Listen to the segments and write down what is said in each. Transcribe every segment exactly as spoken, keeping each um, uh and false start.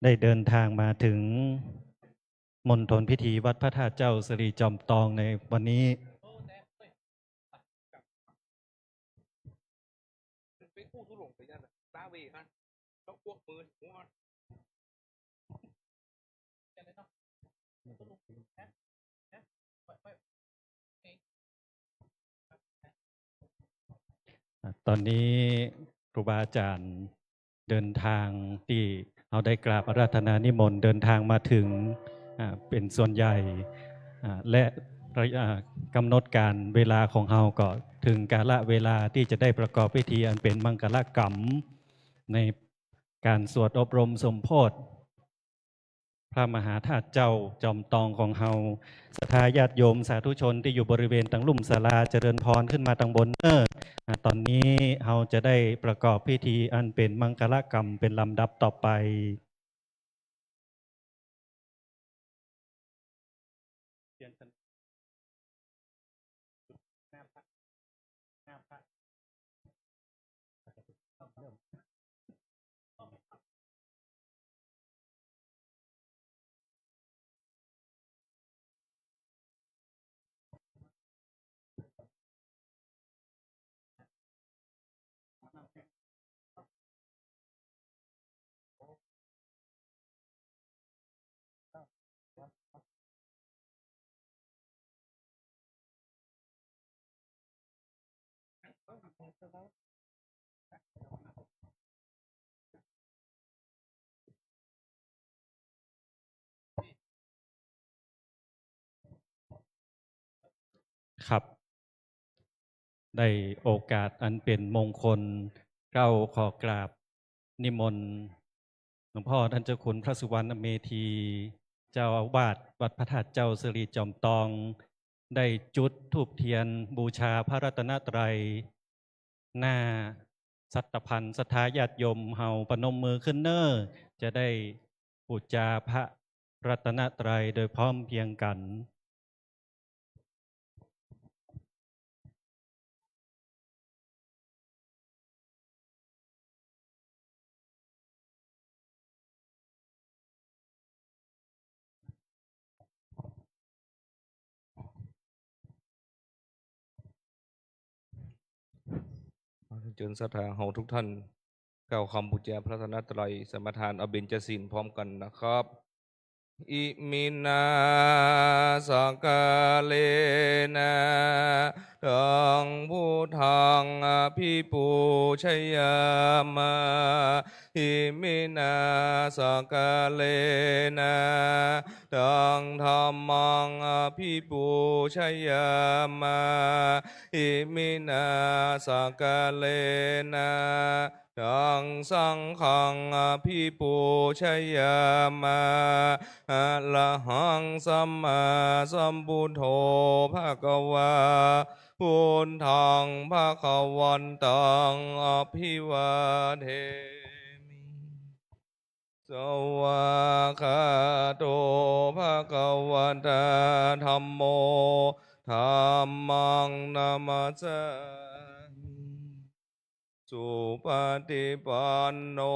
ได้เดินทางมาถึงมณฑลพิธีวัดพระธาตุเจ้าสิริจอมตองในวันนี้ อ่ะ ตอนนี้ครูบาอาจารย์เดินทาง ตี้เฮาได้กราบอาราธนานิมนต์เดินทางมาถึง อ่า เป๋นส่วนใหญ่ อ่า และระยะ อ่า กำหนดการเวลาของเฮาก็ถึงกาละเวลาตี้จะได้ประกอบพิธีอันเป๋นมังคลกรรม ในการสวดอบรมสมโภช พระมหาธาตุเจ้าจอมตองของเฮา ศรัทธาญาติโยมสาธุชนตี้อยู่บริเวณตังลุ่มศาลา เจริญพรขึ้นมาตังบนเน้อ อ่า ตอนนี้เฮาจะได้ประกอบพิธีอันเป๋นมังคลกรรมเป๋นลำดับต่อไป ครับ ได้โอกาสอันเป๋นมงคล เกล้าขอกราบนิมนต์หลวงพ่อท่านเจ้าคุณพระสุวรรณเมธี เจ้าอาวาสวัดพระธาตุเจ้าสิริจอมตอง ได้จุดธูปเทียนบูชาพระรัตนตรัย หน้าสัตตะพันธ์ศรัทธาญาติโยมเฮาประนมมือขึ้นเน้อ จะได้ปู๋จาพระรัตนตรัยโดยพร้อมเพรียงกั๋น เจิญศรัทธาเฮาทุกท่าน กล่าวคำปู๋จาพระรัตนตรัย สมาทานเอาเบญจศีลพร้อมกั๋นนะครับ Iminā sakkārena taṃ buddhaṃ abhipūjayāma. Iminā sakkārena taṃ dhammaṃ abhipūjayāma. Iminā sakkārena taṃ saṅghaṃ abhipūjayāma. Arahaṃ sammāsambuddho bhagavā, buddhaṃ bhagavantaṃ abhivādemi. Svākkhāto bhagavatā dhammo, dhammaṃ namassāmi. Supaṭipanno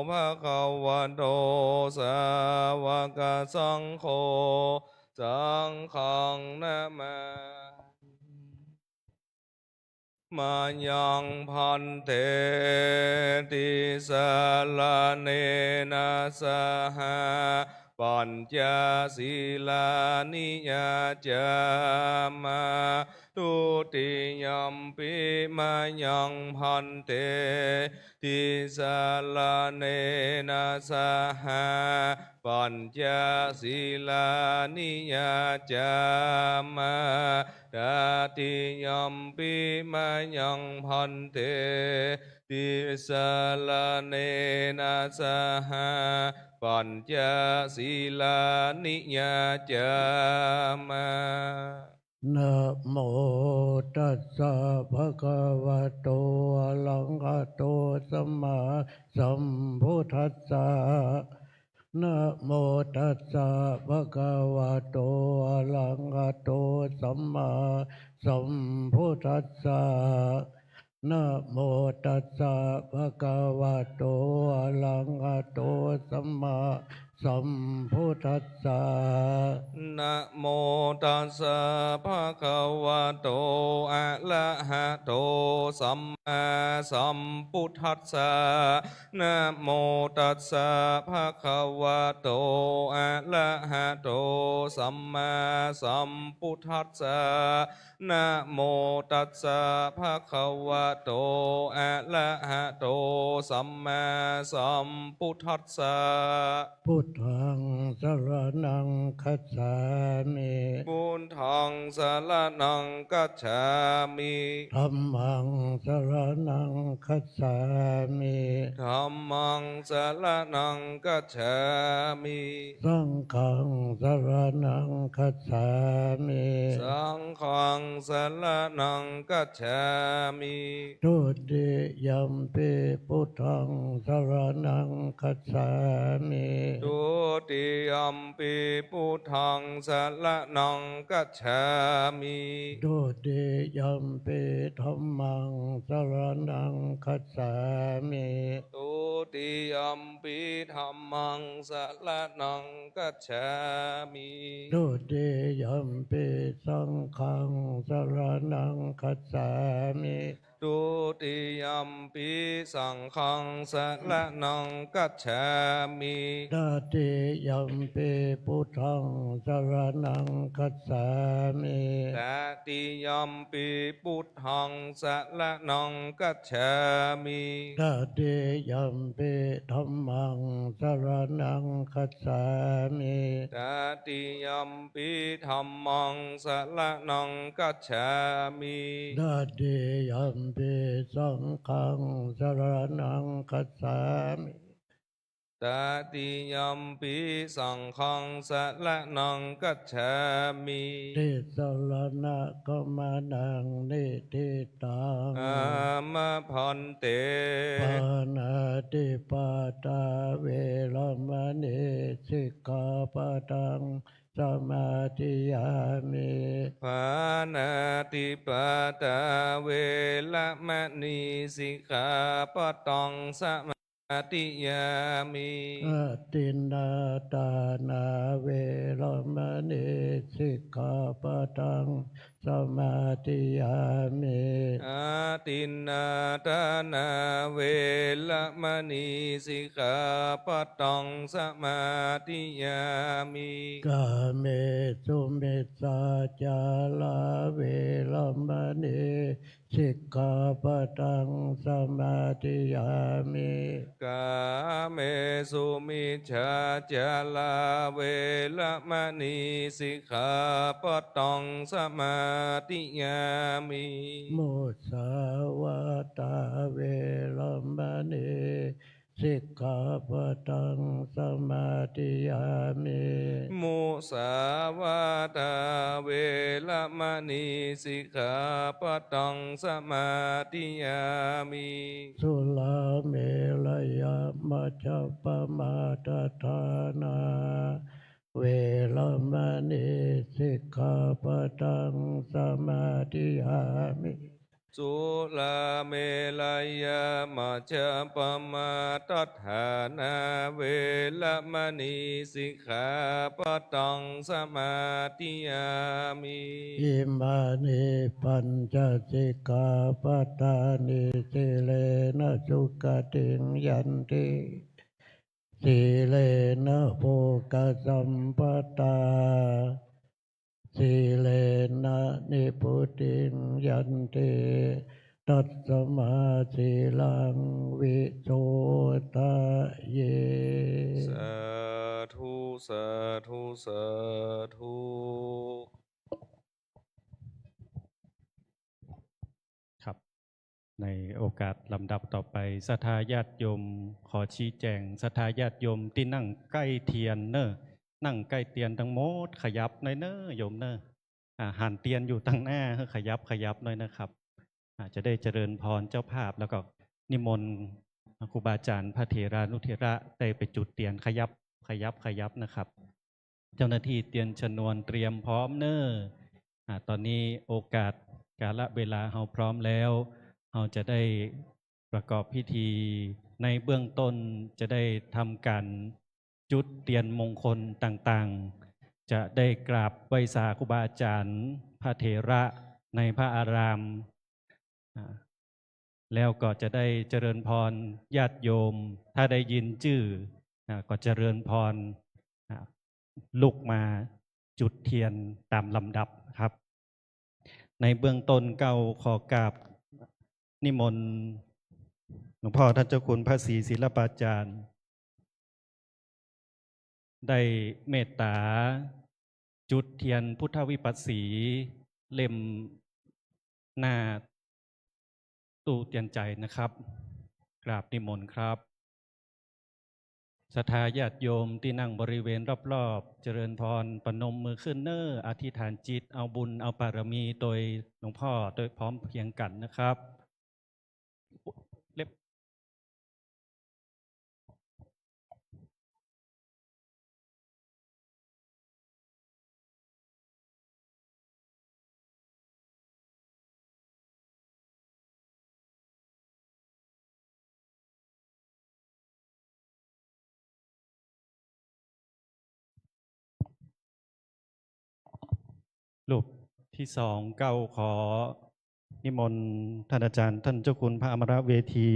bhagavato sāvakasaṅgho, saṅghaṃ namāmi. Mayaṃ bhante tisaraṇena saha pañca sīlāni yācāma. Dutiyampi mayaṃ bhante tisaraṇena saha pañca sīlāni yācāma. Tatiyampi mayaṃ bhante tisaraṇena saha pañca sīlāni yācāma. Namo tassa bhagavato arahato sammāsambuddhassa. Namo tassa bhagavato arahato sammāsambuddhassa. นะโมตัสสะ ภะคะวะโต อะระหะโต สัมมาสัมพุทธัสสะ นะโมตัสสะ ภะคะวะโต อะระหะโต สัมมาสัมพุทธัสสะ นะโมตัสสะ ภะคะวะโต อะระหะโต สัมมาสัมพุทธัสสะ นะโมตัสสะ ภะคะวะโต อะระหะโต สัมมาสัมพุทธัสสะ พุทธัง สะระณัง คัจฉามิ พุทธัง สะระณัง คัจฉามิ ธัมมัง สะระณัง คัจฉามิ ธัมมัง สะระณัง คัจฉามิ สังฆัง สะระณัง คัจฉามิ สังฆัง สะระณัง คัจฉามิ ทุติยัมปิ พุทธัง สะระณัง คัจฉามิ ทุติยัมปิ พุทธัง สะระณัง คัจฉามิ ทุติยัมปิ ธัมมัง สะระณัง คัจฉามิ ทุติยัมปิ ธัมมัง สะระณัง คัจฉามิ ทุติยัมปิ สังฆัง สะระณัง คัจฉามิ ทุติยัมปิ สังฆัง สะระณัง คัจฉามิ ตติยัมปิ พุทธัง สะระณัง คัจฉามิ ตติยัมปิ พุทธัง สะระณัง คัจฉามิ ตติยัมปิ ธัมมัง สะระณัง คัจฉามิ ตติยัมปิ ธัมมัง สะระณัง คัจฉามิ ตติยัมปิ สังฆัง สะระณัง คัจฉามิ ตติยัมปิ สังฆัง สะระณัง คัจฉามิ ติสะระณะขะมะนะ นิฏฐิตัง อามะ ภันเต ปาณาติปาตา เวระมะณี สิกขาปะทัง สะมาธิยามิ ปาณาติปาตา เวระมะณี สิกขาปะทัง สะมา ธิยามิ อะทินนาทานา เวระมะณี สิกขาปะทัง สะมาธิยามิ อะทินนาทานา เวระมะณี สิกขาปะทัง สะมาธิยามิ กาเมสุมิจฉาจารา เวระมะณี สิกขาปะทัง สะมาธิยามิ กาเมสุมิจฉาจารา เวระมะณี สิกขาปะทัง สะมาธิยามิ มุสาวาทา เวระมะณี สิกขาปะทัง สะมาธิยามิ มุสาวาทา เวระมะณี สิกขาปะทัง สะมาธิยามิ สุราเมระยะมัจจะปะมาทะฐานา เวระมะณี สิกขาปะทัง สะมาธิยามิ สุราเมระยะมัจจะปะมาทะฐานา เวระมะณี สิกขาปะทัง สะมาธิยามิ อิมานิ ปัญจะ สิกขาปะทานิ สีเลนะ สุขะติง ยันติ สีเลนะ โภคะสัมปะทา สีเลนะ นิพพุติง ยันติ ตัสสะมา สีลัง วิโสทะเย สาธุ สาธุ สาธุ ครับ ในโอกาสลำดับต่อไป ศรัทธาญาติโยม ขอชี้แจง ศรัทธาญาติโยมตี้นั่งใก้เตียนเน่อ นั่งใก้เตียนตังหมด ขยับหน่อยเน่อ โยมเน่อ อ่า หันเตียนอยู่ตังหน้า ขยับ ขยับหน่อยนะครับ อ่า จะได้เจริญพรเจ้าภาพ แล้วก็นิมนต์ครูบาอาจารย์ พระเถรานุเถระ ได้ไปจุดเตียน ขยับ ขยับ ขยับนะครับ เจ้าหน้าที่เตียนชนวนเตรียมพร้อมเน่อ อ่า ตอนนี้โอกาสกาลเวลาเฮาพร้อมแล้ว เฮ เราจะได้ประกอบพิธี ในเบื้องต้นจะได้ทำการจุดเตียนมงคลต่างๆ จะได้กราบไหว้สาครูบาอาจารย์ พระเถระในพระอาราม อ่า แล้วก็จะได้เจริญพรญาติโยม ถ้าได้ยินจื้อ อ่า ก็เจริญพร อ่า ลุกมาจุดเตียนตามลำดับนะครับ ในเบื้องต้นเก้าขอกราบนิมนต์หลวงพ่อท่านเจ้าคุณพระศรีศิลปาจารย์ ได้เมตต๋าจุดเตียนพุทธวิปัสสีเล่มหน้าตู้เตียนใจ๋นะครับ กราบนิมนต์ครับ ศรัทธาญาติโยมตี้นั่งบริเวณรอบๆ เจริญพร ประนมมือขึ้นเน้อ อธิษฐานจิต เอาบุญเอาบารมีโตยหลวงพ่อโตยพร้อมเพรียงกั๋นนะครับ เล็บ รูปตี้สองเก้าขอนิมนต์ท่านอาจารย์ ท่านเจ้าคุณพระอมรเวที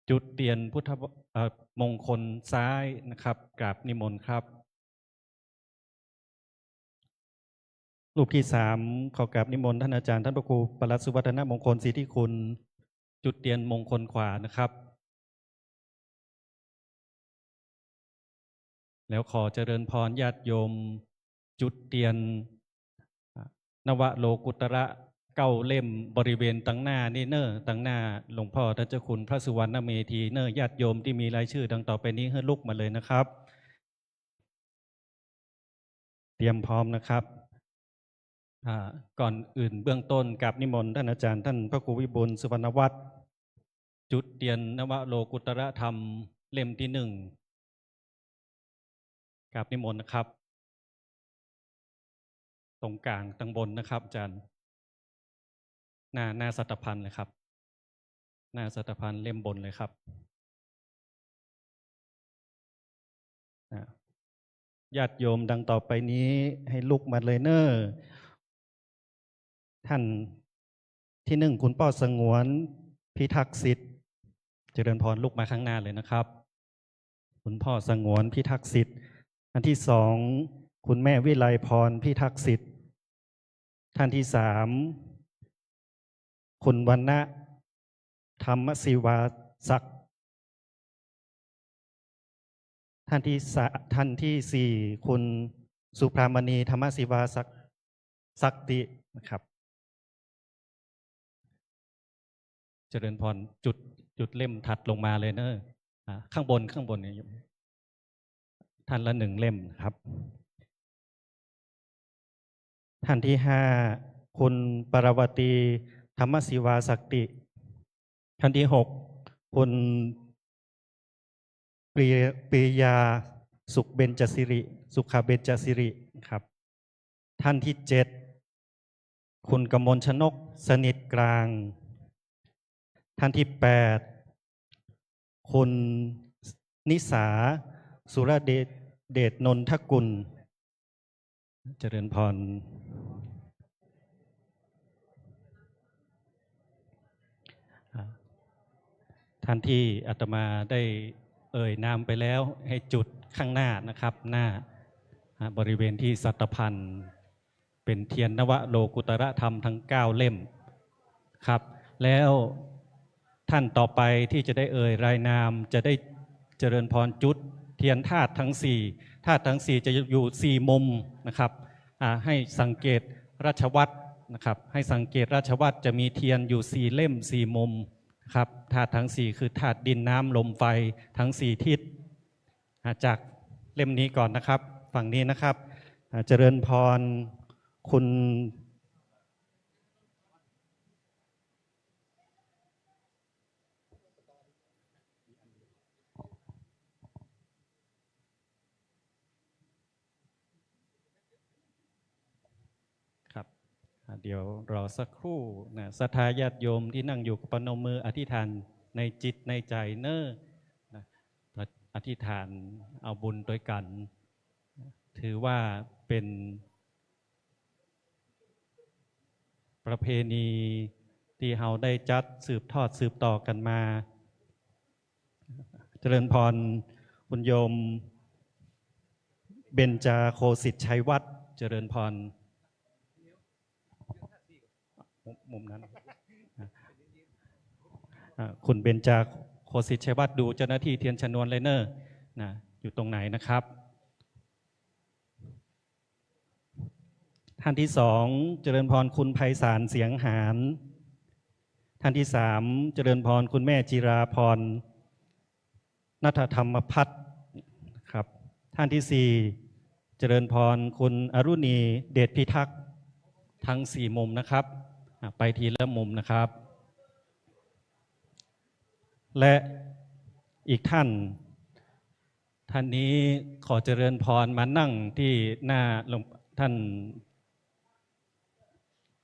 จุดเตียนพุทธว- เอ่อ มงคลซ้ายนะครับ กราบนิมนต์ครับ รูปตี้สามขอกราบนิมนต์ท่านอาจารย์ ท่านพระครูปลัดสุวัฒนมงคลสิทธิคุณ จุดเตียนมงคลขวานะครับ แล้วขอเจริญพรญาติโยมจุดเตียน นวโลกุตระเก้าเล่มบริเวณตังหน้านี่เน้อ ตังหน้าหลวงพ่อท่านเจ้าคุณพระสุวรรณเมธีเน้อ ญาติโยมตี้มีรายจื้อดังต่อไปนี้หื้อลุกมาเลยนะครับ เตรียมพร้อมนะครับ อ่า ก่อนอื่นเบื้องต้นกราบนิมนต์ท่านอาจารย์ ท่านพระครูวิบูลย์สุวรรณวัฒน์ จุดเตียนนวโลกุตระธรรมเล่มตี้หนึ่ง กราบนิมนต์นะครับ ตรงกลางตังบนนะครับอาจารย์ หน้า หน้าสัตตะภัณฑ์เลยครับ หน้าสัตตะภัณฑ์เล่มบนเลยครับ อ่า ญาติโยมดังต่อไปนี้หื้อลุกมาเลยเน้อ ท่านตี้หนึ่ง คุณป้อสงวน พิทักษ์สิทธิ์ เจริญพร ลุกมาข้างหน้าเลยนะครับ คุณป้อสงวน พิทักษ์สิทธิ์ ท่านตี้สอง คุณแม่วิไลพร พิทักษ์สิทธิ์ ท่านตี้สาม คุณวรรณะ ธรรมศิวาศักดิ์ ท่านตี้สา- ท่านตี้สี่ คุณสุภามณี ธรรมศิวาศักดิ์ ศักตินะครับ เจริญพร จุด จุดเล่มถัดลงมาเลยเน้อ อ่า ข้างบน ข้างบนเนี่ย ท่านละหนึ่งเล่มครับ ท่านตี้ห้า คุณปรวตี ธรรมศิวาศักติ ท่านตี้หก คุณปรี- ปรียา สุขเบญจสิริ สุขเบญจสิริครับ ท่านตี้เจ็ด คุณกมลชนก สนิทกลาง ท่านตี้แปด คุณนิสา สุรเดช เดชนนทกุล เจริญพร อ่า ท่านตี้อาตมาได้เอ่ยนามไปแล้ว หื้อจุดข้างหน้านะครับ หน้า อ่า บริเวณตี้สัตตะภัณฑ์ เป๋นเตียนนวโลกุตระธรรมตังเก้าเล่มครับ แล้วท่านต่อไปตี้จะได้เอ่ยรายนาม จะได้เจริญพรจุดเตียนธาตุตังสี่ ธาตุตังสี่จะอยู่สี่มุมนะครับ อ่า หื้อสังเกตราชวัตรนะครับ หื้อสังเกตราชวัตรจะมีเตียนอยู่สี่เล่มสี่มุมนะครับ ธาตุตังสี่คือธาตุดินน้ำลมไฟตังสี่ทิศ อ่า จากเล่มนี้ก่อนนะครับ ฝั่งนี้นะครับ อ่า เจริญพร คุณ ครับ เดี๋ยวรอสักครู่นะ ศรัทธาญาติโยมตี้นั่งอยู่ก็ประนมมืออธิษฐานในจิตในใจ๋เน่อนะ อธิษฐานเอาบุญตวยกั๋น ถือว่าเป๋นประเพณีตี้เฮาได้จัดสืบทอดสืบต่อกั๋นมา เจริญพร คุณโยมเบญจา โคสิตชัยวัฒน์ เจริญพร มุม มุมนั้น อ่า คุณเบญจา โคสิตชัยวัฒน์ ดูเจ้าหน้าตี้เตียนชนวนเลยเน่อ นะ อยู่ตรงไหนนะครับ ท่านตี้สอง เจริญพร คุณไพศาล เสียงหาน ท่านตี้สาม เจริญพร คุณแม่จิราพร ณัฐธรรมพัฒน์ ครับ ท่านตี้สี่ เจริญพร คุณอรุณี เดชพิทักษ์ ทั้งสี่มุมนะครับ อ่ะ ไปทีละมุมนะครับ และอีกท่าน ท่านนี้ขอเจริญพรมานั่งตี้หน้าหลวง ท่าน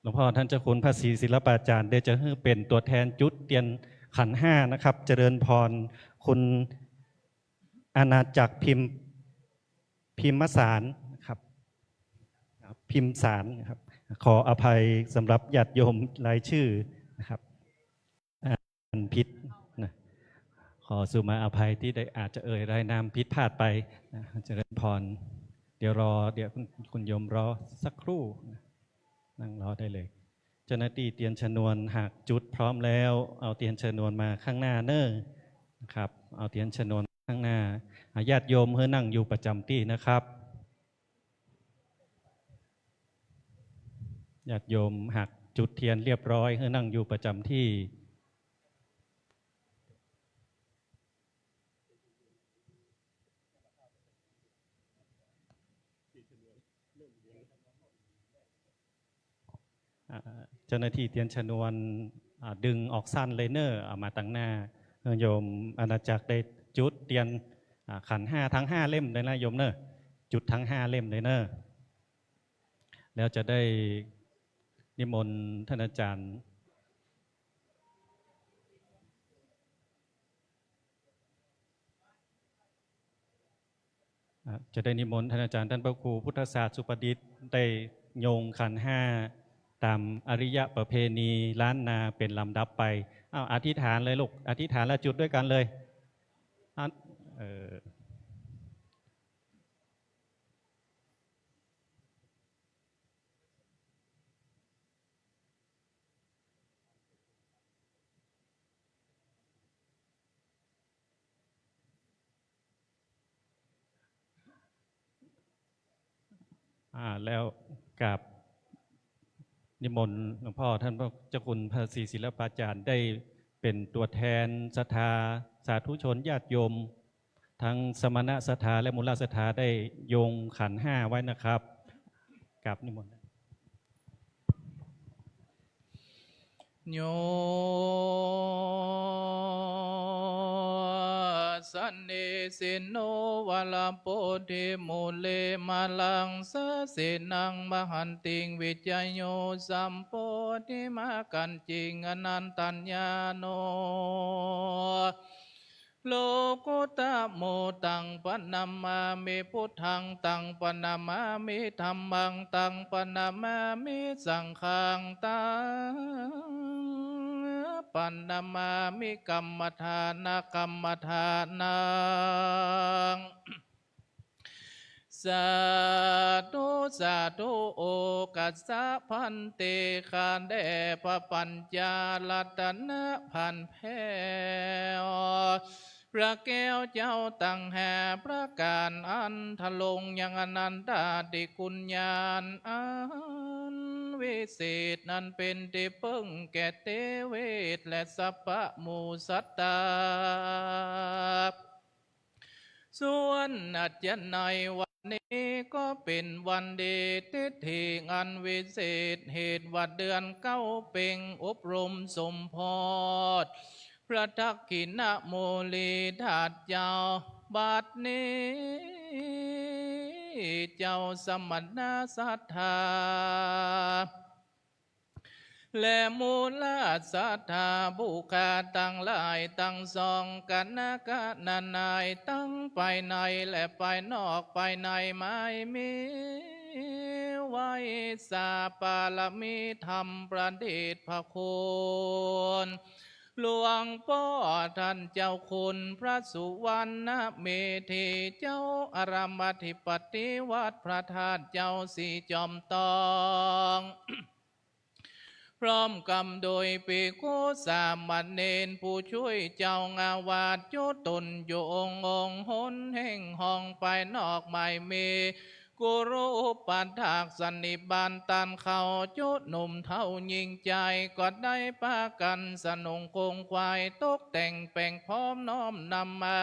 หลวงพ่อท่านเจ้าคุณพระศรีศิลปาจารย์ ได้จะหื้อเป๋นตั๋วแทนจุดเตียนขันธ์ห้านะครับ เจริญพร คุณอาณาจักรพิม พิมสารนะครับ พิมสารนะครับ ขออภัยสำหรับญาติโยมรายชื่อนะครับ อ่านผิดนะ ขอสุมาอภัยตี้ได้อาจจะเอ่ยรายนามผิดพลาดไปนะ เจริญพร เดี๋ยวรอ เดี๋ยวคุณ คุณโยมรอสักครู่นะ นั่งรอได้เลย เจ้าหน้าตี้เตียนชนวนหากจุดพร้อมแล้ว เอาเตียนชนวนมาข้างหน้าเน่อนะครับ เอาเตียนชนวนข้างหน้า อ่ะ ญาติโยมหื้อนั่งอยู่ประจำตี้นะครับ ญาติโยมหากจุดเตียนเรียบร้อย หื้อนั่งอยู่ประจำตี้ อ่า เจ้าหน้าตี้เตียนชนวน อ่า ดึงออกสั้นเลยเน่อ เอามาตังหน้า โยมอาณาจักรได้จุดเตียน อ่า ขันธ์ห้าทั้งห้าเล่มเลยนะโยมเน่อ จุดทั้งห้าเล่มเลยเน่อ แล้วจะได้นิมนต์ท่านอาจารย์ อ่ะ จะได้นิมนต์ท่านอาจารย์ ท่านพระครูพุทธศาสตร์สุประดิษฐ์ ได้โยงขันธ์ห้าต๋ามอริยประเพณีล้านนาเป๋นลำดับไป อ้าว อธิษฐานเลยลูก อธิษฐานแล้วจุดด้วยกั๋นเลย อ่ะ เออ อ่า แล้วกราบนิมนต์หลวงพ่อท่านพระเจ้าคุณพระศรีศิลปาจารย์ ได้เป๋นตั๋วแทนศรัทธาสาธุชนญาติโยม ทั้งสมณศรัทธาและมูลศรัทธาได้โยงขันธ์ห้าไว้นะครับ กราบนิมนต์ โย สะเนสิโน วะระโพธิ มูเล มาลัง สะเสนัง มหันติง วิจโย สัมโพธิ มากัญจิง อนันตัญญาโน โลกุตตะโม ตังปะนะมามิ พุทธัง ตังปะนะมามิ ธัมมัง ตังปะนะมามิ สังฆัง ตังปะนะมามิ กัมมะทานะ กัมมะทานัง สาธุ สาธุ โอกัสสะภันเต ข้าแด่พระปัญจารัตนะพันแผ่ พระแก้วเจ้าตังห้าประก๋าน อันทรงยังอนันตาธิคุณญาณอันวิเศษ นั้นเป๋นตี้เปิ้งแก่เตเวทและสัพพะหมู่สัตตา ส่วนอาจจะในวันนี้ก็เป๋นวันดีทิฏฐิอันวิเศษ เหตุว่าเดือนเก้าเพ็งอบรมสมโพธิ พระทักขิณโมลีธาตุเจ้า บัดนี้เจ้าสมณศรัทธา และมูลศรัทธาผู้ข้าตังหลายตังสอง กัณกะนายตังภายในและภายนอก ภายในหมายมีไว้ สาปารมีธรรมประเดชพระคุณ หลวงป้อต้านเจ้าคุณพระสุวรรณเมธี เจ้าอารามอธิปติวัดพระธาตุ เจ้าศรีจอมตอง พร้อมกำโดยภิกขุสามเณร ผู้ช่วยเจ้าอาวาส จุตนอยู่องค์องค์หนแห่งห้อง ภายนอกหมายมี กุรุปัฏฐากสันนิบาตต้านเขา จุหนุ่มเฒ่าญิงจาย ก็ได้ปากั๋นสนงคงไขว่ ตกแต่งแป๋งพร้อมน้อมนำมา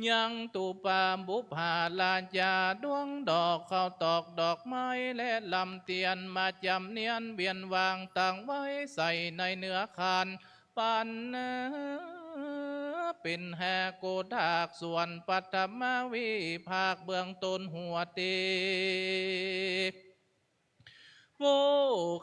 ยังตุปาบุปผาราจา ดวงดอกข้าวตอกดอกไม้และลำเตียน มาจ๋ำเนียนเวียนวางตั้งไว้ใส่ในเนื้อขัน ปั๋นเป๋นหาโกธาก ส่วนปัฐมวิภาคเบื้องต้นหัวเตีย ผู้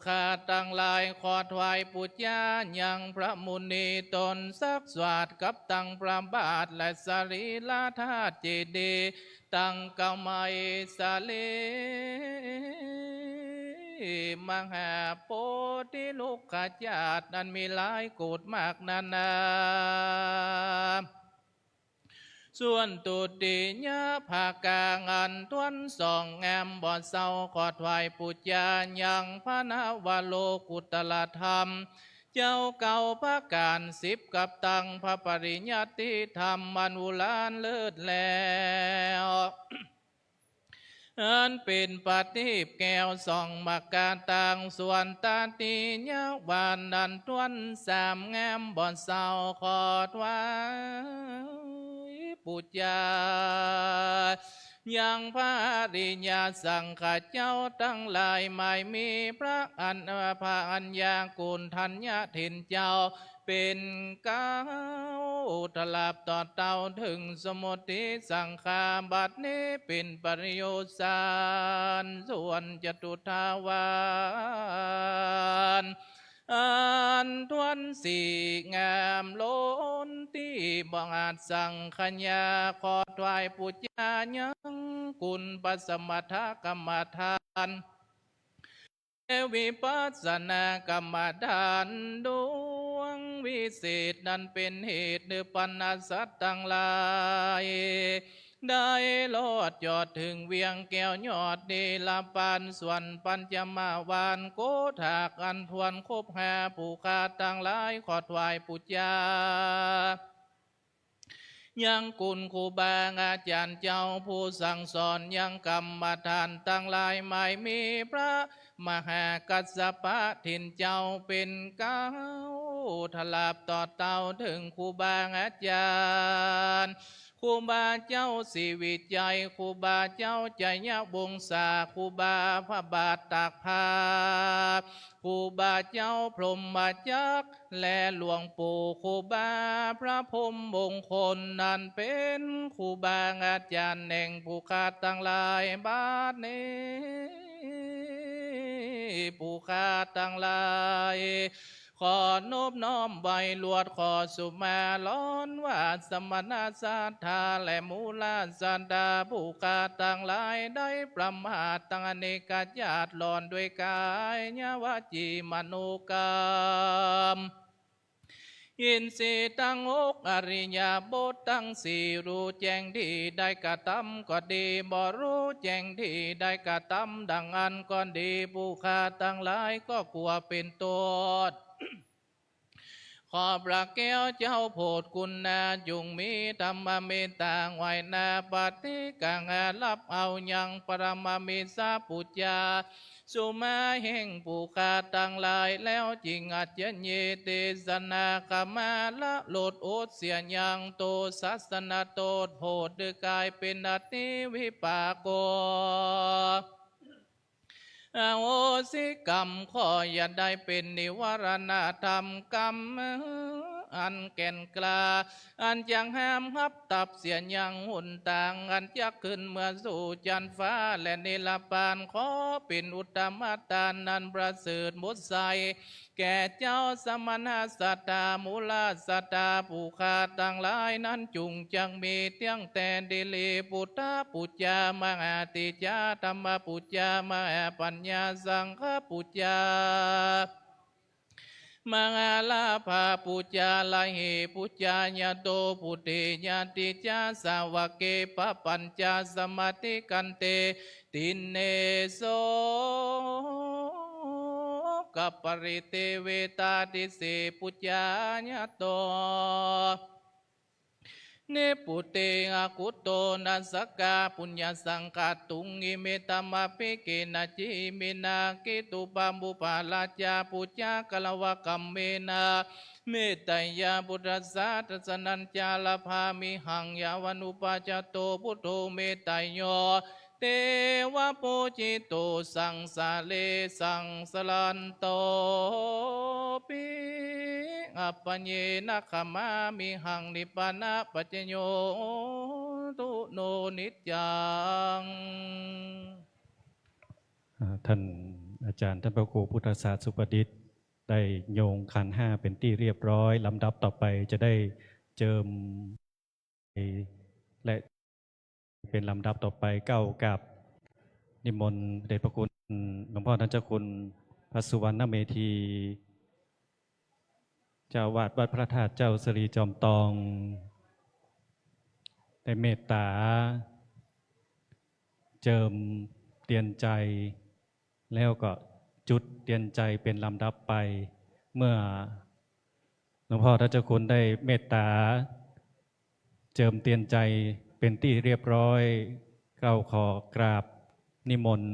ข้าตังหลายขอถวายปู๋จายังพระมุนีต๋น สักสวาดกับตังพระบาทและสรีระธาตุเจดีย์ ตังกะไมสาลี มหาโพธิลุกขจาตุ อันมีหลายโกฏมากนานา ส่วนตุติยภาคาอันถ้วนสองงามบ่เศร้า ขอถวายปู๋จายังพระนวโลกุตตรธรรม เจ้าเก้าประก๋านสิบ กับตังพระปริยัติธรรมอันอุราเลิศแล้ว อันเป๋นประทีปแก้วส่องมากาตัง ส่วนตติยวันอันถ้วนสามงามบ่เศร้า ขอถวายปู๋จายังพระอริยสังฆะเจ้าตังหลาย หมายมีพระอัญ พระอัญญาโกณฑัญญะเถรเจ้า เป๋นเก๊าตลับต่อเต้าเถิงสมมุติสังฆา บัดนี้เป๋นปริโยชน์สาร ส่วนจตุทวารอันถ้วนสี่งามล้นตี้บ่อาจสังขยา ขอถวายปู๋จายังกุณพระสมถกรรมฐาน และวิปัสสนากรรมฐานดวงวิเศษ นั้นเป๋นเหตุหื้อปรรณสัตว์ตังหลาย ได้รอดจอดเถิงเวียงแก้วยอดเนรปาน ส่วนปัญจมวานโกธากอันถ้วนครบห้า ผู้ข้าตังหลายขอถวายปู๋จา ยังกุณครูบาอาจ๋ารย์เจ้าผู้สั่งสอนยังกรรมฐานตังหลาย หมายมีพระมหากัสสปะเถรเจ้าเป๋นเก๊าตลับต่อเต้าเถิงครูบาอาจ๋ารย์ ครูบาเจ้าศรีวิชัย ครูบาเจ้าชัยวงศา ครูบาพระบาทตากผ้า ครูบาเจ้าพรหมจักร และหลวงปู่ครูบาพระพรหมมงคล นั้นเป๋นครูบาอาจ๋ารย์แห่งผู้ข้าตังหลาย บัดนี้ผู้ข้าตังหลาย ขอนบน้อมไหว้ลวด ขอสุมาลอนว่า สมณะศรัทธาและมูลศรัทธาผู้ข้าตังหลาย ได้ประมาทตังอเนกชาติ หล่อนด้วยก๋ายวจีมโนกรรม อินทรีย์ตังหก อริยบทตังสี่ ฮู้แจ้งดีได้กระตำก็ดี บ่ฮู้แจ้งดีได้กระตำดังอั้นก็ดี ผู้ข้าตังหลายก็กลัวเป๋นโต้ษ ขอพระแก้วเจ้าโผดคุณนา จุ่งมีธรรมเมตตาไหว้หน้าปฏิกังอารับเอายังปรมมิสสะปู๋จา สุมาแห่งผู้ข้าตังหลายแล้ว จึงอัจฉริยะเตสนาขมาละลดโอษเสียยังโตษะสนะโต้ษโผด หื้อกลายเป๋นอติวิปากโก อโหสิกรรม ขออย่าได้เป๋นนิวรณธรรมกรรม อันแก่นกล้า อันจักห้ามฮับตับเสี้ยนยังหนตาง อันจักขึ้นเมือสู่จั๊นฟ้า และนิรปาน ขอเป๋นอุตตมตานอันประเสริฐหมดใส แก่เจ้าสมณะสัตตา มูลสัตตา ผู้ข้าตังหลายนั้น จุ่งจักมีเตี้ยงแต่ดีหลี ปุทธปู๋จา มหาเตจา ธรรมปู๋จา มหาปัญญา สังฆปู๋จา มหาลาภาปู๋จา ละเหปู๋จา ญาโตปุตเต ญาติจา สาวะเก ปะปัญจา สมาทิกันเต ติเน โสกะปะริเตเว ตาติเส ปุจจา ญาโต นิพพุเต อกุตโต นะ สะกา ปุญญาสังฆาตุง อิเม ธัมมาภิกขิณา จิหิมินา กิตตุปะมุปปะราชา ปู๋จา กะละวะกัมเมนะ เมตตะยา พุทธัสสะ ทัสสะนัญจา ละภามิหัง ยาวานุปัสสะโต พุทโธ เมตตะโย เตวะปูจิโต สังสาเรสังสะรันโต ปิ อัปปะเยนะ ขะมามิหัง นิพพานะปัจจโย โหตุ โน นิจจัง อ่า ท่านอาจารย์ ท่านพระครูพุทธศาสตร์สุประดิษฐ์ ได้โยงขันธ์ห้าเป๋นตี้เรียบร้อย ลำดับต่อไปจะได้เจิม และเป๋นลำดับต่อไป เก้ากราบนิมนต์พระเดชพระคุณหลวงพ่อท่านเจ้าคุณพระสุวรรณเมธี เจ้าอาวาสวัดพระธาตุเจ้าสะหลีจอมตอง ได้เมตตาเจิมเตียนชัย แล้วก็จุดเตียนชัยเป๋นลำดับไป เมื่อหลวงพ่อท่านเจ้าคุณได้เมตตาเจิมเตียนชัยเป๋นตี้เรียบร้อย เกล้าขอกราบนิมนต์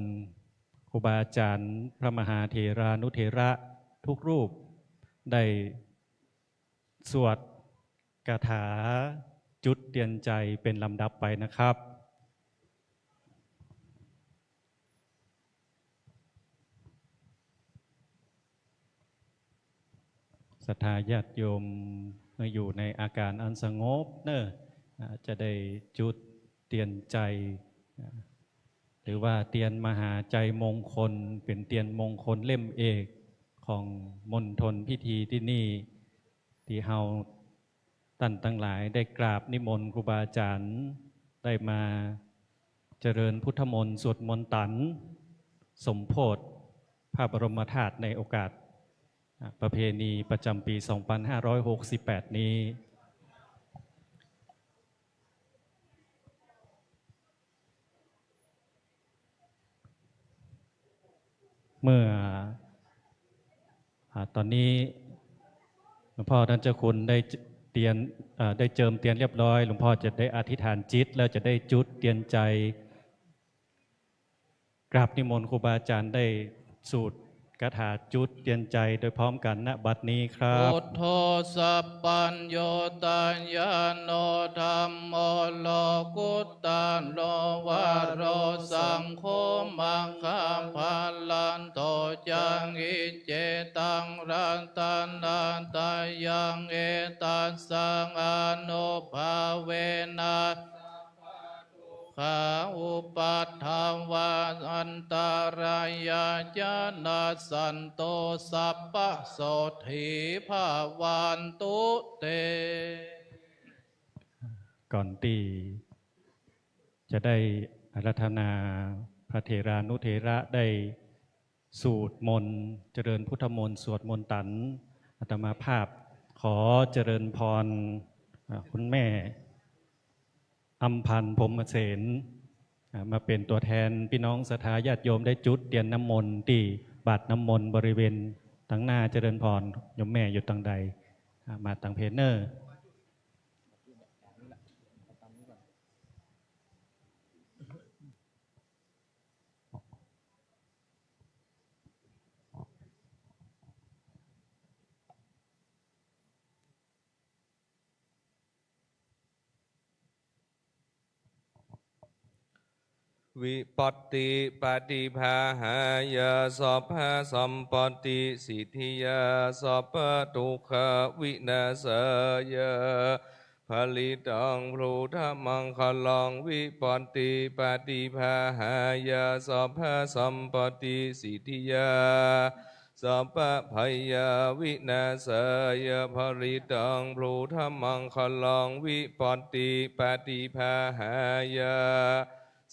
ครูบาอาจารย์ พระมหาเถรานุเถระทุกรูป ได้สวดคาถาจุดเตียนชัยเป๋นลำดับไปนะครับ ศรัทธาญาติโยมเมื่ออยู่ในอาการอันสงบเนอะ อ่า จะได้จุดเตียนชัย อ่า หรือว่าเตียนมหาชัยมงคล เป๋นเตียนมงคลเล่มเอกของมณฑลพิธีตี้นี่ ตี้เฮา ต้านตังหลายได้กราบนิมนต์ครูบาอาจารย์ ได้มาเจริญพุทธมนต์ สวดมนต์ตัน สมโภชพระบรมธาตุในโอกาส อ่ะ ประเพณีประจ๋ำปี๋ สองปันห้าร้อยหกสิบแปด นี้ เมื่อ อ่า ต๋อนนี้หลวงพ่อท่านเจ้าคุณได้เตียน อ่า ได้เจิมเตียนเรียบร้อย หลวงพ่อจะได้อธิษฐานจิต แล้วจะได้จุดเตียนชัย กราบนิมนต์ครูบาอาจารย์ได้สูดคาถาจุดเตียนชัยโดยพร้อมกั๋น ณ บัดนี้ครับ พุทโธ สัพพัญญูตญาโณ ธัมโม โลกุตตะโร วโร สังโฆ มัคคะผะลันโต จะ อิเจตัง รัตนะตะยัง เอตัสสะ อานุภาเวนะ ขา อุปัฏฐวา อันตะรายา จะ นัสสันตุ สัพพะ โสตถี ภะวันตุ เต ก่อนตี้จะได้อาราธนาพระเถรานุเถระได้ สูดมนต์ เจริญพุทธมนต์ สวดมนต์ตัน อาตมาภาพขอเจริญพร อ่า คุณแม่อำพันธ์ พรหมเสน อ่า มาเป๋นตั๋วแทนปี้น้องศรัทธาญาติโยมได้จุดเตียนน้ำมนต์ตี้บาตรน้ำมนต์บริเวณตังหน้า เจริญพร โยมแม่อยู่ตังใด อ่า มาตังเพเนอร์ วิปัตติปฏิปาหายะ สัพพะสัมปตติสิทธิยา สัพพะทุกขะวินาสายะ ผลิตังพุทธมังคลัง วิปัตติปฏิปาหายะ สัพพะสัมปตติสิทธิยา สัพพะภัยยาวินาสายะ ผลิตังพุทธมังคลัง วิปัตติปฏิปาหายะ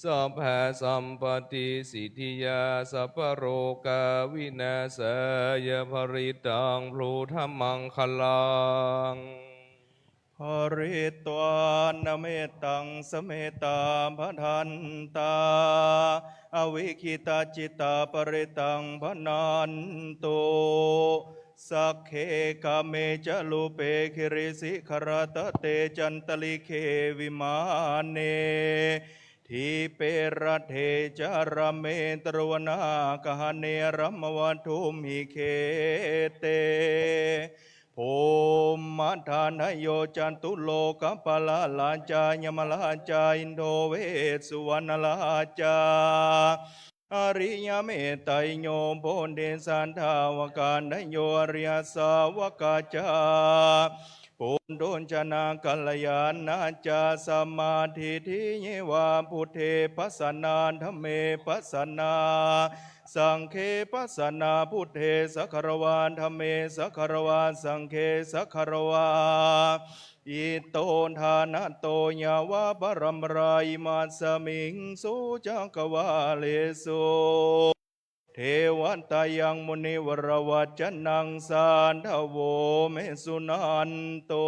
สัพพะสัมปตติสิทธิยา สัพพะโรกาวินาสายะ ผลิตังพุทธมังคลัง ภริตวานะเมตตัง สะเมตตาภะทันตา อวิคขิตาจิตตา ปริตตังภะนันตุ สักเข กาเม จะรูเป กิริสิขะระตะเต จันตะริเข วิมาเน ทีเป ระเถ จาระเม ตะรุวนา กะหะเน อะรัมมะวะ ทุมหิ เขเต ภูมมะทานะโย จะตุโลกะปาละ ราชายะมะราชา อินโด เวสสุวรรณราชา อะริยะเมตไตรโย โพธิสัตถาวกาณะโย อะริยะสาวกาจา ปุถุชนะกัลยาณาจา สัมมาทิฏฐิเยวา พุทเทภัสสะนา ธัมเมภัสสะนา สังฆังภัสสะนา พุทเทสักฆะระวา ธัมเมสักฆะระวา สังฆังสักฆะระวา อิโตทานะโต ยะวะปะรัมปะรา อิมัสมิงสุจักกะวาเลสุ เทวะตายังมุนิวะระวัจจะนัง สาธะโว เม สุนันตุ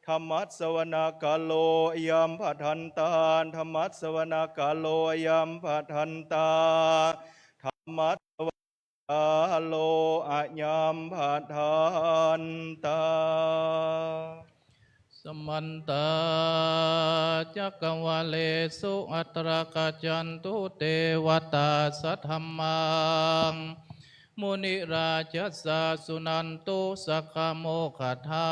ธัมมัสสะวะนะกาโล อะยัมภะทันตา ธัมมัสสะวะนะกาโล อะยัมภะทันตา ธัมมัสสะวะนะกาโล อะยัมภะทันตา สะมันตา จักกะวาเลสุ อัตตะกัจจันตุ เตวะตา สัทธัมมัง มุนิราจัสสะ สุนันตุ สักขะโมคคั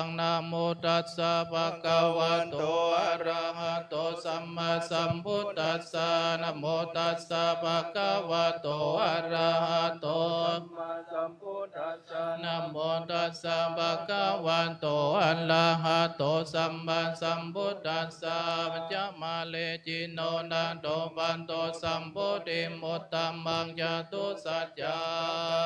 ง นะโมตัสสะ ภะคะวะโต อะระหะโต สัมมาสัมพุทธัสสะ นะโมตัสสะ ภะคะวะโต อะระหะโต สัมมาสัมพุทธัสสะ นะโมตัสสะ ภะคะวะโต อะระหะโต สัมมาสัมพุทธัสสะ ปัญจมาเร จิโน นาโถ ปัตโต สัมโพธิ มุตตะมัง จตุสัจจั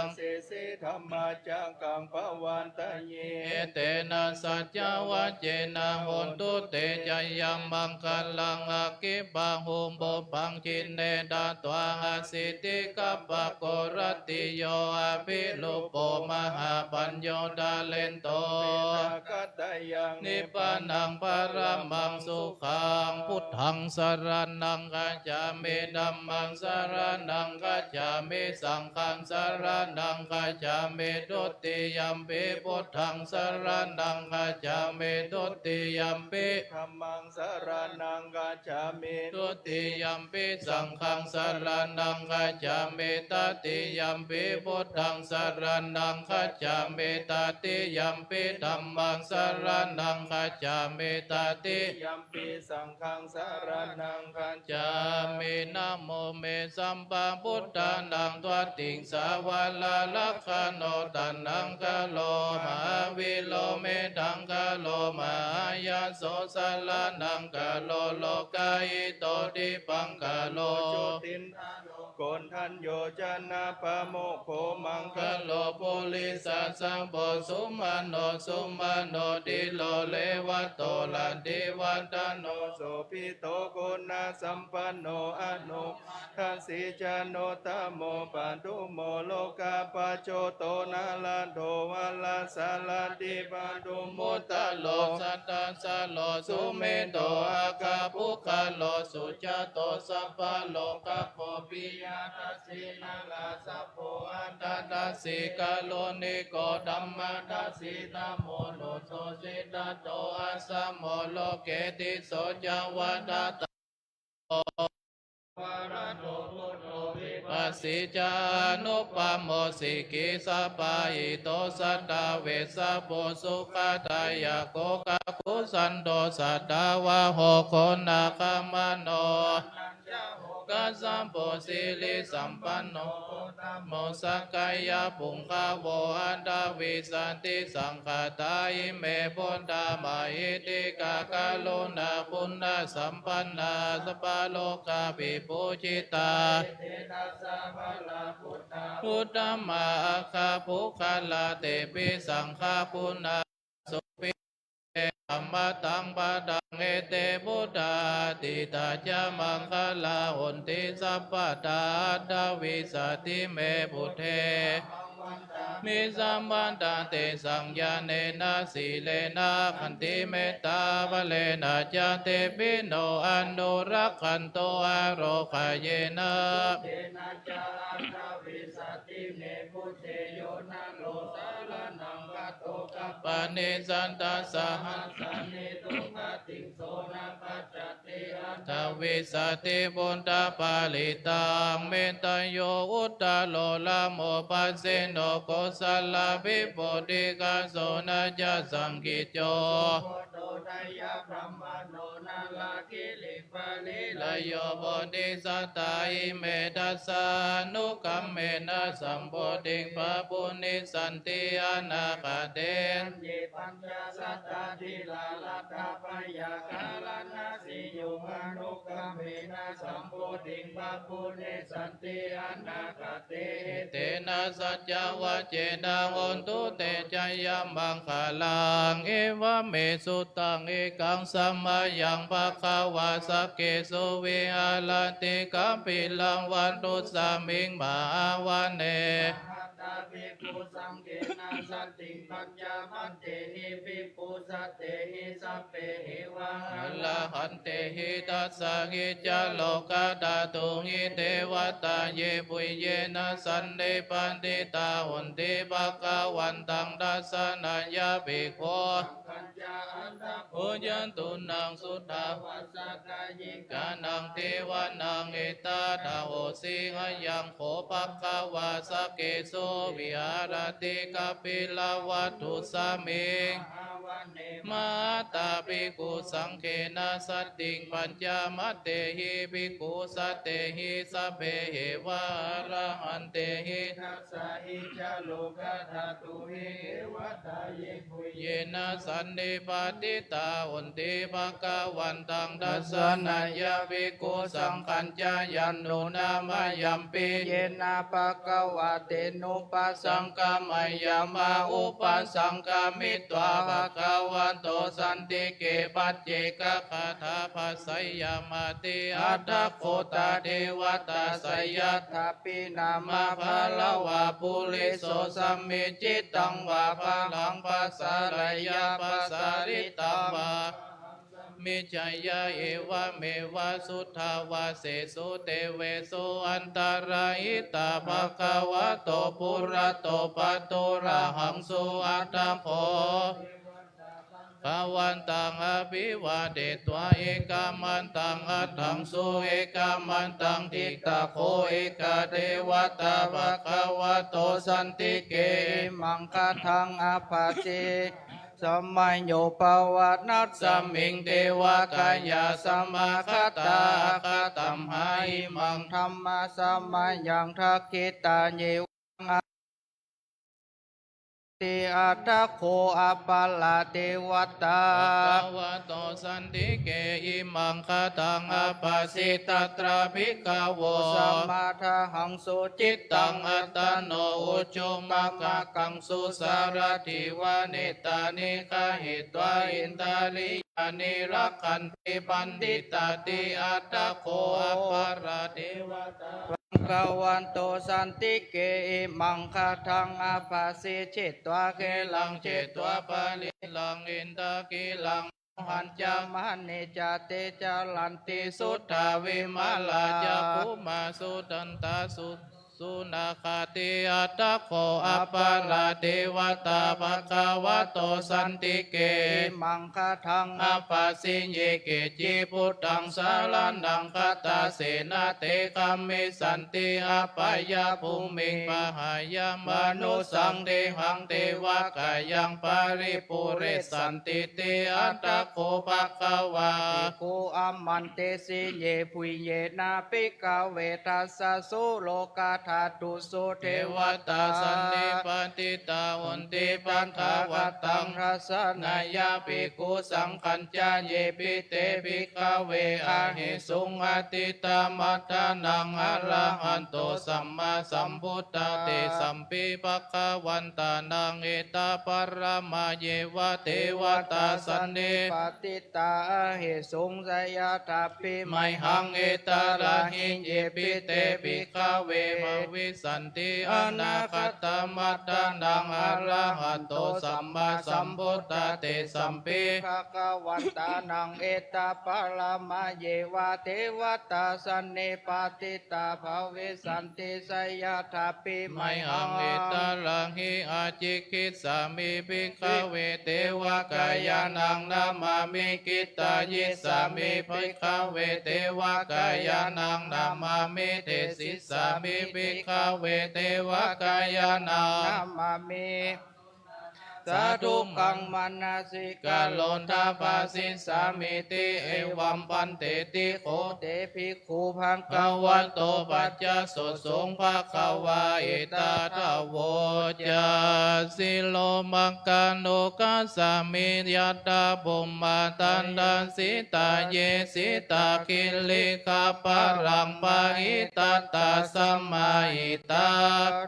ง เตสิ ธัมมาจักขัง ปะวัตตะเย เอเตนะ สัจจาวะเจนะ โหนตุ เต จะยัง มังคะลัง อะคคิปะหุง ปุปพัง คิเนตะ ตวา อะสิทธิขัพพะโก รัตติโย อะภิรูปโป มหาปัญโญ ทะเรนโต เปตาคัตตายัง นิพพานัง ปะระมัง สุขัง พุทธัง สะระณัง คัจฉามิ ธัมมัง สะระณัง คัจฉามิ สังฆัง สะระณัง คัจฉามิ ทุติยัมปิ พุทธัง สะระณัง คัจฉามิ ทุติยัมปิ ธัมมัง สะระณัง คัจฉามิ ทุติยัมปิ สังฆัง สะระณัง คัจฉามิ ตติยัมปิ พุทธัง สะระณัง คัจฉามิ ตติยัมปิ ธัมมัง สะระณัง คัจฉามิ ตติยัมปิ สังฆัง สะระณัง คัจฉามิ นะโม เม สัพพะพุทธานัง ตติง สาวะละ ลักขะโณ ตะนังคะโร มหาวีโร เมทังคะโร มหายะโส สะระณังคะโร โลกาหิโต ทิพังคะโร โจตินทะโร โกณฑัญโญ จะนะปะโมกโข มังคะโร ปุริสะสะโพ สุมะโน สุมะโน ทิโร เรวะโต รัตติวัฒโน โสภิโต กุณะสัมปันโน อนุ ทัสสี จานุตตะโม ปะทุมโม โลกะปะโจโต นะระโท วะระสะรัตติ ปะทุมมุตตะโร สัตตะสะโร สุเมโธ อะคะปุคคะโล สุจะโต สัพพะโลกะโพ ปิยะทัสสี นะราสะโพ อัตถทัสสี กะรุณิโก ธัมมะทัสสี ตะโมโนโท สิทธัตโถ อัสสะโม โลเก ติสโส จะวะทะตะ วะระโต พุทโธ วิปัสสี จานุปะโม สิกขี สะปะหิโต สัตถะเวสสะโภ สุขะทายะโก กะกุสันโต สัตถะวาโห โกนาคะมะโน นัญจะ Dasapusrisirisampanno uttamo sakyapuṅgavo, aṭṭhavīsatisahassā ime buddhā mahiddhikā karuṇāguṇasampannā sabbalokavibhūjitā. Etedasaparaputtā uttamā aggapuggalā, tepi saṅghaguṇā sopī amataṃ padaṃ. Ete buddhā atītā ca maṅgalā honti sabbadā, aṭṭhavīsatime buddhe vandāmi sabbadā. Tesaṃ ñāṇena sīlena khantimettābalena ca tepi no anurakkhantu ārogayena. Tena ca aṭṭhavīsatime buddhe yo naro saraṇaṃ gato kappāni satasahassāni duggatiṃ so na gacchati. Aṭṭhavīsati buddhaparittaṃ. Metteyyo uttaro dhammo pacceno kosalā vipattikasūnā ca saṅkhicco bodhiyā brāhmaṇo nāḷāgiriṃ pariḷāho bodhisatto. Ime dasānukammena sambodhiṃ pāpuṇissanti anāgate. Yaññe pañcasatā ṭhīrā laddhā mayhaṃ kāruññaseṭṭhānukammena sambodhiṃ pāpuṇissanti anāgate. Etena saccavajjena hontu te jayamaṅgalaṃ. Evaṃ me sutaṃ. Ekaṃ samayaṃ bhagavā sakkesu viharati kapilavatthusmiṃ mahāvane. Mahatā bhikkhusaṅghena saddhiṃ pañcamattehi bhikkhusatehi sabbeheva arahantehi. Dasahi ca lokadhātūhi devatā yebhuyyena sannipatitā honti bhagavantaṃ dassanāya bhikkhusaṅghañca. Atha kho catunnaṃ suddhāvāsakāyikānaṃ devānaṃ etadahosi: Ayaṃ kho bhagavā sakkesu viharati kapilavatthusmiṃ mahāvane. Mahatā bhikkhusaṅghena saddhiṃ pañcamattehi bhikkhusatehi sabbeheva arahantehi. Dasahi ca lokadhātūhi devatā yebhuyyena sannipatitā honti bhagavantaṃ dassanāya bhikkhusaṅghañca. Yannūna mayampi yena bhagavā tenupasaṅkameyyāma, upasaṅkamitvā bhagavato santike paccekagāthā bhāseyyāmāti. Atha kho tā devatā seyyathāpi nāma balavā puriso sammiñjitaṃ vā balaṃ pasāreyya, pasāritaṃ vā sammiñjeyya, evameva suddhāvāsesu devesu antarahitā bhagavato purato pāturahaṃsu. Atha kho bhagavantaṃ abhivādetvā ekamantaṃ aṭṭhaṃsu. Ekamantaṃ ṭhitā kho ekā devatā bhagavato santike imaṃ gāthaṃ abhāsi: Samayo pavanasmiṃ devakāyā samāgatā, āgatamha imaṃ dhammasamayaṃ dakkhitāyevaṃ āgatamhāti. Atha kho aparā devatā bhagavato santike imaṃ gāthaṃ abhāsi: Tatra bhikkhavo samādahaṃsu cittaṃ attano ujukamakaṃsu, sārathīva nettāni gahetvā indriyāni rakkhanti paṇḍitāti. Atha kho aparā devatā bhagavato santike imaṃ gāthaṃ abhāsi: Chetvā khīlaṃ chetvā palīghaṃ indakhīlaṃ mohaccamanejā, te caranti suddhā vimalā cakkhumatā sudantā su Suṇakkhati. Atha kho aparā devatā bhagavato santike imaṃ gāthaṃ abhāsi: Ye keci buddhaṃ saraṇaṃ gatāse, na te gamissanti apāyabhūmiṃ, pahāya mānusaṃ dehaṃ devakāyaṃ paripūressantīti. Atha kho bhagavā bhikkhū āmantesi: Yebhuyyena bhikkhave dasasu lokadhātusu devatā sannipatitā honti bhagavantaṃ dassanāya bhikkhusaṅghañca. Yepi te bhikkhave ahesuṃ atītamaddhānaṃ arahanto sammāsambuddhā, tesampi bhagavantānaṃ etaparamāyeva devatā sannipatitā ahesuṃ, seyyathāpi mayhaṃ etarahi. Yepi te bhikkhave bhavissanti anāgatamaddhānaṃ arahanto sammāsambuddhā, tesampi bhagavantānaṃ etaparamāyeva devatā sannipatitā bhavissanti, seyyathāpi mayhaṃ etarahi. Ācikkhissāmi bhikkhave devakāyānaṃ nāmāni, kittayissāmi bhikkhave devakāyānaṃ nāmāni, desissāmi bhikkhave devakāyānaṃ nāmāni, sādhukaṃ manasikarotha bhāsissāmīti. Evaṃ bhanteti kho te bhikkhū bhagavato paccassosuṃ. Bhagavā etadavoca: Silomakanukasāmi yattha bhummā tadassitā, ye sitā girigabbharaṃ pahitattā samāhitā,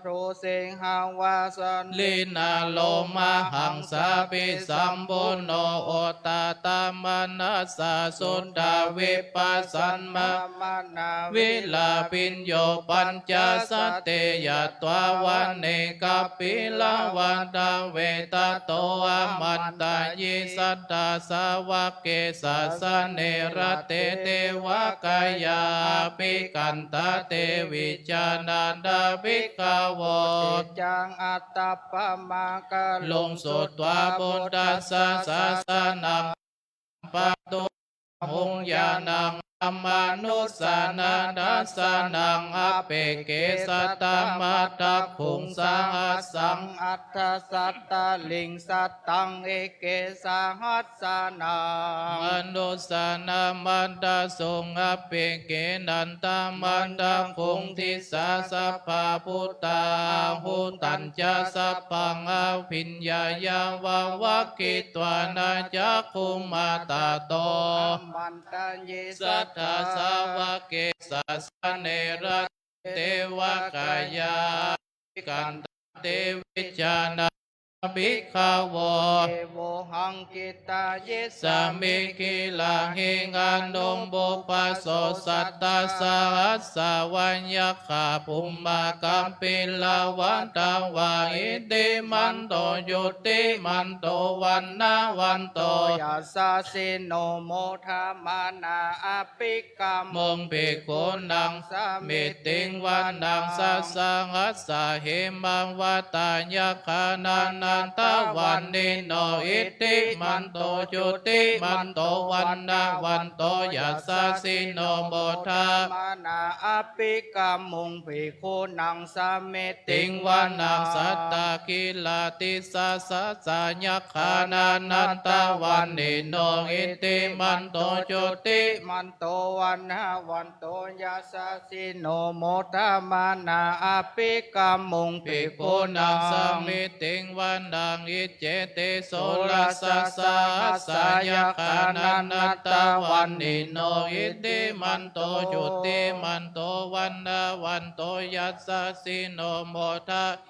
cāruṃ sīhāva sallīnā lomahaṃsābhisambhuno, odātamanasā suddhā vippasannamanāvilā. Bhiyyo pañcasate ñatvā vane kāpilavatthave, tato āmantayi satthā sāvake sāsane rate, devakāyā abhikkantā te vijānātha bhikkhavo. Ṭhityaṃ ātappamakaruṃ sutvā buddhassa sāsanaṃ, pāturahu ñāṇaṃ amanussāna dassanaṃ. Appeke satamaddakkhuṃ sahassaṃ atha sattariṃ, sataṃ eke sahassānaṃ manussānamaddassum, appekenantamaddakkhuṃ disā sabbā phuṭā ahu. Tañca sabbaṃ abhiññāya vavakkhitvāna cakkhumā, tato āmantayi satthā sāvake sāsane rate, devakāyā abhikkantā te vijānātha bhikkhavo. Ettāvatā ca amhehi sambhataṃ, girāhi anupubbaso, sattasahassā va yakkhā bhummā kāpilavatthavā, iddhimanto jutimanto vaṇṇavanto yasassino, modamānā abhi kkāmuṃ bhikkhūnaṃ samitiṃ vanaṃ. Sattasahassā hemavatā yakkhā nānattavaṇṇino, iddhimanto jutimanto vaṇṇavanto yasassino, modamānā abhikkāmuṃ bhikkhūnaṃ samitiṃ vanaṃ. Sattakhīlādisahassā yakkhā nānattavaṇṇino, iddhimanto jutimanto vaṇṇavanto yasassino, modamānā abhikkāmuṃ bhikkhūnaṃ samitiṃ vanaṃ. Iccete soḷasasahassā yakkhā nānattavaṇṇino, iddhimanto jutimanto vaṇṇavanto yasassino, modamānā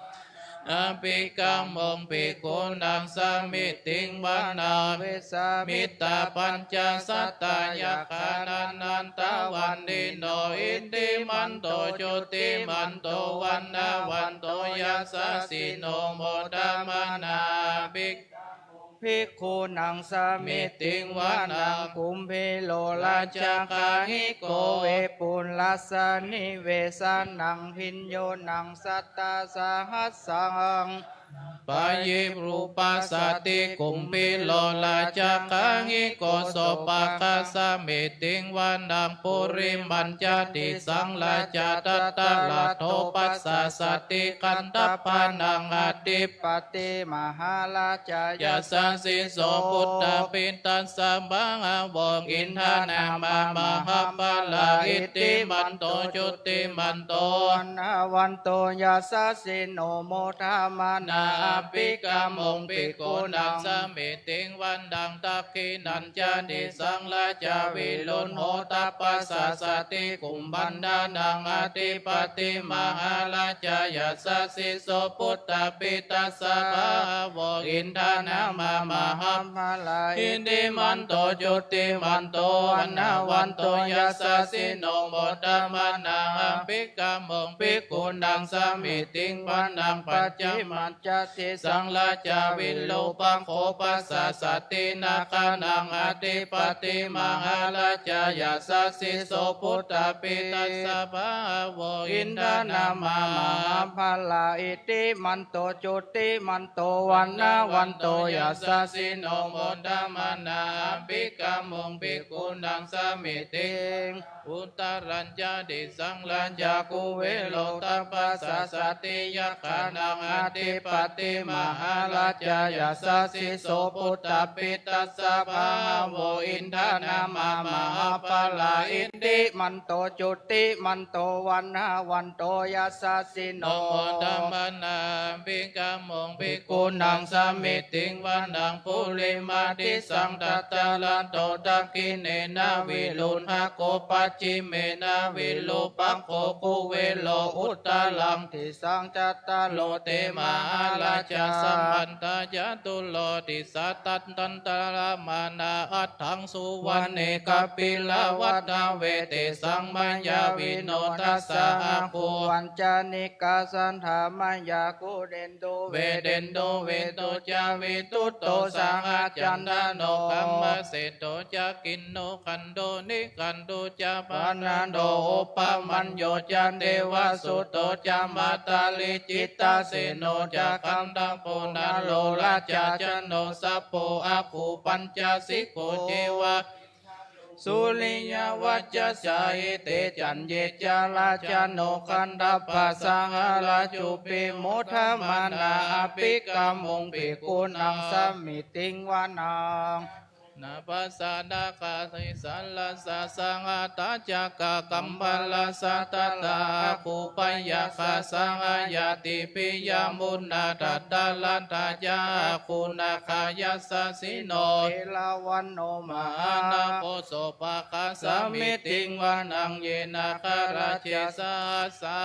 abhikkāmuṃ bhikkhūnaṃ samitiṃ vanaṃ. Vessāmittā pañcasatā yakkhā nānattavaṇṇino, iddhimanto jutimanto vaṇṇavanto yasassino, modamānā abhikkāmuṃ ภิกขุนัง สมิติง วนัง วนัง คุมภีโร ราชคาหิโก วิปุลลัสสะ นิเวสะนัง ภิญญูนัง สัตตาสหัสสัง ปะยิรูปัสสะติ คุมภีโร ราชคาหิโก โสภะคะ สมิติง วนัง ปุริมัญจะ ดิสัง ราชา ธัตตะรัตโถ ปัสสะสะติ ขันธัพพะนัง อธิปติ มหาราชา ยัสสะสิ โส ปุตตะปิตัสสะ บะหะโว อินทะนามา มหาปะลา อิทธิมันโต จุติมันโต วัณณะวันโต ยัสสะสิโน โมทะมะนา อภิกขะมุง ภิกขุนัง สมิติง วนัง ทักขิณัญจะ ดิสัง ราชา วิรุฬโห ตัพพะสะสะติ กุมภัณฑะนัง อธิปติ มหาราชา ยัสสะสิ โส ปุตตะปิตัสสะ บะหะโว อินทะนามา มหาปะลา อิทธิมันโต จุติมันโต วัณณะวันโต ยัสสะสิโน โมทะมะนา อภิกขะมุง ภิกขุนัง สมิติง วนัง ปัจฉิมัญจะ ดิสัง ราชา วิรูปักโข ปัสสะสะติ นาคานัง อธิปติ มหาราชา ยัสสะสิ โส ปุตตะปิตัสสะ บะหะโว อินทะนามา มหาปะลา อิทธิมันโต จุติมันโต วัณณะวันโต ยัสสะสิโน โมทะมะนา อภิกขะมุง ภิกขุนัง สมิติง อุตตะรัญจะ ดิสัง ราชา คุเวโร ตัพพะสะสะติ ยักขานัง อธิปติ มหาราชา ยัสสะสิ โส ปุตตะปิตัสสะ บะหะโว อินทะนามา มหาปะลา อิทธิมันโต จุติมันโต วัณณะวันโต ยัสสะสิโน โมทะมะนา ภิกขะมุง ภิกขุนัง สมิติง วนัง ปุริมา ดิสัง ธัตตะรัตโถ ทักขิเณนะ วิรุฬหะโข ปัจฉิเมนะ วิรูปักโข คุเวโร อุตตะรัง ดิสัง จัตตาโร เต มหาราชา สัมพันธะ จตุโร ดิสา ทัตตันตะระมะนา อัฏฐัง สุวัณเณ กะปิละวัฏฐะเว เตสัง มะยาวิโน ทัสสะ อาคู วัญจานิกา สัณฐา มะยา คุเณ ตุ เวเณ ตุ เวตุ จะ วิทุตโต สหะ จันทะโน คัมมะเสโท จะ กิณณุขันโท นิขันธุ จะ ปะนะโด อุปะมัญโญ จะ เตวะสุโต จะ มาตาลี จิตตะเสโน จะ กันทะโพ นะโร ราชา จะโน สัพโพ อาคู ปัญจสิกโข เจวะ สุริยะวัจจะสา อิเต จันเย จะ ราชาโน ขันธัพพะ สหะราชูปิ โมทะมะนา อภิกขะมุง ภิกขุนัง สมิติง วนัง นาภะสะ นาคา สิสา รัสสะ สหัตถะ จักขะ กัมมะละสะ ทัตตา อาคู พยัคฆา สหะ ญาติปิ ยะมุนา ทัตตะรัตถะ จะ อาคู นาคา ยัสสะสิโน เอราวัณโณ มหานาโค โสภะคะ สมิติง วนัง เย นาคาราเจ สหัสสา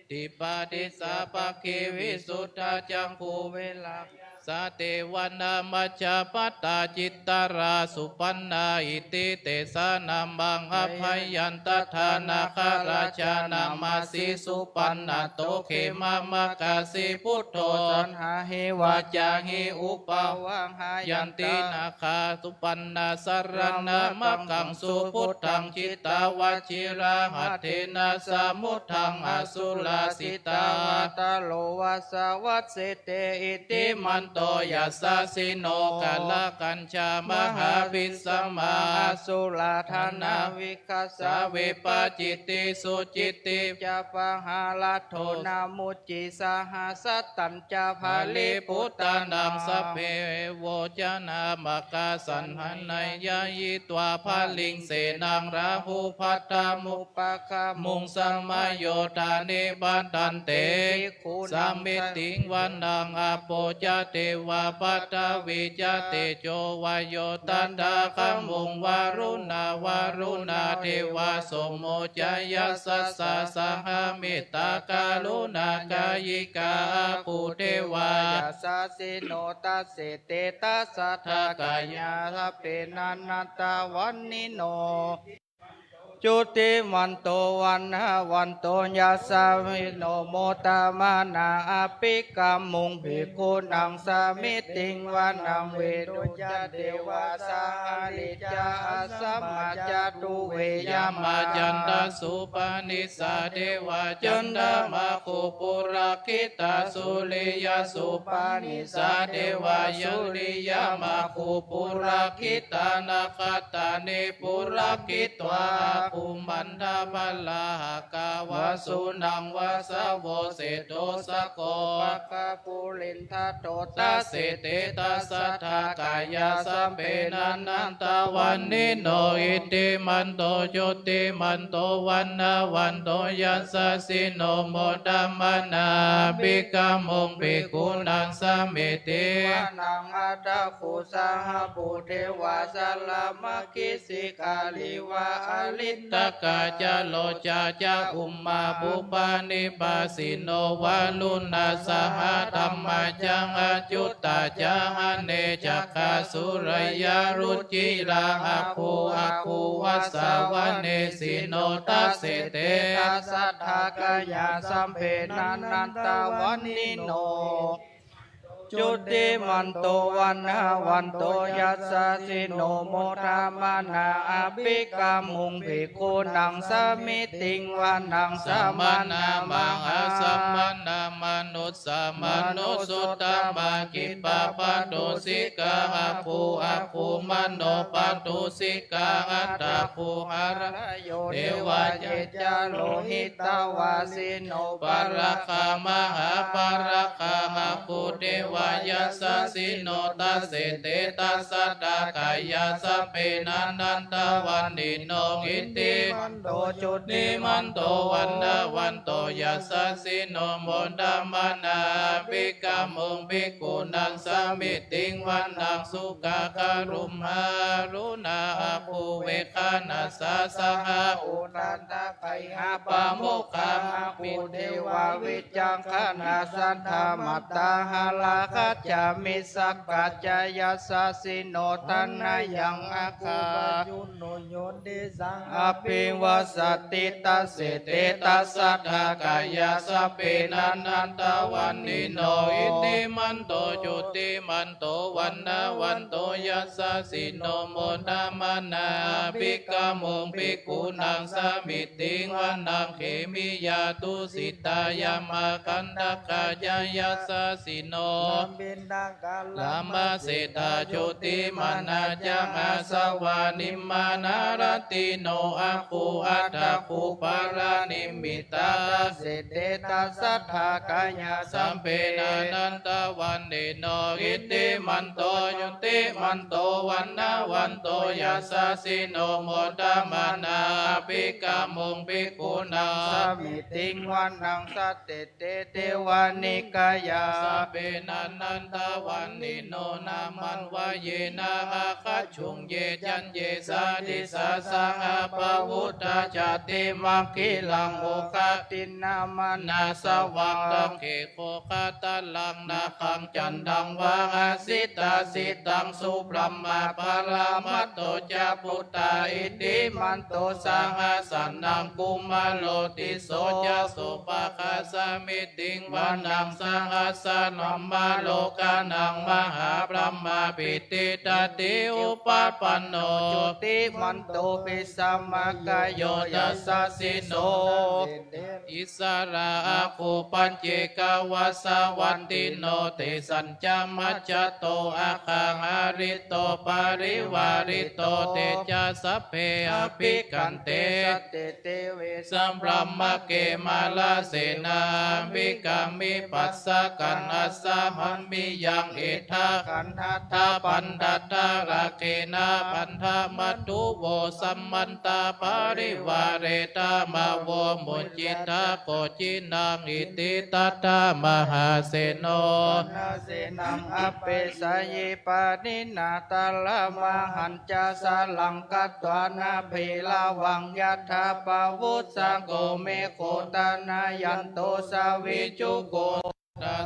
ทิปาทิสสะ ภักขี วิสุทธา จักขู เวรัญจะ สะ เตวะ นา มัจจะปัตตา จิตตะรา สุปัณณา อิติเตสา นามัง อภัยยันตะถา นาคาราชา นามาสิ สุปัณณะโต เขมะมะกาสิ พุทโธ สัณหาหิ วาจาหิ อุปะวาหายันติ นาคา สุปัณณา สะระณะมะกัง สุพุทธัง จิตตะวะ จิระหัตเถนะ สะ มุทธัง อสุรา สิตา วาตาโล วาสะวัสสิ เต อิทธิมันโต ยัสสะสิโน กาละกัญจา มหาวิสสะมา อสุรา ธานา วิคัสสา วิปะจิตติ สุจิตติ จะ ปะหารัตโถ นะมุจจิ สหัสสัตตัญจะ บาลี ปุตตานัง สัพเพ โวจะ นามะกา สัณหะ นะยะยิ ตวา บาลิง เสนัง ราหู พัทธะมุปะคะมุง สะ มะโย ธานิ บะดันเต ภิกขุนัง สมิติง วนัง อาโป จะ เทวา ปัทธะวี จะ เตโจ วาโย ตถาคะมุง วารุณา วารุณา เทวา โสโม จะ ยัสสะ สะ สหะ เมตตา กรุณากายิกา อาคู เทวา ยัสสะสิโน ตัสเส เต ตัสสะ ทะ กายา สัพเพ นะ นะตะวัณณิโน โช จุติมันโต วัณณะวันโต ยัสสะสิโน โมทะมะนา อะภิกขุ ภิกขุนัง สะมิติง วะนัง เวรุญจะ เตวา สะหะริจจา อัสสะมะจะ ดูเว ยะมะจันทะ สุปะนิสสา เตวา จันทะมะขุ ปุระกขิตา สุริยะ สุปะนิสสา เตวา สุริยะมะขุ ปุระกขิตา นะขัตตานิ ปุระกขิตวา อะขุ มันดา พะลาหะกา วะสุนัง วะสะโว เสโท สะโค ปะกะ ปุเรนทะโต ตะเส เต ตัสสะ ทะ กายา สัพเพ นะ นันทะ วัณฑิโน อิทธิมันโต จุติมันโต วัณณะวันโต ยัสสะสิโน โมทะมะนา อะภิกขุ ภิกขุนัง สะมิติง วะนัง อะถะ คุ สะหะ ปู เตวา สะละมะ กิสสิกา ลีวา อะรินทะกา จะโรจา จะ อุมมา ปุพพา นิบาสิโน วะรุณา สะหะ ธัมมา จะ อะจุตตา จะ อะเนจักขา สุระยะ รุจิระ อะคู อะคู วะสะวะ เนสิโน ตะเส เต ตัสสะ ทะ กายา สัพเพ นะ นันทะ วัณฑิโน จุติมันโต วัณณะวันโต ยัสสะสิโน โมทะมะนา อะภิกขุ ภิกขุนัง สะมิติง วะนัง สะมะนะ มหา สะมะนะ มนุสสะ มนุสโสตะมะ ขิปปะปะโตสิกา อะคู อะคู มโนปะโตสิกา อะถะ คูหะระโย เตวา เย จะ โลหิตะวาสิโน ปะระกะ มหาปะระกะ อะคู เตวา ยัสสะสิโน ตะเส เต ตัสสะ ทะ กายา สัพเพ นะ นันทะ วัณฑิโน อิทธิมันโต จุติมันโต วัณณะวันโต ยัสสะสิโน โมทะมะนา อะภิกขุ ภิกขุนัง สะมิติง วะนัง สุขะ กะรุมหา อรุณา อะคู เวกขะนะสะ สหะ อุทธันตะ ไกหะปะโมกขะ อะคู เตวา วิจักขะนะ สัตถะ มัตตา หะระ คัจจามิ สักขะ จะ ยัสสะสิโน ทะนะยัง อะคู ปะจุนโน โยติสสัง อะภิวาสสะติ ตะเส เต ตัสสะ ทะ กายา สัพเพ นะ นันทะ วัณฑิโน อิทธิมันโต จุติมันโต วัณณะวันโต ยัสสะสิโน โมทะมะนา อะภิกขุ ภิกขุนัง สะมิติง วะนัง เขมิยา ตุสิตา ยะมะ คันทะกะ จะ ยัสสะสิโน ลมะเศรษฐา โชติมะนะ จะ อาสวะ นิมมะนะ รัตติโน อะคู อะถะคู ปะระนิมมิตา ตะเส เต ตัสสะ ทะ กายา สัพเพ นะ นันทะ วัณฑิโน อิทธิมันโต จุติมันโต วัณณะวันโต ยัสสะสิโน โมทะมะนา อะภิกขุ ภิกขุนัง สะมิติง วะนัง สะเต เต เตวะ นิกายา สัพเพ นะ นันทะ วัณฑิโน นะ มันวะเยนะ อะคะชุง เย จัญเย สา ติสสะ สหะ ปะวุตตะ จะ ติมังคิลัง โอคะตินะ มะนะสะวัง ตัง เข โขคะตะลัง นาคัง จันทัง วา หะสิตา สิตัง สุบรหมะ ปะระมะโต จะ ปุตตา อิทธิมันโต สะหะสะนัง กุมารโสติโส จะ โสภะคะ สะมิติง วะนัง สะหัสสะ บรหมะโลกานัง มหาบรหมะ ปิฏฐิฏฐิ อุปะปันโน จุติมันโต ปิสมะกะโย ยัสสะสิโน อิสสะระ อะคู ปัจเจกะวะสะวันติโน เตสัญจะ มัจจะโต อะคะหะริโต ปะริวาริโต เตจะ สัพเพ อะภิกขันเต สันติ เตเว สะ บรหมะเก มาระเสนา อะภิกขามิ ปัสสะกัง อัสสะหัมปิยัง เอทะขันธัตถะ ปันธัตถะ ราเขนะ ปันทะมัตถุ โว สัมมันตะ ปะริวาเรทะ มะ โว มุจจิตะ โก จินัง อิทธิตัตถะ มหาเสโน เสนัง อัปเปสะยิ ปะนินา ทะละมะหันจะ สะรัง คัตวานะ เภละวัง ยัตถะ ปะวุสสะโก เมฆโข ทะนะยันโต สะวิจุโข ตะ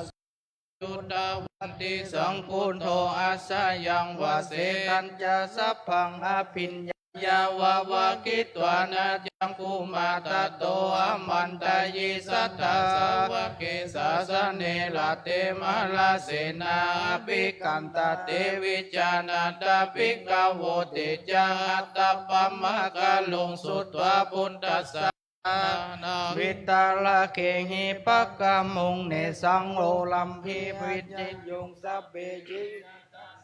จุตตะวันติสัง พุทโธ อัสสะยัง วะเส ทัญจะ สัพพัง อะภิญญา ยาวะวะคิตวานะจักขุมา ตัตโต อะมันตะยิ สัตถา สาวะเก สาสะเน รัตเต มหาราเสนา อะภิกขันตะ เต วิจานะถา ภิกขะโว เตจัง อัตตะปะมะกะโร สุตวา ปุตตัสสะ นะ วิตะระเกหิ ปะกะมุง เนสัง โอรัมภิ วิจยุง สัพเพ ยิ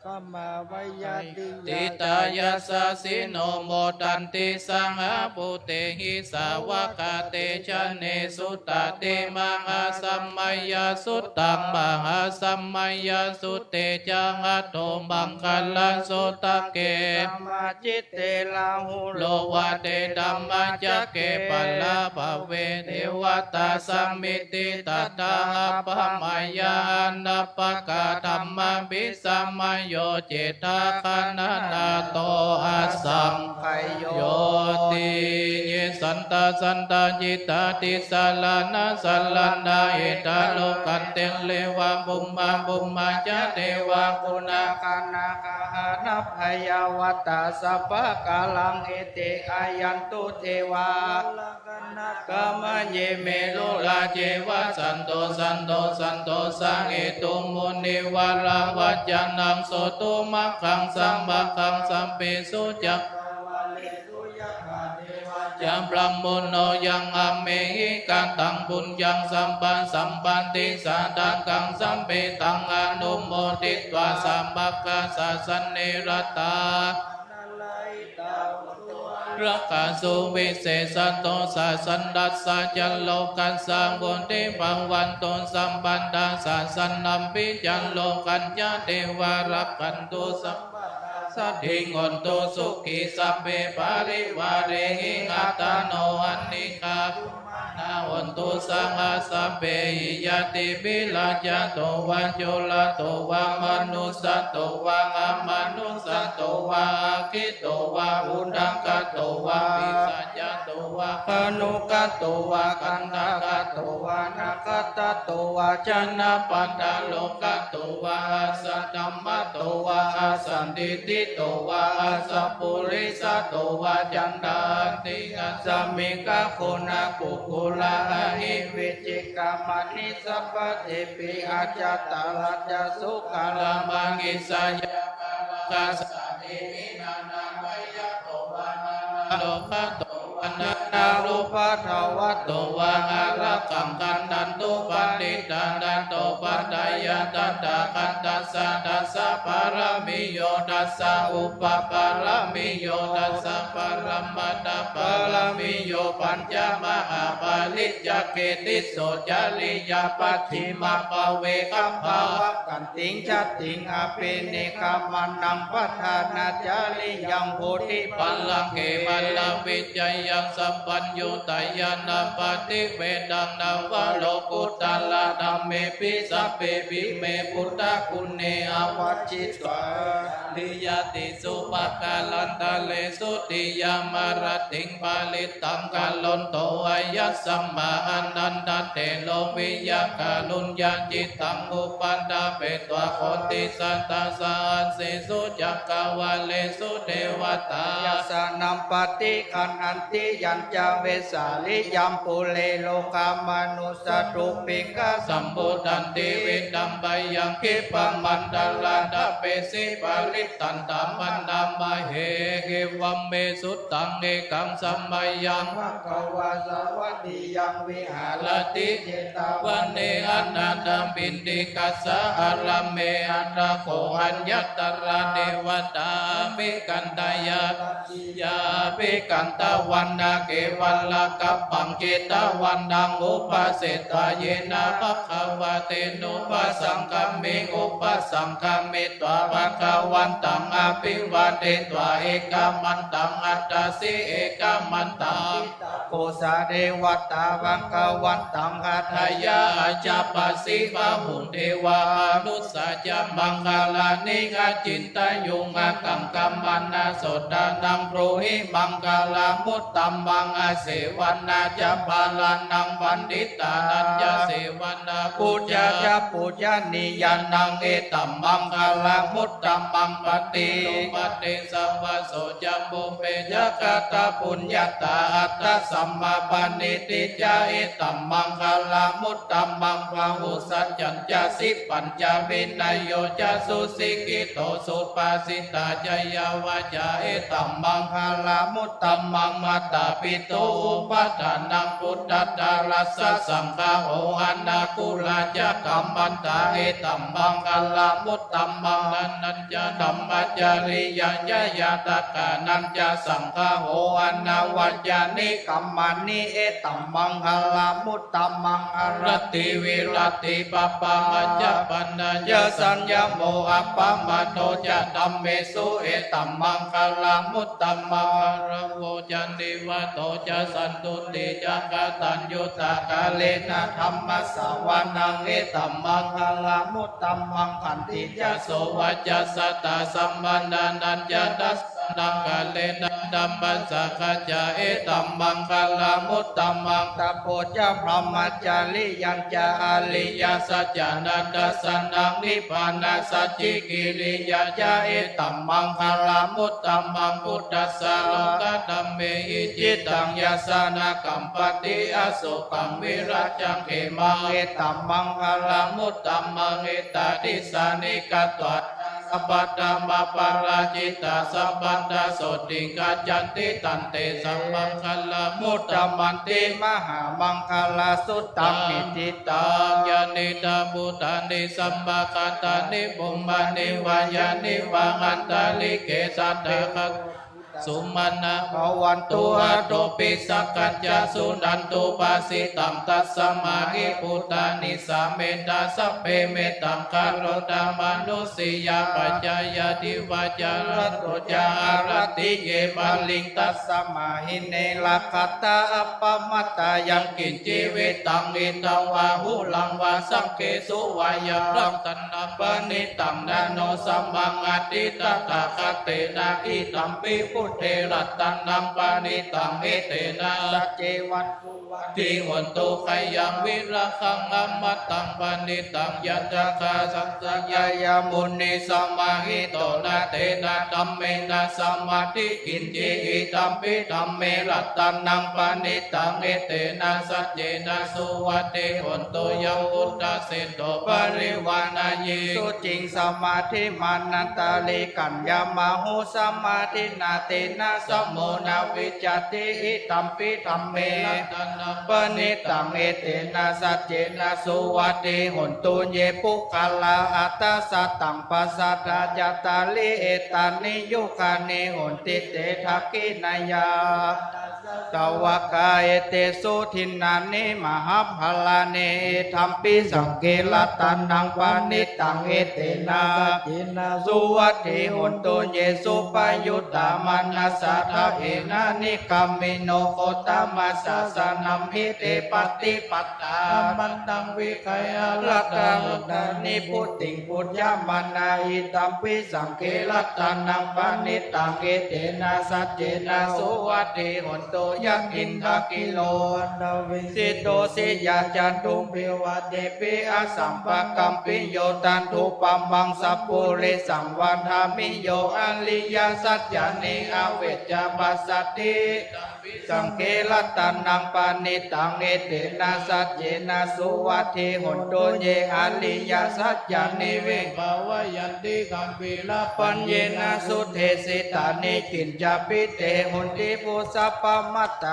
กะมะ วะยา ติ ทิตายัสสะ สิโน โมทันติ สะหะ ภูเตหิ สาวะกา เต จะ เน สุตาติ มหาสะมะยะ สุตัง มหาสะมะยะ สุเตจัง อะโถ มังคะลัง สุตะเก ธรรมะ จิตเต ราหุโล วาเต ธัมมะจักเก ปะระภะเว เตวะตา สะมิตติ ตะถา อะปะมะยา อะนะปะกา ธัมมาภิ สะมะโย เจตะ คะนะ นาโต อะสัง ขะโย ติ เย สันตะ สันตะจิตตา ติสสะระณะ สะระณะ หิตาโร ขันติ เต วะ ภุมมะ ภุมมาจะ เตวะ กุณา กะนะ กะหา นะ พะยา วัตตา สัพพะกาลัง เอเต อายันตุ เตวา กะมะเย เมรุรา เจวะ สันโต สันโต สันโต สะเกตุ มุนิวะระ วัจจะนัง โสตุ มัคคัง สะมะคัง สัพเพสุ จักขะวาเลสุ ยักขา เทวา จะ บรามโมโน ยัง อะเมหิ กะตัง ปุญญัง สัมปะสัมปันติ สาธะกัง สัพเพตัง อะนุโมทิตวา สะมะคะ สาสะเน รัตตา รักขา สุ วิเสสะโต สะสันตัสสะ จะ โลกัสสะ วุตถิภะวันตุ สัพพัตตา สะสะนัมปิ จะ โลกัสสะ เทวา รักขันตุ สัพพะทา สัตถิ โหนตุ สุขี สัพเพ ปะริวาเรหิ อัตตาโน อัตถิกา นา โหนตุ สะหะ สัพเพหิ ญาติปิ ราชะโตวา จุละโตวา มะนุสสะโตวา อะมะนุสสะโตวา อะคิโตวา อุทะกะโตวา ปิศาจะโตวา ขะนุกะโตวา คันทะกะโตวา นะคะทะโตวา จะนะปะทะโลกะโตวา อัสสะธัมมะโตวา อัสสะทิฏฐิโตวา อัสสะปุริสะโตวา จันทะ อัตถิ อัสสะมิง กะโกนะ กุกกุละ อะหิ วิจิกะ มะหิสะปะเตปิ อะจะตะระจะ สุกะละ มะหิสะยะ กะละกะสะ เตหิ นานาพะยะโตวา นานาโรคะโตวา นานาอุปะทะวะโตวา อะระหัง ขันธันตุ ปะริตตานะโต ปัฏฐะยะ ตถาคะตัสสะ ทัสสะปะระมิโย ทัสสะอุปะปะระมิโย ทัสสะปะระมัตถะปะระมิโย ปัญจะมหาปะริจจเก ติสโส จริยา ปัจฉิมะปะเวกะ ภาวะ ขันติง ชาติง อะภินิกขะมะนัง ปะทานะจริยัง โพธิปัลลังเก มะลาวิจยัง สัพพัญญูตะญาณะปะทิเวทัง นะวะโลกุตตะระธัมเมปิ สัพเพปิเม ปุทธะกุเณ อะวัจฉิตวา จริยาติสุ ปะกาลันตะเรสุ ติยะมะระติง ปะริตตัง กะรันโต อะยัสมะ อะนันทะเถโร วิยะกะรุญญะจิตตัง อุปะทะเปตวา โขติสัตตะสะหัสเสสุ จักขะวาเลสุ เทวะตา ยัสสะนัมปะฏิฆันหันติ ยัญจะเวสสาลิยัง ปุเรโรคามานุสสะตุ ปิงคะสัมปุทธันติ วิธัมมะยัง คิปปะมันตะระทะเปสิ ปะริตตันตะมะนะมะเห เอวัมเม สุตตัง เอกังสะมะยัง ภะคะวา สาวัตถิยัง วิหะระติ เจตะวะเน อะนะถะปิณฑิกัสสะ อะระเม อะถะโข อะยัตตะระ เดวะตา อะภิคันธะยา ยา อะภิคันธะวันนะ เกวะละกัปปัง เจตะวะนะ อุปะเสถะ เยนะ ภะคะวา เตโน ปะสังคะมิง อุปะสังคะมิตวา ภะคะวันตัง อะภิวาเทตวา เอกะมันตัง อัตถะสิ เอกะมันตัง โพสาเทวะตา ภะคะวันตัง อะถะยา อาชาปะสิ บาหุเทวา อะนุสสะจะ มังคะลานิ อะจินตะยุง อะกังคะมานะ โสตะนะ บรูหิ maṅgalamuttamaṃ. Asevanā ca bālānaṃ paṇḍitānañca sevanā, pūjā ca pūjanīyānaṃ etammaṅgalamuttamaṃ. Paṭirūpadesavāso ca pubbe ca katapuññatā, attasammāpaṇidhi ca etammaṅgalamut tamaṃ. Bāhusaccañca sippañca vinayo ca susikkhito, subhāsitā ca yā vācā etammaṅgalamuttamaṃ. Mātāpituupaṭṭhānaṃ puttadārassa saṅgaho, anākulā ca kammantā etammaṅgalamuttamaṃ. Dānañca dhammacariyā ca ñātakānañca saṅgaho, anavajjāni kammāni etammaṅgalamuttamaṃ. Āratī viratī pāpā majjapānā ca saññamo appamādo ca dhammesu etammaṅgalamuttamaṃ. Gāravo ca nivāto ca santuṭṭhī ca kataññutā kālena dhammassavanaṃ etammaṅgalamuttamaṃ. Khantī ca sovacassatā samaṇānañca dassanaṃ kālena dhammasākacchā etammaṅgalamuttamaṃ. Tapo ca brahmacariyañca ariyasaccāna dassanaṃ nibbānasacchikiriyā ca etammaṅgalamuttamaṃ. Phuṭṭhassa lokadhammehi cittaṃ yassa na kampati asokaṃ virajaṃ khemaṃ etammaṅgalamuttamaṃ. Etādisāni katvāna sabbatthamaparājitā sabbattha sotthiṃ gacchanti tantesaṃ maṅgalamuttamanti. Mahāmaṅgalasuttaṃ. Itihidaṃ. Yānīdha bhūtāni samāgatāni bhummāni vā yāni va antalikkhe saṭṭhakā sumanā bhavantu athopi sakkacca suṇantu bhāsitaṃ. Tasmā hi bhūtā nisāmetha sabbe mettaṃ karotha mānusiyā pajāya divā ca ratto ca haranti ye baliṃ. Tasmā hi ne rakkhatha appamattā yaṃ kiñci vittaṃ idha vā huraṃ vā saggesu vā yaṃ ratanaṃ paṇītaṃ na no samaṃ atthi tathāgatena idampi buddhe ratanaṃ paṇītaṃ etena saccena suvatthi hotu. Khayaṃ virāgaṃ amataṃ paṇītaṃ yadajjhagā santaṃ yāyamūni samāhito na tena dhammena samatthi kiñci idampi dhamme ratanaṃ paṇītaṃ etena saccena suvatthi hotu. Yaṃ buddhaseṭṭho parivāṇayi suciṃ samādhimānantarikaññamāhu samādhinā tena samo na vijjati idampi dhamme ratanaṃ paṇītaṃ etena saccena suvatthi hotu. Ye puggalā aṭṭha sataṃ pasatthā cattāri etāni yugāni honti te dakkhiṇeyyā pañcasatavakā etesu dinnāni mahapphalāni idampi saṅghe ratanaṃ paṇītaṃ etena saccena suvatthi hotu. Ye suppayuttā manasā daḷhena nikkāmino gotamasāsanamhi te pattipattā amataṃ vigayha laddhā mudhā nibbutiṃ bhuñjamānā idampi saṅghe ratanaṃ paṇītaṃ etena saccena suvatthi hotu. Yathindakhīlo paṭhaviṃ sito siyā candhuṃ pavā tepi asampakampiyo tathūpamaṃ sappurisaṃ vadāmi yo ariyasaccāni avecca passati idampi saṅghe ratanaṃ paṇītaṃ etena saccena suvatthi hotu. Ye ariyasaccāni vibhāvayanti gambhīrapaññena sudesitāni kiñcāpi te honti bhusappamattā na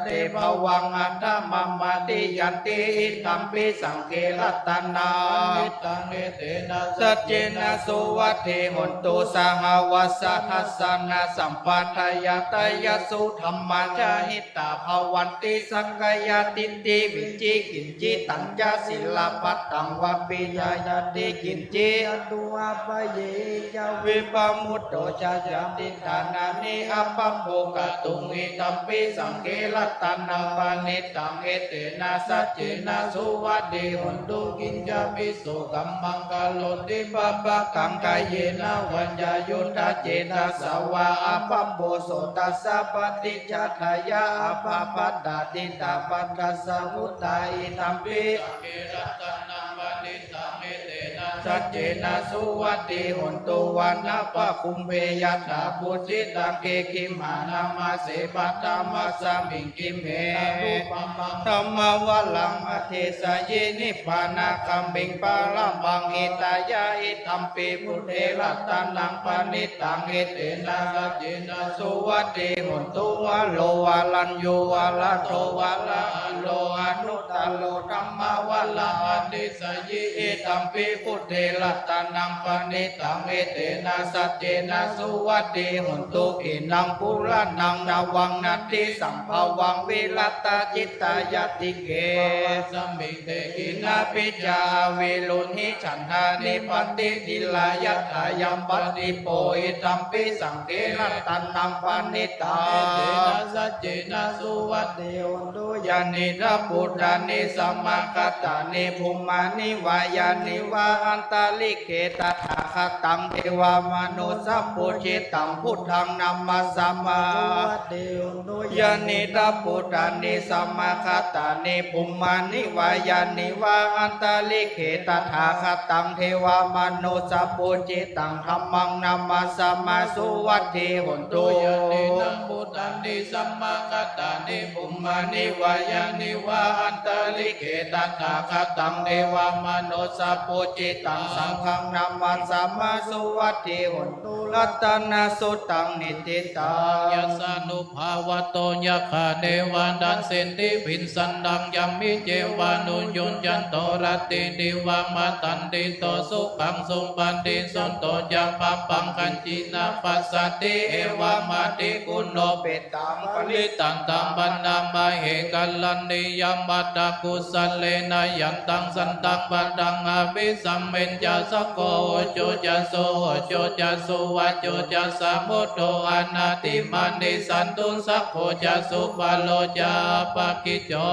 te bhavaṃ aṭṭhamamādiyanti idampi saṅghe ratanaṃ paṇītaṃ etena saccena suvatthi hotu. Sahāvassa dassanasampadāyātā yā suddhammā jahitā bhavanti sakkāyadiṭṭhi vicikicchitañca sīlabbataṃ vappi yā yāti kiñci catūhapāyehi ca vippamutto ca yāni ṭhānāni abhabbo kātuṃ idampi saṅghe ratanaṃ paṇītaṃ etena saccena suvatthi hotu. Kiñcāpi so kammaṃ karoti pāpakaṃ kāyena vācāyuda cetasā vā apa Sambojjhatassa paṭicchadāya abbhabbatadiṭṭhapadassa vuttā. Idampi saṅghe ratanaṃ paṇītaṃ etena saccena suvatthi hotu. Vanappagumbe yathā phussitagge gimhānamāse paṭhamasmiṃ gimhe anupammam dhammavaraṃ adesayi nibbānagāmiṃ paramaṃ hitāya. Idampi buddhe ratanaṃ paṇītaṃ etena saccena suvatthi hotu. Varo varaññū varado varāharo anuttaro dhammavaraṃ adesayi. Idampi buddhe ratanaṃ paṇītaṃ etena saccena suvatthi hotu. Khīṇaṃ purāṇaṃ navaṃ natthi sambhavaṃ virattacittāyatike. Nivesasmiṃ te khīṇabījā avirūḷhichandā nippaṇṇidhirā yathāyaṃ padīpo. Idampi saṅghe ratanaṃ paṇītaṃ etena saccena suvatthi hotu. Yānīdha bhūtāni samāgatāni bhummāni vā yāni va antalikkhe tathāgataṃ devamanussapūjitaṃ buddhaṃ namassāma. Yānīdha bhūtāni samāgatāni bhummāni vā yāni va antalikkhe tathāgataṃ devamanussapūjitaṃ dhammaṃ namassāma suvatthi hotu. Yānīdha bhūtāni samāgatāni bhummāni vā yāni va antalikkhe tathāgataṃ devamanussapūjitaṃ saṅghaṃ namassāma suvatthi hotu. Ratanasuttaṃ niṭṭhitaṃ. Yassānubhāvato yakkha devā dassenti pisācaṃ yāmi ceva nuyyujjhanto rattiṃ dīvā matandito sukhaṃ supati sutto ca pāpaṃ kañci na passati. Evamādiguṇope taṃ parittaṃ taṃ bhaṇāma he karaṇīyamatthakusalena. Yantaṃ santaṃ padaṃ abhisamecca sakko ujū ca suhujū ca suvaco cassa mudu anatimānī. Santussako ca subharo ca appakicco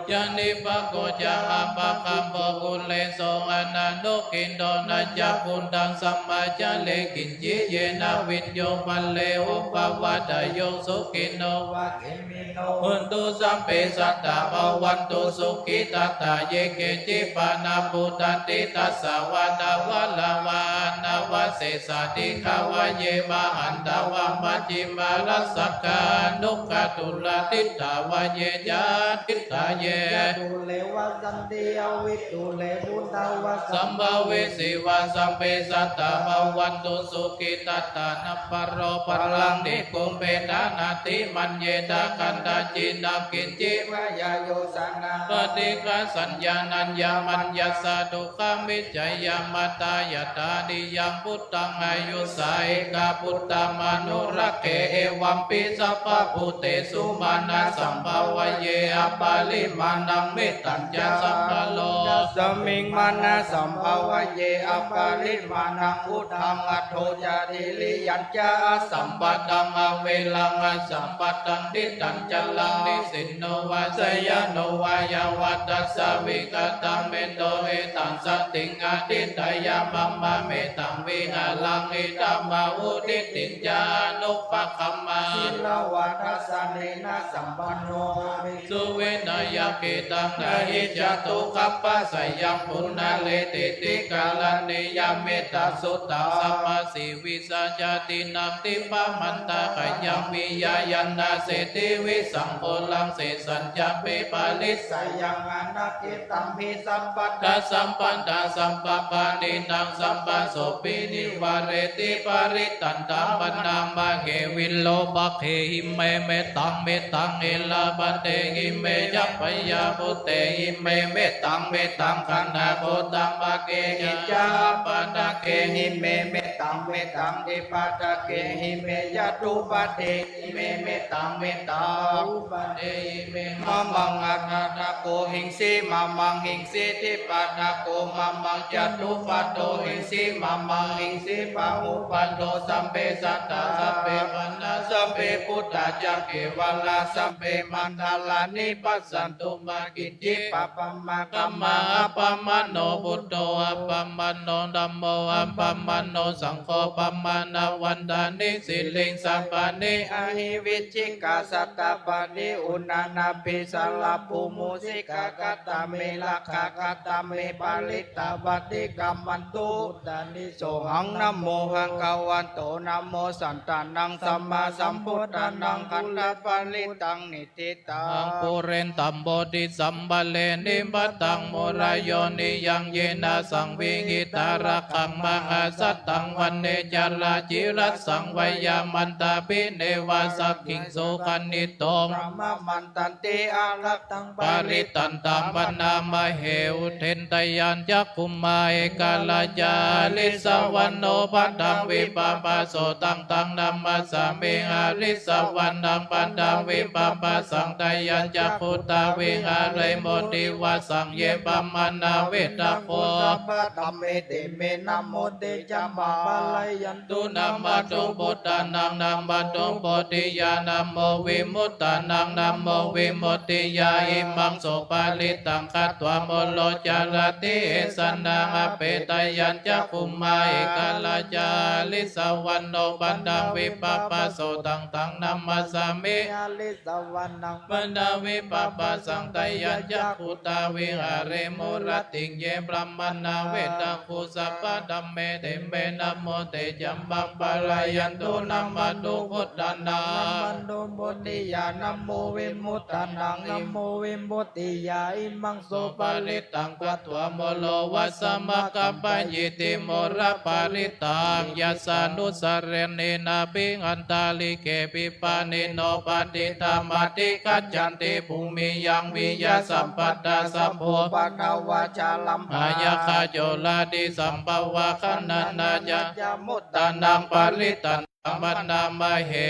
ca nipako ca appagabbho kulesu ananugiddho. Na ca khuddaṃ samācare kiñci yena viññū pare upavadeyyuṃ. Sukhino vā khemino hontu sabbe sattā bhavantu sukhitattā. Ye keci pāṇabhūtatthi tasā vā thāvarā vā anavasesā dīghā vā ye mahantā vā majjhimā rassakā aṇukathūlā diṭṭhā vā ye ca adiṭṭhā ye ca dūre vasanti avidūre bhūtā vā sambhavesī vā sabbe sattā bhavantu sukhitattā. Na paro paraṃ nikubbetha nātimaññetha katthaci naṃ kiñci byārosanā paṭighasaññā nāññamaññassa dukkhamiccheyya. Mātā yathā niyaṃ puttaṃ āyusā ekaputtamanurakkhe evampi sabbabhūtesu mānasambhāvaye aparimāṇaṃ. Mettañca sabbalokasmiṃ mānasambhāvaye aparimāṇaṃ uddhaṃ adho ca tiriyañca asambādhaṃ averaṃ asapattaṃ. Tiṭṭhañcaraṃ nisinno vā sayāno vā yāvatassa vigatamiddho etaṃ satiṃ adhiṭṭheyya brahmametaṃ vihāraṃ idhamāhu. Diṭṭhiñca anupagamma sīlavā dassanena sampanno bhāvik suvineyya khittaṃ na hi jātu gabbhaseyyaṃ punaretīti. Karaṇīyam mettasuttaṃ. Sabbāsīvisajātīnaṃ tippamantakayaṃ viyāya nasīti visaṃ ghoraṃ. Sesañcāpi parissayaṃ anakkhitamhi sabbattha sampadā sabbapāṇinaṃ sabbasopi nivāreti. Parittaṃ taṃ bhaṇāma he virūpakkhe. Ime mettaṃ mettaṃ irāpate ime ca byāpute ime mettaṃ mettaṃ gaṇhaghotamake. Kiñca apādakehi me mettaṃ mettaṃ dipādakehi me ca duppadehi me mettaṃ mettaṃ uppadehi me mamaṃ atthātako hiṃsi mamaṃ hiṃsīti, pāṇako mamaṃ catupato hiṃsi mamaṃ hiṃsi, pahupado sabbe sattā sabbe pāṇā sabbe bhūtā ca kevalā, sabbe mandalāni passantu mā kiñci pāpam akama. Appamāṇo buddho, appamāṇo dhammo, appamāṇo saṅgho, pamāṇavantāni siriṃsapāni, ahi vicchikā satapadī uṇṇānābhī sarabū mūsikā, katā me rakkhā, katā me parittā, paṭikkamantu bhūtāni. Sohaṃ namo bhagavato, namo sattannaṃ sammāsambuddhānaṃ, khandhaparittaṃ niṭṭhitaṃ pūrentabodhisambhāre, nibbattaṃ mūḷayo niyaṃ yena, saṃvihitarakkhaṃ mahāsattaṃ, vane carācirasaṃvayā, mātā bhīneva sakkiṃsu, gaṇhito brahmamānanti, arattaṃ parittaṃ taṃ paṇāmahe. Udetayañcakkhumā ekarājā, harissavaṇṇo paṭhavippabhāso, taṃ taṃ namassāmi harissavaṇṇaṃ paṭhavippabhāsaṃ, tayajja guttā viharemu divasaṃ. Ye brāhmaṇā vedaggū sabbadhamme, te me namo te ca maṃ pālayan tu, namatthu buddhānaṃ namatthu bodhiyā, namo vimuttānaṃ namo vimuttiyā. Imaṃ so parittaṃ katvā moro carati, esanā apetayañcakkhumā ekarājā, harissavaṇṇo paṭhavippabhāso, taṃ taṃ namassāmi harissavaṇṇaṃ paṭhavippabhāsaṃ, tayajja guttā viharemu rattiṃ. Ye brāhmaṇā vedaggū sabbadhamme, te me namo te ca maṃ pālayan tu, namatthu buddhānaṃ namatthu bodhiyā, namo vimuttānaṃ namo vimuttiyā. Imaṃ so parittaṃ katvā moro vāsamakappayīti, moraparittaṃ. Yassānussaraṇena abhikkantā, rikkhebhi pāṇino patiṭṭhā, matigacchanti bhūmiyaṃ vijāsabbattha. Sabbupaddavā ca saṅghā yakkhā coraṇā, sabbāvaghanā nāgā, yasassā ca bhūtānaṃ parittaṃ taṃ paṇāmahe.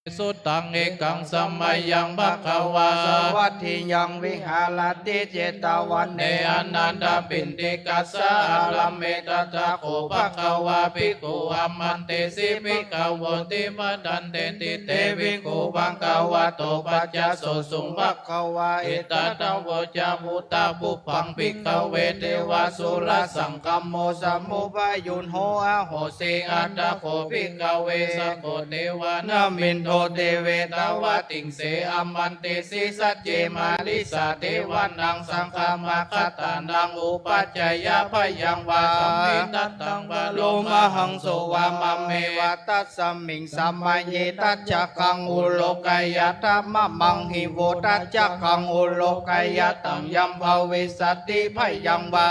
Sutaṃ. Ekaṃ samayaṃ bhagavā sāvatthiyaṃ viharati jetavane anantapindikassa ārāme. Tatra kho bhagavā bhikkhū āmantesi bhikkhavoti. Bhadanteti te bhikkhū bhagavato paccassosuṃ. Bhagavā etadavoca. Bhūtā pubbaṃ bhikkhave devasurasaṅgamo samuppañño ahosi. Atha kho bhikkhave sakko devā nāmenno devetāvatiṃse āmantesi. Sacce marissa devānaṃ saṅghamāgatānaṃ upajjhāyā bhayaṃ vā sammiñjitattaṃ vā lomahaṃso vā mā me vā. Tasmiṃ samaye tacchakaṃ ulokayathā mamaṃ hivo tacchakaṃ ulokayathā yaṃ bhavissati bhayaṃ vā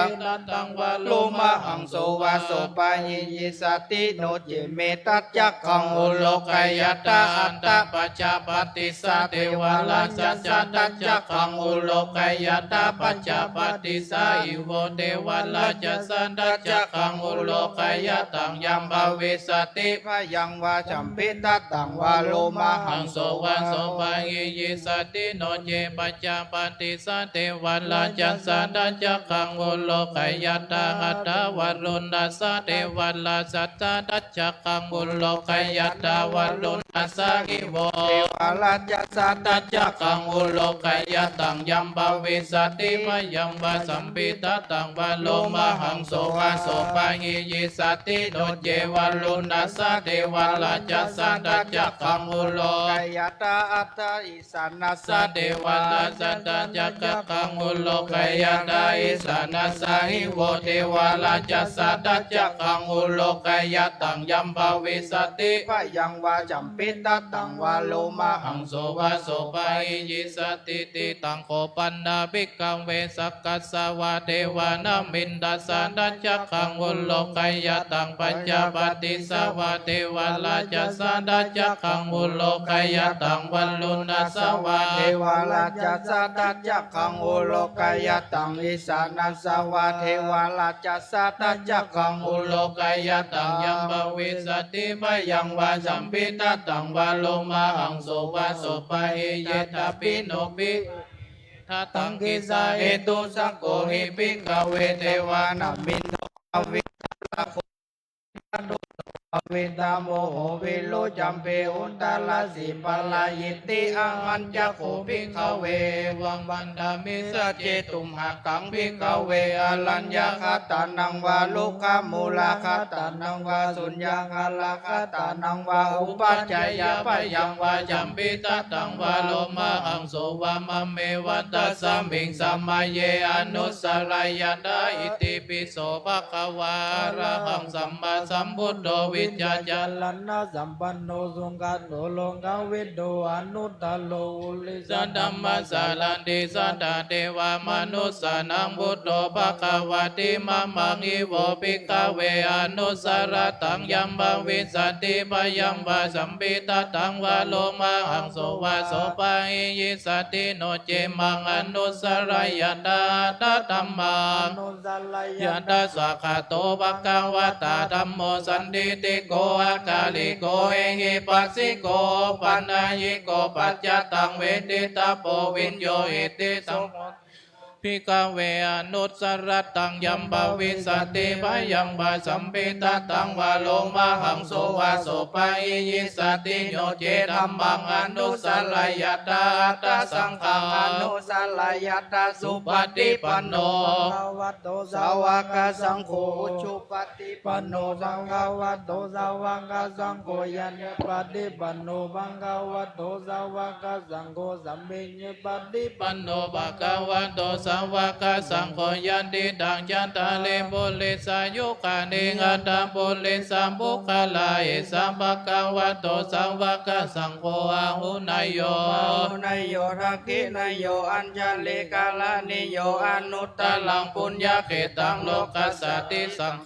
sammiñjitattaṃ vā lomahaṃso vā sopāyissati no ce me tacchakaṃ ulokayathā. Atha pajāpatissa devarājassa tacchakaṃ ulokayathā. Pajāpatissa hivo devarājassa tacchakaṃ ulokayathā yaṃ bhavissati bhayaṃ vā sammiñjitattaṃ vā lomahaṃso vā sopāyissati no ce. Pajāpatissa devarājassa tacchakaṃ ulokayathā. Atha varuṇassa devarājassa tacchakaṃ ulokayathā. Varuṇassa hivo devarājassa tacchakaṃ ulokayathā yaṃ bhavissati bhayaṃ vā sammiñjitattaṃ vā lomahaṃso vā sopāyissati no ce. Varuṇassa devarājassa tacchakaṃ ulokayathā. Atha ī sānassa devarājassa tacchakaṃ ulokayathā. Ī sānassa hivo devarājassa tacchakaṃ ulokayathā yaṃ bhavissati bhayaṃ vā sammiñjitattaṃ vā lomahaṃso vā sopāyissati. Taṃ kho pana bhikkhave sakkassa vā devā nāmiṇḍassa tacchakaṃ ulokayathā. Pajāpatissa vā devarājassa tacchakaṃ ulokayathā. Varuṇassa vā devarājassa tacchakaṃ ulokayathā. Ī sānassa vā devarājassa tacchakaṃ ulokayathā yaṃ bhavissati bhayaṃ vā sammiñjitattaṃ vā lomahaṃso vā sopāyissati. Taṃ kho pana bhikkhave Taṃ kisāhetuṃ? Saṅgaho hi bhikkhave devānaṃ mittā avitalako, vittā doso avittā moho virūḷhicampi uttaraṃ sīpalayīti. Ahañca kho bhikkhave evaṃ vandāmi: sacce tumhākaṃ bhikkhave araññagatānaṃ vā rukkhamūlagatānaṃ vā suññagāragatā tānaṃ vā upajjhāyābhayaṃ vā campittadaṃ vā lomāhaṃso vā māmeva tasmiṃ samaye anussareyyātha. Itipi so bhagavā arahaṃ sammāsambuddho vijjācaraṇasampanno sugato lokavidū anuttaro purisadammasārathi satthā devamanussānaṃ buddho bhagavāti. Mamaṃ hi vo bhikkhave anussarathaṃ yaṃ bhavissati bhayaṃ vā campittadaṃ vā lomāhaṃso vā so pahīyissati no ce maṃ anussareyyātha aṭṭhammaṃ anussareyyātha. Svākkhāto bhagavatā dhammo sandiṭṭhiko akāliko ehipassiko opanayiko paccattaṃ veditabbo viññūhīti. Taṃ kho bhikkhave anussarathaṃ yaṃ bhavissati bhayaṃ vā campittadaṃ vā lomāhaṃso vā so pahīyissati no ce dhammaṃ anussareyyātha aṭṭhasaṅghaṃ anussareyyātha. Supaṭipanno bhagavato sāvakasaṅgho, ujupaṭipanno bhagavato sāvakasaṅgho, ñāyapaṭipanno bhagavato sāvakasaṅgho, sāmīcipaṭipanno bhagavato sāvakasaṅgho, yadidaṃ cattāri purisayugāni aṭṭha purisapuggalā, esa bhagavato sāvakasaṅgho āhuneyyo pāhuneyyo dakkhiṇeyyo añjalikaraṇīyo anuttaraṃ puññakkhettaṃ lokassāti. Taṃ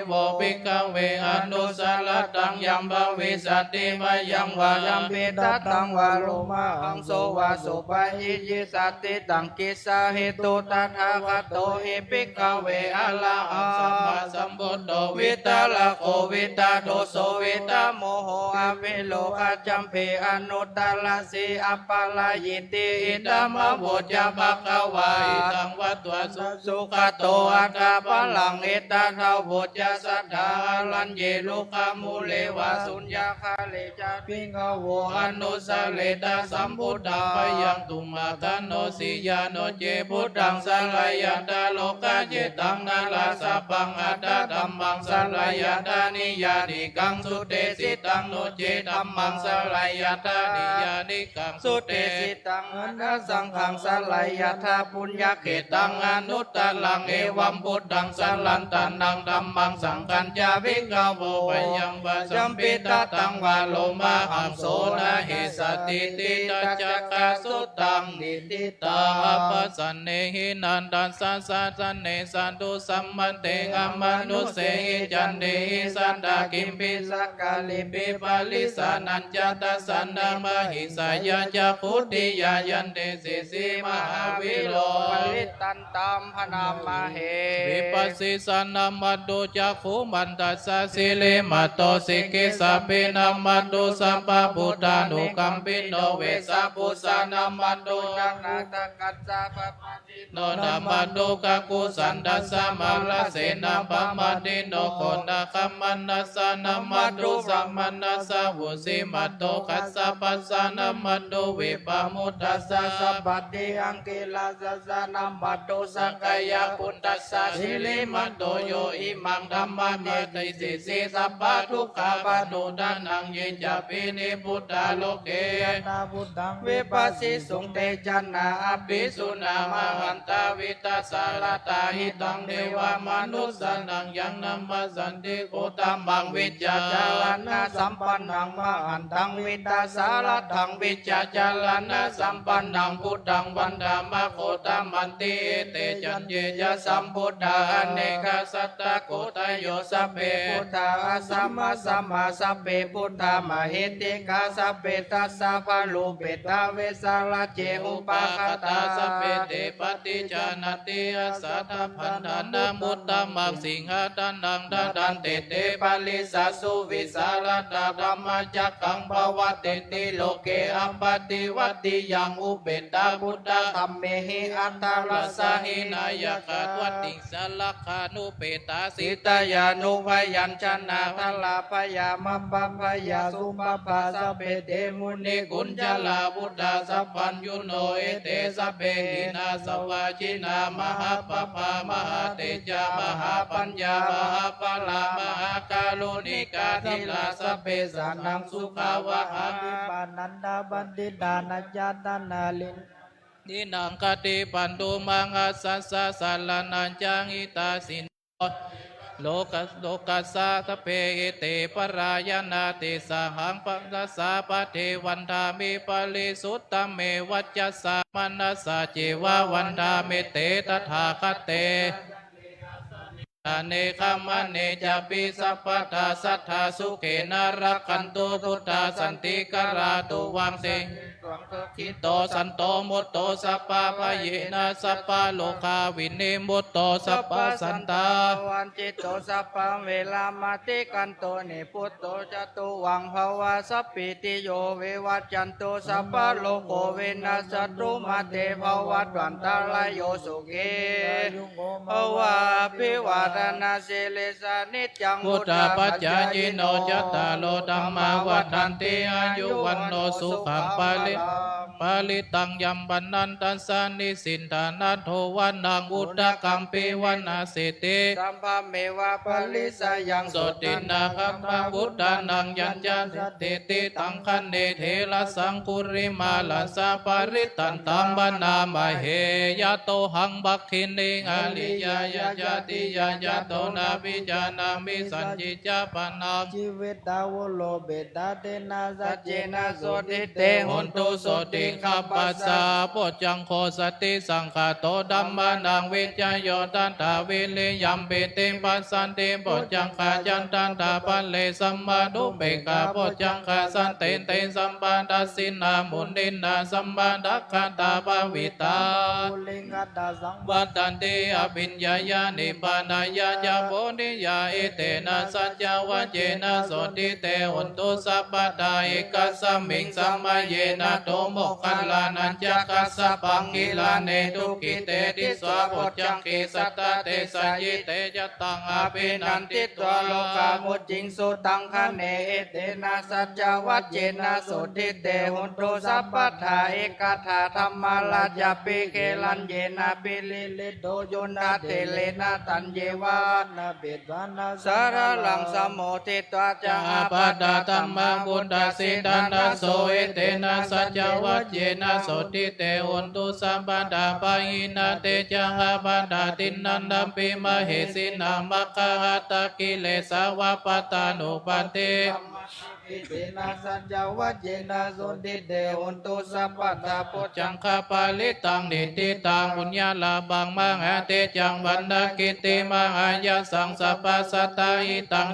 kho bhikkhave anussarathaṃ yaṃ bhavissati bhayaṃ vā campittadaṃ vā lomāhaṃso vā so pahīyissati. Taṃ kisāhetuṃ? Tathāgato hi bhikkhave arahaṃ sammāsambuddho vītarāgo vītadoso vītamoho aviruḷhicampi anuttaraṃ sīpalayīti. Idamavoca bhagavā. Etaṃ vatvā so sugato attappalaṃ. Etadavoca satthā āraññe rukkhamūle vā suññagāre ca bhikkhavo anussaretha sambuddhaṃ. Bhayaṃ tumhāgaṃ no siyā no ce buddhaṃ sarayyātha lokacitaṃ narassāvaṃ aṭṭha dhammaṃ sarayyātha niyyānikaṃ suddesitaṃ no ce dhammaṃ sarayyātha niyyānikaṃ suddesitaṃ aṭṭha saṅghaṃ sarayyātha puññakkhettaṃ anuttaraṃ. Evaṃ buddhaṃ sarantānaṃ dhammaṃ saṅghañca bhikkhavo bhayaṃ vā campittadaṃ vā lomāhaṃso na hessatīti. Tacchakasuttaṃ. Diṭṭhi tā appasannehi na tassa sāsane sādhu sammatehi amanussehi cannehi sattā kimpi sakkāripi parisajjānañca dassanā bahisajjā cakkhutiya yante sisi mahāviro. Parittaṃ taṃ bhaṇāma he. Vipassissa namatthu cakkhumantassa sirīmato sikhissappi namatthu sabbabuddhānukampino vessabhussa namatthu no namatthu kakusandhassa mārasenā pamādino konāgamannassa namatthu samannassa vusīmato kassapassa namatthu vippamuttassa sabbadhi aṅgīrasassa namatthu sakyaputtassa sirīmato yo imaṃ dhammamadesisi sabbadukkhāpanūdanaṃ ye cāpi nibbutā loke yathābhūtaṃ vipassisuṃ te janā apisuṇā mahantā vītasāradā hitaṃ devamanussānaṃ yaṃ namassanti uttamaṃ vijjācaraṇasampannaṃ mahantaṃ vītasāradaṃ vijjācaraṇasampannaṃ buddhaṃ vandāma gotamanti. Ete caññe ca sambuddhā anekasatakoṭayo sabbe buddhā asammā sammā sabbe buddhā mahiddhikā sabbe dasabalūpetā vesālā ce upāgatā sabbe te Atthi jānāti asaddhabbaṇṇānamuttamaṃ, singhattanaṃ tadanti te. Parisāsu vītarā dhammacakkaṃ pavattenti loke appaṭivattiyaṃ, upekkhitabudhā dhammehi atthaladdhahīnā, yakkhā dvattiṃ sarakkhaṇupetāsi tayānubyañjanā. Jalābhayaṃ apabhayā supabhā sabbe te munikuñjarā, buddhā sabbajāno ete sabbe hīnā savājinā. Mahāpapā mahātejā mahāpaññā mahābala, mahākāruṇikā dhīrā sabbe jānaṃ sukhāvahā. Khipānandapaṇḍitānañca dānā dinaṃ khattipaṇḍu, māngassāya saraṇañca hitāya no. Loka- lokassa sabbe ete parāyanā, tesahaṃ pāpassa paṭivandāmi, parisuddhā me vacasā manasā ceva vandāmi te tathāgate. Āsane gāmane cāpi sabbadā sadā sukhena rakkhantu buddhā, santiṃ karātu vaṃ se- tvaṃ sukhito santo mutti sabbabhayena, sabbarogavinimutto sabbasantāpavajjito, sabbaveramatikkanto nibbuto ca tuvaṃ bhava. Sabbītiyo vivajjantu sabbarogo vinassatu, mā te bhavatvantarāyo sukhī bhava. Abhivādanasīlissa niccaṃ vuḍḍhāpacāyino, cattāro dhammā vaḍḍhanti āyu vaṇṇo sukhaṃ balaṃ. Parittaṃ yampanantassa nissinnaṃ, tato vanaṃ uddakaṃ pivaṇṇasīti, sabbameva parissayaṃ sotthinā gabbhāvuttānaṃ, yañca satteti taṅkhaṇe therassaṅgulimālassa, parittantaṃ bhaṇāma he. Yatohaṃ bhagini ariyāya jātiyā jāto, nābhijānāmi sañcicca pāṇaṃ, jīvitā voropetā tena saccena sotthi te hotu. Sotthi gabbhassa bojjhaṅgo satisaṅkhāto, dhammānaṃ vicayo tathā viriyampīti passaddhi bojjhaṅgā ca tattha pare, sammādupekkhā bojjhaṅgā sattete sabbadassinā munindo sammadakkhātā bhāvitā vattanti abhiññāya nibbānāya ca bodhiyā. Etena saccavajjena sotthi te hotu sabbadā. Ekasmiṃ samaye nātho moggallānañca kassapaṃ gilāne dukkhite disvā bojjhaṅge satta desayi. Te ca taṃ abhinanditvā rogā mucciṃsu taṅkhaṇe. Etena saccavajjena sotthi te hotu sabbadā. Ekadā dhammarājāpi gelaññenābhipīḷito, yonaṃ therena taññeva saraṃ samoditvā ca ābādhā tamha vuṭṭhāsi. Ṭhānaso etena saccavajjena sotthi te hotu sabbadā. Pahīnā te ca ābādhā tiṇṇannampi mahesinaṃ, maggāhatakilesāva pattānuppattidhammā etena saccavajjena sotthi te hotu sabbadā. Bojjhaṅgaparittaṃ niṭṭhitaṃ puññalābhaṃ mahātejaṃ vaṇṇakitti mahāyasaṃ, sabbasattahiataṃ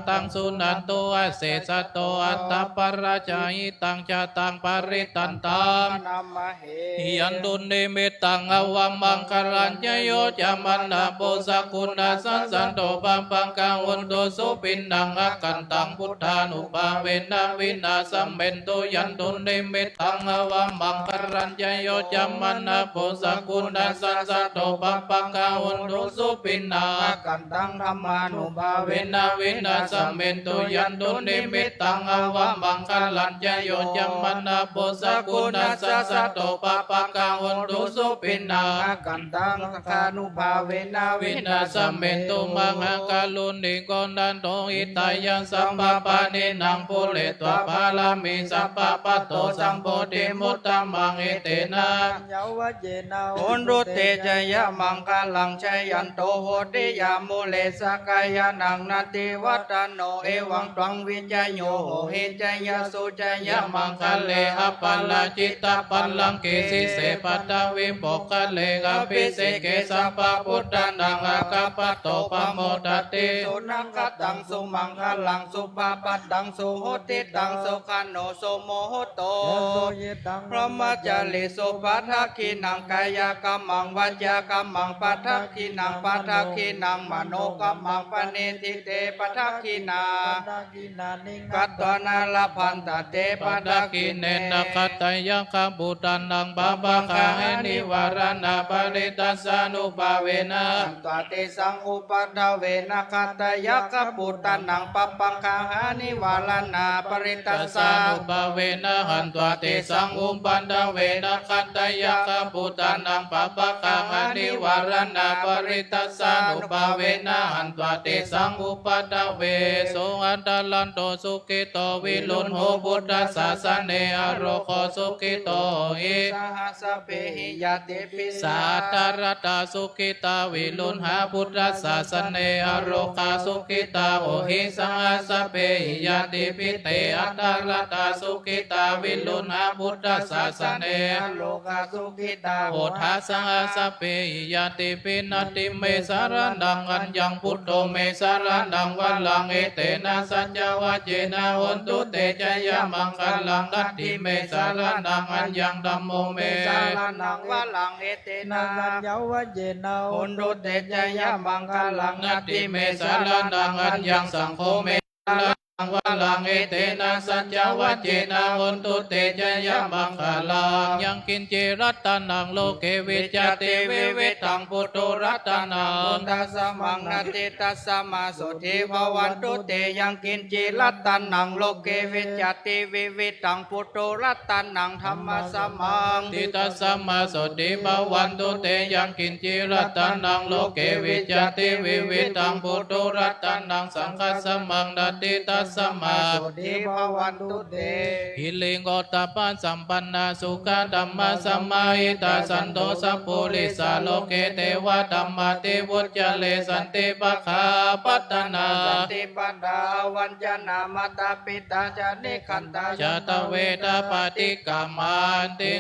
taṃ suṇantu asesato. Attapparajahiataṃ ca taṃ parittantaṃ bhaṇāma he. Yandunnimittaṃ avamaṅgalañca yo cāmanāpo sakuṇassa saddo pāpaggaho dussupinaṃ akantaṃ buddhānubhāvena vināsamentu. Yandunnimittaṃ avamaṅgalañca yo cāmanāpo sakuṇassa saddo pāpaggaho dussupinaṃ akantaṃ dhammānubhāvena vināsamentu. Yandunnimittaṃ avamaṅgalañca yo cāmanāpo sakuṇassa saddo pāpaggaho dussupinaṃ akantaṃ saṅghānubhāvena vināsamentu. Mahākāruṇiko nātho hitāya sabbapāṇinaṃ pūretvā pāramī sabbā patto sambodhimuttamaṃ. Etena saccavajjena hotu te jayamaṅgalaṃ. Jayanto bodhiyā mūle sakyānaṃ nandivaḍḍhano, evaṃ tvaṃ vijayo hohi jayassu jayamaṅgale. Aparā Jitapallaṅke sīse paṭhavipokkhare abhiseke sabbabuddhānaṃ aggappatto pamodati. Sunakkhattaṃ sumaṅgalaṃ supabhātaṃ suhuṭṭhitaṃ sukhaṇo sumuhutto ca suyiṭṭhaṃ brahmacārisu padakkhiṇaṃ kāyakammaṃ vācākammaṃ padakkhiṇaṃ padakkhiṇaṃ manokammaṃ paṇidhī te padakkhiṇā katvāna labhantatthe padakkhiṇe. Padakkhiṇena khattayakkhabhūtānaṃ pāpaggahanivāraṇā parittassānubhāvena hantvā tesaṃ upaddave. Nakkhattayakkhabhūtānaṃ pāpaggahanivāraṇā parittassānubhāvena hantvā tesaṃ upaddave. Nakkhattayakkhabhūtānaṃ pāpaggahanivāraṇā parittassānubhāvena hantvā tesaṃ upaddave. Sohaṃ ataraṇṇo sukhito viruḷho buddhasāsane arogā sukhito hohi saha sabbehi ñātibhi. Saha attarā sukhitā viruḷhā buddhasāsane arogā sukhitā hohi saha sabbehi ñātibhi. Te attarā sukhitā viruḷhā buddhasāsane arogā sukhitā hotha saha sabbehi ñātibhi. Natthi me saraṇaṃ aññaṃ buddho me saraṇaṃ varaṃ etena saccavajjena hotu te jayamaṅgalaṃ. Natthi me saraṇaṃ aññaṃ dhammo me saraṇaṃ varaṃ etena saccavajjena hotu te jayamaṅgalaṃ. Natthi me saraṇaṃ aññaṃ saṅgho me saraṇaṃ varaṃ etena saccavajjena hotu te jayamaṅgalaṃ. Yaṅkiñci ratanaṃ loke vijjati vividhaṃ puthu ratanaṃ buddhasamaṃ natthi tasmā sotthī bhavantu te. Yaṅkiñci ratanaṃ loke vijjati vividhaṃ puthu ratanaṃ dhammasamaṃ natthi tasmā sotthī bhavantu te. Yaṅkiñci ratanaṃ loke vijjati vividhaṃ puthu ratanaṃ saṅghasamaṃ natthi tasmā sotthī bhavantu te. Hiriottappasampannā sukkadhammasamāhitā santo sappurisā loke devadhammāti vuccare. Santi pakkhā apattanā santi pādā avañcanā mātā pitā ca nikkhantā jātaveda paṭikkama. Atthi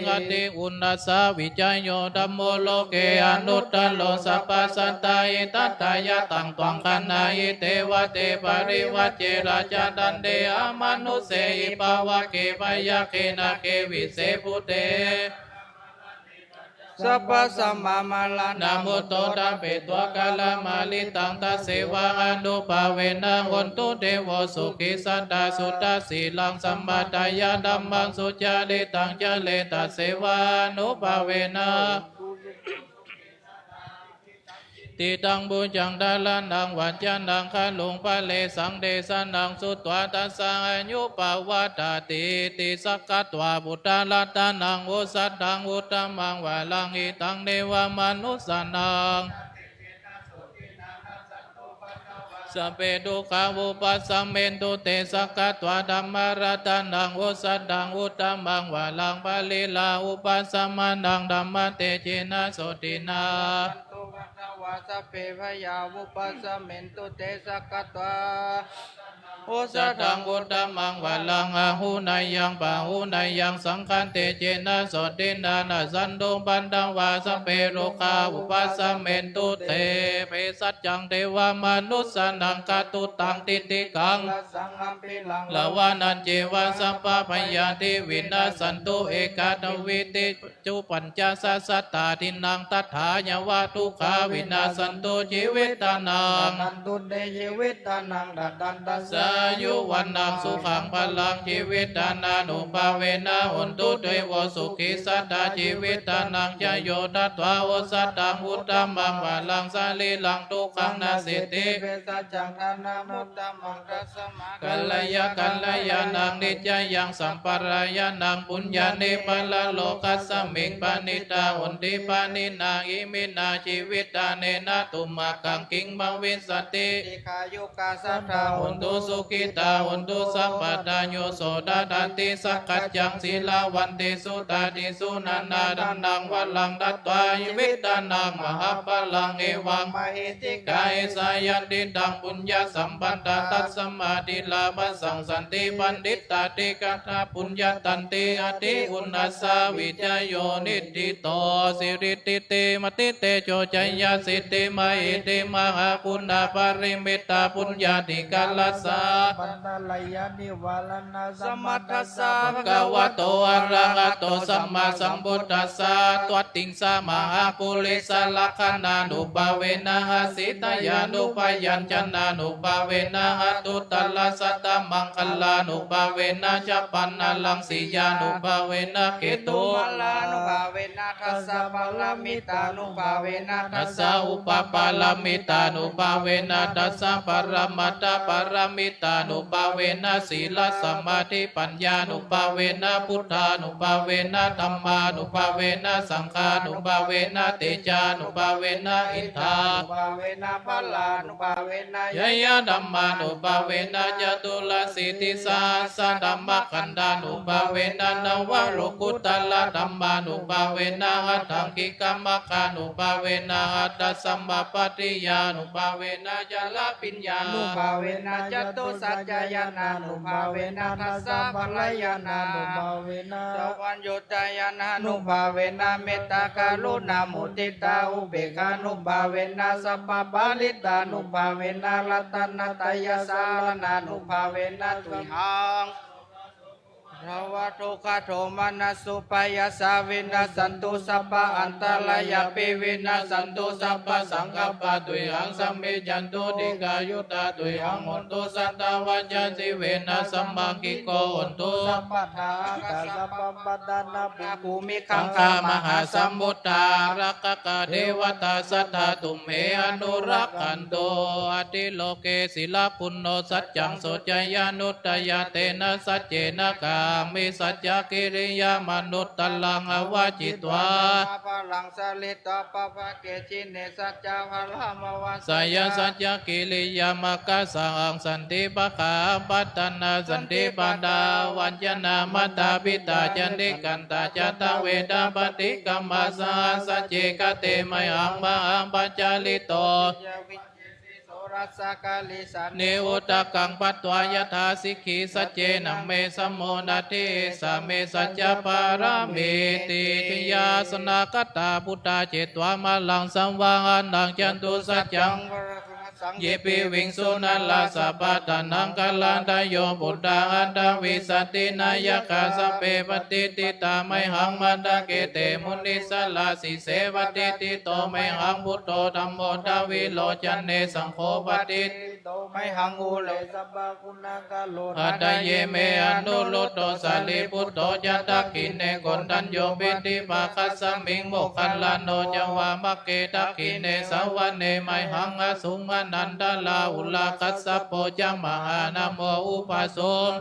uṇhissa vijayo dhammo loke anuttaro sabbasattahitatthāya taṃ tvaṃ gaṇhāhi devate parivaje rājadaṇḍe amanussehi pāvake byagghe nāge vise bhūte sabbasampaṃ mutto tappetvā kālamāritaṃ tasseva ānubhāvena hotu devo sukhī sadā. Suddhasīlaṃ samādāya dhammaṃ sucaritaṃ care tasseva ānubhāvena diṭṭhaṃ bhujagaṃ dhāraṇaṃ vañcanaṃ garuṃ paresaṃ desanaṃ sutvā tassa āyu pavaḍḍhatīti. Sakkatvā buddharatanaṃ osathaṃ uttamaṃ varaṃ hitaṃ devamanussānaṃ sabbe dukkhā vūpasamentu te. Sakkatvā dhammaratanaṃ osathaṃ uttamaṃ varaṃ pariḷāhūpasamanaṃ dhammatejena sotthinā sabbe bhayā vūpasamentu te. Sakkatvā osathaṃ uttamaṃ varaṃ āhuneyyaṃ pāhuneyyaṃ saṅghatejena sotthinā nassantupaddavā sabbe rogā vūpasamentu te. Bhejajjaṃ devamanussānaṃ katvāna kaṭṭhamudapakaraṃ ravanañceva sabbabhayādi vinassantu. Ekavidī ca pañcasatā dinaṃ tathā yāva dukkhā vinassantu jīvitānaṃ tassa āyu vaṇṇaṃ sukhaṃ balaṃ jīvitadānubhāvena hotu devo sukhī sadā. Jīvitānañca yo datvā osathaṃ uttamaṃ varaṃ sarīraṃ dukkhānasseti. Bhejajjaṃ dānamuttamaṃ tasmā karaṇīyaṃ kalyāṇaṃ nissaraṃ sampādanaṃ puññāni paralokasmiṃ paṇītā honti pāṇinā iminā jīvitānena tumhākaṃ kiṃ bhavissati. Dīghāyukā sadā hontu su sukhitā hontu sabbadā. Yo so dadanti sakkaccaṃ sīlavantesu tādisu nānādānaṃ varaṃ datvā jīvitadhammā mahapphalaṃ evamahesī gāthā. Esa yadidaṃ puññasampadā tasmā dīvā pasaṃsanti paṇḍitā dīghā puññatantī adhi uṇhissavijayo niṭṭhito. Siridhitimatitejojayasiddhimahiddhimahāguṇāparimitapuññādhikāra sabbantarāyanivāraṇasamatthassa bhagavato arahato sammāsambuddhassa dvattiṃ samahāpurisalakkhaṇānubhāvena asītyānubyañjanānubhāvena aṭṭhuttarasatamaṅgalānubhāvena chapaṇṇaraṃsiyānubhāvena khetumaḷānubhāvena dasapāramitānubhāvena dasaupapāramitānubhāvena dasapāramitānubhāvena sīlasamādhipaññānubhāvena buddhānubhāvena dhammānubhāvena saṅghānubhāvena tejānubhāvena iddhānubhāvena balānubhāvena ñeyyadhammānubhāvena caturāsītisahassadhammakkhandhānubhāvena navalokuttaradhammānubhāvena aṭṭhaṅgikamaggānubhāvena aṭṭhasamāpattiyānubhāvena chaḷabhiññānubhāvena catusaccañāṇānubhāvena dasabalañāṇānubhāvena sapaññuttā ñāṇānubhāvena mettākaruṇāmuditāupekkhānubhāvena sabbaparittānubhāvena ratanattayasaraṇānubhāvena tuyhaṃ dukkhadomanassupāyāsā vinassantu sabbaantarāyāpi vinassantu sabbasaṅkappā tuyhaṃ samijjhantu dīghayutā tuyhaṃ hontu sadā vajjajīvena samaṅgiko hontu sabbadā. Bhūmigaṅgāmahāsamuddā rakkhakā devatā sadā tumhe anurakkhantu. Atthi loke sīlaguṇo saccaṃ soceyyanuddayā tena saccena kāmi saccakiriyamanuttaraṃ āvajjitvā pāpalaṃ saritvā pāpagge jine saccabālamāvaseyya saccakiriyamakkhasahaṃ santi pakkhā apattanā santi pādā avañcanā mātā pitā ca nikkhantā jātaveda paṭikkama saha sacce kate mayhaṃ mahāpajjalito. Niuddakaṃ patvā yathā sikhī saccena me samo natthi esa me saccapāramīti. Jayāsanāgatā buddhā jetvā māraṃ savāhanaṃ catusaccāsabhaṃ ye piviṃsu narāsabhā taṇhaṅkarādayo buddhā aṭṭhavīsati nāyakā sabbe patiṭṭhitā mayhaṃ matthake te munissarā sīse patiṭṭhito mayhaṃ buddho dhammo dvilocane saṅgho patiṭṭhito mayhaṃ ure sabbaguṇākaro hadaye me anuruddho sārīputto ca dakkhiṇe koṇḍañño piṭṭhibhāgasmiṃ moggallāno ca vāmake dakkhiṇe savane mayhaṃ āsuṃ ānandarāhulā kassapo ca mahānāmo ubhāsuṃ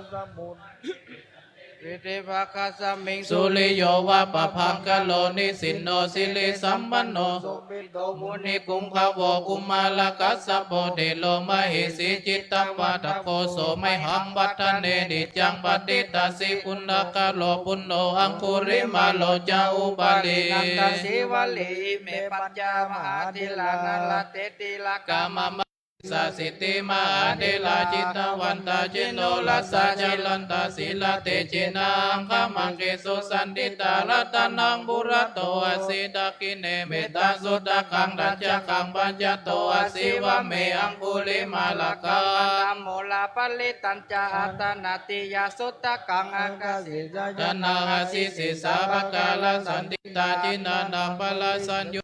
piṭṭhibhāgasmiṃ suriyo va pabhaṅkaro nisinno sirisampanno sobhito munipuṅgavo kumārakassapo thero mahesī cittavādako so mayhaṃ vadane niccaṃ patiṭṭhāsi guṇākaro. Puṇṇo aṅgulimālo ca upālī nandasīvalī ime pañca mahātherā nalāṭe tilakā mama. Sīsāsīti mahātherā jitavantā jinorasā jalantā sīlatejena aṅgamaṅgesu saṇṭhitā. Ratanaṃ purato āsi dakkhiṇe mettasuttakaṃ dhajaggaṃ pacchato āsi vāme aṅgulimālakaṃ khandhamoraparittañca āṭānāṭiyasuttakaṃ ākāse chadanaṃ āsi sesā pākārasaṇṭhitā. Jinānaṃ pālasaññu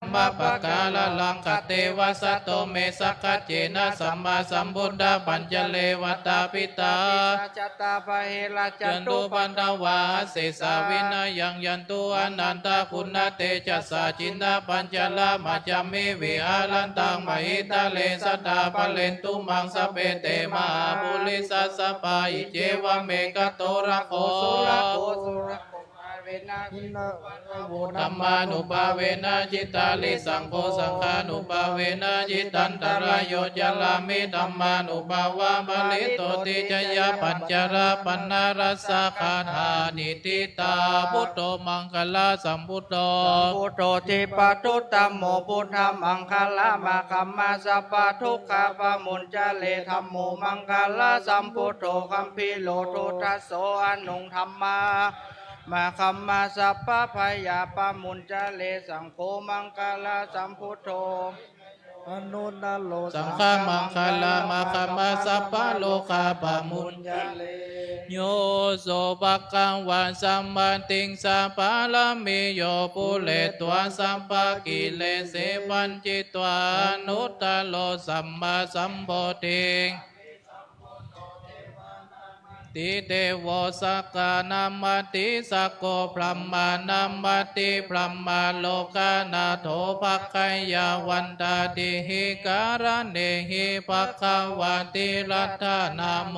dhammapakāralaṅkate vasato me sakiccena sammāsambuddhapañjare. Vātapittādisañjātā bāhirajjhattupaddavā asesā vinayaṃ yantu anantaguṇatejasā. Jinapañjaramajjhamhi viharantaṃ mahītale sadā pālentu maṃ sabbe te mahāpurisāsabhā. Iccevam ekato rakkho surakkho surakkho เวนะ หินนา โว ธัมมานุภาเวนะ จิตตาริ สังโฆ สังฆานุภาเวนะ จิตตันตราโย จารามิ ธัมมานุภาเวนะ ปริตโต ติจยะ ปัจจาระ ปะนะรัสสะ คาถา นิฏฐิตา พุทโธ มังคะละสัมพุทโธ สัมพุทโธ ทิปะตุ ธัมโม พุทธะ มังคะละ มะคะมะ สัพพะทุกขะ ปะมุญจะเร ธัมโม มังคะละสัมพุทโธ คัมภีโร ทุตถะโส อะนุง ธัมมา มะคะมะ สัพพะพะยา ปะมุญจะเร สังโฆ มังคะละสัมพุทโธ อะนุตตะโร สังฆะ มังคะละ มะคะมะ สัพพะโรคา ปะมุญจะเร โย โส ภะคะวา สัมมาทิฏฐิ สะ ปะระมิโย ปุเรตวา สัพพะกิเลเส วัชชิตวา อะนุตตะโร สัมมาสัมโพธิง ติ เตโว สักกานัมมะติ สักโก พรหมานัมมะติ พรหมาโลกานาโถ ภักขยาวันตาติหิ การะเณหิ ภะคะวาติ รัตนะโม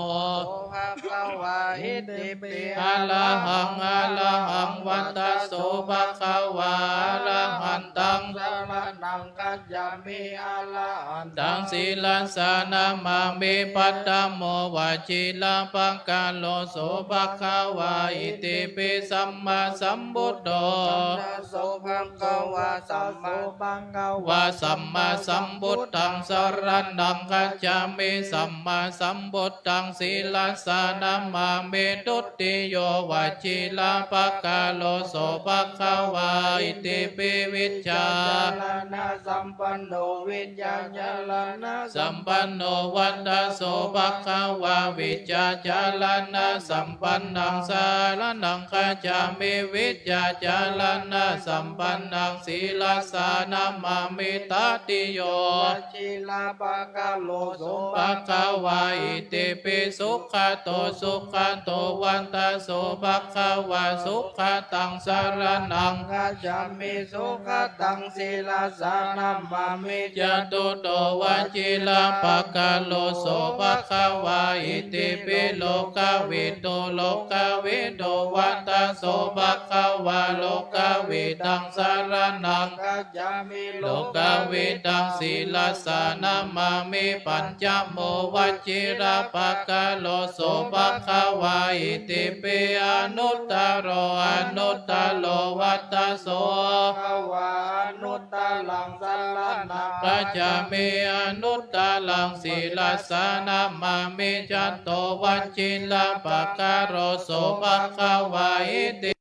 ภะคะวา อิติปิ อะระหัง อะระหัง วัตถะโส ภะคะวา อะระหันตัง สะระณัง คัจฉามิ อะระหันตัง ศิรัสสะ นะมามิ ปัตถะโม วชิระปะกะโร โส ภะคะวา อิติปิ สัมมาสัมพุทโธ สัมพุทโธ ภะคะวา สัมมา ภะคะวา สัมมาสัมพุทธัง สะระณัง คัจฉามิ สัมมาสัมพุทธัง ศิรัสสะ นะมามิ ทุติโย วชิระปะกะโร โส ภะคะวา อิติปิ วิชชา จาระณะ สัมปันโน วิชชาจาระณะ สัมปันโน วัตถะโส ภะคะวา วิชชาจาระณะ สัมปันนัง สะระณัง คัจฉามิ วิชชาจาระณะ สัมปันนัง ศิรัสสะ นะมามิ ตติโย วชิระปะกะโร โส ภะคะวา อิติปิ สุขะโต สุขะโต วัตถะโส ภะคะวา สุขะตัง สะระณัง คัจฉามิ สุขะตัง ศิรัสสะ นะมามิ จตุตโต วชิระปะกะโร โส ภะคะวา อิติปิ โลกวิดู โลกวิดู วัตถะโส ภะคะวา โลกวิดัง สะระณัง คัจฉามิ โลกวิดัง ศิรัสสะ นะมามิ ปัญจโม วชิระปะกะโร โส ภะคะวา อิติปิ อนุตตะโร อนุตตะโร วัตถะโส ภะคะวา อนุตตะรัง สะระณัง คัจฉามิ อนุตตะรัง ศิรัสสะ นะมามิ จัตโต วชิระปะกะโร โส ภะคะวา อิติ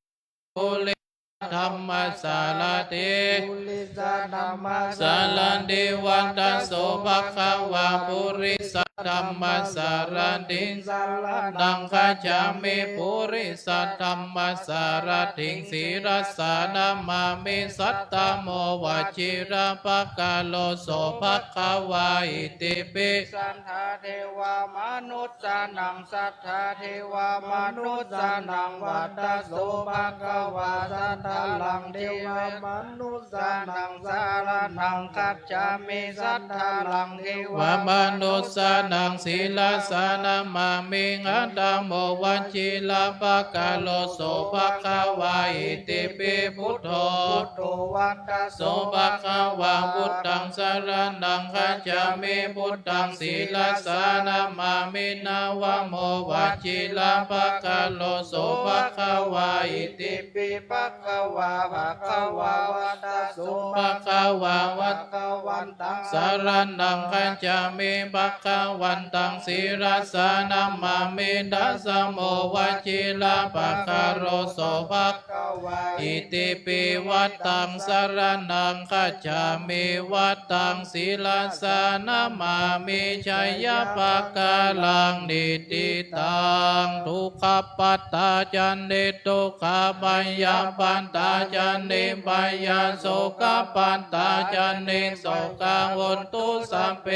ปุริสะธัมมะสารถิ ปุริสะธัมมะสารถิ วัตถะโส ภะคะวา ปุริสะธัมมะสารถิง สะระณัง คัจฉามิ ปุริสะธัมมะสารถิง ศิรัสสะ นะมามิ สัตถะโม วชิระปะกะโร โส ภะคะวา อิติปิ สัทธาเทวะมนุสสานัง สัทธาเทวะมนุสสานัง วัตถะโส ภะคะวา สัทธารัง เทวะมนุสสานัง สะระณัง คัจฉามิ สัทธารัง เทวะมนุสสานัง ศิรัสสะ นะมามิ อัตถะโม วชิระปะกะโร โส ภะคะวา อิติปิ พุทโธ พุทโธ วัตถะโส ภะคะวา พุทธัง สะระณัง คัจฉามิ พุทธัง ศิรัสสะ นะมามิ นะวะโม วชิระปะกะโร โส ภะคะวา อิติปิ ภะคะวา ภะคะวา วัตถะโส ภะคะวา ภะคะวันตัง สะระณัง คัจฉามิ ภะคะวันตัง ศิรัสสะ นะมามิ ทัสสะโม วชิระปะกะโร โส ภะคะวา อิติปิ วัตถัง สะระณัง คัจฉามิ วัตถัง ศิรัสสะ นะมามิ ชยะปะกะลัง นิฏฐิตัง ทุกขะปัตตา จะ นิกขุกขะ ภยะปัตตา จะ นิกขะ ภยะ โสกะปัตตา จะ นิกขุกขะ โสกะ โหนตุ สัพเพ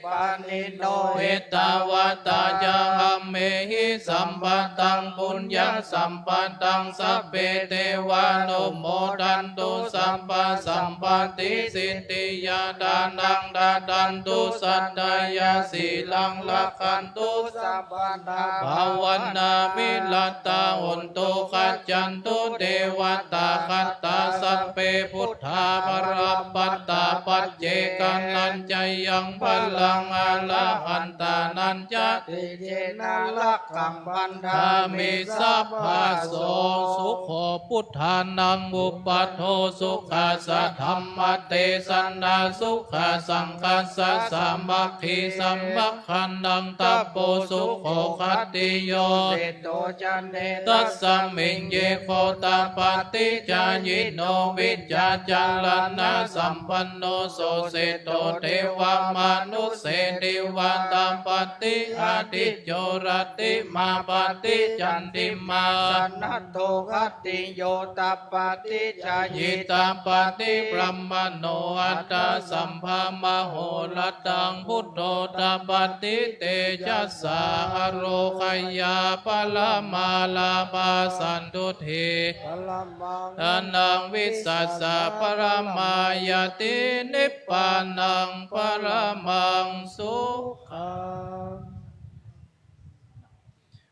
ปะนิโน Ettāvatā ca amhehi sambhataṃ puññasampadaṃ sabbe devānumodantu sabbasampattisiddhiyā. Dānaṃ dadantu saddhāya sīlaṃ rakkhantu sabbadā bhāvanābhiratā hontu gacchantu devatāgatā. Sabbe buddhā balappattā paccekānañca yaṃ balaṃ arahantānañca tejena rakkhaṃ bandhāmi sabbaso. Sukho buddhānaṃ uppādo sukhā sadhammadesanā sukhā saṅghassa sāmaggī samaggānaṃ tapo sukho. Khattiyo seṭṭho janetasmiṃ ye gotapatijāyino vijjācaraṇasampanno so seṭṭho devamanussedivatāpattiādicco rattimāpatti candimā sannaddho khattiyo tapattijaññitapattibrāhmaṇo aṭṭhāsambhāmahorattaṃ buddho tapattitejasā. Ārogyā paramābhā santuṭṭhī paramaṃ dhanaṃ vissassa paramāyati nibbānaṃ paramaṃ sukhaṃ.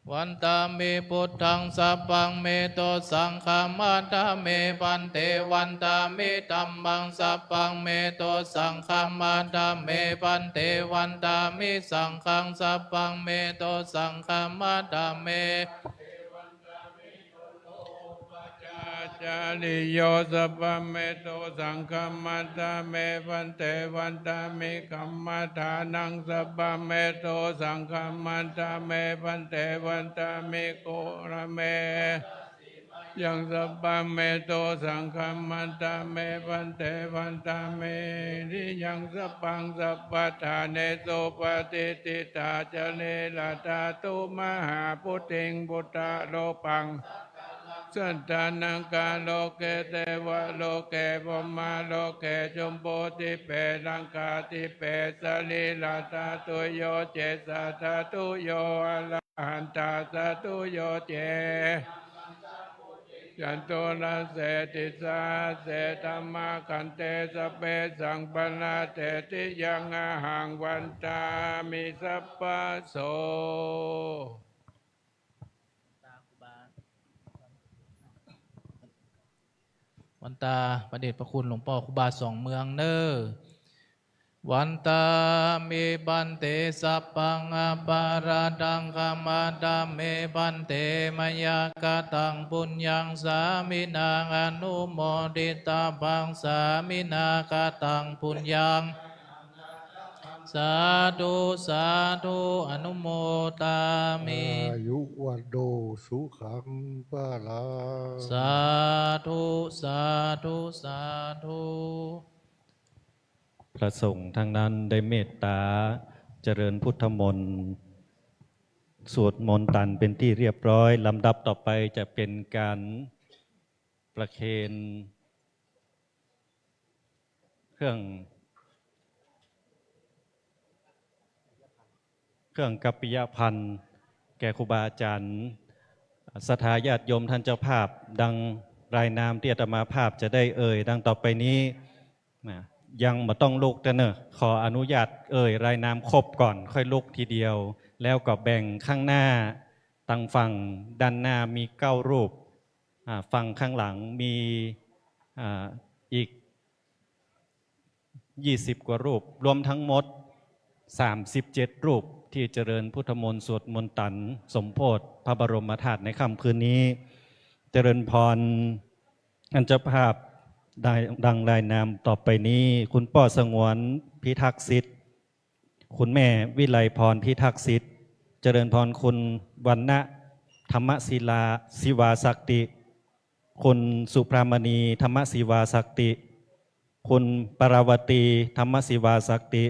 Vandāmi buddhaṃ sabbaṃ me dosaṃ khamatha me bhante. Vandāmi dhammaṃ sabbaṃ me dosaṃ khamatha me bhante. Vandāmi saṅghaṃ sabbaṃ me dosaṃ khamatha me Acariyo sabbaṃ me dosaṃ khamatha me bhante. Vandāmi khammadānaṃ sabbaṃ me dosaṃ khamatha me bhante. Vandāmi gurave yaṃ sabbaṃ me dosaṃ khamatha me bhante. Vandāmi yaṃ sabbaṃ sabbaṭṭhānesu patiṭṭhitā carīradhātu mahābodhiṃ buddharūpaṃ sattānaṃ kaloke devaloke brahmaloke jambudīpe saṅghadīpe sarīradhātuyo ce saddhātuyo arahantā saddhuyo ce. Cantulassedisahase dhammakkhandhe sabbesaṃ paranidhiyā ahaṃ vandāmi sabbaso. วันตาพระเดชพระคุณหลวงป้อครูบาสองเมืองเน้อ Vandāmi bhante sabbaṃ aparādhaṃ khamatha me bhante mayā kataṃ puññaṃ sāminā anumoditabbaṃ sāminā kataṃ puññaṃ Sādhu sādhu anumodāmi. อายุ วัณโณ สุขัง พลัง สาธุ สาธุ สาธุ พระสงฆ์ทั้งนั้นได้เมตตาเจริญพุทธมนต์ สวดมนตันเป็นที่เรียบร้อย ลำดับต่อไปจะเป็นการประเคน เครื่อง เครื่องกัปปิยภัณฑ์แก่ครูบาอาจารย์ ศรัทธาญาติโยมท่านเจ้าภาพ ดังรายนามที่อาตมาภาพจะได้เอ่ยดังต่อไปนี้ นะ ยังบ่ต้องลุกเต๊อะเนอะ ขออนุญาตเอ่ยรายนามครบก่อนค่อยลุกทีเดียว แล้วก็แบ่งข้างหน้า ตังฝั่งด้านหน้ามีเก้ารูป อ่า ฝั่งข้างหลังมี อ่า อีก ยี่สิบกว่ารูป รวมทั้งหมด สามสิบเจ็ดรูป ที่เจริญพุทธมนต์สวดมนตันสมโภชพระบรมธาตุในค่ำคืนนี้ เจริญพร ท่านเจ้าภาพ ได้ดังรายนามต่อไปนี้ คุณป้อสงวน พิทักษ์สิทธิ์ คุณแม่วิไลพร พิทักษ์สิทธิ์ เจริญพร คุณวรรณะ ธรรมศิลา ศิวาศักติ คุณสุภรามณี ธรรมศิวาศักติ คุณปราวตี ธรรมศิวาศักติ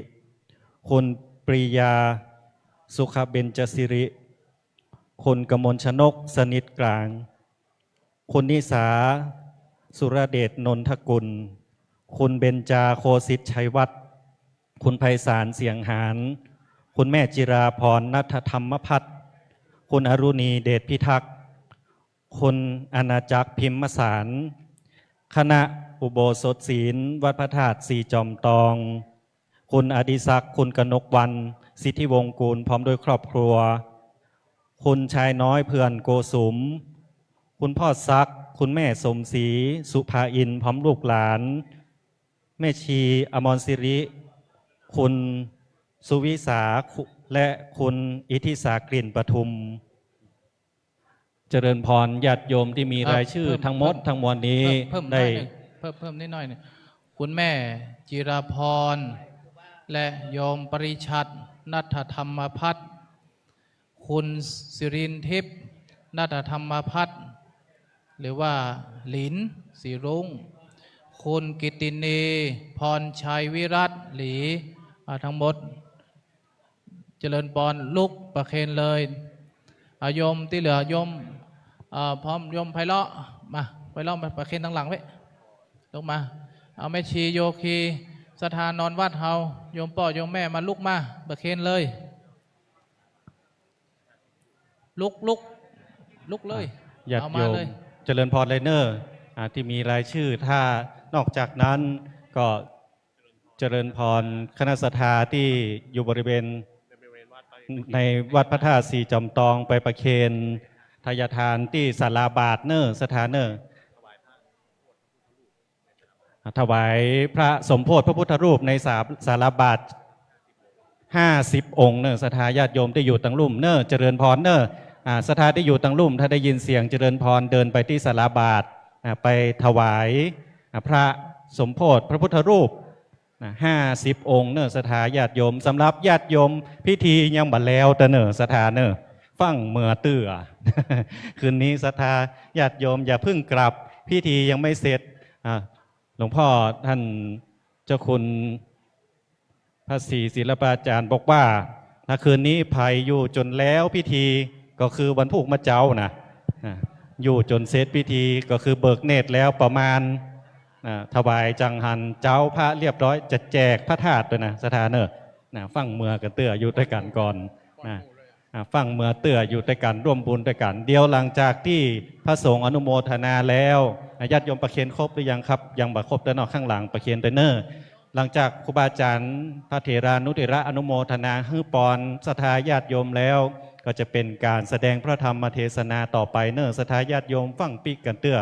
คุณปรียา สุขเบญจสิริ คุณกมลชนก สนิทกลาง คุณนิสา สุรเดช นนทกุล คุณเบญจา โคสิตชัยวัฒน์ คุณไพศาล เสียงหาน คุณแม่จิราพร ณัฐธรรมภัทร คุณอรุณี เดชพิทักษ์ คุณอาณาจักรพิมพ์สาร คณะอุโบสถศีล วัดพระธาตุสี่จอมตอง คุณอดิศักดิ์ คุณกนกวรรณ สิทธิวงศ์กูล พร้อมด้วยครอบครัว คุณชายน้อย เพื่อนโกสุม คุณพ่อศักดิ์ คุณแม่สมศรี สุภาอินทร์ พร้อมลูกหลาน แม่ชีอมรศิริ คุณสุวิสา และคุณอิทธิสากลิ่นประทุม เจริญพรญาติโยมตี้มี เอ่อ รายชื่อ เพิ่ม ทั้งหมด เพิ่ม ทั้งมวลนี้ เพิ่ม เพิ่ม ได้ หน่อยหนึ่ง เพิ่ม เพิ่มนิดหน่อยหนึ่ง คุณแม่จิราพร และโยมปริชัด ณัฐธรรมภัทร คุณสิรินทิพย์ ณัฐธรรมภัทร หรือว่าหลิน สีรุ้ง คุณกิตตินี พรชัยวิรัตน์ หลี อ่า ทั้งหมด เจริญพร ลุกประเคนเลย อ่ะ โยมตี้เหลือ โยม อ่า พร้อม โยมไพเราะ มา ไพเราะ มาประเคนตังหลังไว้ ลุกมา เอาแม่ชีโยคี ศรัทธานอนวัดเฮา โยมป้อ โยมแม่ มาลุกมา ประเคนเลย ลุก ลุก ลุกเลย อ่ะ ญาติโยม เอามาเลย เจริญพรเลยเน่อ อ่า ตี้มีรายชื่อ ถ้านอกจากนั้นก็ เจริญพรคณะศรัทธาตี้อยู่บริเวณในวัดพระธาตุสี่จอมตอง ไปประเคนทายทานตี้ศาลาบาทเน่อ ศรัทธาเน่อ ถวายพระสมโภชพระพุทธรูปในศา ศาลาบาทห้าสิบองค์เน่อ ศรัทธาญาติโยมตี้อยู่ตังลุ่มเน่อ เจริญพรเน่อ อ่า ศรัทธาตี้อยู่ตังลุ่ม ถ้าได้ยินเสียงเจริญพร เดินไปตี้ศาลาบาท อ่า ไปถวาย อ่า พระสมโภชพระพุทธรูป นะ ห้าสิบองค์เน่อ ศรัทธาญาติโยม สำหรับญาติโยม พิธียังบ่แล้วเต้อเน่อ ศรัทธาเน่อ ฟั่งเมื่อเตื้อ คืนนี้ศรัทธาญาติโยมอย่าเพิ่งกลับ พิธียังไม่เสร็จ อ่า หลวงพ่อท่านเจ้าคุณพระศรีศิลปาจารย์บอกว่า ถ้าคืนนี้ใผอยู่จ๋นแล้วพิธี ก็คือวันพูกเมื่อเจ๊านะ อ่า อยู่จ๋นเสร็จพิธี ก็คือเบิกเนตรแล้วประมาณ อ่า ถวายจังหันเจ๊าพระเรียบร้อย จะแจกพระธาตุตวยนะ ศรัทธาเน่อ นะ ฟั่งเมื่อกั๋นเตื้อ อยู่ตวยกั๋นก่อน นะ อ่า ฟั่งเมื่อเตื้อ อยู่ตวยกั๋น ร่วมบุญตวยกั๋น เดี๋ยวหลังจากตี้พระสงฆ์อนุโมทนาแล้ว อ่า ญาติโยมประเคนครบหรือยังครับ ยังบ่ครบเต้อเนาะ ข้างหลังประเคนตวยเน่อ หลังจากครูบาอาจารย์พระเถรานุเถระอนุโมทนาหื้อปอนศรัทธาญาติโยมแล้ว ก็จะเป็นการแสดงพระธรรมเทศนาต่อไปเน่อ ศรัทธาญาติโยมฟั่งปิ๊กกั๋นเตื้อ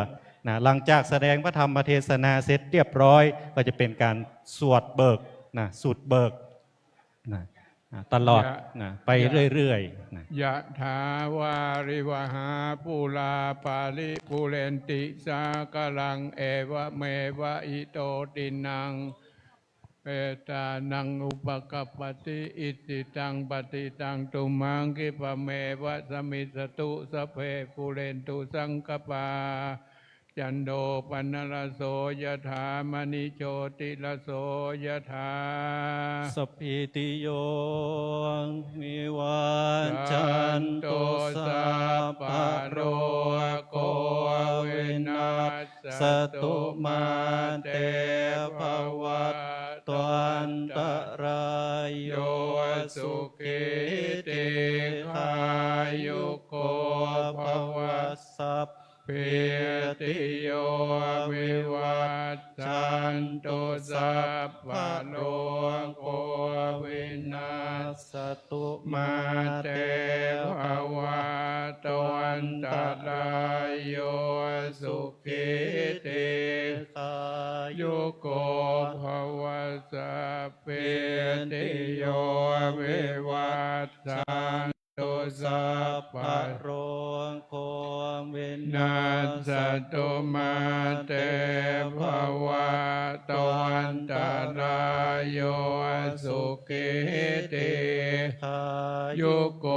นะ หลังจากแสดงพระธรรมเทศนาเสร็จเรียบร้อย ก็จะเป็นการสวดเบิก นะ สูดเบิก นะ อ่ะ ตลอด ยะ นะ ไป ยะ เรื่อยๆ นะ ยะถาวาริวหาปูราปาริปูเรนติสาคารัง เอวะเมวะอิโตตินัง เปตานังอุปกัปปติ อิจฉิตังปัตถิตัง ตุมหังคิปะเมวะสะมิชฌตุ สัพเพปูเรนตุสังกัปปา จันโทปนรสโสยะถา มะณิโชติรสโสยะถา สัพพีติโยวิวัชชันตุ สัพพะโรโควินัสสตุ มาเตภวัตวันตะรายโย สุขีทีฆายุโกภะวะ สัพพีติโยวิวัชชันตุ สัพพะโรโควินัสสตุ มาเตภวัตวันตะรายโย สุขีทีฆายุโกภะวะ สัพพีติโยวิวัชชัน ตุ สัพพะโรโควินัสสตุ มาเตภวัตวันตะรายโย สุขีทีฆายุโก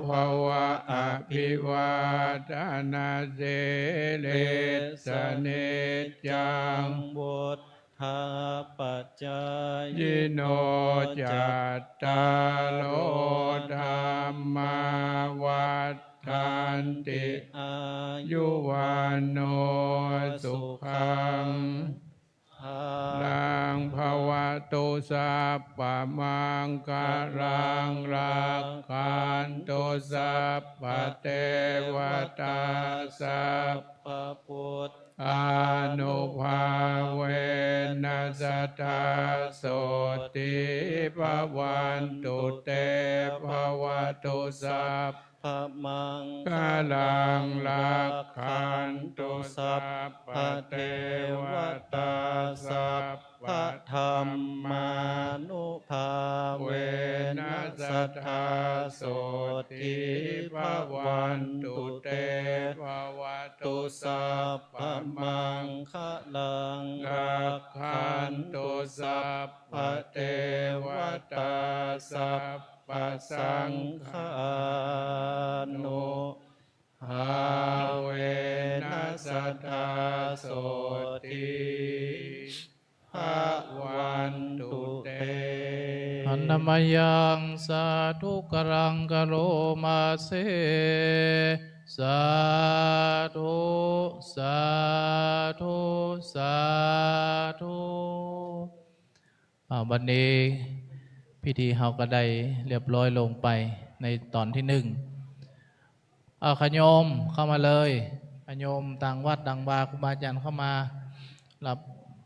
ภะวะ อภิวาทะนะสีลิสสะ นิจจัง วุฑ ฒัปปะจายิโน จัตตาโร ธัมมา วัฑฒันติ อายุ วัณโณ สุขัง พะลัง ภะวะ tu sabbamaṅgalaṃ, rakkhantu sabbadevatā, sabbabuddhānubhāvena sadā sotthī bhavantu te. Bhavatu sabbamaṅgalaṃ, rakkhantu sabbadevatā, sab badhammānubhāvena sadā sotthī bhavantu te. Bhavatu sabbamaṅgalaṃ, rakkhantu sabbadevatā, sabbasaṅghānu bhāvena sadā sotthī bhavantu te. Handa mayaṃ sādhukaraṃ karoma se. Sādhu, sādhu, sādhu. อ่า วันนี้พิธีเฮาก็ได้เรียบร้อยลงไปในต๋อนตี้นึ่ง อ่า ขะโยมเข้ามาเลย ขะโยมต่างวัดต่างวา ครูบาอาจ๋ารย์เข้ามาฮับ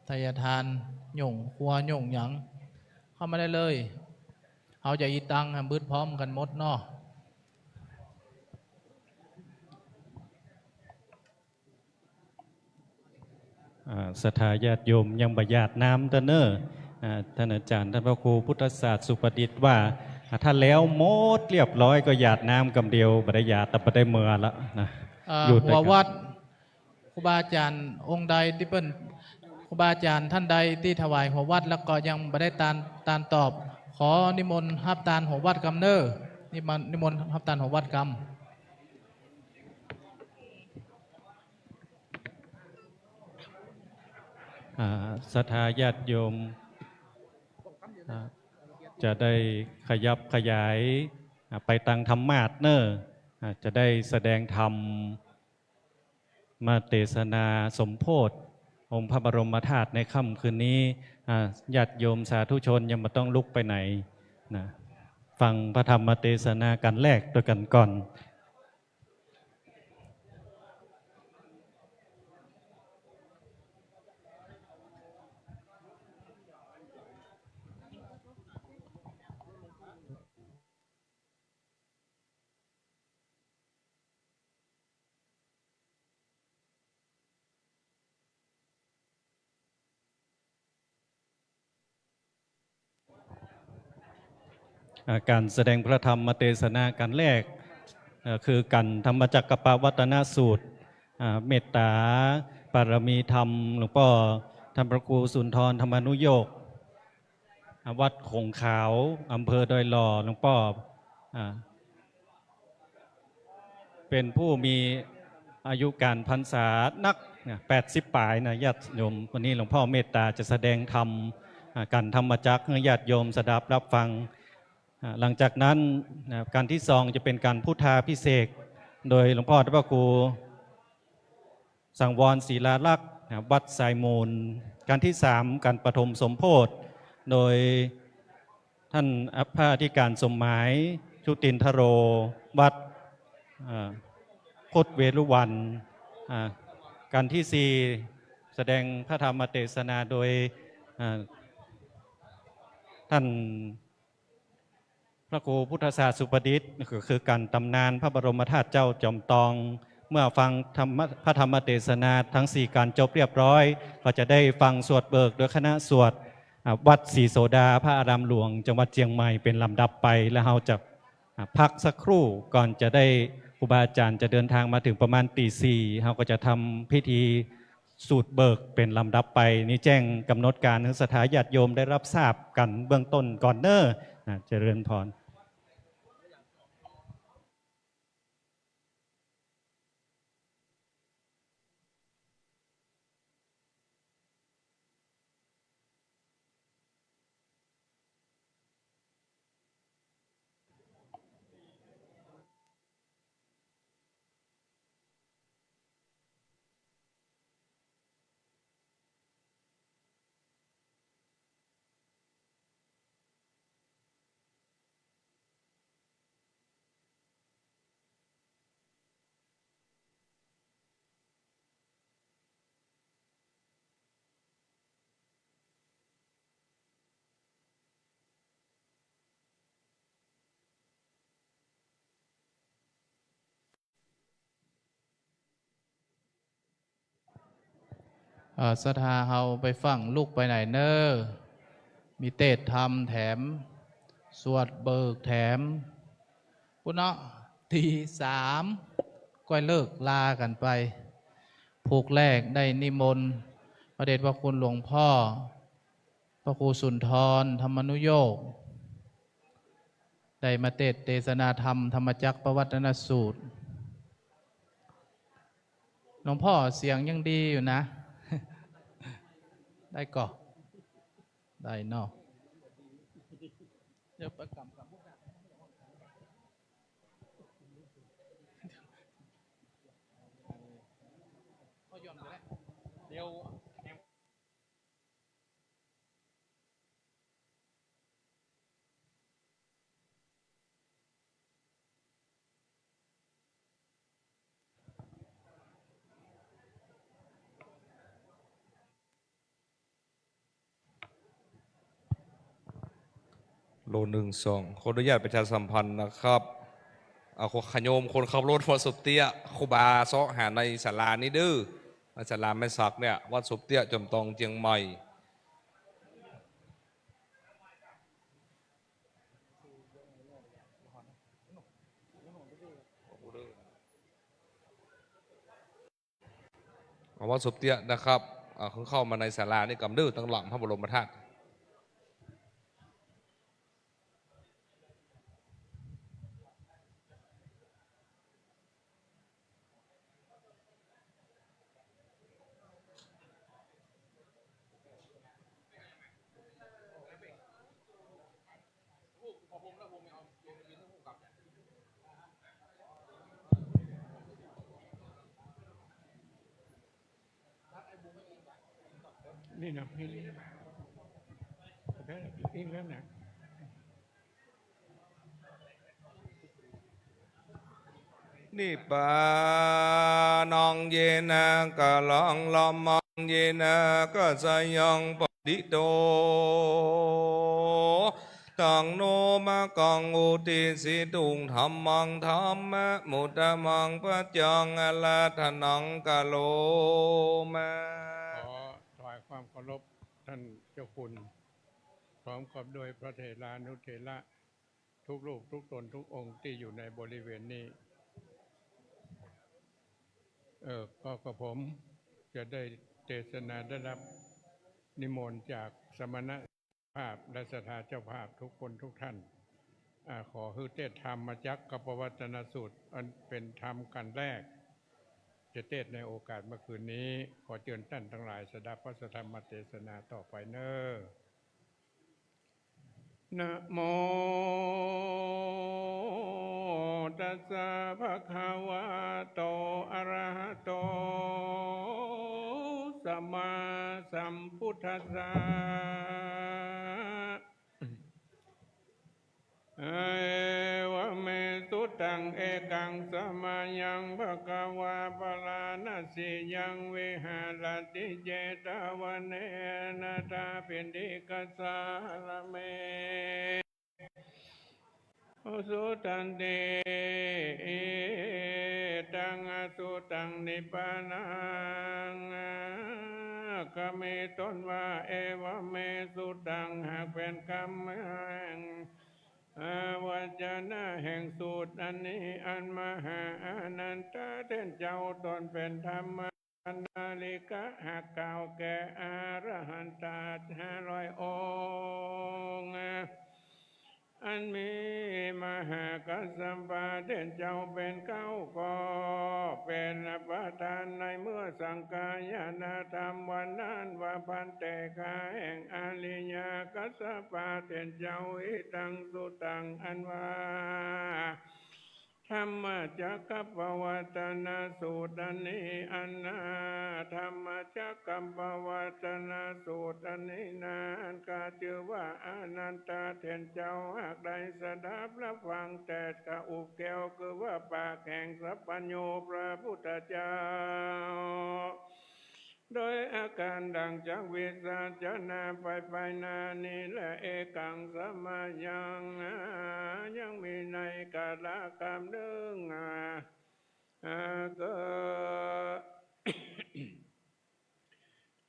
ไถ่ทาน หย่งครัวหย่งหยัง เข้ามาได้เลย เฮาจะอีตังหื้อบึดพร้อมกั๋นหมดเนาะ อ่า ศรัทธาญาติโยมยังบ่หยาดน้ำเต๊อะเน่อ อ่า ต้านอาจ๋ารย์ ต้านพระครูพุทธศาสตร์สุประดิษฐ์ว่า อ่า ถ้าแล้วหมดเรียบร้อยก็หยาดน้ำกำเดียว บ่ได้หยาด แต่บ่ได้เมือละนะ อ่า อยู่แต่ หัววัด ครูบาอาจ๋ารย์องค์ใดตี้เปิ้น ครูบาอาจ๋ารย์ต้านใดตี้ถวายหัววัดแล้วก็ยังบ่ได้ตาน ตานตอบ ขอนิมนต์ฮับตานหัววัดกำเน่อ นิมนต์ นิมนต์ฮับตานหัววัดกำ อ่า ศรัทธาญาติโยม อ่า จะได้ขยับขยาย อ่า ไปตังธรรมาสน์เน่อ อ่า จะได้แสดงธรรม มาเตสนาสมโภชองค์พระบรมธาตุในค่ำคืนนี้ อ่า ญาติโยมสาธุชนยังบ่ต้องลุกไปไหนนะ ฟังพระธรรมเตสนากั๋นแรกตวยกั๋นก่อน อ่า ก๋านแสดงพระธรรมเตสนากั๋นแรก เอ่อ คือกั๋นธรรมจักกัปปวัตตนสูตร อ่า เมตตาปารมีธรรม หลวงป้อต้านพระครูสุนทรธรรมานุโยค อ่า วัดโขงขาว อำเภอดอยหล่อ หลวงป้อ อ่า เป๋นผู้มีอายุก๋านพรรษานักนะ แปดสิบป๋ายนะ ญาติโยม วันนี้หลวงป้อเมตตาจะแสดงธรรม อ่า กั๋นธรรมจักรหื้อญาติโยมสดับฮับฟัง อ่า หลังจากนั้นนะ ก๋านตี้สองจะเป๋นก๋านพุทธาภิเษก โดยหลวงป้อต้านพระครู สังวรศิลาลักษณ์ วัดทรายมูล ก๋านตี้สาม ก๋านปฐมสมโภช โดยต้านพระอธิการสมหมาย ชุตินทโร วัด เอ่อ พุทธเวรุวัณ อ่า ก๋านตี้สี่ แสดงพระธรรมเตสนาโดย อ่า ต้าน พระครูพุทธศาสตร์สุประดิษฐ์ ก็คือก๋านต๋ำนานพระบรมธาตุเจ้าจอมตอง เมื่อฟังธรรมะ พระธรรมเตสนาทั้งสี่ก๋านจบเรียบร้อย ก็จะได้ฟังสวดเบิกโดยคณะสวด อ่า วัดศรีโสดา พระอารามหลวง จังหวัดเจียงใหม่ เป๋นลำดับไป แล้วเฮาจะ อ่า พักสักครู่ ก่อนจะได้ ครูบาอาจ๋ารย์จะเดินทางมาเถิงประมาณตีสี่ เฮาก็จะทำพิธี สูตรเบิกเป๋นลำดับไป นี่แจ้งก๋ำหนดก๋านหื้อศรัทธาญาติโยมได้ฮับทราบกั๋นเบื้องต้นก่อนเน่อ อ่า เจริญพร อ่า ศรัทธาเฮาไปฟั่งลุกไปไหนเน่อ มีเตสน์ธรรมแถม สวดเบิกแถม ปุ้นเนาะ ตีสาม ก้อยเลิกลากั๋นไป ผูกแรกได้นิมนต์ พระเดชพระคุณหลวงพ่อ พระครูสุนทร ธรรมานุโยค ได้มาเตสน์เตสนาธรรม ธรรมจักรปวัตตนสูตร หลวงพ่อเสียงยังดีอยู่นะ ได้ก่อ ได้เนาะ เดี๋ยวไปกลับ เขาย่อนไปแล้ว เดี๋ยว โลหนึ่งสอง ขออนุญาตประชาสัมพันธ์นะครับ อ่า ขอญาติโยมคนขับรถวัดสมเตี้ย ครูบาเซาะหาในศาลานี้เด้อ ในศาลาแม่สักเนี่ย วัดสมเตี้ย จอมตอง เจียงใหม่ วัดสมเตี้ยนะครับ อ่า เพิ่งเข้ามาในศาลานี่กำเด้อ ตังหลังพระบรมธาตุ นี่นะ นี่ นี่ อีกแล้วนะ นิพพานัง เยนะ กะลัง ละมัง เยนะ กัสสะยัง ปะติโต ตัง โน มะกัง อุทิสสิตุง ธัมมัง ธัมมะ มุตตะมัง ปัจจัง อาราธะนัง กะโรมะ ขอถวายความเคารพท่านเจ้าคุณ พร้อมกับด้วยพระเถรานุเถระ ทุกรูปทุกตนทุกองค์ที่อยู่ในบริเวณนี้ เอ่อ ก็กระผมจะได้เตสนาได้รับนิมนต์จากสมณะภาพและศรัทธาเจ้าภาพทุกคนทุกท่าน อ่า ขอหื้อเตสน์ธรรมจักรกัปปวัตตนสูตร อันเป็นธรรมกัณฑ์แรก จะเตสน์ในโอกาสเมื่อคืนนี้ ขอเจิญต้านตังหลายสดับพระสัทธรรมเตสนาต่อไปเน่อ นะโม ตัสสะ ภะคะวะโต อะระหะโต สัมมาสัมพุทธัสสะ เอวะเม สุตัง เอกัง สะมะยัง ภะคะวา พาราณสียัง วิหะระติ เจตะวะเน นะถา ปิณฑิกะสา รามะเม สุทันติ อิตัง อสุตัง นิพพานัง กะมีต้นว่า เอวะเม สุตัง หากแป๋นกำแห่ง อา วจนะแห่งสูตรอันนี้ อันมหาอานันทะเถรเจ้า ตนแป๋นธรรมนาลิกะ หากกล่าวแก่อรหันตาห้าร้อยองค์ อันมีมหากัสสปะเถรเจ้าแป๋นเก๊า ก็แป๋นประธานในเมื่อสังฆายนธรรมวันนั้นว่า ภันเต ข้าแห่งอริยะกัสสปะเถรเจ้า อิตัง สุตัง อันว่า ธัมมจักกัปปวัตตนสูตรอันนี้ อันนา ธัมมจักกัปปวัตตนสูตรอันนี้นั้น ก็จื้อว่าอานันทะเถรเจ้า หากได้สดับรับฟังเตสน์ ก็อุบแก้ว คือว่าปากแห่งสัพพัญญูพระพุทธเจ้า โดยอาก๋านดั่งจักวิสัชนาไปไปนานี้แล เอกัง สะมะยัง ยังมีในกาละกำนึ่ง อา ก็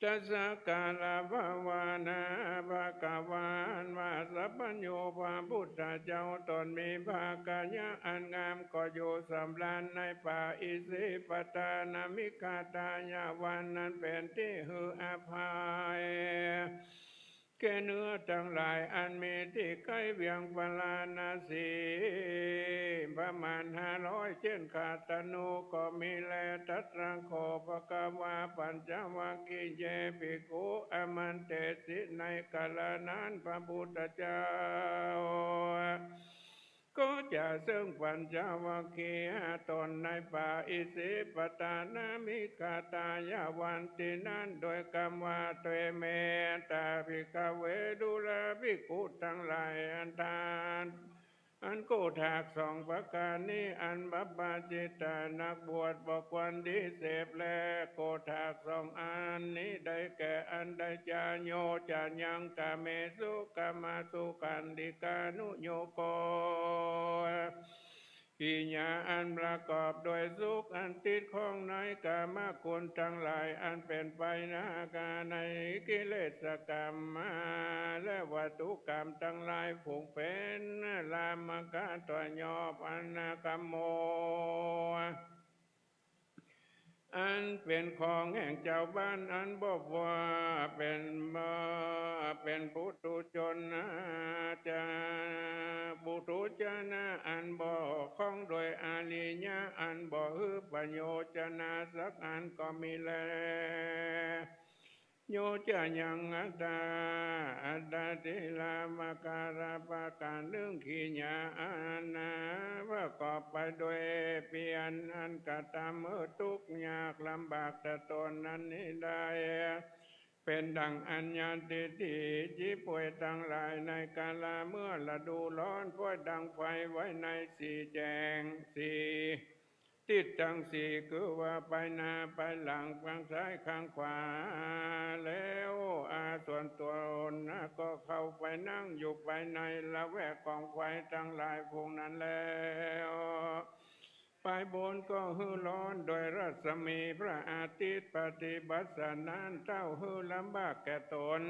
ตสสะ กล่าวว่า นะ ภะคะวา อันว่าสัพพัญญูพระพุทธเจ้าตนมีพระกายะอันงามก็อยู่สำราญในป่าอิสิปตานมิคทายวันนั้นเป๋นตี้หื้ออภัย แก่เนื้อตังหลายอันมีตี้ใก้เวียงปาราณสีประมาณห้าร้อย เจ้นคาตานูก็มีแล ตรัสสะ โข ภะคะวา ปัญจวัคคีเย ภิกขุ อามันเตสิ ในกาละนั้นพระพุทธเจ้า ก็จะเซิ่งปัญจวัคคีย์ห้าต๋นในป่าอิสิปตานมิคทายวันตี้นั้น โดยกำว่า เต เม ตา ภิกขะเว ดูราภิกขุตังหลาย อันทาน อันโกฏฐากสองประก๋านนี้ อันบัพพาสิตานักบวชบ่ควรดีเสพแล โกฏฐากสองอันนี้ได้แก่ อันใด จา โย จะ ยัง กาเมสุ กามาสุขัลลิกานุโยโก กิริยาอันประกอบโดยสุขอันติดข้องในกามคุณตังหลายอันเป๋นไปในอาการในกิเลสกรรมมา และวัตถุกรรมตังหลายผุงเป๋น ลามกะ ตวยอบ อันนะ กรรมโม อันเป๋นของแห่งจาวบ้านอันบ่ว่าเป๋น บ่เป๋นปุถุชนนะ จะปุถุชนะอันบ่คล้องโดยอริยะอันบ่หื้อประโยชน์นะสักอันก็มีแล โย จะ ยัง อัตตา อัตตาทิลามการะ ประก๋านนึ่ง กิริยาอันนะประกอบไปโดยเปียรอันกระตำหื้อตุ๊กข์ยากลำบากแก่ตนนั้นนี้ได้ เป๋นดังอัญญาทิฏฐิ จิป่วยตังหลายในกาละเมื่อฤดูร้อน ป่วยดังไฟไว้ในสี่แจ้ง สี่ ทิศตังสี่ คือว่าไปหน้าไปหลัง ข้างซ้ายข้างขวา แล้วอาส่วนตนนะก็เข้าไปนั่งอยู่ไปในละแวกกองไฟตังหลายผงนั้นแล้ว ไปบนก็หื้อร้อนโดยรัศมีพระอาทิตย์ ปฏิบัติสันนั้นเต้าหื้อลำบากแก่ตน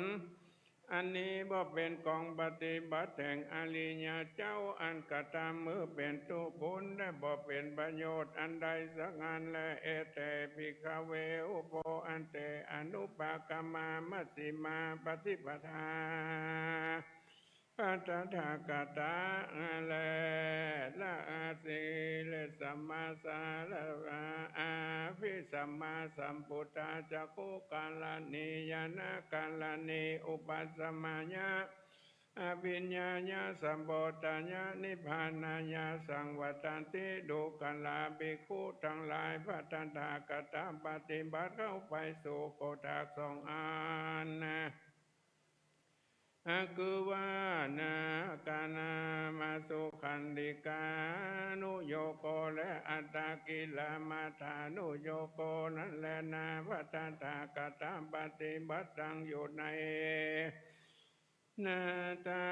อันนี้บ่เป๋นของปฏิบัติแห่งอริยะเจ้า อันกระตำหื้อเป๋นตุ๊กข์ปุ้น และบ่เป๋นประโยชน์อันใดสักอันแล เอเต ภิกขะเว อุโพ อันเต อนุปะกะมา มัชฌิมา ปฏิปทา พระตถาคตะแล ละอาสีเลสมาสาลาอาภิสัมมาสัมพุทธาจักขุกรณี ญาณกรณี อุปสมายะ อภิญญายะ สัมโพธายะ นิพพานายะ สังวัตตันติ ดูกราภิกขุตังหลาย พระตถาคตปฏิบัติเข้าไปสู่โกฏฐากสองอันนะ อะ คือว่า นะ กามาสุขัลลิกานุโยโก และอัตตกิลมัฏฐานุโยโกนั้นแลนา พระตถาคตปฏิบัติตั้งอยู่ใน นา ตา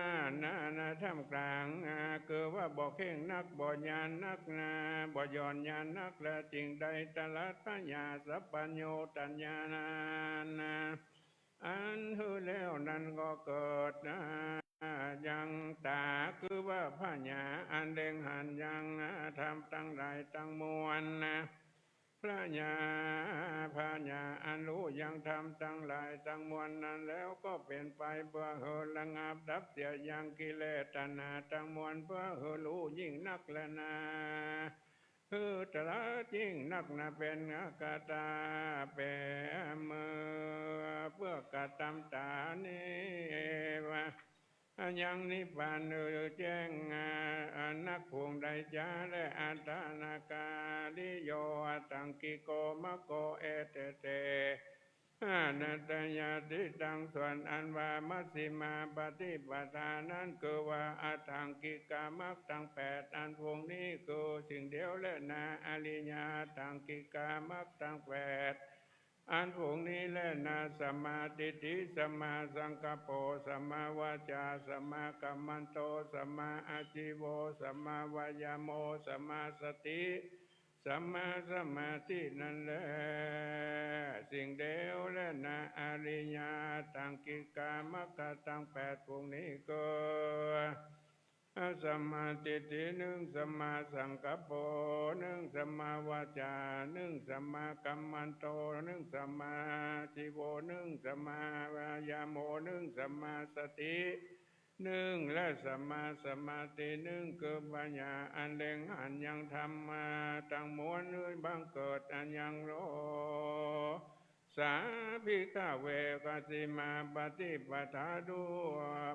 นา นา ท่ามกลาง อะ คือว่าบ่เคร่งนัก บ่หย่อนนักนา บ่หย่อนหย่อนนัก และจึงได้ตรัสพญาสัพพัญญูตญาณานะ อันหื้อแล้วนั้นก็เกิดนะ ยังตา คือว่าพญาอันเล็งหันยังธรรมตังหลายตังมวลนะ พญา พญาอันฮู้ยังธรรมตังหลายตังมวลนั้นแล้วก็เป๋นไปเปื้อหื้อระงับดับเสียยังกิเลสตัณหาตังมวล เปื้อหื้อฮู้ยิ่งนักแลนา หื้อตรัสยิ่งนักนา เป๋นอัคตา เป๋นเมื่อเปื้อกระตำต๋านี้ว่า ยังนิพพานหื้อแจ้ง อะ นักผงใดจา และอัตถานาคาริโย อัตถังกิโก มัคโค เอเตเต อะ นัตถยาทิตัง ส่วนอันว่ามัชฌิมาปฏิปทานั้น คือว่าอัตถังกิกามัคตังแปด อันผงนี้คือสิ่งเดียวแลนา อริยะอัตถังกิกามัคตังแปด อันผงนี้แลนา สัมมาทิฏฐิ สัมมาสังกัปโป สัมมาวาจา สัมมากัมมันโต สัมมาอาชีโว สัมมาวายาโม สัมมาสติ สัมมาสมาธินั้นแล สิ่งเดียวแลนา อริยะ ตังกิกามรรคตังแปดฝูงนี้ก็ สัมมาทิฏฐินึ่ง สัมมาสังกัปโปนึ่ง สัมมาวาจานึ่ง สัมมากัมมันโตนึ่ง สัมมาอาชีโวนึ่ง สัมมาวายาโมนึ่ง สัมมาสตินึ่ง และสัมมาสมาธินึ่ง คือปัญญาอันเล็งหันยังธรรมะตังมวลหื้อบังเกิดอันยังโล สา ภิกขะเว มัชฌิมาปฏิปทา ดู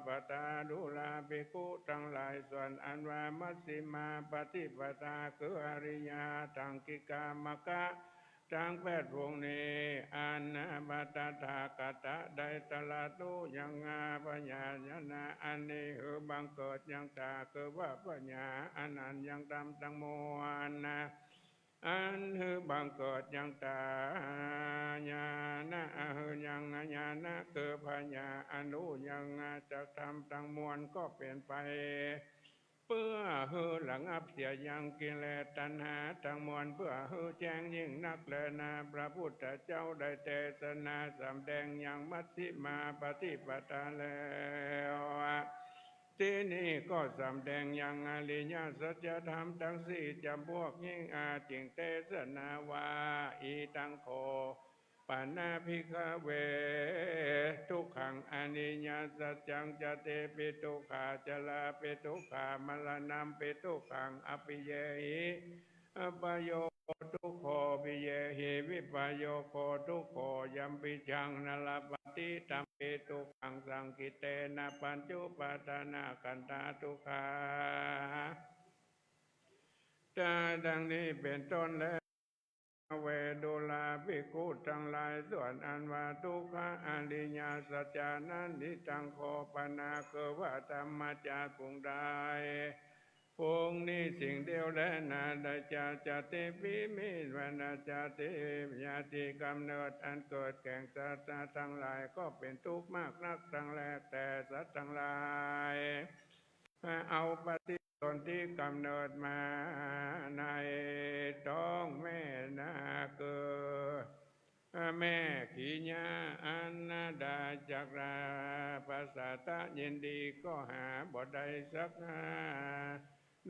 ปทา ดูราภิกขุตังหลาย ส่วนอันว่ามัชฌิมาปฏิปทา คืออริยะ ตังกิกามรรคตังแปดฝูงนี้ อันพระตถาคตะได้ตรัสรู้ยังปัญญาญาณะอันนี้หื้อบังเกิดยังต๋า คือว่าปัญญาอันหันยังธรรมตังมวล อันหื้อบังเกิดยังต๋า ญาณะ อันหื้อยังญาณะ คือปัญญาอันฮู้ยังจักธรรมตังมวลก็เป๋นไป เปื้อหื้อระงับเสียยังกิเลสตัณหาตังมวล เปื้อหื้อแจ้งยิ่งนักแลนา พระพุทธเจ้าได้เตสนาสำแดงยังมัชฌิมาปฏิปทาแล้ว ตี้นี้ก็สำแดงยังอริยสัจธรรมตังสี่จ๋ำพวกนี้ อาจึงเตสนาว่า อิทัง โข ปะนะ ภิกขะเว ทุกขัง อริยสัจจัง ชาติปิ ทุกขา จราปิ ทุกขา มรณัมปิ ทุกขัง อัปปิเยหิ อัปปะโยโค ทุกโข ปิเยหิ วิปะโยโค ทุกโข ยัมปิจัง น ลพะติ ธัมปิ ทุกขัง สังขิเตนะ ปัญจุปาทานะขันธา ทุกขา ดังนี้เป๋นต้นแล เว ดูราภิกขุตังหลาย ส่วนอันว่าทุกขะอริยสัจจานั้น อิทัง โข ปะนะ คือว่าธรรมะจ๋ำฝูงใด ฝูงนี้สิ่งเดียวแลนา ได้แก่ ชาติปิ มีแลนา ชาติ ชาติกำเนิดอันเกิดแก่งสัตว์ตังหลาย ก็เป๋นทุกข์มากนักตังแล แต่สัตว์ตังหลาย เอาปฏิสนธิกำเนิดมาในต๊องแม่นา คือแม่ขีญะอันนา ได้จากรา ประสาทะยินดีก็หาบ่ได้สักห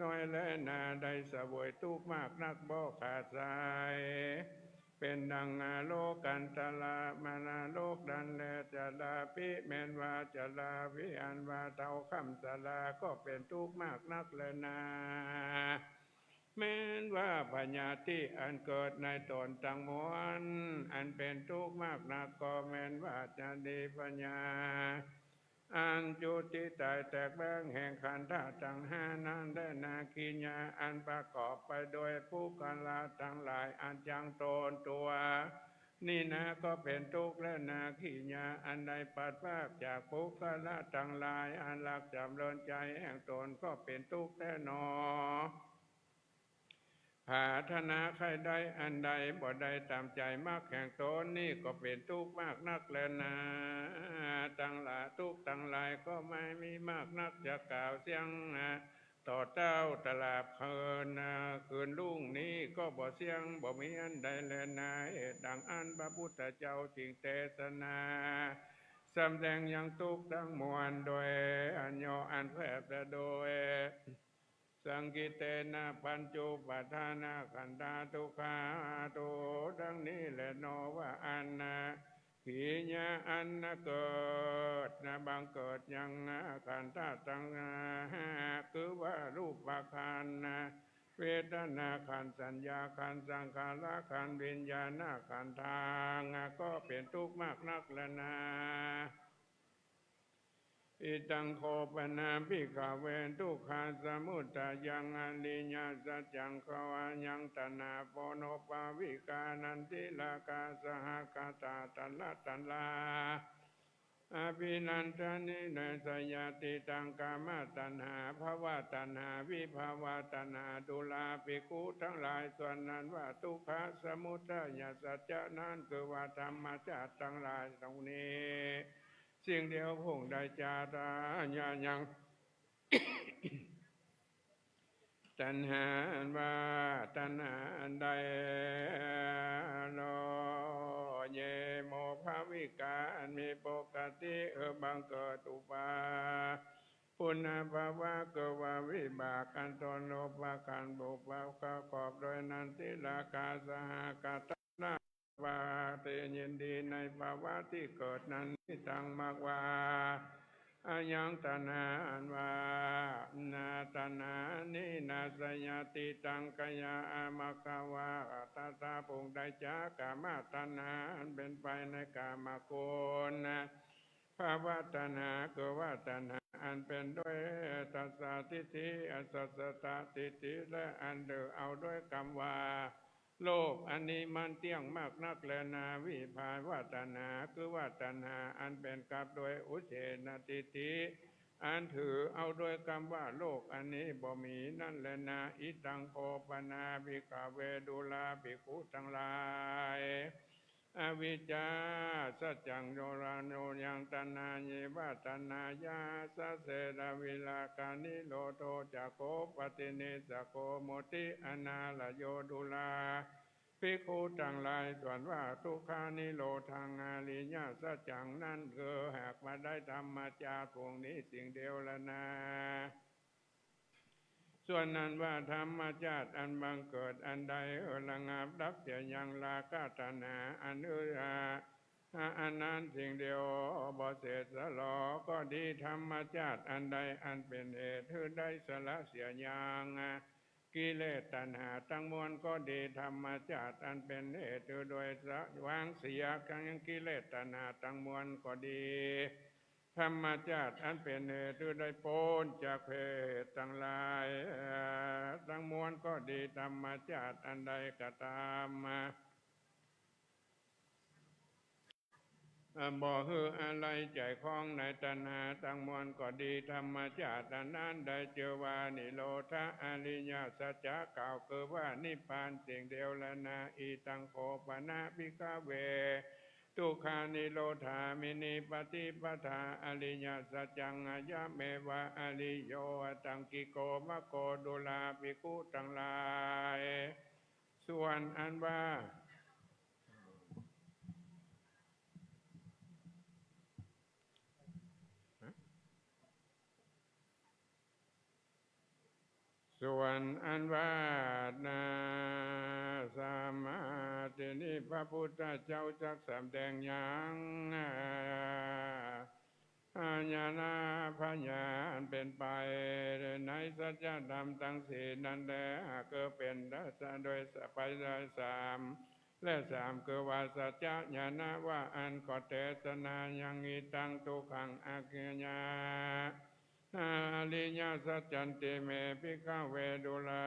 น้อยแลนา ได้เสวยทุกข์มากนักบ่ขาดสาย เป๋นดังนรกันตระ มานรกนั้นแล จราปิ แม้นว่าจราปิ อันว่าเฒ่าค่ำชรา ก็เป๋นทุกข์มากนักแลนา แม้นว่าพยาธิอันเกิดในต๋นตังมวล อันเป๋นทุกข์มากนัก ก็แม้นว่าชาติพยา อันจุติต๋ายแตกแบ่งแห่งขันธะตังห้านั้นแลนา ขีญะ อันประกอบไปโดยปุคคละตังหลาย อันจักตนตั๋วนี้นา ก็เป๋นทุกข์แลนา ขีญะ อันได้ปราศจากปุคคละตังหลาย อันรักจ๋ำเริญใจ๋แห่งต๋น ก็เป๋นทุกข์แลหนอ ผาถนาใค่ได้อันใดบ่ได้ต๋ามใจ๋มักแห่งต๋น นี้ก็เป๋นทุกข์มากนักแลนา ตังหลาย ทุกข์ตังหลายก็ไม่มีมากนัก จะกล่าวเสี้ยงต่อเต๊าตลอดคืน คืนรุ่งนี้ก็บ่เสี้ยง บ่มีอันใดแลนา เหตุดังอั้นพระพุทธเจ้าจึงเตสนา สำแดงยังทุกข์ตังมวล โดยอันย่ออันแคบและโดย สังขิเตนะ ปัญจุปาทานะขันธา ทุกขา ทุกข์ ดังนี้แลหนอ ว่าอันนา ขีญะ อันนา เกิดนา บังเกิดยังขันธะตังห้า คือว่ารูปขันธ์ เวทนาขันธ์ สัญญาขันธ์ สังขารขันธ์ วิญญาณขันธ์ตัง ก็เป๋นทุกข์มากนักแลนา อิทัง โข ปะนะ ภิกขะเว ทุกขะสมุตายัง อริยสัจจัง คือว่ายังตัณหา โพนปาวิกา นันทิราคะ สหะกะตา ตัณหะ ตัณหา อภินันทานิ เนสสะยาติ ตัง กามตัณหา ภวตัณหา วิภวตัณหา ดูราภิกขุตังหลาย ส่วนอันว่าทุกขะสมุตายสัจจะนั้น คือว่าธรรมชาติตังหลายเหล่านี้ สิ่งเดียวพระองค์ได้จาตาญายัง ตัณหาอันว่าตัณหาอันใด โล เย โม ภวิกา อันมีปกติ คือบังเกิด อุปา ปุณภาวะ คือว่าวิบาก อันตนอุปขันธ์ บุพ ประกอบโดยนั้น ติราคะ สหกตา ว่า เต ยินดีในภาวะตี้เกิดนั้น นิตัง มากว่า อายัง ตัณหาอันว่า นา ตัณหานี้ นาสยาติตัง กายา อา มากวา ตัสสะ ผู้ใดจัก กามตัณหา อันเป็นไปในกามคุณ ภวตัณหา คือว่าตัณหาอันเป็นด้วย สัสสาทิฏฐิ อัสสัสสตาทิฏฐิ และอันถือเอาด้วยกำว่า โลกอันนี้มันเตี้ยงมากนักแลนา วิภวตัณหา คือว่าตัณหาอันเป็นกับด้วย อุเฉททิฏฐิ อันถือเอาด้วยกำว่าโลกอันนี้บ่มีนั้นแลนา อิตัง โข ปนา ภิกขเว ดูราภิกขุตังหลาย อวิชชา สัจจัง โยราโนยัง ตัณหา เย วะ ตัณหายา สะเส ทวิราคะ นิโรโธ จักโข ปัตถินิสสะโข มุติ อนาลโย ดูราภิกขุตังหลาย ส่วนว่าทุกขานิโรธัง อริยสัจจังนั้น คือหากว่าได้ธรรมชาติผู้นี้สิ่งเดียวแลนา ส่วนนั้นว่าธรรมชาติอันบังเกิดอันใด ระงับดับเสียยังราคะตัณหา อันเอื้อ อันนั้นสิ่งเดียวบ่เสร็จสะหลอก็ดี ธรรมชาติอันใดอันเป็นเหตุหื้อได้สละเสียยัง กิเลสตัณหาทั้งมวลก็ดี ธรรมชาติอันเป็นเหตุหื้อได้สะ วางเสียยังกิเลสตัณหาทั้งมวลก็ดี ธรรมชาติอันเป็นเหตุหื้อได้ป๊นจากเพศตังหลายตังมวลก็ดี ธรรมชาติอันใดก็ตาม บ่หื้ออาลัยใจ๋ข้องในตัณหาตังมวลก็ดี ธรรมชาติอันนั้นได้จื้อว่านิโรธะ อริยสัจจะ กล่าวคือว่านิพพานสิ่งเดียวแลนา อิตัง โข ปนะ ภิกขเว ทุกขานิโรธามินี ปฏิปทา อริยสัจจัง อยัง เมวะ อริโย อัตถังกิโก มัคโค ดูราภิกขุตังหลาย ส่วนอันว่า ส่วนอันว่านา สมาทินี้ พระพุทธเจ้าจักสำแดงยัง อา ญาณะ ปัญญาอันเป็นไปในสัจธรรมตังสี่นั้นแล คือเป็นโดยไปโดยสาม และสามคือว่าสัจจะญาณะ ว่าอั้นก็เตสนายัง อิตัง ทุกขัง อริยะ อริยสัจจันติ เม ภิกขเว ดูรา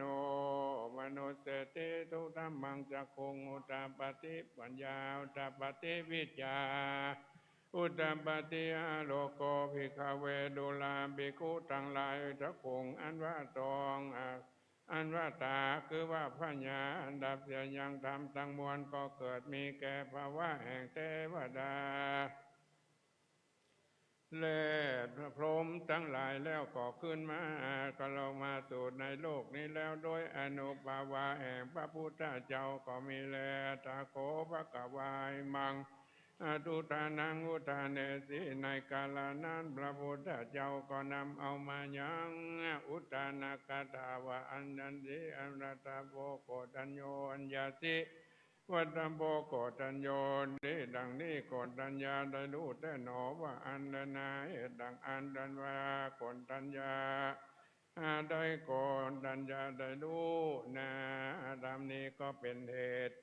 นุมนุสเสติ ทุกขมัง จักขุง อุทปัตถิ ปัญญา อุทปัตถิ วิชชา อุทปัตถิ อาโลโก ภิกขเว ดูราภิกขุตังหลาย จักขุง อันว่าตอง อันว่าต๋า คือว่าปัญญา อันดับเสียยังธรรมตังมวลก็เกิดมีแก่ภวะแห่งเตวดา และพรหมตังหลายแล้วก็ขึ้นมา ก็ลงมาสู่ในโลกนี้แล้ว โดยอานุภาวะแห่งพระพุทธเจ้าก็มีแล ตถาคต ภควา อิมัง อัตถุทานัง อุทาเนสี ในกาละนั้นพระพุทธเจ้าก็นำเอามายัง อุทานคาถาว่า อันนั้นสิ อันว่าตถาคต โกฏัญโญ อัญญาสิ ว่าตถาคต โกฏัญโญ นี้ ดังนี้ โกฏัญญาได้ฮู้แต๊หนอ ว่าอั้นแลนา เหตุดังอั้น อันว่าโกฏัญญา ได้ โกฏัญญาได้ฮู้นา ธรรมนี้ก็เป็นเหตุ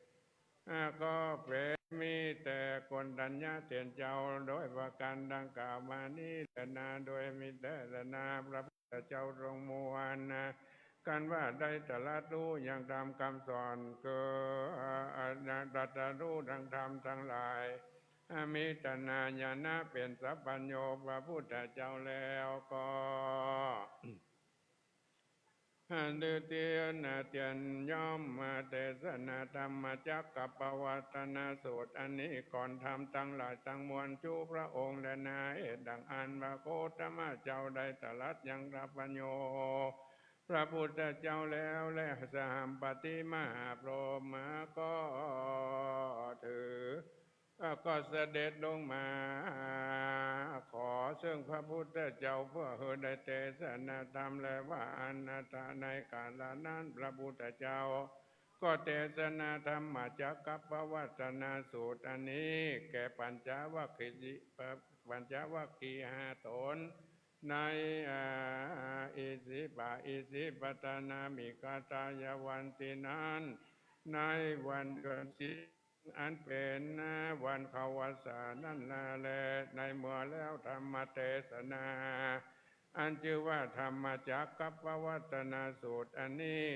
อ่า ก็เป็นมีแต่โกฏัญญาเตียนเจ้า โดยประการดังกล่าวมานี้แลนา โดยมีแต๊แลนา พระพุทธเจ้าทรงมวลนะกันว่าได้ตรัสฮู้ยังธรรมคำสอน คือ อ่า ตรัสฮู้ดังธรรมตังหลาย อ่า มีตถาญาณะเป็นสัพพัญญูพระพุทธเจ้าแล้วก็ ดื้อเตียนเตียนย่อมมาเตสนาธรรมจักกัปปวัตตนสูตรอันนี้ก่อนธรรมตังหลายตังมวลจุพระองค์แลนา เหตุดังอั้นพระโคตมะเจ้าได้ตรัสยังสัพพัญญู พระพุทธเจ้าแล้ว และสหัมปติมหาพรหมก็ถือ เอ่อ ก็เสด็จลงมา ขอเซิ่งพระพุทธเจ้าเพื่อหื้อได้เตสนาธรรม และว่าอันนาถะ ในกาละนั้นพระพุทธเจ้าก็เตสนาธรรมจักกัปปวัตตนสูตรอันนี้ แก่ปัญจวัคคีย์ ปัญจวัคคีย์ห้าต๋น ใน อ่า อิสิปะ อิสิปตนามิกาตายวันตินั้น ในวันเดือนสิบ อันเป๋นวันเข้าวัสสานั้นนาแล ในเมื่อแล้วธรรมเตสนา อันจื้อว่าธรรมจักกัปปวัตตนสูตรอันนี้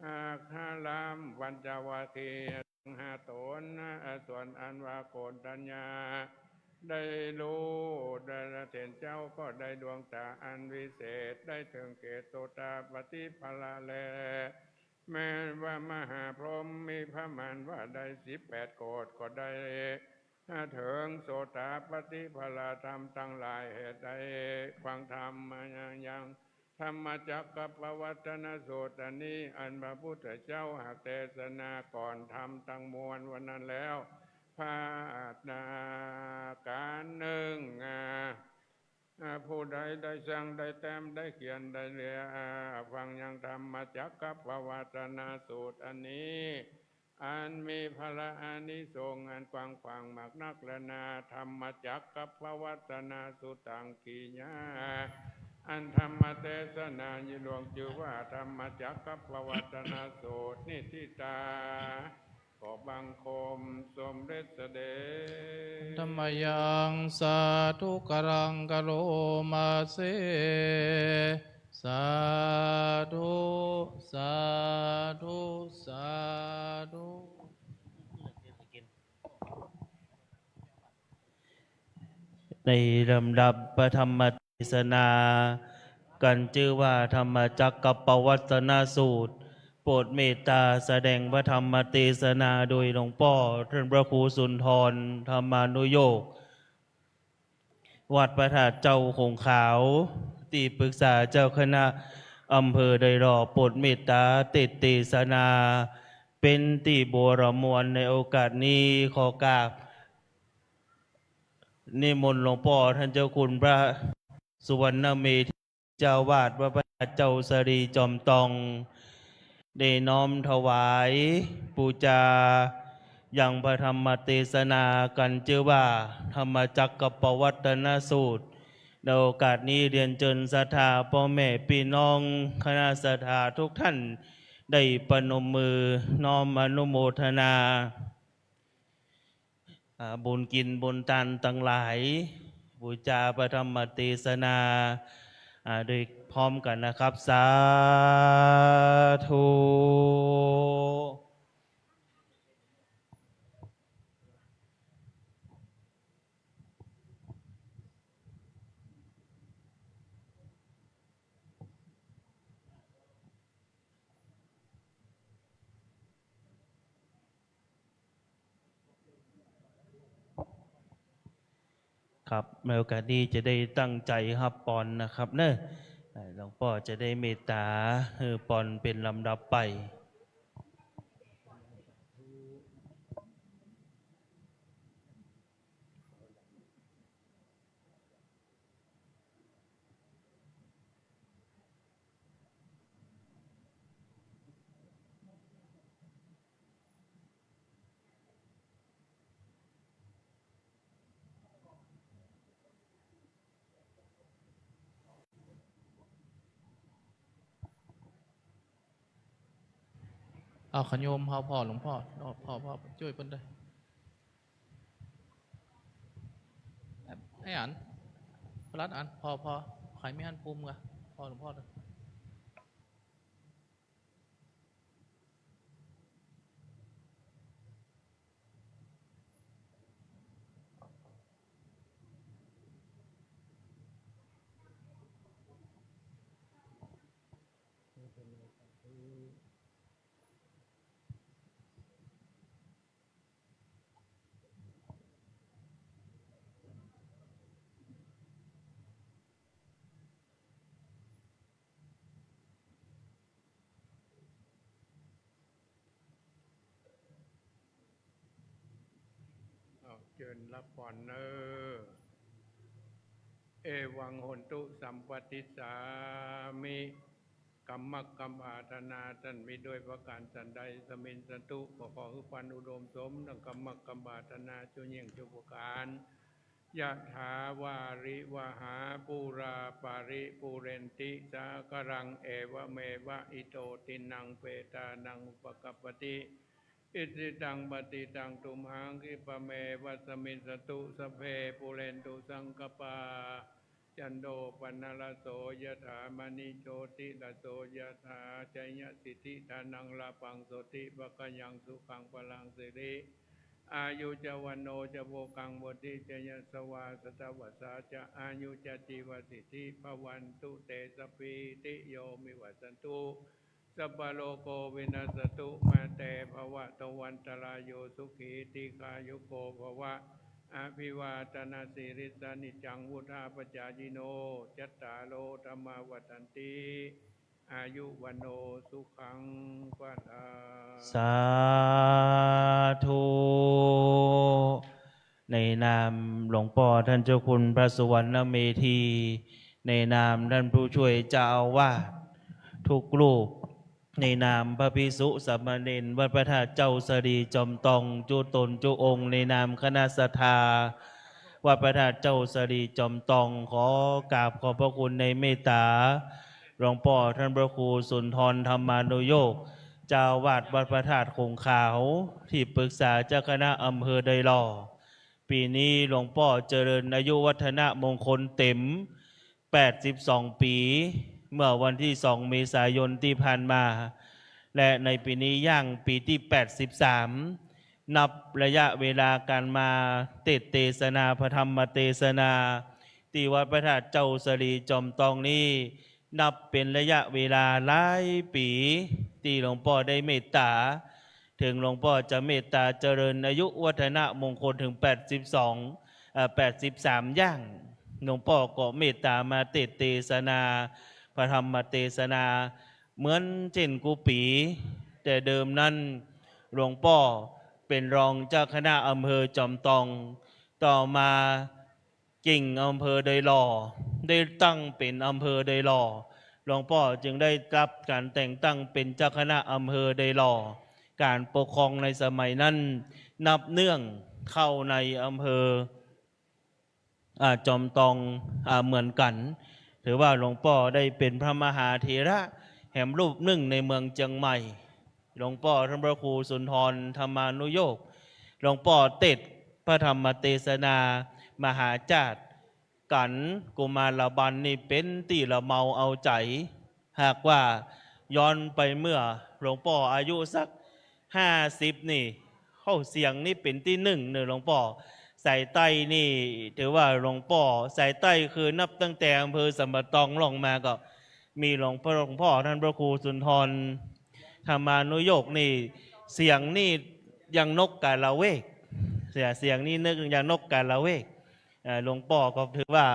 อ่า คารามปัญจวัคคีย์ห้าต๋น อ่า ส่วนอันว่าโกณฑัญญา ได้ฮู้ ได้เห็นเจ้าก็ได้ดวงต๋าอันวิเศษ ได้เถิงแก่โสตาปัตติผละแล แม้ว่ามหาพรหมมีพระมานว่าได้สิบแปดโกฏก็ได้เถิงโสตาปัตติผละธรรมตังหลาย เหตุใดฟังธรรมมายัง ธรรมจักกัปปวัตตนสูตรอันนี้ อันพระพุทธเจ้าหากเตสนาก่อนธรรมตังมวลวันนั้นแล้ว พระอาทิตย์กาลนึ่ง อ่า อ่า ผู้ใดได้สั่ง ได้แต้ม ได้เขียน ได้เรียน อ่า ฟังยังธรรมจักกัปปวัตตนสูตรอันนี้ อันมีพละอานิสงส์อันกว้างขวางมากนักแลนา ธรรมจักกัปปวัตตนสูตตัง กิริยา อันธรรมเตสนายี่หลวงจื้อว่าธรรมจักกัปปวัตตนสูตร นิฏฐิตา ขอบังคมสมเด็จเสด็จ ธรรมยังสาธุการังกะโรมาเส สาธุ สาธุ สาธุ ในลำดับพระธรรมเตสนา กันจื้อว่าธรรมจักกัปปวัตตนสูตร โปรดเมตตาแสดงพระธรรมเตสนาโดยหลวงป้อท่านพระครูสุนทร ธรรมานุโยค วัดพระธาตุเจ้าโขงขาว ตี้ปรึกษาเจ้าคณะอำเภอดอยหล่อ โปรดเมตตาเตสน์เตสนา เป๋นตี้บัวระมวล ในโอกาสนี้ขอกราบนิมนต์หลวงป้อท่านเจ้าคุณพระสุวรรณเมธี เจ้าอาวาสวัดพระธาตุเจ้าสะหลีจอมตอง ได้น้อมถวายปู๋จายังพระธรรมเตสนา กันจื้อว่าธรรมจักกัปปวัตตนสูตร ในโอกาสนี้เรียนเจิญศรัทธาป้อแม่ปี้น้องคณะศรัทธาทุกท่าน ได้ประนมมือน้อมอนุโมทนา อ่า บุญกิ๋นบุญตานตังหลาย ปู๋จาพระธรรมเตสนา อ่า โดยพร้อมกั๋นนะครับ สาธุ ครับ ในโอกาสนี้จะได้ตั้งใจ๋ฮับปอนนะครับเนาะ หลวงป้อจะได้เมตตาหื้อปอนเป๋นลำดับไป เอา ขะโยม พ่อ พ่อ หลวงป้อ พ่อ พ่อ จ้วยเปิ้นด้วย ไอ้อั๋น พระรัตน์อั๋น พ่อ พ่อ ใผมีอันปูมกะ พ่อ หลวงป้อด้วย ส เจิญรับพรเน่อ เอวัง โหนตุ สัมปะติสสามิ กรรมกัมมาทนา ต้านมีด้วยประก๋านสันใด สมิญสันตุ ก็ขอหื้อปันอุดมสมดั่งกรรมกัมมาทนา จุ่เยี่ยงจุประก๋าน ยะถา วาริวหา ปูรา ปะริปูเรนติ สาคารัง เอวะเมวะ อิโต ทินนัง เปตานัง อุปะกัปปะติ อิจฉิตัง ปัตถิตัง ตุมหัง คิปะเมวะ สมิญสันตุ สัพเพ ปูเรนตุ สังกัปปา จันโท ปะนะระโส ยะถา มะณิ โชติระโส ยะถา ชัยยะสิทธิ ถานัง ลาภัง โสติ ภะคะยัง สุขัง พะลัง สิริ อายุจะ วัณโณจะ โภคัง วุฑdhiจะ ยะสะวา สะตะวัสสาจะ อายุจะ จีวะสิทธิ ภะวันตุ เต สัพพีติโย วิวัชชันตุ สัพพะโรโค วินัสสะตุ มา เต ภะวะตะวันตะราโย สุขี ทีฆายุโก ภะวะ อะภิวาทะนะสีลิสสะ นิจจัง วุฑฒาปะจายิโน จัตตาโร ธัมมา วัฑฒันติ อายุ วัณโณ สุขัง พะลัง สาธุ ในนามหลวงป้อต้านเจ้าคุณพระสุวรรณเมธี ในนามต้านผู้ช่วยเจ้าอาวาสทุกรูป ในนามพระภิกษุสามเณรวัดพระธาตุเจ้าสะหลีจอมตองจุ๊ตนจุ๊องค์ ในนามคณะศรัทธาวัดพระธาตุเจ้าสะหลีจอมตอง ขอกราบขอบพระคุณในเมตตาหลวงป้อต้านพระครูสุนทร ธัมมานุโยค เจ้าอาวาสวัดพระธาตุขงขาว ตี้ปรึกษาเจ้าคณะอำเภอดอยหล่อ ปี๋นี้หลวงป้อเจริญอายุวัฒนมงคลเต็มแปดสิบสองปี๋ เมื่อวันตี้สองเมษายนตี้ผ่านมา และในปี๋นี้ย่างปี๋ตี้แปดสิบสาม นับระยะเวลาก๋านมาเตสน์เตสนา พระธรรมเตสนา ตี้วัดพระธาตุเจ้าสะหลีจอมตองนี้ นับเป๋นระยะเวลาหลายปี๋ ตี้หลวงป้อได้เมตตา เถิงหลวงป้อจะเมตตาเจริญอายุวัฒนมงคลเถิงแปดสิบสอง เอ่อ แปดสิบสามย่าง หลวงป้อก็เมตตามาเตสน์เตสนา พระธรรมเตสนา เหมือนเจ้นกู้ปี๋ แต่เดิมนั้นหลวงป้อเป๋นรองเจ้าคณะอำเภอจอมตอง ต่อมา กิ่งอำเภอดอยหล่อ ได้ตั้งเป๋นอำเภอดอยหล่อ หลวงป้อจึงได้ฮับก๋านแต่งตั้งเป๋นเจ้าคณะอำเภอดอยหล่อ ก๋านปกครองในสมัยนั้นนับเนื่องเข้าในอำเภอ อ่า จอมตอง อ่า เหมือนกั๋น ถือว่าหลวงป้อได้เป๋นพระมหาเถระแหมรูปนึ่งในเมืองเจียงใหม่ หลวงป้อต้านพระครูสุนทร ธัมมานุโยค หลวงป้อเตสน์พระธรรมเตสนา มหาจาติ กั๋นกุมารบัลนี่เป๋นตี้ละเมาเอาใจ๋ หากว่าย้อนไปเมื่อหลวงป้ออายุสักห้าสิบนี่ เข้าเสียงนี่เป๋นตี้นึ่งเน่อหลวงป้อ สายใต้นี่ถือว่าหลวงป้อ สายใต้คือนับตั้งแต่อำเภอสัมปะตองล่องมาก็ มีหลวงป้อ หลวงป้อต้านพระครูสุนทร ธัมมานุโยคนี่ เสียงนี่ยังนกกาละเวก เสีย เสียงนี่นึกยังนกกาละเวก เอ่อ หลวงป้อก็ถือว่า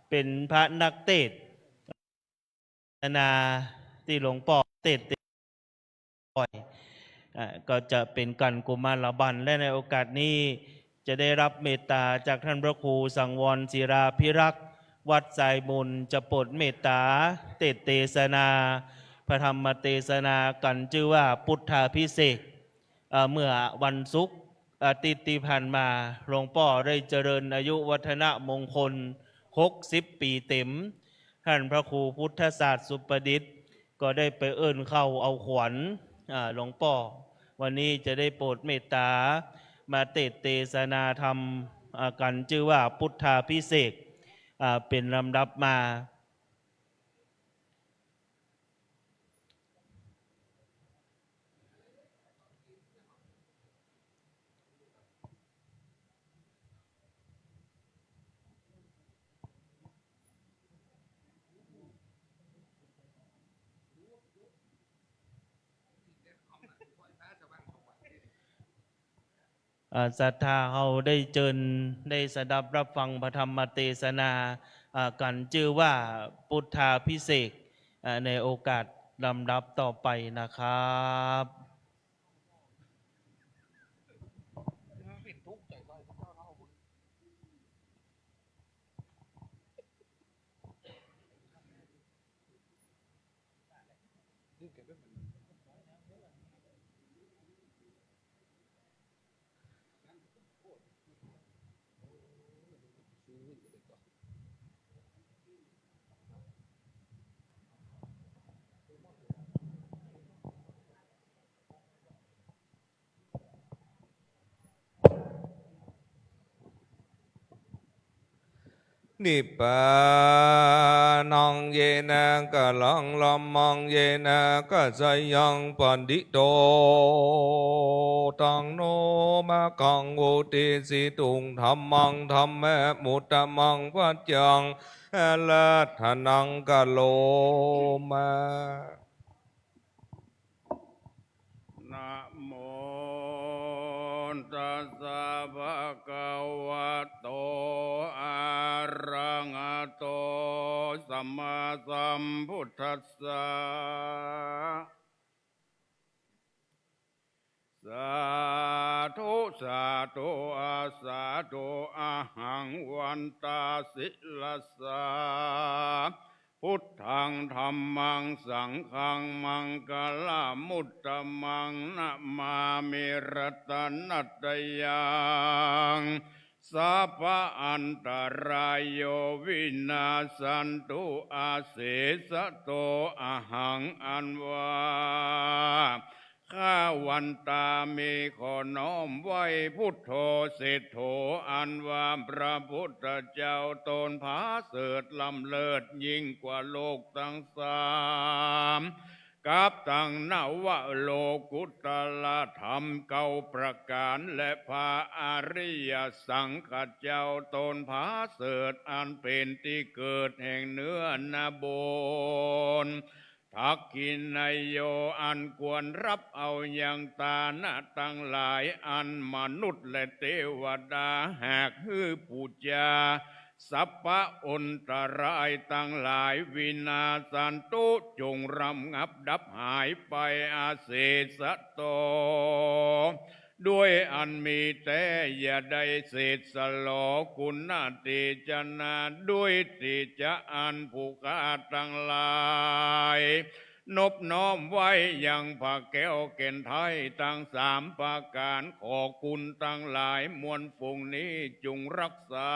เป๋นพระนักเตสน์นา ตี้หลวงป้อเตสน์ บ่อย อ่า ก็จะเป๋นกั๋นกุมารบัล และในโอกาสนี้จะได้ฮับเมตตาจากต้านพระครูสังวรศิลาภิรักษ์ วัดสายมูล จะโปรดเมตตาเตสน์เตสนา พระธรรมเตสนากั๋นจื้อว่าพุทธาภิเษก เอ่อ เมื่อวันศุกร์อาทิตย์ตี้ผ่านมา หลวงป้อได้เจริญอายุวัฒนมงคลหกสิบปี๋เต๋ม ต้านพระครูพุทธศาสตร์สุประดิษฐ์ ก็ได้ไปเอิ้นเข้าเอาขวัญ อ่า หลวงป้อ วันนี้จะได้โปรดเมตตามาเตสน์เตสนาธรรม อ่า กั๋นจื้อว่าพุทธาภิเษก อ่า เป๋นลำดับมา อ่า ศรัทธาเฮาได้เจิญ ได้สดับฮับฟังพระธรรมเตสนา อ่า กั๋นจื้อว่าพุทธาภิเษก อ่า ในโอกาสลำดับต่อไปนะครับ Nibbānaṃ yena kalaṃ dhammaṃ yena kaccayaṃ paṇīto, taṃ no maggaṃ uddisituṃ dhammaṃ dhammamuttamaṃ paccaṃ ratanaṃ karoma. Namo tassa bhagavato arahato sammāsambuddhassa. Sādhu, sādhu, a sādhu, ahaṃ vandāmi sirasā buddhaṃ dhammaṃ saṅghaṃ maṅgalamuttamaṃ namāmi ratanattayaṃ. Sabbaantarāyo vinassantu asesato. Ahaṃ อันว่า ข้า วันตามิ ขอน้อมไหว้ พุทโธ เศรษฐโธ อันว่าพระพุทธเจ้าตนผาเสริฐล้ำเลิศยิ่งกว่าโลกตังสาม กับตังนวโลกุตตรธรรมเก้าประก๋าน และพระอริยสังฆเจ้าตนผาเสริฐอันเป๋นตี้เกิดแห่งเนื้อนาบุญ ทักขิณโย อันควรฮับเอายังตานะตังหลายอันมนุษย์และเตวดาหากหื้อปู๋จา sabbaantarāyaṃ ตังหลาย vinassantu จงระงับดับหายไป asesato ด้วยอันมีแต๊ อย่าได้เศษสะหลอ guṇāti cena ด้วยตี้จะอันผู้ข้าตังหลายนบน้อมไหว้ยังพระแก้วแก่นไท้ตังสามประก๋าน ขอคุณตังหลายมวลฝูงนี้จงฮักษา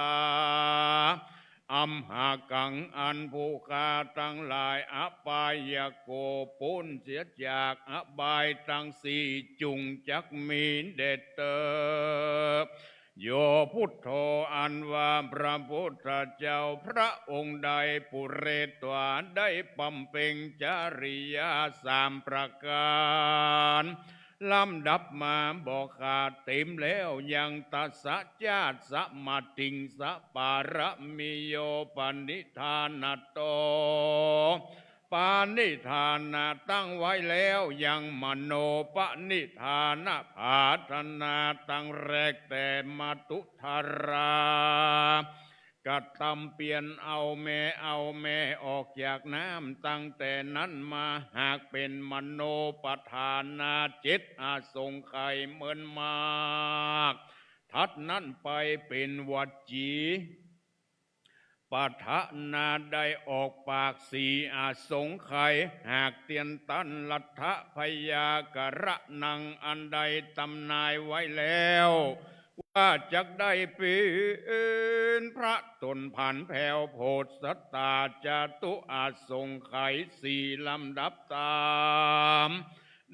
amhākaṃ อันผู้ข้าตังหลาย apāyako ป๊นเสียจากอบายตังสี่ จุ่งจักมีแด่เต๊อ โย พุทโธ อันว่าพระพุทธเจ้าพระองค์ใด ปุเรตวา ได้บำเพ็งจริยาสามประก๋าน ลำดับมาบ่ขาดเต็มแล้วยัง dasañāṇasamatthiṃ sapāramiṃ โย paṇidhānato ปณิธานะตั้งไว้แล้วยัง manopaṇidhānapādhanā ตั้งแรกแต่มัทุธารา กระตำเปียรเอาแม่ เอาแม่ออกจากน้ำ ตั้งแต่นั้นมาหากเป๋นมโนปทานาเจ็ดอสงไขยเหมือนมาก ถัดนั้นไปเป๋นวจี ปทานาได้ออกปากสี่อสงไขย หากเตียนตัน รัตถพยากรณัง อันได้ตำนายไว้แล้ว ว่าจักได้เป๋นพระต๋นผันแผ้วโผดสัตตา จตุอสงไขยสี่ลำดับต๋าม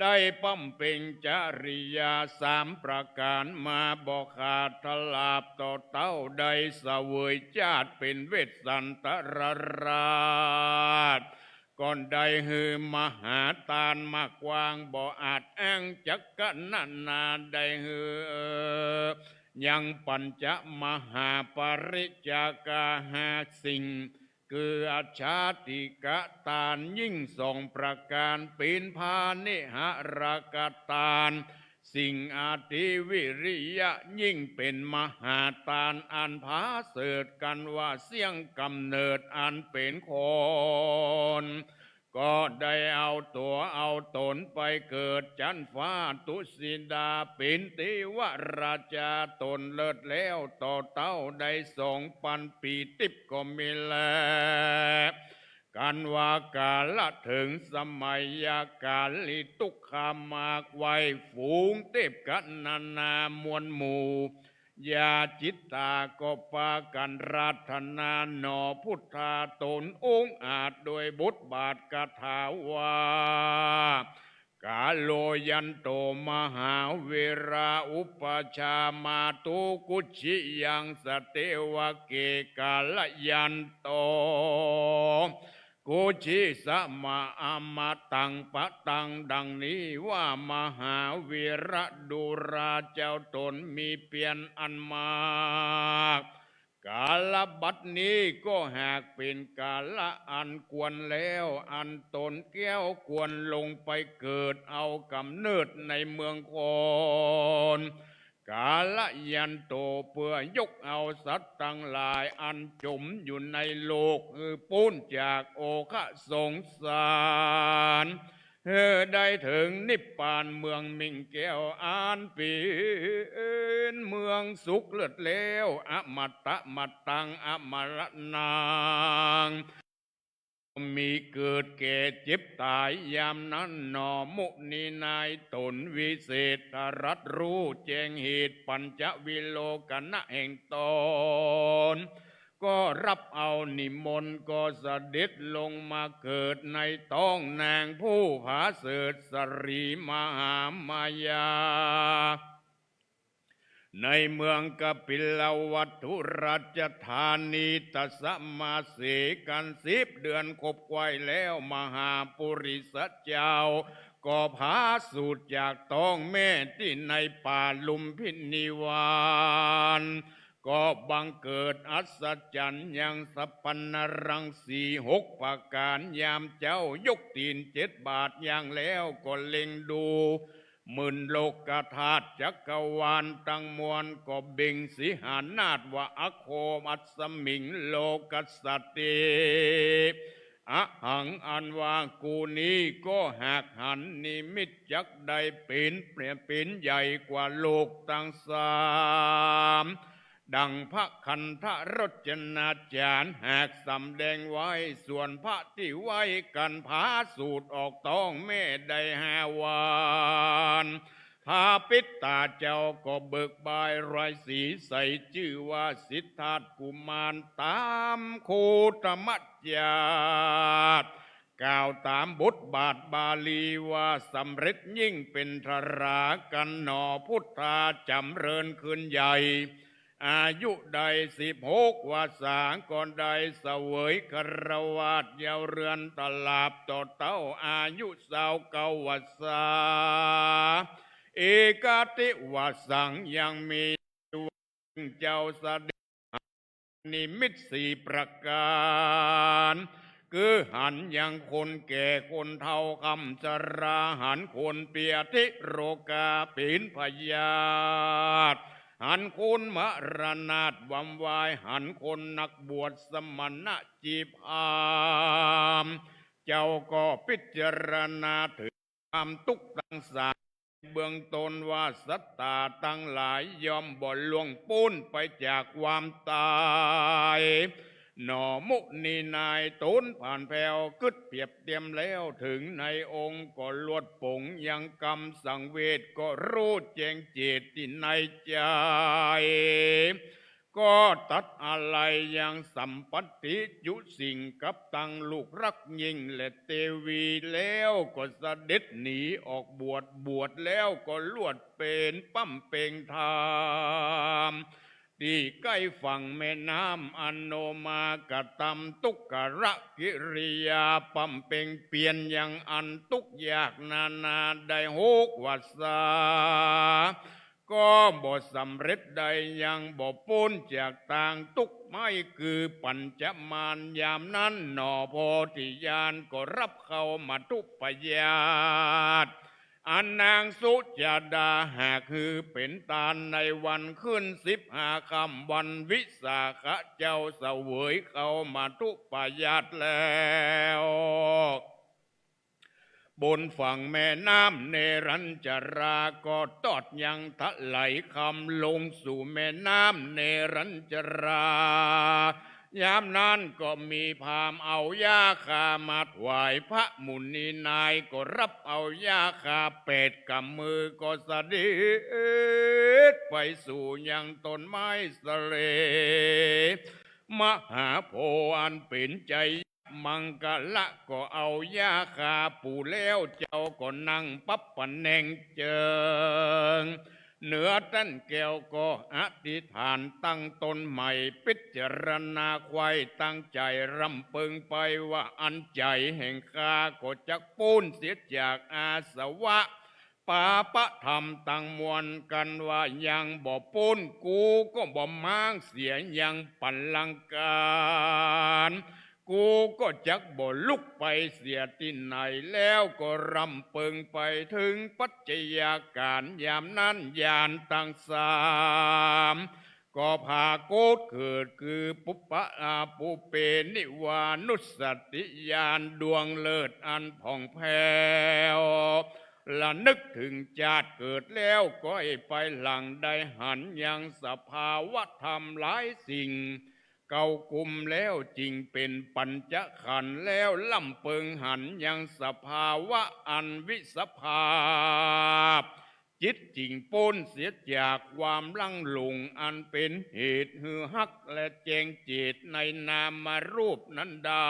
ได้บำเพ็งจริยาสามประก๋านมาบ่ขาดทราบ ต่อเต้าได้เสวยชาติเป๋นเวสสันตรราช ก็ได้หื้อมหาตานมากว้างบ่อาจอ้างจักกะนะนา ได้หื้อยังปัญจมหาปริจจาคาห้าสิ่ง คืออชาติกตานยิ่งสองประก๋าน เป๋นพาณิหรกตาน สิ่งอธิวิริยะยิ่ง เป๋นมหาตานอันผาเสริฐกั๋นว่าเสี้ยงก๋ำเนิดอันเป๋นคน ก็ได้เอาตั๋วเอาต๋นไปเกิดจั๊นฟ้าตุสิดา เป๋นเตวราชาต๋นเลิศแล้ว ต่อเต้าได้สองปันปี๋ติบก็มีแล กันว่ากาละเถิงสมัยยากาลี ตุ๊กขามากไว้ ฝูงเตพกัณณามวลหมู่ ญาจิตตาก็ปากั๋นราธนาหน่อพุทธาต๋นองอาจ โดยบทบาทคาถาว่า กาโลยันโตมหาวีรา อุปชฌามาตุกุจฉิยัง สะเตวะเก กาลยันโต กุจฉิสะมะ อมตังปะตัง ดังนี้ว่า มหาวีระดูราเจ้าต๋นมีเปียรอันมาก กาละบัดนี้ก็หากเป๋นกาละอันควรแล้ว อันต๋นแก้วควรลงไปเกิดเอาก๋ำเนิดในเมืองคน กาลยันโต เปื้อยกเอาสัตว์ตังหลายอันจ๋มอยู่ในโลกหื้อป๊นจากโอฆะสงสาร หื้อได้เถิงนิพพานเมืองมิ่งแก้วอันเป๋นเมืองสุขเลิศแล้ว อมตะมะตังอมรณัง มีเกิดแก่เจ็บต๋ายยามนั้นหน่อ มุนีนายต๋นวิเศษตรัสฮู้แจ้งเหตุปัญจวิโลกขณะแห่งต๋น ก็ฮับเอานิมนต์ก็เสด็จลงมาเกิดในต๊องนางผู้ผาเสริฐสรีมหามายา ในเมืองกปิลวัตถุราชธานี ตะสะมาเสกั๋นสิบเดือนครบไขว้แล้ว มหาปุริสะเจ้าก็ผาสูติจากต๊องแม่ตี้ในป่าลุมพินีวาน ก็บังเกิดอัศจรรย์ยังสัพพัญญรังสีหกประก๋าน ยามเจ๊ายกตี๋นเจ็ดบาทย่างแล้วก็เล็งดู หมื่นโลกธาตุจักรวาลตังมวล ก็เบ่งสิหนาฏว่า อะโข อัสมิง โลกัสสติ อะหัง อันว่ากูนี้ก็หากหันนิมิตจักได้เป๋น เป๋นใหญ่กว่าโลกตังสาม ดังพระคันธรจนาจารย์หากสำแดงไว้ ส่วนพระตี้ไหว้กั๋นผาสูติออกต๊องแม่ได้ห้าวัน พระปิดต๋าเจ้าก็เบิกบายรอยสีใส จื้อว่าสิทธัตถกุมารต๋ามโคตมจาติ กล่าวต๋ามบทบาทบาลีว่า สำเร็จยิ่งเป๋นทรากั๋นหน่อพุทธาจ๋ำเริญขึ้นใหญ่ อายุได้สิบหกวรรษา ก็ได้เสวยคฤหัสถ์เย้าเรือนตราบต่อเต้าอายุซาวเก้าวรรษา เอกัตถิวสัง ยังมีเจ้าเสด็จ นิมิตสี่ประก๋าน คือหันยังคนแก่คนเฒ่าค่ำชรา หันคนเปียธิโรคาเป๋นพยาธิ หันคนมรณาถวำวาย หันคนนักบวชสมณะจีบหาม เจ้าก็พิจารณาเถิง ความตุ๊กข์ตังสาม เบื้องต้นว่าสัตต๋าตังหลายย่อมบ่ล่วงป๊นไปจากความต๋าย หน่อมุนีนายต๋นผ่านแผ้วกึ๊ดเปียบเตียมแล้ว เถิงในองค์ก็ลวดป๋งยังกำสังเวช ก็ฮู้แจ้งเจตตี้ในใจ๋ ก็ตัดอาลัยยังสัมปัตติจุสิ่งกับตังลูกฮักยิ่งและเตวี แล้วก็เสด็จหนีออกบวช บวชแล้วก็ลวดเป๋นบำเพ็งธรรม ตี้ใก้ฝั่งแม่น้ำอโนมากะตำ ทุกขกิริยาบำเพ็งเปียรยังอันตุ๊กข์ยากนานาได้หกวรรษา ก็บ่สำเร็จได้ ยังบ่ป๊นจากตางตุ๊กข์ไม้คือปัญจมาร ยามนั้นหน่อโพธิญาณก็ฮับเข้ามัตถุปยาต อันนางสุจาดาหากหื้อเป๋นตานในวันขึ้นสิบห้าค่ำวันวิสาขะ เจ้าเสวยเข้ามัตถุปยาตแล้ว บนฝั่งแม่น้ำเนรัญชรา ก็ตอดยังถลายคำลงสู่แม่น้ำเนรัญชรา ยามนั้นก็มีพราหมณ์เอาหญ้าคามาถวายพระมุนีนาย ก็ฮับเอาหญ้าคาแปดก๋ำมือ ก็เสด็จไปสู่ยังต้นไม้สะเล มหาโพธิ์อันเป๋นไชยมังคละ ก็เอาหญ้าคาปู๋แล้ว เจ้าก็นั่งปับประแหน่งเจิ่ง เหนือต้นแก้วก็อธิษฐานตั้งตนใหม่ พิจารณาใคว่ตั้งใจ๋รำเปิงไปว่า อันใจ๋แห่งข้าก็จักป๊นเสียจากอาสวะ ปาปะธรรมตังมวล กันว่ายังบ่ป๊น กูก็บ่ม้างเสียยังบัลลังก์ กูก็จักบ่ลุกไปเสียตี้ไหน แล้วก็รำเปิงไปเถิงปัจจัยาการ ยามนั้นญาณตังสามก็ผาโกฏเกิด คือปุพพะ อา ปุพเพ นิวานุสสติญาณดวงเลิศอันผ่องแผ้ว ระนึกเถิงจาติเกิดแล้ว ก็ให้ไปหลังได้หันยังสภาวะธรรมหลายสิ่ง เกากุมแล้วจึงเป๋นปัญจขันธ์ แล้วรำเปิงหันยังสภาวะอันวิสภาพ จิตจึงป๊นเสียจากความหลง อันเป๋นเหตุหื้อฮักและแจ้งเจตในนามรูปนั้นได้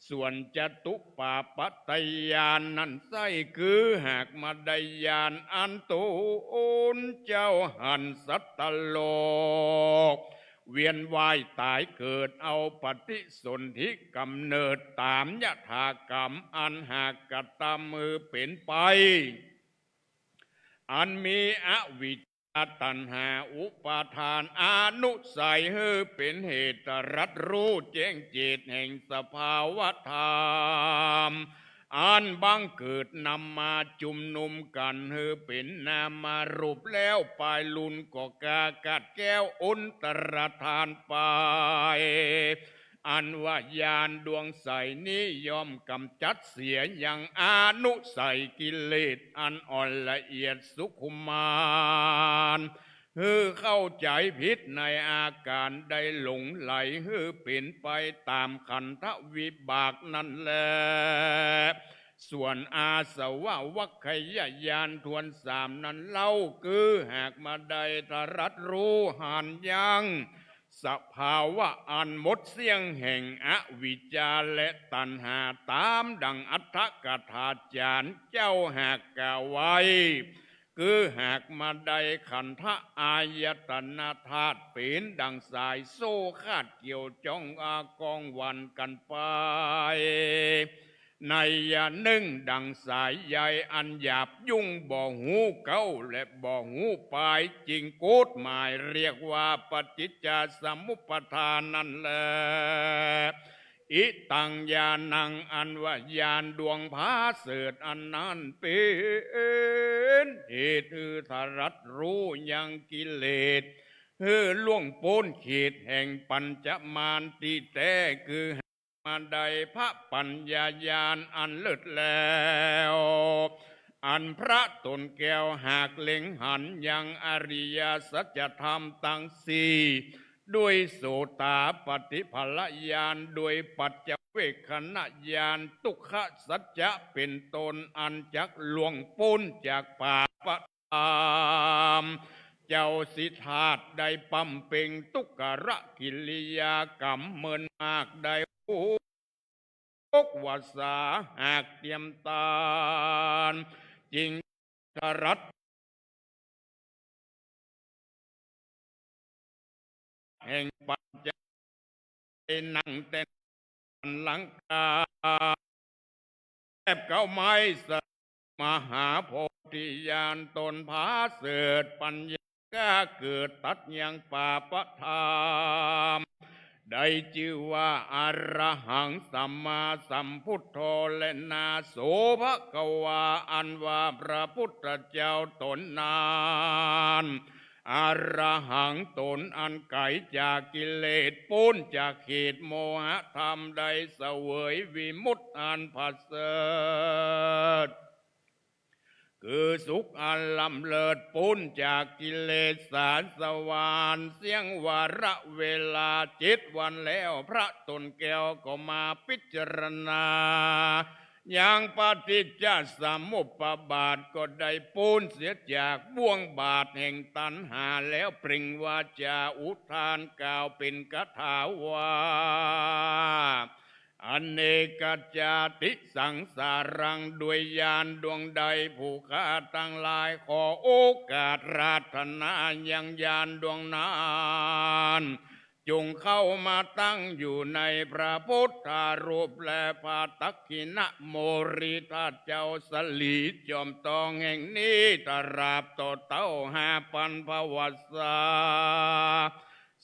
ส่วนจตุปาปาตญาณนั้นไส้ คือหากมาได้ญาณอันตนเจ้าหันสัตว์โลก เวียนว่ายต๋ายเกิด เอาปฏิสนธิก๋ำเนิดต๋ามยถากรรม อันหากกระตำหื้อเป๋นไป อันมีอวิชชา ตัณหา อุปาทาน อนุสัย หื้อเป๋นเหตุตรัสฮู้แจ้งเจตแห่งสภาวะธรรม อันบังเกิดนำมาจุมนุมกั๋น หื้อเป๋นนามรูปแล้ว ปายลุนก็กากัดแก้วอุนตรธานไป อันว่าญาณดวงใสนี้ย่อมก๋ำจัดเสียยังอนุสัยกิเลสอันอ่อนละเอียดสุขุมมาน หื้อเข้าใจ๋ผิดในอาก๋านได้หลงไหล หื้อเป๋นไปต๋ามขันธวิบากนั้นแล ส่วนอาสวะวัคคัยญาณถ้วนสามนั้นเล่า คือหากมาได้ตรัสฮู้หันยังสภาวะอันหมดเสี้ยงแห่งอวิชชาและตัณหา ต๋ามดั่งอัฏฐกถาจารย์เจ้าหากกล่าวไว้ คือหากมาได้ขันธะอายตนะธาตุเป๋นดั่งสายโซ่ขาดเกี่ยวจ้องอาก้องหวั่นกั๋นไป ในยะนึ่งดั่งสายใยอันหยาบยุ่ง บ่ฮู้เก๊าและบ่ฮู้ปาย จึงโกฏหมายเรียกว่าปฏิจจสมุปปาทานั้นแล อิตังญาณัง อันว่าญาณดวงผาเสริฐอันนั้นเป๋นเหตุหื้อตรัสฮู้ยังกิเลส หื้อล่วงป๊นเขตแห่งปัญจมารตี้แต๊ คือ มาได้พระปัญญาญาณอันเลิศแล้ว อันพระต๋นแก้วหากเล็งหันยังอริยสัจธรรมตังสี่ ด้วยโสตาปัตติผลญาณ ด้วยปัจจเวกขณญาณ ทุกขสัจจะเป๋นต้น อันจักล่วงป๊นจากปาปะ ธรรม เจ้าสิทธาตได้บำเพ็งทุกขกิริยากรรมเมินมากได้หกวาสา หากเตรียมตาน จึงตรัส แห่งปัญจ นั่งแต๊นหลังคา แอบเก้าไม้สะ มหาโพธิญาณต๋นผาเสริฐ ปัญญาก้าเกิดตัดยังปาปะธรรม ได้จื้อว่าอรหังสัมมาสัมพุทโธ และนาโสภะคะวา อันว่าพระพุทธเจ้าต๋นนั้น อรหังต๋นอันไก๋จากกิเลส ป๊นจากเขตโมหะธรรม ได้เสวยวิมุตติอันผาเสริฐ คือสุขอันล้ำเลิศป๊นจากกิเลสาสวรรค์ เสี้ยงวาระเวลาเจ็ดวันแล้ว พระต้นแก้วก็มาพิจารณา ยังปฏิจจสมุปบาท ก็ได้ป๊นเสียจากบ่วงบาปแห่งตัณหาแล้ว เปล่งวาจาอุทานกล่าวเป๋นคาถาว่า อเนกจาติสังสารัง ด้วยญาณดวงใดผู้ข้าตังหลายขอโอกาสอาราธนายังญาณดวงนั้น จงเข้ามาตั้งอยู่ในพระพุทธรูปและพระตักขิณโมลีธาตุเจ้าสลี จอมตองแห่งนี้ตราบต่อเต้าห้าปันภวสา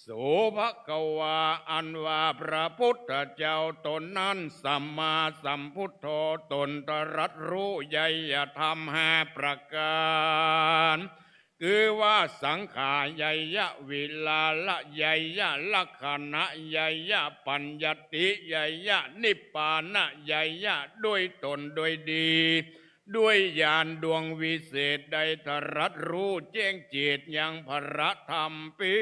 โสภควา อันว่าพระพุทธเจ้าตนนั้น สัมมาสัมพุทโธ ตนตรัสฮู้ไยยธรรมห้าประก๋าน คือว่าสังขาไยยะ วิลาละไยยะ ลักขณะไยยะ ปัญญตติไยยะ นิพพานะไยยะ ด้วยตนด้วยดี ด้วยญาณดวงวิเศษได้ตรัสฮู้แจ้งแจ้งยังพระธรรมเป๋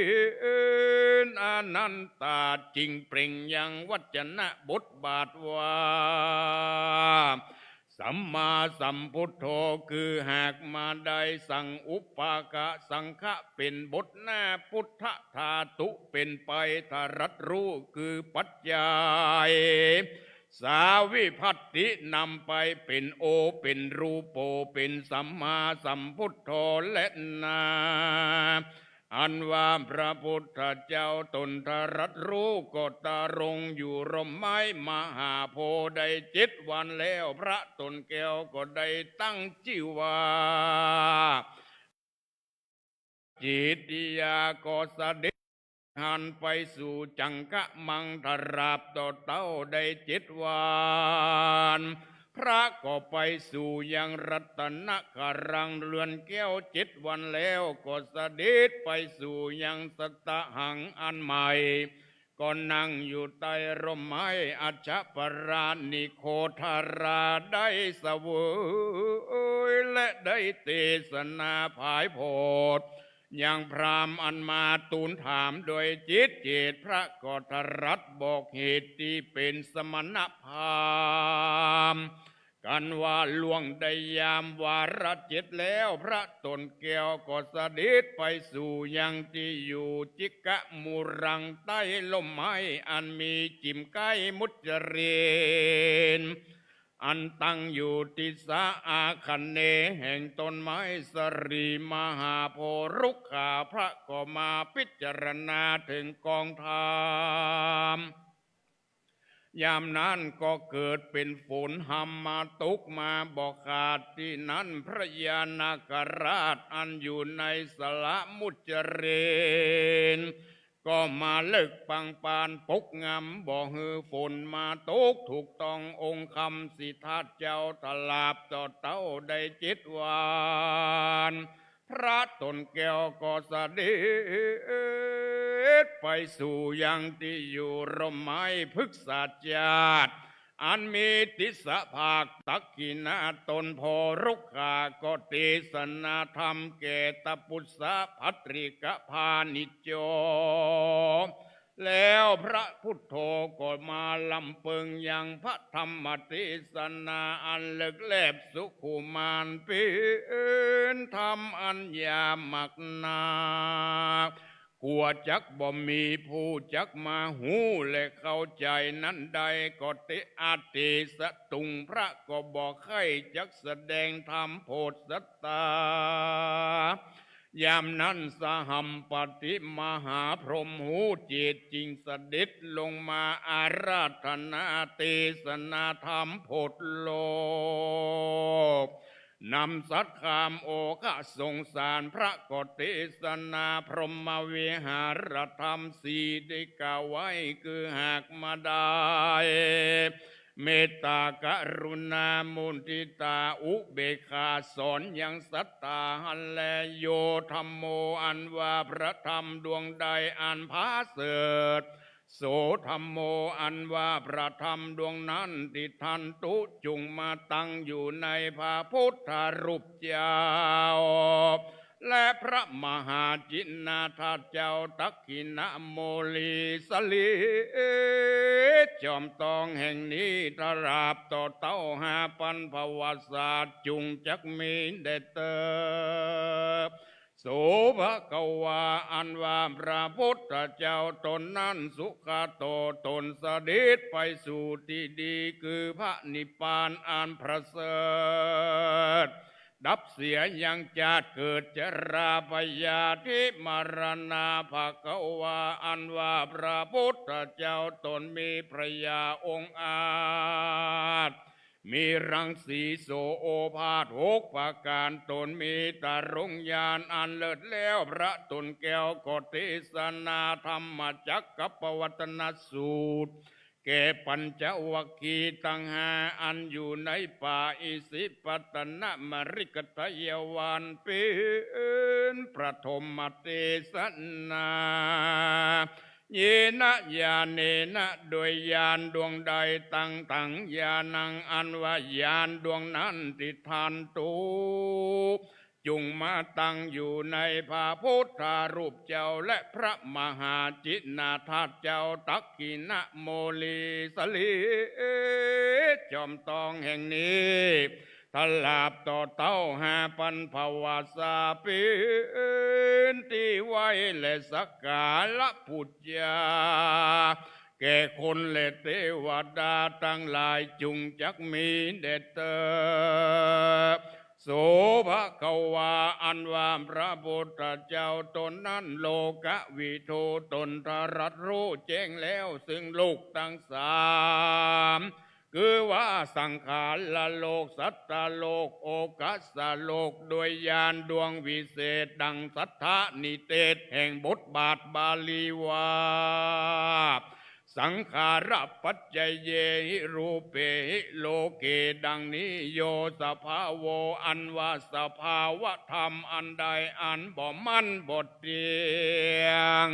นอนัตตา จึงเปล่งยังวจนะบทบาทว่า สัมมาสัมพุทโธ คือหากมาได้สังอุปาทะสังขะเป๋นบทหน้า พุทธธาตุเป๋นไปตรัสฮู้ คือปัจจัย สาวิภัตตินำไปเป๋นโอ เป๋นรูโป เป๋นสัมมาสัมพุทโธแลนา อันว่าพระพุทธเจ้าตนตรัสฮู้ก็ตรงอยู่ร่มไม้มหาโพธิ์ได้เจ็ดวันแล้ว พระต้นแก้วก็ได้ตั้งจื้อว่า จิตติยา ก็เสด็จหันไปสู่จังคมังตราบต่อเต้าได้เจ็ดวัน พระก็ไปสู่ยังรัตนครังเรือนแก้วเจ็ดวันแล้ว ก็เสด็จไปสู่ยังสัตตหังอันใหม่ ก็นั่งอยู่ใต้ร่มไม้อัชชปรานิโคธาราได้เสวยและได้เตสนาผายโผด ยังพราหมณ์อันมาทูลถามโดยจิตเจต พระก็ตรัสบอกเหตุตี้เป๋นสมณพราหมณ์ กันว่าล่วงได้ยามวาระเจ็ดแล้ว พระต้นแก้วก็เสด็จไปสู่ยังตี้อยู่จิกมูรัง ใต้ร่มไม้อันมีจิ่มใก้มุจจเรน อันตั้งอยู่ทิศอาคเนย์แห่งต้นไม้สรีมหาโพธิ์รุกขา พระก็มาพิจารณาเถิงกองธรรม ยามนั้นก็เกิดเป๋นฝนหำมาตกมาบ่ขาดตี้นั้น พญานาคราชอันอยู่ในสระมุจจเรน ก็มาเลิกปังปานปกงำบ่หื้อฝนมาตกถูกต้ององค์คำสิทธัตถ์เจ้าตราบต่อเต้าได้เจ็ดวัน พระต้นแก้วก็เสด็จไปสู่ยังตี้อยู่ร่มไม้พฤกษาจาติ อันมีทิศภาคตักขิณะต้นโพธิ์รุกขา ก็เตสนาธรรมแก่ตปุสสะภัทริกพาณิจโจ แล้วพระพุทโธก็มาลำเปิงยังพระธรรมเตสนาอันเลิกแลบสุขุมานเป๋นธรรมอันยากนัก กั๋วจักบ่มีผู้จักมาฮู้และเข้าใจ๋นั้นได้ ก็เตอะเตสะตุง พระก็บ่ใค่จักแสดงธรรมโผดสัตตา ยามนั้นสหัมปติมหาพรหมฮู้เจตจึงเสด็จลงมาอาราธนาเตสนาธรรมโผดโลก นำสัตย์คำโอฆะสงสาร พระก็เตสนาพรหมวิหารธรรมสี่ได้กล่าวไว้ คือหากมาได้ เมตตากรุณามุทิตาอุเบกขาสอนยังสัตตาหั้นแล โยธัมโม อันว่าพระธรรมดวงใดอันผาเสริฐ โส ธัมโม อันว่าพระธรรมดวงนั้น ติฏฐันตุ จุ่งมาตั้งอยู่ในพระพุทธรูปเจ้า และพระมหาจินนาถาสเจ้า ตักขิณโมลีสลี จอมตองแห่งนี้ ตราบต่อเต้าห้าปันภวสา จุ่งจักมีแด่เต๊อะ โส ภะคะวา อันว่าพระพุทธเจ้าตนนั้น สุขโต ตนเสด็จไปสู่ตี้ดี คือพระนิพพานอันประเสริฐ ดับเสียยังจาติเกิดจราพยาธิมรณา ภะคะวา อันว่าพระพุทธเจ้าตนมีพระญาองอาจ มีรังสีโสโอภาสหกประก๋าน ตนมีตรงญาณอันเลิศแล้ว พระตนแก้วก็เตสนาธรรมจักกัปปวัตตนสูตร แก่ปัญจวัคคีย์ตังห้า อันอยู่ในป่าอิสิปตนมฤคทายวัน เป๋นปฐมเตสนา เยนะญาเณนะ โดยญาณดวงใด ตัง ตัง ญาณัง อันว่าญาณดวงนั้น ติฏฐันตุ จุ่งมาตั้งอยู่ในพระพุทธรูปเจ้า และพระมหาจินนาถาสเจ้า ตักขิณโมลีสลี จอมตองแห่งนี้ ตราบต่อเต้าห้าปันภวสา เป๋นตี้ไหว้และสักการะปู๋จา แก่คนและเตวดาตังหลาย จุ่งจักมีแด่เต๊อะ โส ภะคะวา อันว่าพระพุทธเจ้าตนนั้น โลกวิทู ตนตรัสฮู้แจ้งแล้วซึ่งโลกตังสาม คือว่าสังขารโลก สัตตโลก โอคคัสสโลก โดยญาณดวงวิเศษ ดังสัทธนิเทศแห่งบทบาทบาลีว่า สังขาระปัจจเยหิ รูเปหิ โลเก ดังนี้ โย สภาโว อันว่าสภาวธรรมอันใดอันบ่มั่นบ่เตี้ยง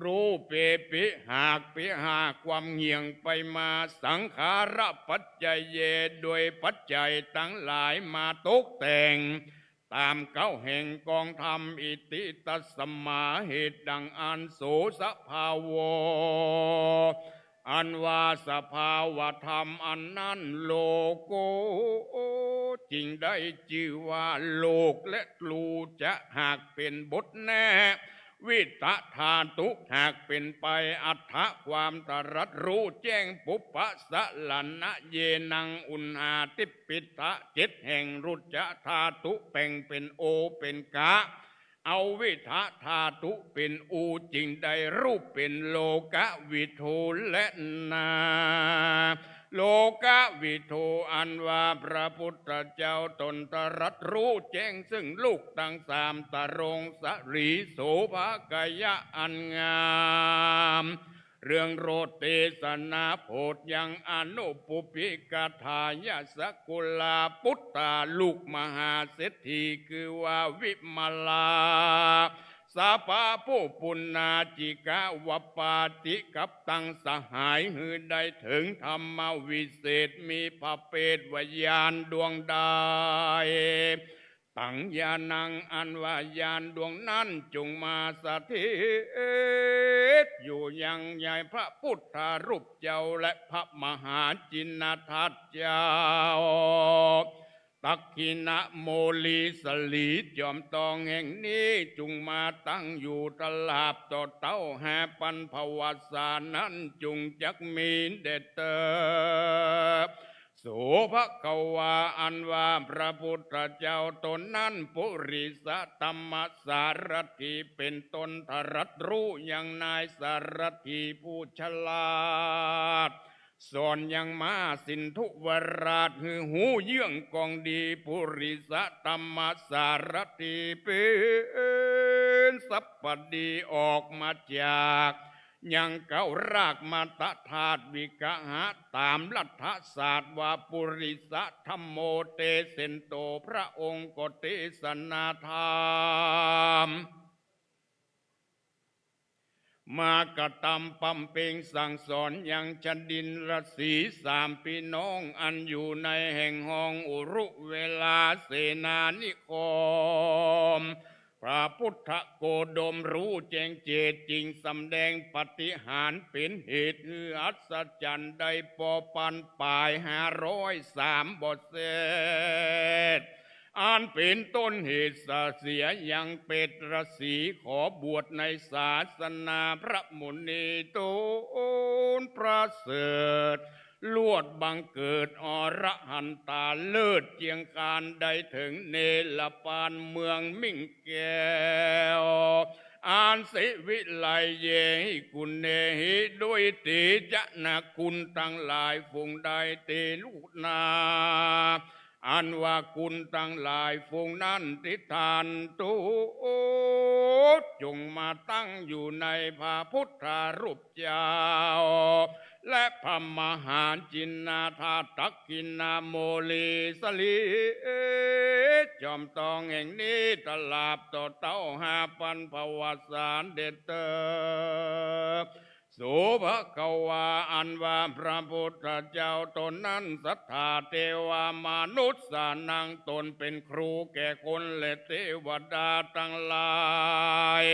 รูเปปิ หากปิ หากความเหี่ยงไปมา สังขาระปัจจเย โดยปัจจัยตังหลายมาตกแต่ง ต๋ามเก๊าแห่งกองธรรม อิติ ตัสมา เหตุดังอั้น โส สภาโว อันว่าสภาวธรรมอันนั้น โลโก จึงได้จื้อว่าโลก และ รู จะ หากเป๋นบทแน่ วิทะ ธาตุ หากเป๋นไป อัฏฐะ ความตรัสฮู้แจ้ง ปุพพะ สรณะ เยนัง อุณหาทิปปิทะ เจ็ดแห่ง รุจจะ ธาตุ แป่งเป๋นโอ เป๋นกะ เอาวิทะ ธาตุ เป๋นอู จึงได้ฮู้เป๋นโลกวิทู และนา โลกวิทู อันว่าพระพุทธเจ้าตนตรัสฮู้แจ้งซึ่งโลกตังสาม ตรงสลีโสภาคยะอันงาม เรื่องโรสน์เตสนาโผฏฐัง อนุปุพพิกถายะ สกุลาปุตตา ลูกมหาเศรษฐี คือว่าวิมลา สาปาผู้ปุณณาจิกะวปาติ กับตังสหาย หื้อได้เถิงธรรมวิเศษ มีพระเปตวญาณดวงใด ตังญาณัง อันว่าญาณดวงนั้น จุ่งมาสถิตอยู่ยังใยพระพุทธรูปเจ้า และพระมหาจินนาถาสเจ้า ตักขิณโมลีสลี จอมตองแห่งนี้ จุ่งมาตั้งอยู่ตราบต่อเต้าห้าปันภวสานั้น จุ่งจักมีแด่เต๊อะ โสภะคะวา อันว่าพระพุทธเจ้าตนนั้น ปุริสธรรมสารถี เป๋นต้นตรัสฮู้ยังนายสารถีผู้ฉลาด สอนยังม้าสินธุวราช หื้อฮู้เยื่องกองดี ปุริสธรรมสารถี เป๋นสัปดี ออกมาจาก ยังเก๊ารากมัตตธาตุวิกหะ ต๋ามรัฐศาสตร์ว่าปุริสธัมโม เตเสโต พระองค์ก็เตสนาธรรม มากระตำปำเป็งสั่งสอนยังชดินทร์สีสามปี้น้อง อันอยู่ในแห่งฮองอุรุเวลาเสนานิคม พระพุทธโคดมฮู้แจ้งเจต จึงสำแดงปาฏิหาริย์เป๋นเหตุหื้ออัศจรรย์ ได้ปอปันป๋ายห้าร้อยสามบ่เสร็จ อันเป๋นต้นเหตุสาเสียยังเปตรสี ขอบวชในศาสนาพระมุนีตูนประเสริฐ ลวดบังเกิดอรหันตาเลิศเจียงคาน ได้เถิงเนรปานเมืองมิ่งแก้ว อันสิวิไลเยหิกุณเณหิ ด้วยเตจะนาคุณตังหลายฝูงใด เตลุนา อันว่าคุณตังหลายฝูงนั้น ติฏฐานตุ จงมาตั้งอยู่ในพระพุทธรูปเจ้า และพระมหาจินนาถาส ตักขิณาโมลีสลี จอมตองแห่งนี้ ตราบต่อเต้าห้าปันภวสานเด็ดเตอ โสภควา อันว่าพระพุทธเจ้าตนนั้น สัทธาเตวามนุสสานัง ตนเป๋นครูแก่คนและเตวดาตังหลาย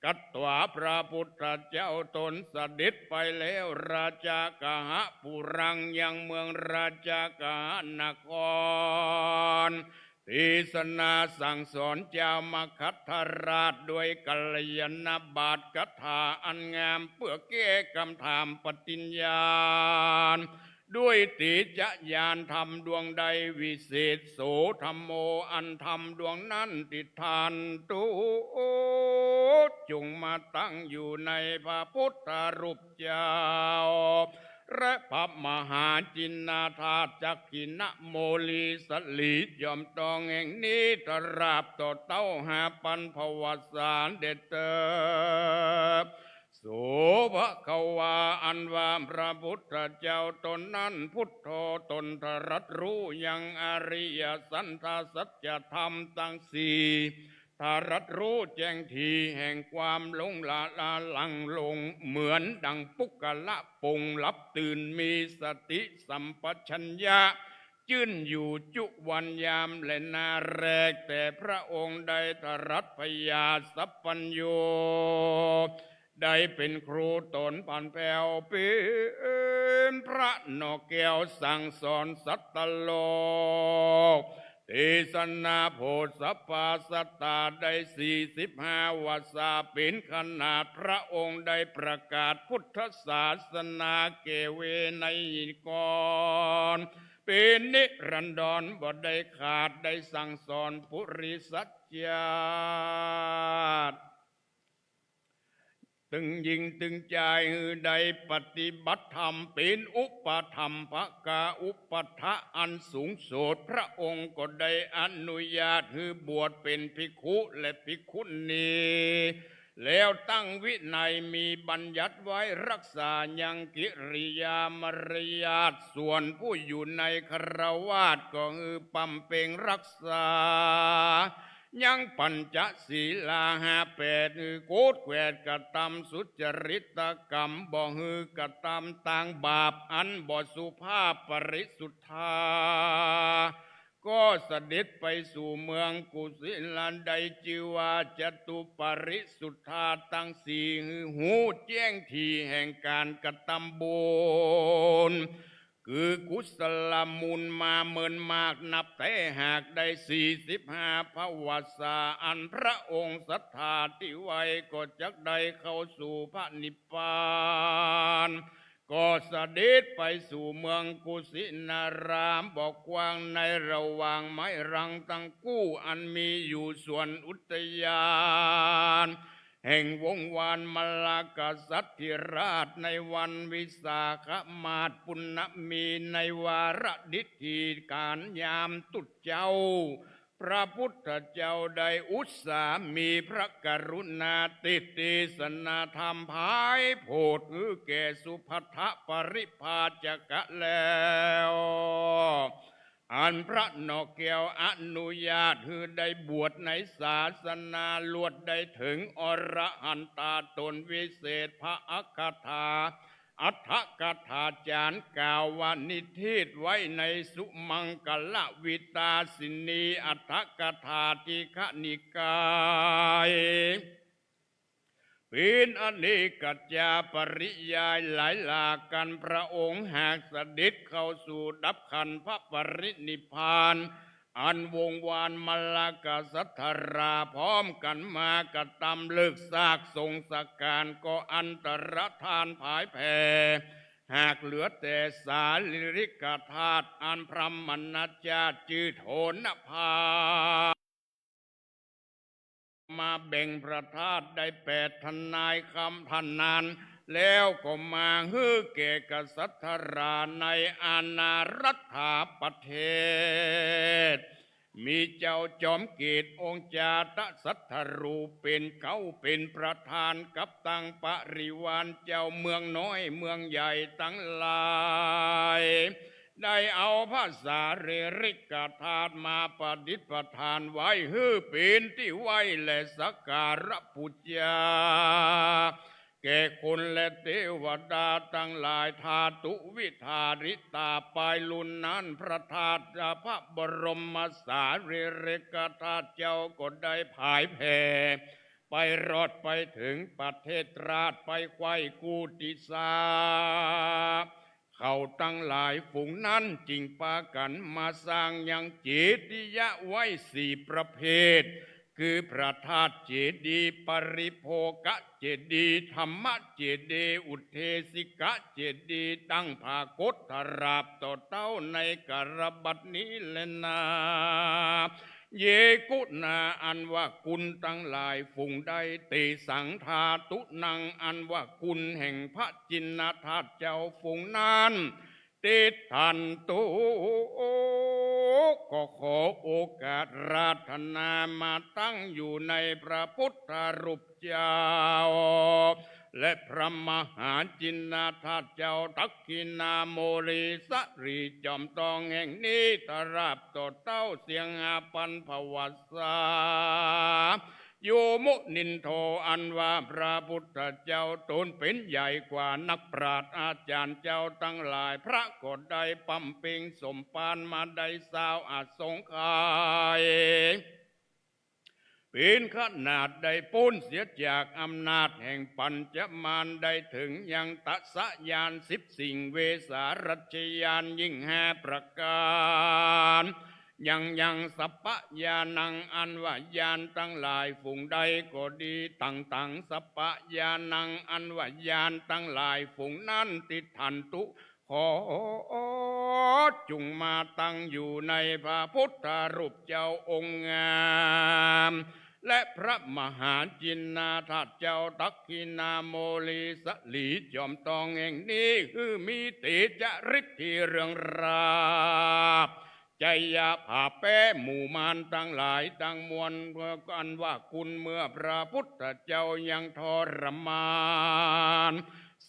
กัตถวา พระพุทธเจ้าตนเสด็จไปแล้ว ราชคหปุรัง ยังเมืองราชคหนคร เตสนาสั่งสอนจาวมคธราช ด้วยกัลยาณบาทคาถาอันงาม เปื้อแก้กำถามปฏิญญาณ ด้วยเตจะญาณธรรมดวงใดวิเศษ โสธัมโม อันธรรมดวงนั้น ติฏฐานตุ จงมาตั้งอยู่ในพระพุทธรูปเจ้า และพระมหาจินนาถาส ตักขิณโมลีสลี จอมตองแห่งนี้ ตราบต่อเต้าห้าปันภวสานเด็ดเตอ โสภควา อันว่าพระพุทธเจ้าตนนั้น พุทโธ ตนตรัสฮู้ยังอริยสัจธรรมตังสี่ ตรัสฮู้แจ้งที่แห่งความหลงละละหลั่งหลง เหมือนดังปุคคละปงหลับตื่น มีสติสัมปชัญญะ จื้นอยู่จุวันยามและนาแรก แต่พระองค์ได้ตรัสพยาสัพพัญญู ได้เป๋นครูตนผันแผ้วเป๋นพระนอกแก้วสั่งสอนสัตว์โลก เตสนาโพธพาสตาได้สี่สิบห้าวาสา เป๋นขนาดพระองค์ได้ประกาศพุทธศาสนาแก่เวไนยกร เป๋นนิรันดรบ่ได้ขาด ได้สั่งสอนปุริสชาติ ตึงญิงตึงจายหื้อได้ปฏิบัติธรรม เป๋นอุปถัมภกาอุปัฏฐะอันสูงโสด พระองค์ก็ได้อนุญาตหื้อบวชเป๋นภิกขุและภิกขุณี แล้วตั้งวินัยมีบัญญัติไว้ รักษายังกิริยามารยาท ส่วนผู้อยู่ในฆราวาสก็หื้อบำเพ็งรักษา ยังปัญจศีลาห้าแปด หื้อโกดแกว่นกระตำสุจริตกรรม บ่หื้อกระตำตางบาปอันบ่สุภาพปริสุทธา ก็เสด็จไปสู่เมืองกุสินารา ได้จื้อว่าจตุปริสุทธาตังสี่ หื้อฮู้แจ้งที่แห่งก๋านกระตำบุญ คือกุศลมูลมาเมินมากนับ แต่หากได้สี่สิบห้าพรรษาอันพระองค์สัตถาธิไว้ ก็จักได้เข้าสู่พระนิพพาน ก็เสด็จไปสู่เมืองกุสินารา บ่กว้าง ในระหว่างไม้รังตังกู้ อันมีอยู่สวนอุทยาน แห่งวงศ์วานมลากษัตริย์ราช ในวันวิสาขมาสปุณณมี ในวาระดิถีก๋านยามตุ๊เจ๊า พระพุทธเจ้าได้อุตสาหะมีพระกรุณาเตสนาธรรมผายโผด หื้อแก่สุภัททปริพาชกะแล้ว อันพระนอกแก้วอนุญาตหื้อได้บวชในศาสนา ลวดได้เถิงอรหันตาต๋นวิเศษ พระอักขถา อัฏฐกถาจ๋ารย์กล่าวว่า นิเทศไว้ในสุมังคลวิตาสินี อัฏฐกถาทีฆนิกาย เป๋นอเนกจาปริยายหลายหลากกั๋น พระองค์หากเสด็จเข้าสู่ดับขันธปรินิพพาน อันวงศ์วานมลกษัตราพร้อมกั๋นมากระตำเลิกซากสงฆ์สก๋าน ก็อันตรธานผายแผ่ หากเหลือแต่สารีริกธาตุ อันพรหมณจาจื้อโทนภา มาแบ่งพระธาตุได้แปดทนายคำเท่านั้น แล้วก็มาหื้อแก่กษัตราในอาณารัฐาประเทศ มีเจ้าจอมเกตองค์จาตสัตรูเป๋นเก๊าเป๋นประธานกับตังปริวารเจ้าเมืองน้อยเมืองใหญ่ตังหลาย ได้เอาพระสารีริกธาตุมาประดิษฐานไว้หื้อเป๋นตี้ไหว้และสักการะปู๋จา แก่คนและเตวดาตังหลาย ธาตุวิธาริตา ปายลุนนั้นพระธาตุพระบรมสารีริกธาตุเจ้าก็ได้ผายแผ่ ไปรอดไปเถิงประเทศราช ไปไขว้กู้ติสา เขาตังหลายฝูงนั้นจึงปากั๋นมาสร้างยังเจติยะไว้สี่ประเภท คือพระธาตุเจดีย์ ปริโภคเจดีย์ ธรรมเจดีย์ อุเทสิกเจดีย์ ตั้งผากฏถราบต่อเต้าในกาลบัดนี้แลนา เยกุณา อันว่ากุณตังหลายฝูงใด เตสัง ธาตุนัง อันว่ากุณแห่งพระจินนธาตุเจ้าฝูงนั้น ติฏฐันตุ ก็ขอโอกาสอาราธนามาตั้งอยู่ในพระพุทธรูปเจ้า และพระมหาจินนธาตุเจ้า ทักขิณาโมลีสลี จอมตองแห่งนี้ ถราบต่อเต้าเสี้ยงห้าปันภวสสา โยมุนินโท อันว่าพระพุทธเจ้าต๋นเป๋นใหญ่กว่านักปราชญ์อาจ๋ารย์เจ้าตังหลาย พระก็ได้ปำเป็งสมภารมาได้ซาวอสงไขย เป๋นขนาดได้ป๊นเสียจากอำนาจแห่งปัญจมาร ได้เถิงยังตสญาณสิบสิ่ง เวสารัชญาณยิ่งห้าประก๋าน ยังยังสัพพญาณัง อันว่าญาณตังหลายฝูงใดก็ดี ตังตังสัพพญาณัง อันว่าญาณตังหลายฝูงนั้น ติฏฐันตุ ขอจุ่งมาตั้งอยู่ในพระพุทธรูปเจ้าองค์งาม และพระมหาจินนธาตุเจ้า ทักขิณาโมลีสลี จอมตองแห่งนี้ คือมีเตจะฤทธิ์ที่เรืองราบ ชัยยะผาแป๊หมู่มารตังหลายตังมวล อันว่ากุณเมื่อพระพุทธเจ้ายังทรมาน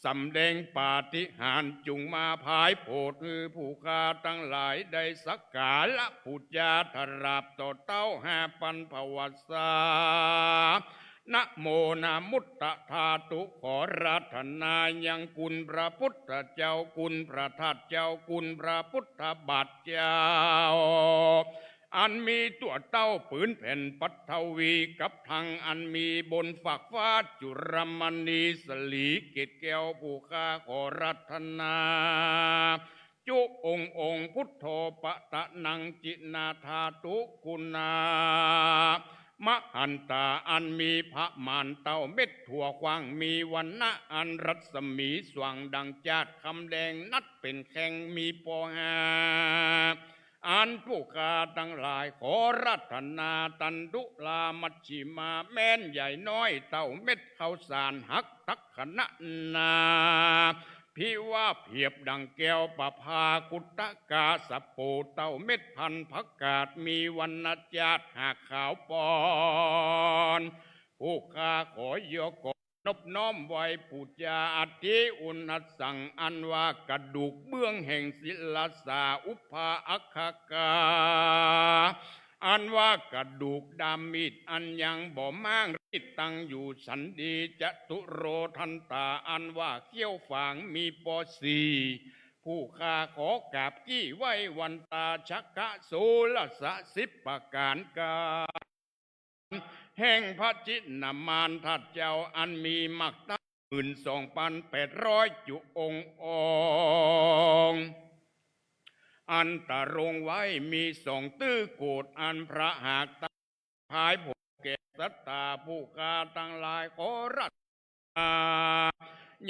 สำแดงปาฏิหาริย์จุ่งมาผายโผดหื้อผู้ข้าตังหลายได้สักการะปู๋จาถราบต่อเต้าห้าปันภวสสา นะโมนะมุตตะธาตุ ขออาราธนายังกุณพระพุทธเจ้า กุณพระธาตุเจ้า กุณพระพุทธบาทเจ้า อันมีตั๋วเต้าปืนแผ่นปัทวี กับตังอันมีบนฟากฟ้าจุลมณีสลีเกตแก้ว ผู้ข้าขออาราธนา จุองค์องค์ พุทโธปะตะนัง จินาธาตุกุณา มหันตา อันมีผะมาณเต้าเม็ดถั่วขว้าง มีวรรณะอันรัศมีสว่างดังจาดคำแดง นัดเป๋นแข้งมีปอห้า อันผู้ข้าตังหลายขออาราธนา ตันตุลามัชฌิมา แม้นใหญ่น้อยเต้าเม็ดข้าวสาร หักตักขณะนา พิวาเพียบดังแก้วประภา กุตตะกาสะโป เต้าเม็ดพันธุ์ผักกาด มีวรรณจาดหากขาวปอน ผู้ข้าขอยก นบน้อมไหว้ปู๋จา อธิอุณหัสสัง อันว่ากระดูกเบื้องแห่งศิลสา อุปาอัคคกา อันว่ากระดูกด้ามมีด อันยังบ่ม้างรีด ตั้งอยู่สันดี จตุโรทันตา อันว่าเขี้ยวฝางมีปอสี่ ผู้ข้าขอกราบกี้ไหว้วันตา ชักกะโสรสะสิบประก๋าน ก๋านแห่งพระจินมานธาตุเจ้า อันมีมักตั้งหมื่นสองปันแปดร้อยจุองค์อองค์ อันตรงไว้มีสองตื้อโกศ อันพระหัตถ์ตั้งผายผลแก่ศรัทธา ผู้ข้าตังหลายขอรัตนา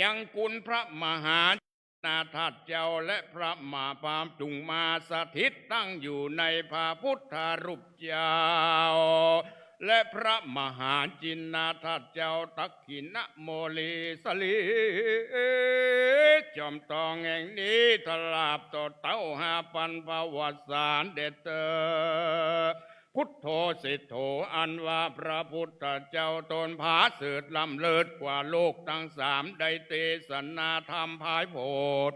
ยังคุณพระมหาจินนาธาตุเจ้า และพระมหาพรหมจุ่งมาสถิตตั้งอยู่ในพระพุทธรูปเจ้า และพระมหาจินนาธาตุเจ้า ตักขิณโมลีสลี จอมตองแห่งนี้ ถลาบต่อเต้าห้าปันพระวสานเดชเตอ พุทโธเศรษโฐ อันว่าพระพุทธเจ้าต๋นผาเสริฐล้ำเลิศกว่าโลกตังสาม ได้เตสนาธรรมผายโผด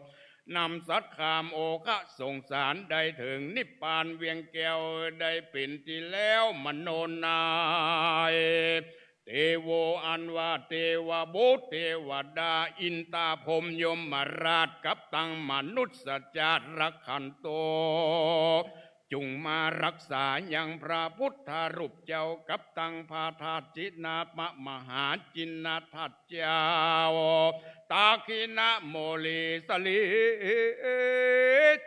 นำสัตว์ข้ามโอฆะสงสาร ได้เถิงนิพพานเวียงแก้ว ได้เป๋นตี้แล้วมโนนาย เตโว อันว่าเตวบุตรเตวดา อินตาพรหมยมราช กับตังมนุษย์จาตรักขันโต จุ่งมารักษายังพระพุทธรูปเจ้า กับตังพระธาตุจินนามะ มหาจินนาธาตุเจ้า ตักขิณโมลีสลี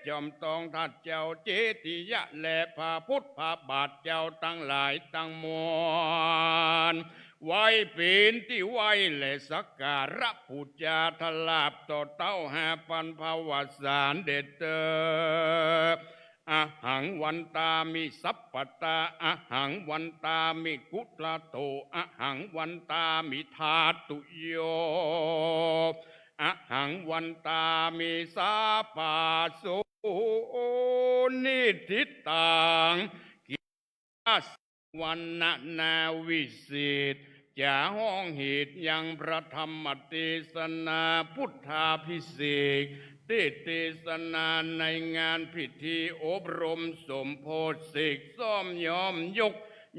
จอมตองธาตุเจ้า เจติยะ และพระพุทธพระบาทเจ้าตังหลายตังมวล ไว้เป๋นตี้ไหว้และสักการะปู๋จา ถลาบต่อเต้าห้าปันพระวสานเดชเตอ อะหังวันตามิสัพพะตา อะหังวันตามิกุตตะโต อะหังวันตามิทาตุโย อะหังวันตามิสัพพะโสนิฏฐิตัง กิตตา วันนะนาวิเศษ จะฮ้องเหตุยังพระธรรมเตสนา พุทธาภิเษก เตสนาในงานพิธีอบรมสมโพธิเสก ซ้อมย้อมยก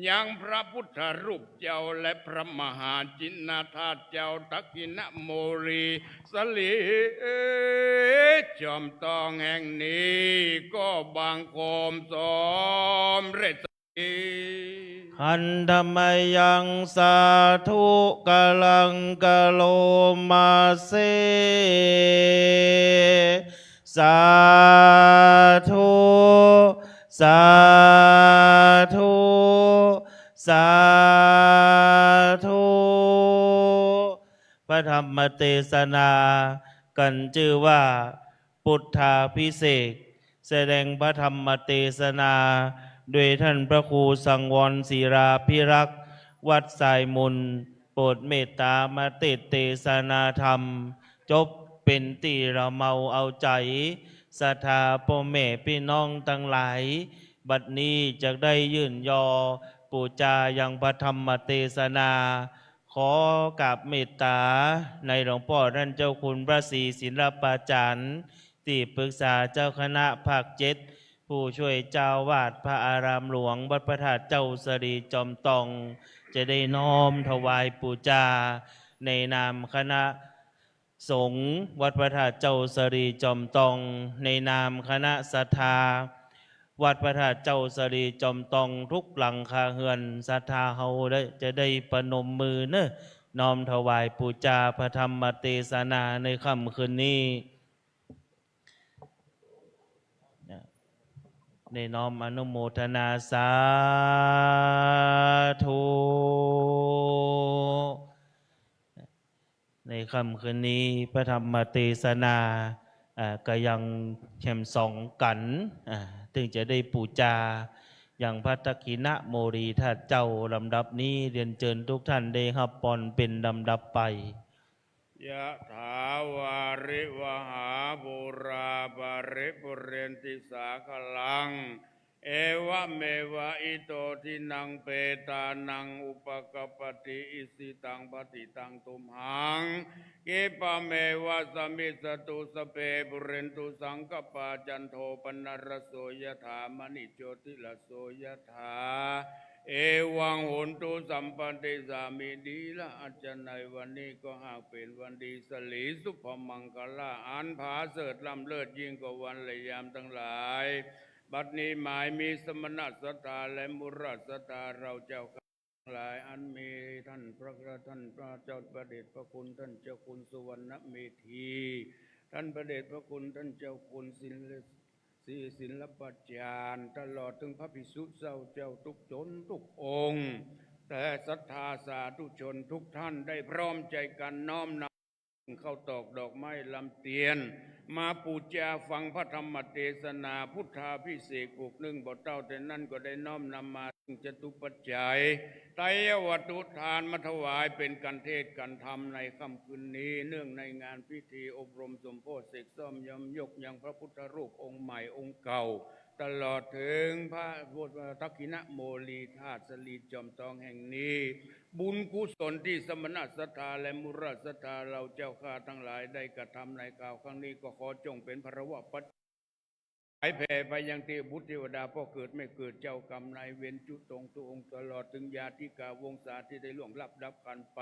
ยังพระพุทธรูปเจ้า และพระมหาจินนาธาตุเจ้า ตักขิณโมลีสลี จอมตองแห่งนี้ ก็บังคมสำเร็จ ขันธมยังสาธุ กะลัง กะโลมาเส สาธุ สาธุ สาธุ พระธรรมเตสนา กั๋นจื้อว่า พุทธาภิเษก แสดงพระธรรมเตสนา โดยต้านพระครูสังวรศิลาภิรักษ์ วัดสายมูล โปรดเมตตามาเตสน์เตสนาธรรม จบเป๋นตี้ระเมาเอาใจ๋ ศรัทธาป้อแม่ปี้น้องตังหลาย บัดนี้จะได้ยื่นยอปู๋จายังพระธรรมเตสนา ขอกราบเมตตาในหลวงป้อต้านเจ้าคุณพระศรีศิลปาจ๋ารย์ ตี้ปรึกษาเจ้าคณะภาคเจ็ด ผู้ช่วยเจ้าอาวาสพระอารามหลวงวัดพระธาตุเจ้าสะหลีจอมตอง จะได้น้อมถวายปู๋จา ในนามคณะสงฆ์วัดพระธาตุเจ้าสะหลีจอมตอง ในนามคณะศรัทธา วัดพระธาตุเจ้าสะหลีจอมตองทุกหลังคาเฮือน ศรัทธาเฮาได้ จะได้ประนมมือเนาะ น้อมถวายปู๋จาพระธรรมเตสนาในค่ำคืนนี้ ได้น้อมอนุโมทนาสาธุ ในค่ำคืนนี้พระธรรมเตสนา อ่า ก็ยังแหมสองกั๋น อ่า ตึงจะได้ปู๋จา ยังพระตักขิณโมลีธาตุเจ้า ลำดับนี้เรียนเจิญทุกท่านได้ฮับปอนเป๋นลำดับไป ยะถาวาริวหาปูราปะริปูเรนติสาคะลัง เอวะเมวะ อิโต ทินนัง เปตานัง อุปะกัปปะติ อิจฉิตัง ปัตถิตัง ตุมหัง ขิปปะเมวะ สะมิชฌะตุ สัพเพ ปูเรนตุ สังกัปปา จันโท ปันนะระโส ยะถา มะณิ โชติระโส ยะถา เอวัง โหนตุ สัพพันติสามิ ดีละ อัจฉะนั้นวันนี้ก็หากเป๋นวันดี สะหลี สุภมังคละ อันผาเสริฐล้ำเลิศยิ่งกว่าวันและยามตังหลาย บัดนี้หมายมีสมณะศรัทธาและมุรศรัทธาเราเจ้าข้าทั้งหลาย อันมีต้านพระ ต้านพระเจ้าพระเดชพระคุณ ต้านเจ้าคุณสุวรรณเมธี ต้านพระเดชพระคุณ ต้านเจ้าคุณศิล ศรีศิลปาจารย์ ตลอดเถิงพระภิกษุเจ้า เจ้าทุกชนทุกองค์ และศรัทธาสาธุชนทุกท่านได้พร้อมใจ๋กั๋นน้อมนำข้าวตอกดอกไม้ลำเตียน มาปู๋จาฟังพระธรรมเตสนา พุทธาภิเษกผูกนึ่งบ่าเต้า แต่นั้นก็ได้น้อมนำมาซึ่งจตุปัจจัย ไตรยวัตถุทานมาถวายเป๋นกั๋นเทศน์กั๋นธรรมในค่ำคืนนี้ เนื่องในงานพิธีอบรมสมโภชน์เสกซ่อมย้อมยกยังพระพุทธรูปองค์ใหม่องค์เก่า ตลอดเถิงพระพุทธทักขิณโมลีธาตุสะหลีจอมตองแห่งนี้ บุญกุศลตี้สมณะศรัทธาและมุรศรัทธาเราเจ้าข้าทั้งหลายได้กระทำในคราวครั้งนี้ ก็ขอจงเป๋นพลวปัจจัย แผ่ไปยังเตวบุตรเตวดา พ่อเกิดแม่เกิด เจ้ากรรมนายเวรจุตงทุกองค์ ตลอดเถิงญาติกาวงศาตี้ได้ล่วงลับดับขันธ์ไป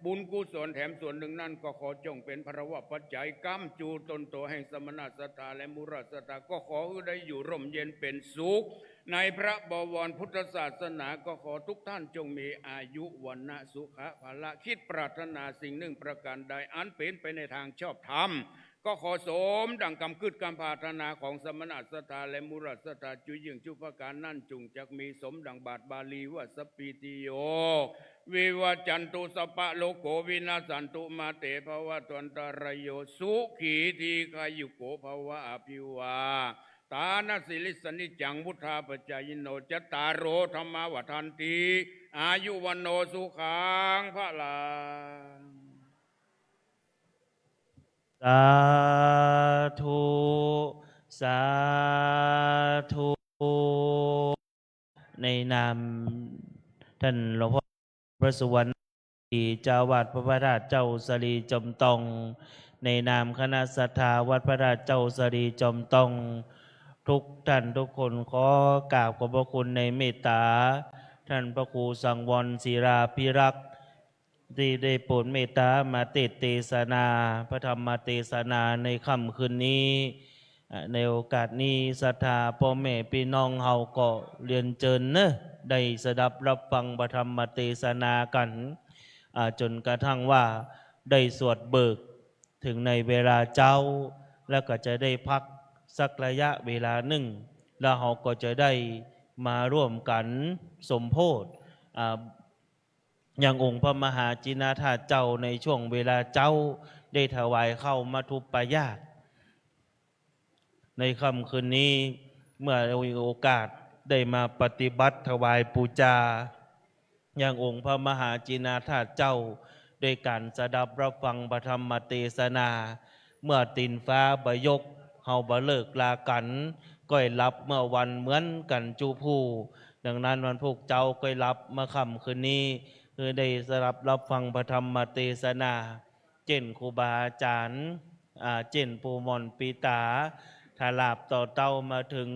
บุญกุศลแถมส่วนนึ่งนั้นก็ขอจงเป๋นพลวปัจจัย ก้ำจู๋ตนโตแห่งสมณะศรัทธาและมุรศรัทธา ก็ขอหื้อได้อยู่ร่มเย็นเป๋นสุข ในพระบวรพุทธศาสนา ก็ขอทุกท่านจงมีอายุ วรรณะ สุขะ พละ คิดปรารถนาสิ่งนึ่งประก๋านใด อันเป๋นไปในตางชอบธรรม ก็ขอสมดั่งกำกึ๊ดกำปรารถนาของสมณะศรัทธาและมุรศรัทธา จุยิ่งจุประก๋านนั้น จุ่งจักมีสมดั่งบาทบาลีว่า สัพพีติโย วิวัจจันตุ สัพพะโรโค วินัสสันตุ มาเต ภวัตวันตะรายโย สุขี ทีฆายุโก ภวะ อภิวาทานะสีลิสสะนิจจัง วุฑฒาปะจายิโน จัตตาโร ธัมมา วัฑฒันติ อายุ วัณโณ สุขัง พลัง สาธุ สาธุ ในนามต้านหลวงป้อพระสุวรรณเมธี เจ้าอาวาสวัดพระธาตุเจ้าสะหลีจอมตอง ในนามคณะศรัทธาวัดพระธาตุเจ้าสะหลีจอมตอง ทุกต้านทุกคน ขอกราบขอบพระคุณในเมตต๋าต้านพระครูสังวรศิลาภิรักษ์ ตี้ได้โผดเมตต๋ามาเตสน์เตสนา พระธรรมเตสนาในค่ำคืนนี้ อ่า ในโอกาสนี้ ศรัทธาป้อแม่ปี้น้องเฮาก็เรียนเจิญเนาะ ได้สดับรับฟังพระธรรมเตสนากั๋น อ่า จ๋นกระทั่งว่าได้สวดเบิกเถิงในเวลาเจ๊า แล้วก็จะได้พักสักระยะเวลานึ่ง แล้วเฮาก็จะได้มาร่วมกั๋นสมโภชน์ อ่า ยังองค์พระมหาจินดาธาตุเจ้าในช่วงเวลาเจ๊า ได้ถวายข้าวมัทธุปายาตร ในค่ำคืนนี้ เมื่อมีโอกาสได้มาปฏิบัติถวายปู๋จา ยังองค์พระมหาจินดาธาตุเจ้า โดยก๋านสดับรับฟังพระธรรมเตสนา เมื่อตี๋นฟ้าบ่ยก เฮาบ่เลิกลากั๋น ก้อยหลับเมื่อวันเหมือนกั๋นจุผู้ ดังนั้นวันพูกเจ๊าก้อยหลับเมื่อค่ำคืนนี้ หื้อได้สดับรับฟังพระธรรมเตสนา เจ้นครูบาอาจ๋ารย์ อ่า เจ้นปู่หม่อนปี๋ต๋า ถ้าลาบต่อเต้ามาเถิง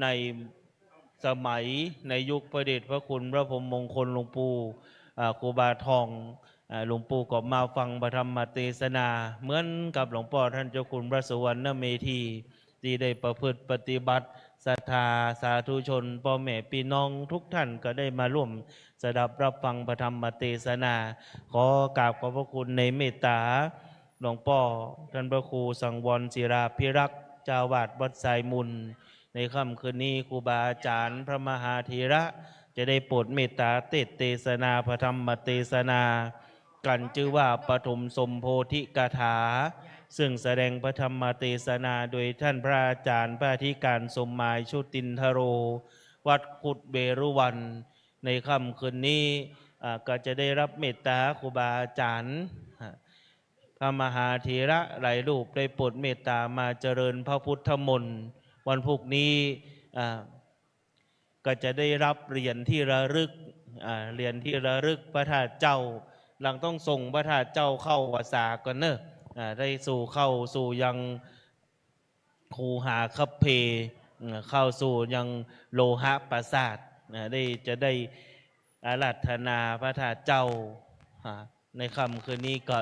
ใน สมัยในยุคพระเดชพระคุณพระพรหมมงคลหลวงปู่ อ่า ครูบาทอง อ่า หลวงปู่ก็มาฟังพระธรรมเตสนา เหมือนกับหลวงป้อต้านเจ้าคุณพระสุวรรณเมธี ตี้ได้ประพฤติปฏิบัติ ศรัทธาสาธุชน ป้อแม่ปี้น้องทุกต้านก็ได้มาร่วมสดับรับฟังพระธรรมเตสนา ขอกราบขอบพระคุณในเมตต๋า หลวงป้อต้านพระครูสังวรศิลาภิรักษ์ เจ้าอาวาสวัดสายมูล ในค่ำคืนนี้ครูบาอาจ๋ารย์พระมหาเถระจะได้โผดเมตต๋าเตสน์เตสนาพระธรรมเตสนา กั๋นจื้อว่าปฐมสมโพธิกถา ซึ่งแสดงพระธรรมเตสนาโดยต้านพระอาจ๋ารย์พระอธิก๋ารสมหมาย ชุตินทโร วัดคุดเวรุวัณ ในค่ำคืนนี้ อ่า ก็จะได้รับเมตต๋าครูบาอาจ๋ารย์ อ่า พระมหาเถระหลายรูปได้โผดเมตต๋ามาเจริญพระพุทธมนต์ วันพูกนี้ อ่า ก็จะได้รับเหรียญที่ระลึก อ่า เหรียญที่ระลึกพระธาตุเจ้า หลังต้องส่งพระธาตุเจ้าเข้าวัสสาก่อนเนอะ อ่า ได้สู่ เข้าสู่ยัง คูหาคัพเพ อ่า เข้าสู่ยังโลหะปราสาท อ่า ได้ จะได้อาราธนาพระธาตุเจ้า อ่า ในค่ำคืนนี้ก็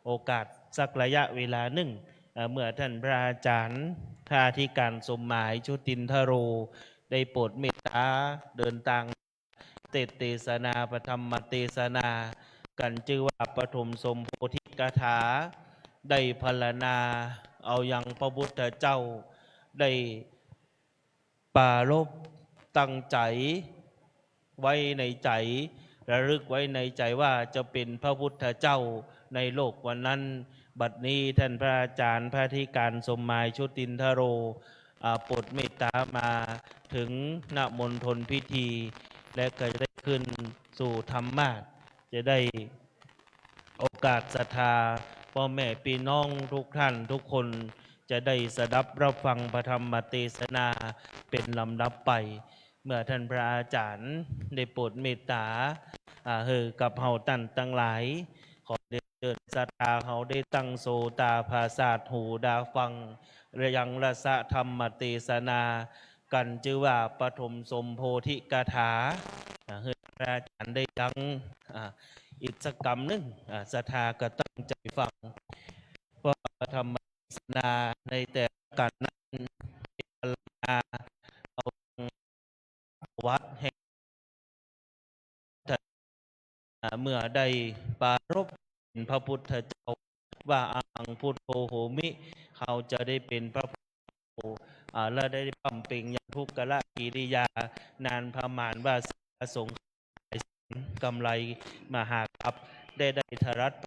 โอกาสสักระยะเวลาหนึ่ง อ่า เมื่อท่านพระอาจารย์ พระอธิการสมหมาย ชุตินทโร ได้โปรดเมตตาเดินตาง เตสน์เตสนา พระธรรมเตสนา กั๋นจื้อว่าปฐมสมโพธิกถา ได้พรรณนาเอายังพระพุทธเจ้า ได้ปรารภตั้งใจ๋ไว้ในใจ๋ ระลึกไว้ในใจ๋ว่าจะเป๋นพระพุทธเจ้าในโลกวันนั้น บัดนี้ท่านพระอาจารย์พระอธิการสมหมาย ชุตินทโร อ่า โปรดเมตตามาเถิง ณ มณฑลพิธี และก็จะได้ขึ้นสู่ธรรมาสน์ จะได้โอกาสศรัทธาป้อแม่ปี้น้องทุกท่านทุกคน จะได้สดับรับฟังพระธรรมเตสนาเป๋นลำดับไป เมื่อท่านพระอาจารย์ได้โปรดเมตตา อ่า หื้อกับเฮาต้านตังหลาย ขอเรียนเจิญศรัทธาเฮาได้ตั้งโสตาประสาทหูดาฟัง ยังรสธรรมเตสนา กั๋นจื้อว่าปฐมสมโพธิกถา อ่า หื้อพระอาจารย์ได้ยัง อ่า อีกสักกำนึ่ง อ่า ศรัทธาก็ตั้งใจ๋ฟัง เพราะว่าธรรมเตสนาในแต่ละกัณฑ์นั้น เป๋นพรรณนาเอา วัตรแห่ง อ่า เมื่อได้ปรารภเป๋นพระพุทธเจ้า ว่าอะหังพุทโธโหมิ เฮาจะได้เป๋นพระพุทธเจ้า อ่า และได้บำเพ็ญยังทุกขกิริยา นานประมาณว่าสาสงไขย ก๋ำไรมหากัป ได้ ได้ทรัตน์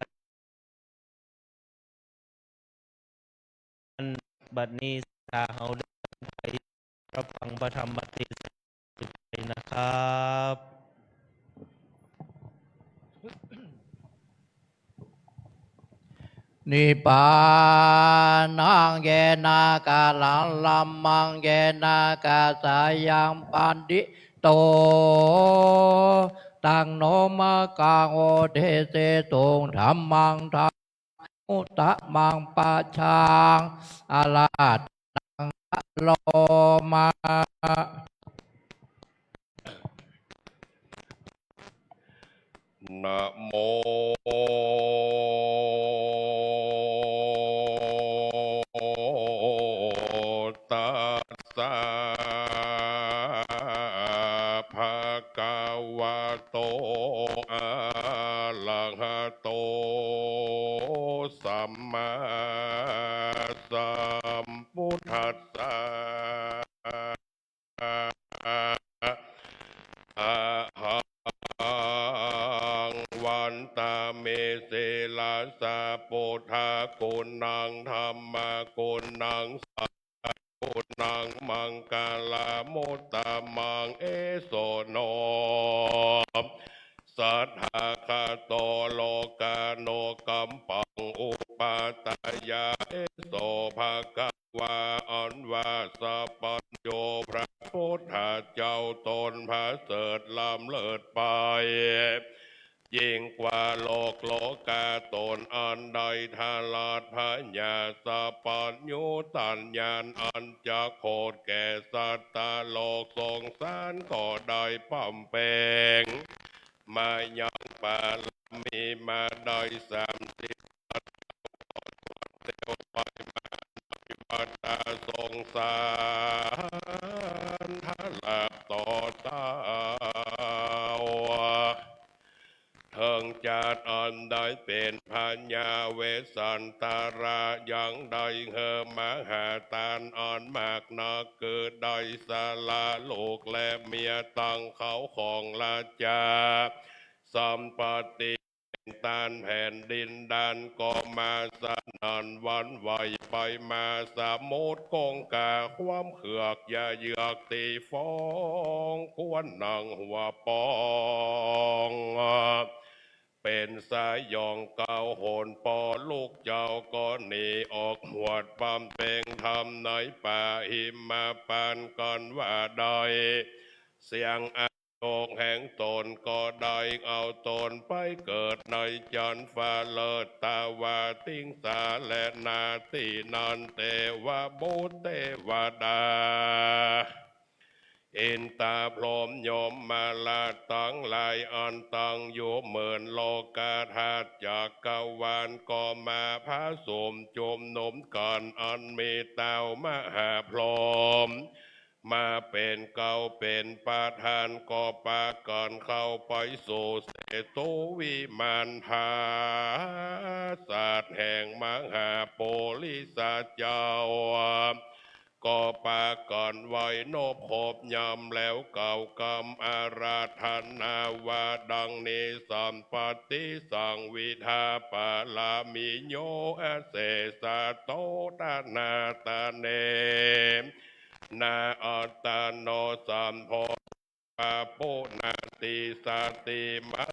บัดนี้ศรัทธาเฮาได้ตั้งใจ๋รับฟังพระธรรมเตสนาสืบไปนะครับ นิพพานัง เยนะ กะละมะ ธัมมัง เยนะ กะสายัง ปัณฑิโต ตัง โน มะกัง โอ เด เส ตุง ธัมมัง ธัมมานุ ธัมมัง ปะชัง อะระหะตัง คะโรมะ นะโม ตัสสะ ภะคะวะโต อะระหะโต สัมมาสัมพุทธัสสะ อะหัง วันตะเม สีลัสสะ ปุทธะกุณัง ธัมมะกุณัง สังฆะกุณัง มังคะลามุตตะมัง เอโส โน สัทธาคาโต โลกานุกัมปัง อุปาทายา เอโส ภะคะวา อันว่าสัพพัญญู พระพุทธเจ้าต๋นประเสริฐล้ำเลิศไป ยิ่งกว่าโลกโลกาต๋นอันใด ทราชพญาสัพพัญญู ต้านญาณอันจักโผดแก่สัตว์โลกสงสาร ก็ได้บำเพ็งมายังบารมีมาได้สามสิบ เตียวไปมาในวัฏฏะสงสาร ทราบต่อเต้า เถิงจัดอันได้เป๋นพญาเวสสันตะระ ยังได้เฮอมหาทานอันมากนัก คือได้สละลูกและเมียตัง ข้าวของราชา สัมปติ เป๋นต้านแผ่นดินดานก็มาสนั่นหวั่นไหวไปมา สมุทรคงคาความเคือก อย่าเยือกตี้ฟ้อง ควรหนังหัวป๋อง เป๋นสยองเก้าหน ป้อลูกเจ้าก็หนีออกหวดบำเพ็งธรรมในป่าหิมพานต์ กันว่าได้ เสี้ยงอายุแห่งต๋นก็ได้เอาต๋นไปเกิดในจั๊นฟ้าเลิศ ตาวาติงสา และ ณ ตี้นั้นเตวบุตรเตวดา อินตาพรหมยมมาราชตังหลายอันตั้งอยู่หมื่นโลกาธาตุจักรวาล ก็มาผสมจุมนุมกั๋น อันมีต้าวมหาพรหมมาเป๋นเกล้าเป๋นประธาน ก็ปากั๋นเข้าไปสู่เสตุวิมานผาสาทแห่งมหาปุริสเจ้า ก็ปากั๋นไหว้นบขบยำแล้วกล่าวกำอาราธนาว่าดังนี้ สัมปัตติสังวิทาปารามิโย อเสสะโต ตะนาตะเน นา อัตตาโน สัมโพ ปาปุนาติสาติมหา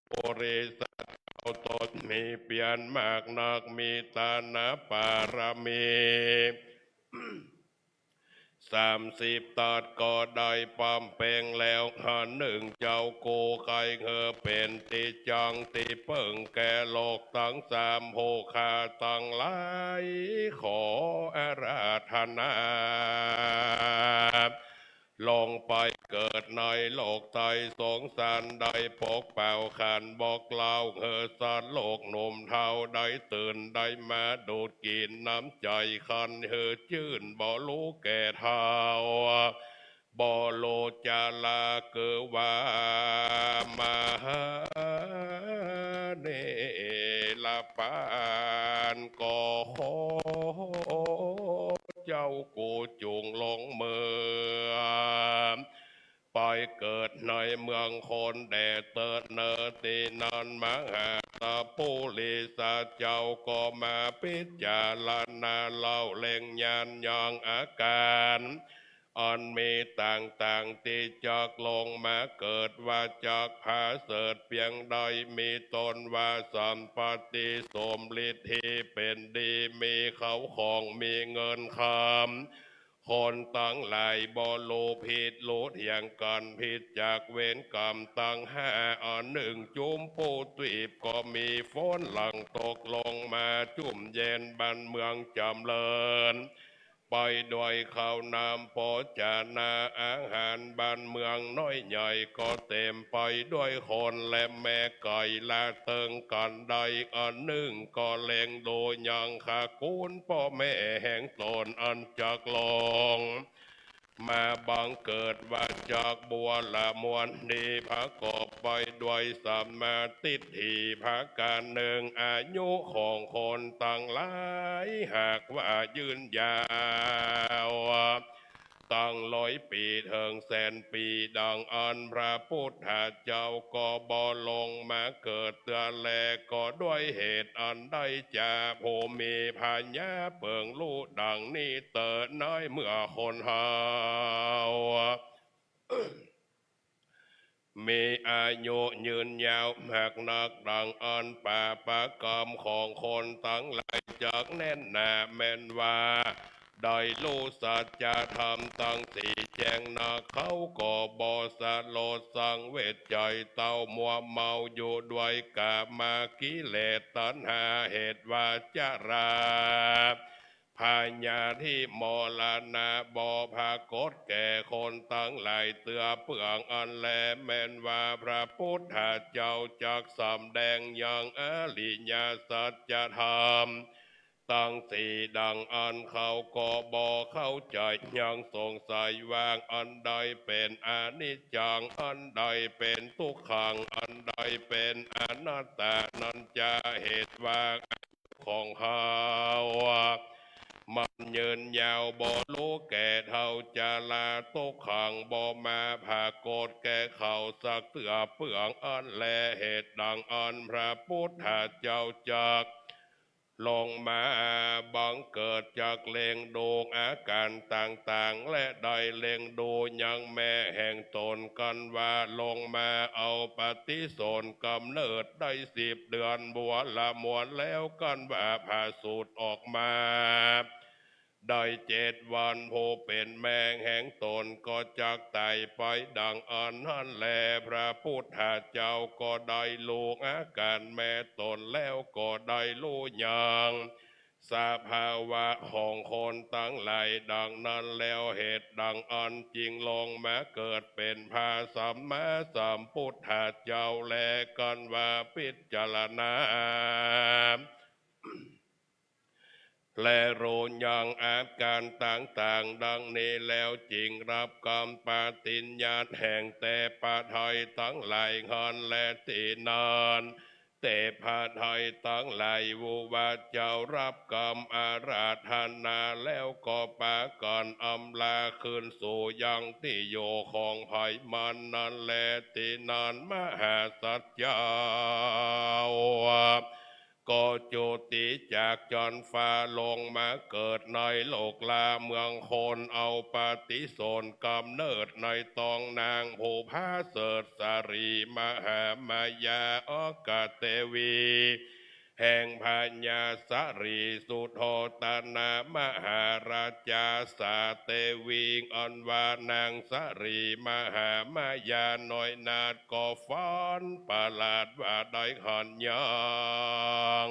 ปุริสเจ้าต๋นมีเปียรมากนัก มีตานะปารมีสามสิบตัดก็ได้ปำเพ็งแล้ว อันนึ่งเจ้ากู้ใค่หื้อเป๋นตี้จั้งตี้เปิ้งแก่โลกตังสาม ผู้ข้าตังหลายขออาราธนา ลงไปเกิดในโลกใต้สงสาร ได้ปกเป่าขานบอกเล่าหื้อสัตว์โลกหนุ่มเฒ่าได้ตื่นได้มาดูดกิ๋นน้ำใจ๋ คันหื้อจื้นบ่ฮู้แก่เฒ่า บ่ฮู้จารา คือว่ามหาเนรปาน ก็ขอ เจ้ากู้จุ่งลงเมืองไปเกิดในเมืองคนแด่เติดเนิน ตี้นั้นมหาปุริสเจ้าก็มาพิจารณาเล่าเล็งญาณยังอาก๋าน อันมีต่างๆ ตี้จักลงมาเกิด ว่าจักผาเสริฐเปียงใด มีต้นว่าสัมปัตติสมฤทธิเป๋นดี มีเข้าของมีเงินคำ คนตังหลายบ่ฮู้ผิดฮู้เถียงกั๋น ผิดจากเวรกรรมตังห้า อันนึ่งจุมปูตีบก็มีฝนหลั่งตกลงมาจุ่มเย็น บ้านเมืองจ๋ำเริญ ไปด้วยข้าวน้ำโภจนาอาหาร บ้านเมืองน้อยใหญ่ก็เต๋มไปด้วยคนและแม่ไก่ ละเติงกั๋นได้ อันนึ่งก็เล็งดูยังขกูลป้อแม่แห่งต๋นอันจักลงมาบังเกิด ว่าจักบัวละมวลดี ประกอบไปด้วยสัมมาทิฏฐิประก๋านนึ่ง อายุของคนตังหลายหากว่ายืนยาว ตั้งร้อยปี๋เถิงแสนปี๋ ดังอั้นพระปุทธเจ้าก็บ่ลงมาเกิดเตื้อแล ก็ด้วยเหตุอันใดจา ผู้มีปัญญาเปิงฮู้ดังนี้เต๋อ ในเมื่อคนเฮา มีอายุยืนยาวมากนัก ดังอั้นปาปกรรมของคนตังหลายจักแน่นหนา แม่นว่าได้ฮู้สัจธรรมตังสี่แจ้งนัก เขาก็บ่สลดสังเวชใจ๋ เต้ามัวเมาอยู่ด้วยกามกิเลสตัณหา เหตุว่าจรา พยาธิมรณะบ่ปรากฏแก่คนตังหลายเตื้อเปื้องอั้นแล แม่นว่าพระปุทธเจ้าจักสำแดงยังอริยสัจธรรมตังสี่ดังอั้น เขาก็บ่เข้าใจ๋ ยังสงสัยว่าอันใดเป๋นอนิจจัง อันใดเป๋นทุกขัง อันใดเป๋นอนัตตานั้นจา เหตุว่า ของเขา มันยืนยาวบ่ฮู้แก่เฒ่า จราทุกขังบ่มาปรากฏแก่เขาสักเตื้อเปื้องอั้นแล เหตุดังอั้นพระปุทธเจ้าจักลงมาบังเกิด จักเล็งดูอาก๋านต่างๆ และได้เล็งดูยังแม่แห่งต๋นกั๋นว่าลงมาเอาปฏิสนธิกำเนิดได้สิบเดือนบัวละมวลแล้วกั๋นว่าผะสุดออกมา ได้เจ็ดวัน ผู้เป๋นแม่แห่งต๋นก็จักต๋ายไปดังอั้นหั้นแล พระปุทธเจ้าก็ได้ฮู้อาก๋านแม่ต๋นแล้วก็ได้ฮู้ยังสภาวะของคนตังหลายดังนั้นแล้ว เหตุดังอั้นจึงลงมาเกิดเป๋นพระสัมมาสัมปุทธเจ้า และกั๋นว่าพิจารณา และฮู้ยังอาก๋านต่างๆ ดังนี้แล้ว จึงฮับกำปฏิญญาแห่งเตปะไทยตังหลายหั้นแล ตี้นั้นเตปะไทยตังหลายฮู้ว่าเจ้าฮับกำอาราธนาแล้ว ก็ปากั๋นอำลาคืนสู่ยังตี้อยู่ของใผมันนั้นแล ตี้นั้นมหาสัตว์เจ้า ก็จุติจากจั๊นฟ้าลงมาเกิดในโลกลาเมืองคน เอาปฏิสนธิก๋ำเนิดในต๊องนางผู้ผาเสริฐสรีมหามายาออกเตวี แห่งพญาสรีสุโธทนะมหาราชา สาเตวีอันว่านางสรีมหามายาน้อยนาถ ก็ฝันประหลาดว่าได้หันยัง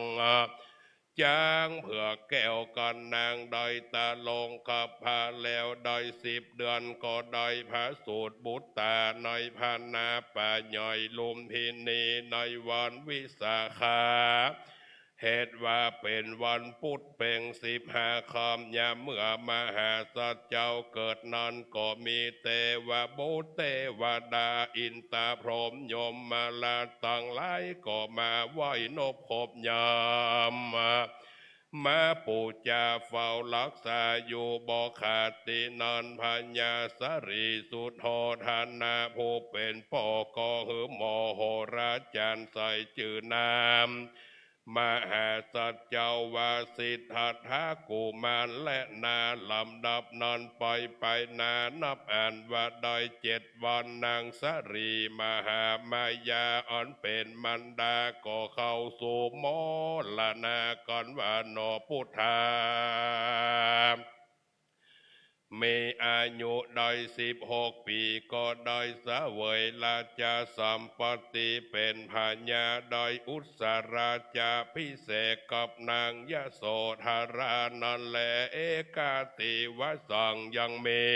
จ๊างเผือกแก้วกั๋นนางได้ตะลงครรภ์แล้วได้สิบเดือน ก็ได้ประสูติบุตราในพนาป่าใหญ่ลุมพินีในวันวิสาขะ เหตุว่าเป๋นวันปุธเพ็งสิบห้าค่ำ ยามเมื่อมหาสัตว์เจ้าเกิดนั้น ก็มีเตวบุตรเตวดาอินทร์พรหมยมราชตังหลาย ก็มาไหว้นบครบยาม มาปู๋จาเฝ้าฮักษาอยู่บ่ขาด ตี้นั้นพญาสรีสุโธทนะผู้เป๋นป้อ ก็หื้อมโหราจ๋ารย์ใส่จื้อนาม มหาสัตว์เจ้าว่าสิทธัตถะกุมาร และนาลำดับนั้นไป ไปนานับอั้นว่าได้เจ็ดวัน นางสรีมหามายาอันเป๋นมารดา ก็เข้าสู่มรณะกั๋นว่าหนอ ปุทธา มีอายุได้สิบหกปี๋ ก็ได้เสวยราชสมบัติเป๋นพญา ได้อุสสราชาภิเษกกับนางยโสธรานั้นแล เอกัตถิวสัง ยังมี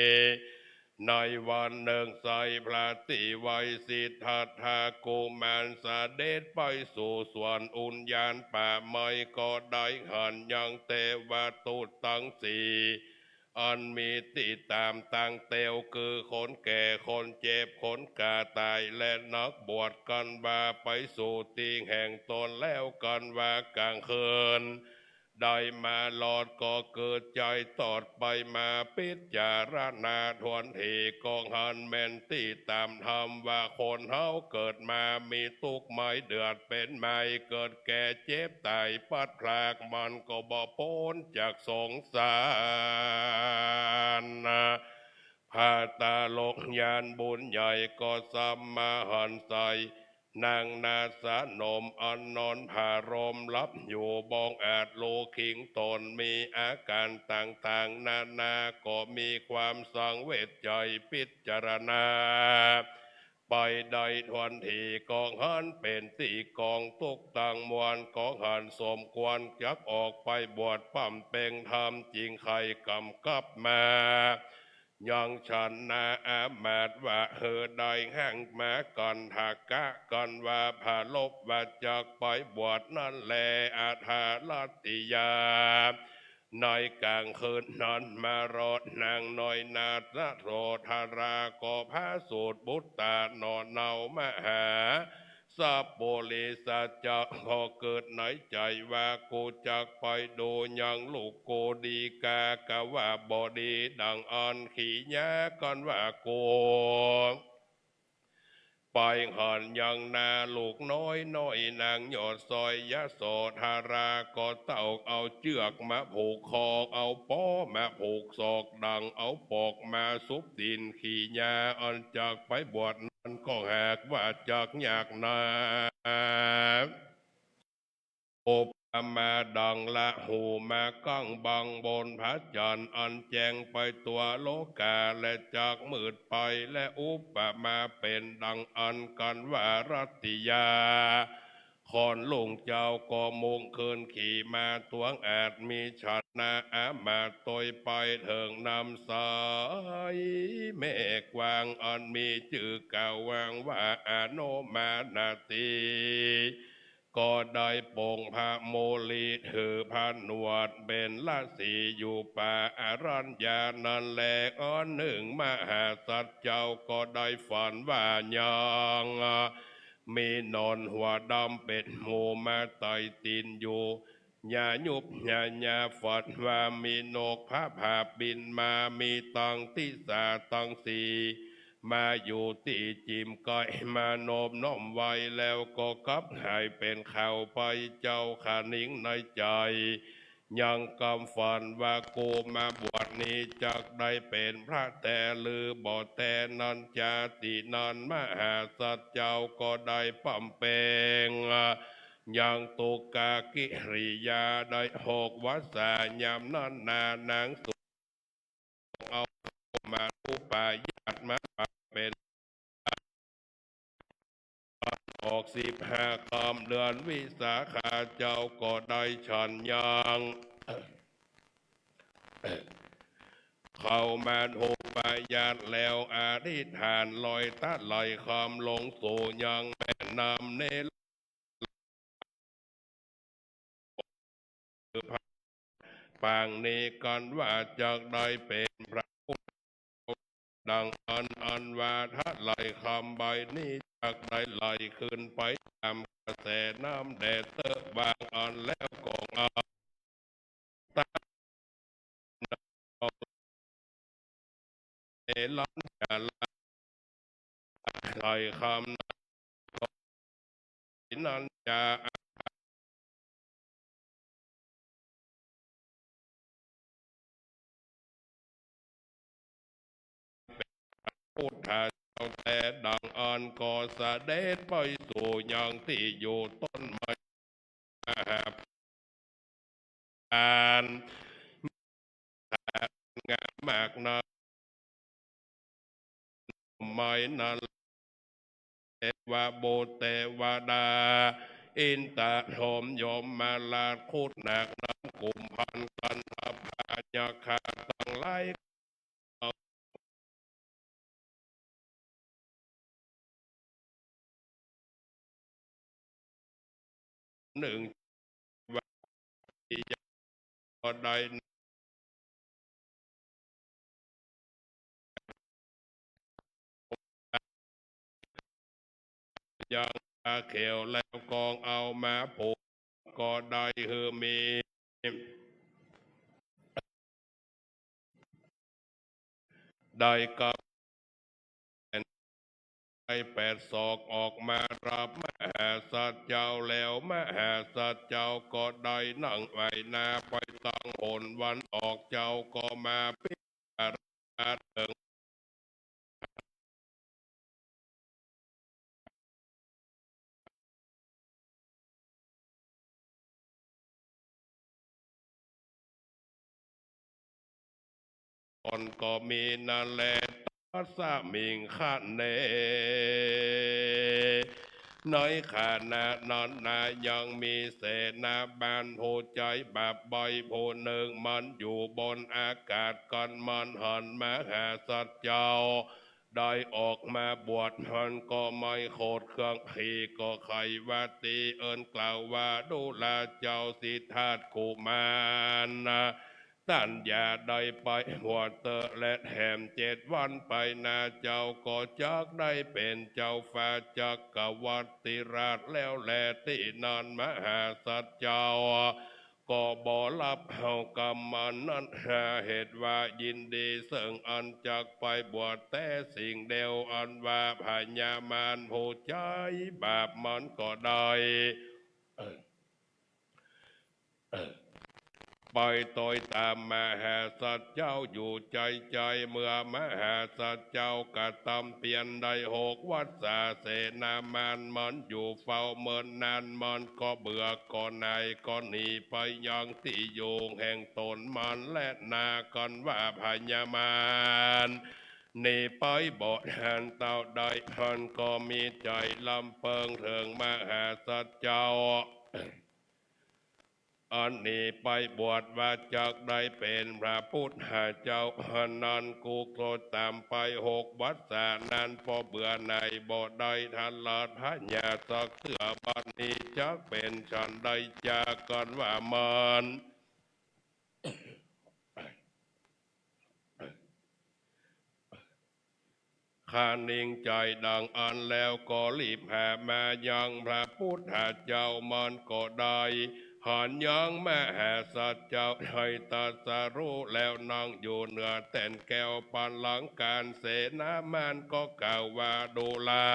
ในวันนึ่ง ไส้พระตี้ไว้สิทธัตถะกุมารเสด็จไปสู่สวนอุญญาณป่าไม้ ก็ได้หันยังเตวทูตตังสี่ อันมีตี้ต๋ามตางเตียว คือคนแก่ คนเจ็บ คนก๋าต๋าย และนักบวช กั๋นว่าไปสู่ตี้แห่งต๋นแล้ว กั๋นว่ากลางคืน ได้มารอด ก็เกิดใจ๋ตอดไปมาพิจารณาถ้วนถี่ ก็หันแม่นตี้ต๋ามธรรมว่าคนเฮาเกิดมามีตุ๊กข์ไม้เดือดเป๋นไม้ เกิดแก่เจ็บต๋ายพลัดพราก มันก็บ่ป๊นจากสงสาร พระตลกยานบุญใหญ่ก็สำมาหันใส่ นางนาสนมอันนอนผารมหลับอยู่บ่อาจลุกคิงต๋น มีอาก๋านต่างๆ นานา ก็มีความสังเวชใจ๋พิจารณา ไปได้ถ้วนถี่ ก็หันเป๋นตี้กองตุ๊กข์ตังมวล ก็หันสมควรจักออกไปบวชบำเพ็งธรรม จึงใค่กำกลับมา ยังฉันนาอามาตย์ว่าหื้อได้แห่งมากันทกะ กั๋นว่าผารบว่าจักไปบวชนั้นแล อัฏฐรัตติยา ในกลางคืนนั้นมารอดนางน้อยนาถโสธรา ก็ประสูติบุตราหนอเนา มหา สัปปุริสะเจ้าก็กึ๊ดในใจ๋ว่า กูจักไปดูยังลูกกูดีกา กาว่าบ่ดีดังอั้น ขี้หยากั๋นว่ากูไปหันยังนาลูกน้อยน้อยนางยอดสร้อยยโสธรา ก็เต้าเอาเจื้อกมาผูกคอ เอาปอมาผูกศอก ดังเอาปอกมาสุบตี๋น ขี้หยาอันจักไปบวช นั้นก็หากว่าจักยากนา โอ มาดังละหูมากั้งบังบนพระจันทร์อันแจ้งไปทั่วโลกา และจักมืดไป และอุปมาเป๋นดังอันกั๋นว่ารัตติยา ขอนลุงเจ้าก็มุ่งขึ้นขี่ม้าตวงอาด มีชนะอามาตย์ตวยไปเถิงน้ำใสแม่กว้าง อันมีจื้อกล่าววางว่าอโนมานาติ ก็ได้ปลงพระโมลีถือพระหนวดเป๋นฤๅษีอยู่ป่าอรัญญานั้นแล อันนึ่งมหาสัตว์เจ้าก็ได้ฝันว่ายัง มีหนอนหัวดำเป๋นหมู่มาไต่ตี๋นอยู่ ยายุบยายาฝันว่ามีนกพระผาบบินมา มีตังทิศาตังสี่ มาอยู่ตี้จิ่มใก้ มานบน้อมไหว้ แล้วก็กลับหายเป๋นข่าวไป เจ้าข้านิ่งในใจ๋ ยังกำฝันว่ากูมาบวชนี้จักได้เป๋นพระแต๊หรือบ่แต๊นั้นจา ตี้นั้นมหาสัตว์เจ้าก็ได้ปำเป๋ง ยังตุกกิริยาได้หกวรรษา ยามนั้นนานางสุ เอามาอุปายาตมาเป๋น ออกสิบห้าค่ำเดือนวิสาขา เจ้าก็ได้ฉันยัง เข้ามาอุปายาตแล้วอธิษฐานลอยตะไหลคำลงสู่ยังแม่น้ำเนร ปางนี้กั๋นว่าจักได้เป๋นพระพุทธ ดังอั้น อันว่าตะไหลคำใบนี้จักได้ไหลขึ้นไปต๋ามกระแสน้ำแดดเต๊อะ ว่าอั้นแล้วก็เอา ตะ เนรัญจาระ ตะไหลคำนั้นก็นั้นจะ พุทธเจ้าแต๊ดังอั้นก็เสด็จไปสู่ยังตี้อยู่ต้นไม้ มหาปาน งามมากนั้น ไม้นั้น เทวบุตรเทวดา อินทร์พรหมยมราช ครุฑนาคน้ำกุมภัณฑ์ กัณฑัพพายักขาตังหลาย นึ่งวันก็ได้ ยังผ้าเขียวแล้วกองเอามาผูก ก็ได้หื้อมี ได้กับ ได้แปดศอกออกมารับมหาสัตว์เจ้าแล้ว มหาสัตว์เจ้าก็ได้นั่งไหว้หน้าไปตางหนวันออก เจ้าก็มาพิจารณาเถิง อ่อนก็มีนั้นแล ตัสมิงขเณ ในขณะนั้นนายังมีเสนาบาลผู้ใจ๋บาปบ่อยผู้นึ่ง มันอยู่บนอากาศกั๋น มันหันมหาสัตว์เจ้า ได้ออกมาบวช มันก็ไม่โขดเครื่อง ผีก็ใค่ว่าตี๋ เอิ้นกล่าวว่า ดูราเจ้าสิทธัตถ์กุมาร ต้านอย่าได้ไปบวชเต๊อะ และแถมเจ็ดวันไปหน้าเจ้าก็จักได้เป๋นเจ้าฟ้าจักรวรรดิราชแล้วแล ตี้นั้นมหาสัตว์เจ้า ก็บ่ฮับเอากำมันนั้น หาเหตุว่ายินดีเซิ่งอันจักไปบวช แต่สิ่งเดียวอันว่าพญามารผู้ใจ๋บาปมันก็ได้ เอ่อ เอ่อ ไป อยตวยต๋ามมหาสัตว์เจ้าอยู่ใจ๋ๆ เมื่อมหาสัตว์เจ้ากระตำเปียรได้หกวรรษา เสนามารเหมินอยู่เฝ้าเมินนาน เหมินก็เบื่อก็หน่าย ก็หนีไปยังตี้อยู่แห่งต๋น เหมินแลนากั๋นว่าพญามาร หนีไปบ่หันเต้าใด เหมินก็มีใจ๋ลำเปิงเถิงมหาสัตว์เจ้า อันหนีไปบวชว่าจักได้เป๋นพระปุทธเจ้า อันนั้นกุศลต๋ามไปหกวรรษานั้น ป้อเบื่อหน่ายบ่ได้ถนัดพญาสักเตื้อ บัดนี้จักเป๋นฉันใดจากั๋นว่าเหมิน ครั้นนิ่งใจ๋ดังอั้นแล้วก็รีบแห่มายังพระปุทธเจ้า เหมินก็ได้หันยังมหาสัตว์เจ้าได้ตรัสรู้แล้วนั่งอยู่เหนือแต้นแก้วปัลลังก์ เสนามารก็กล่าวว่า ดูรา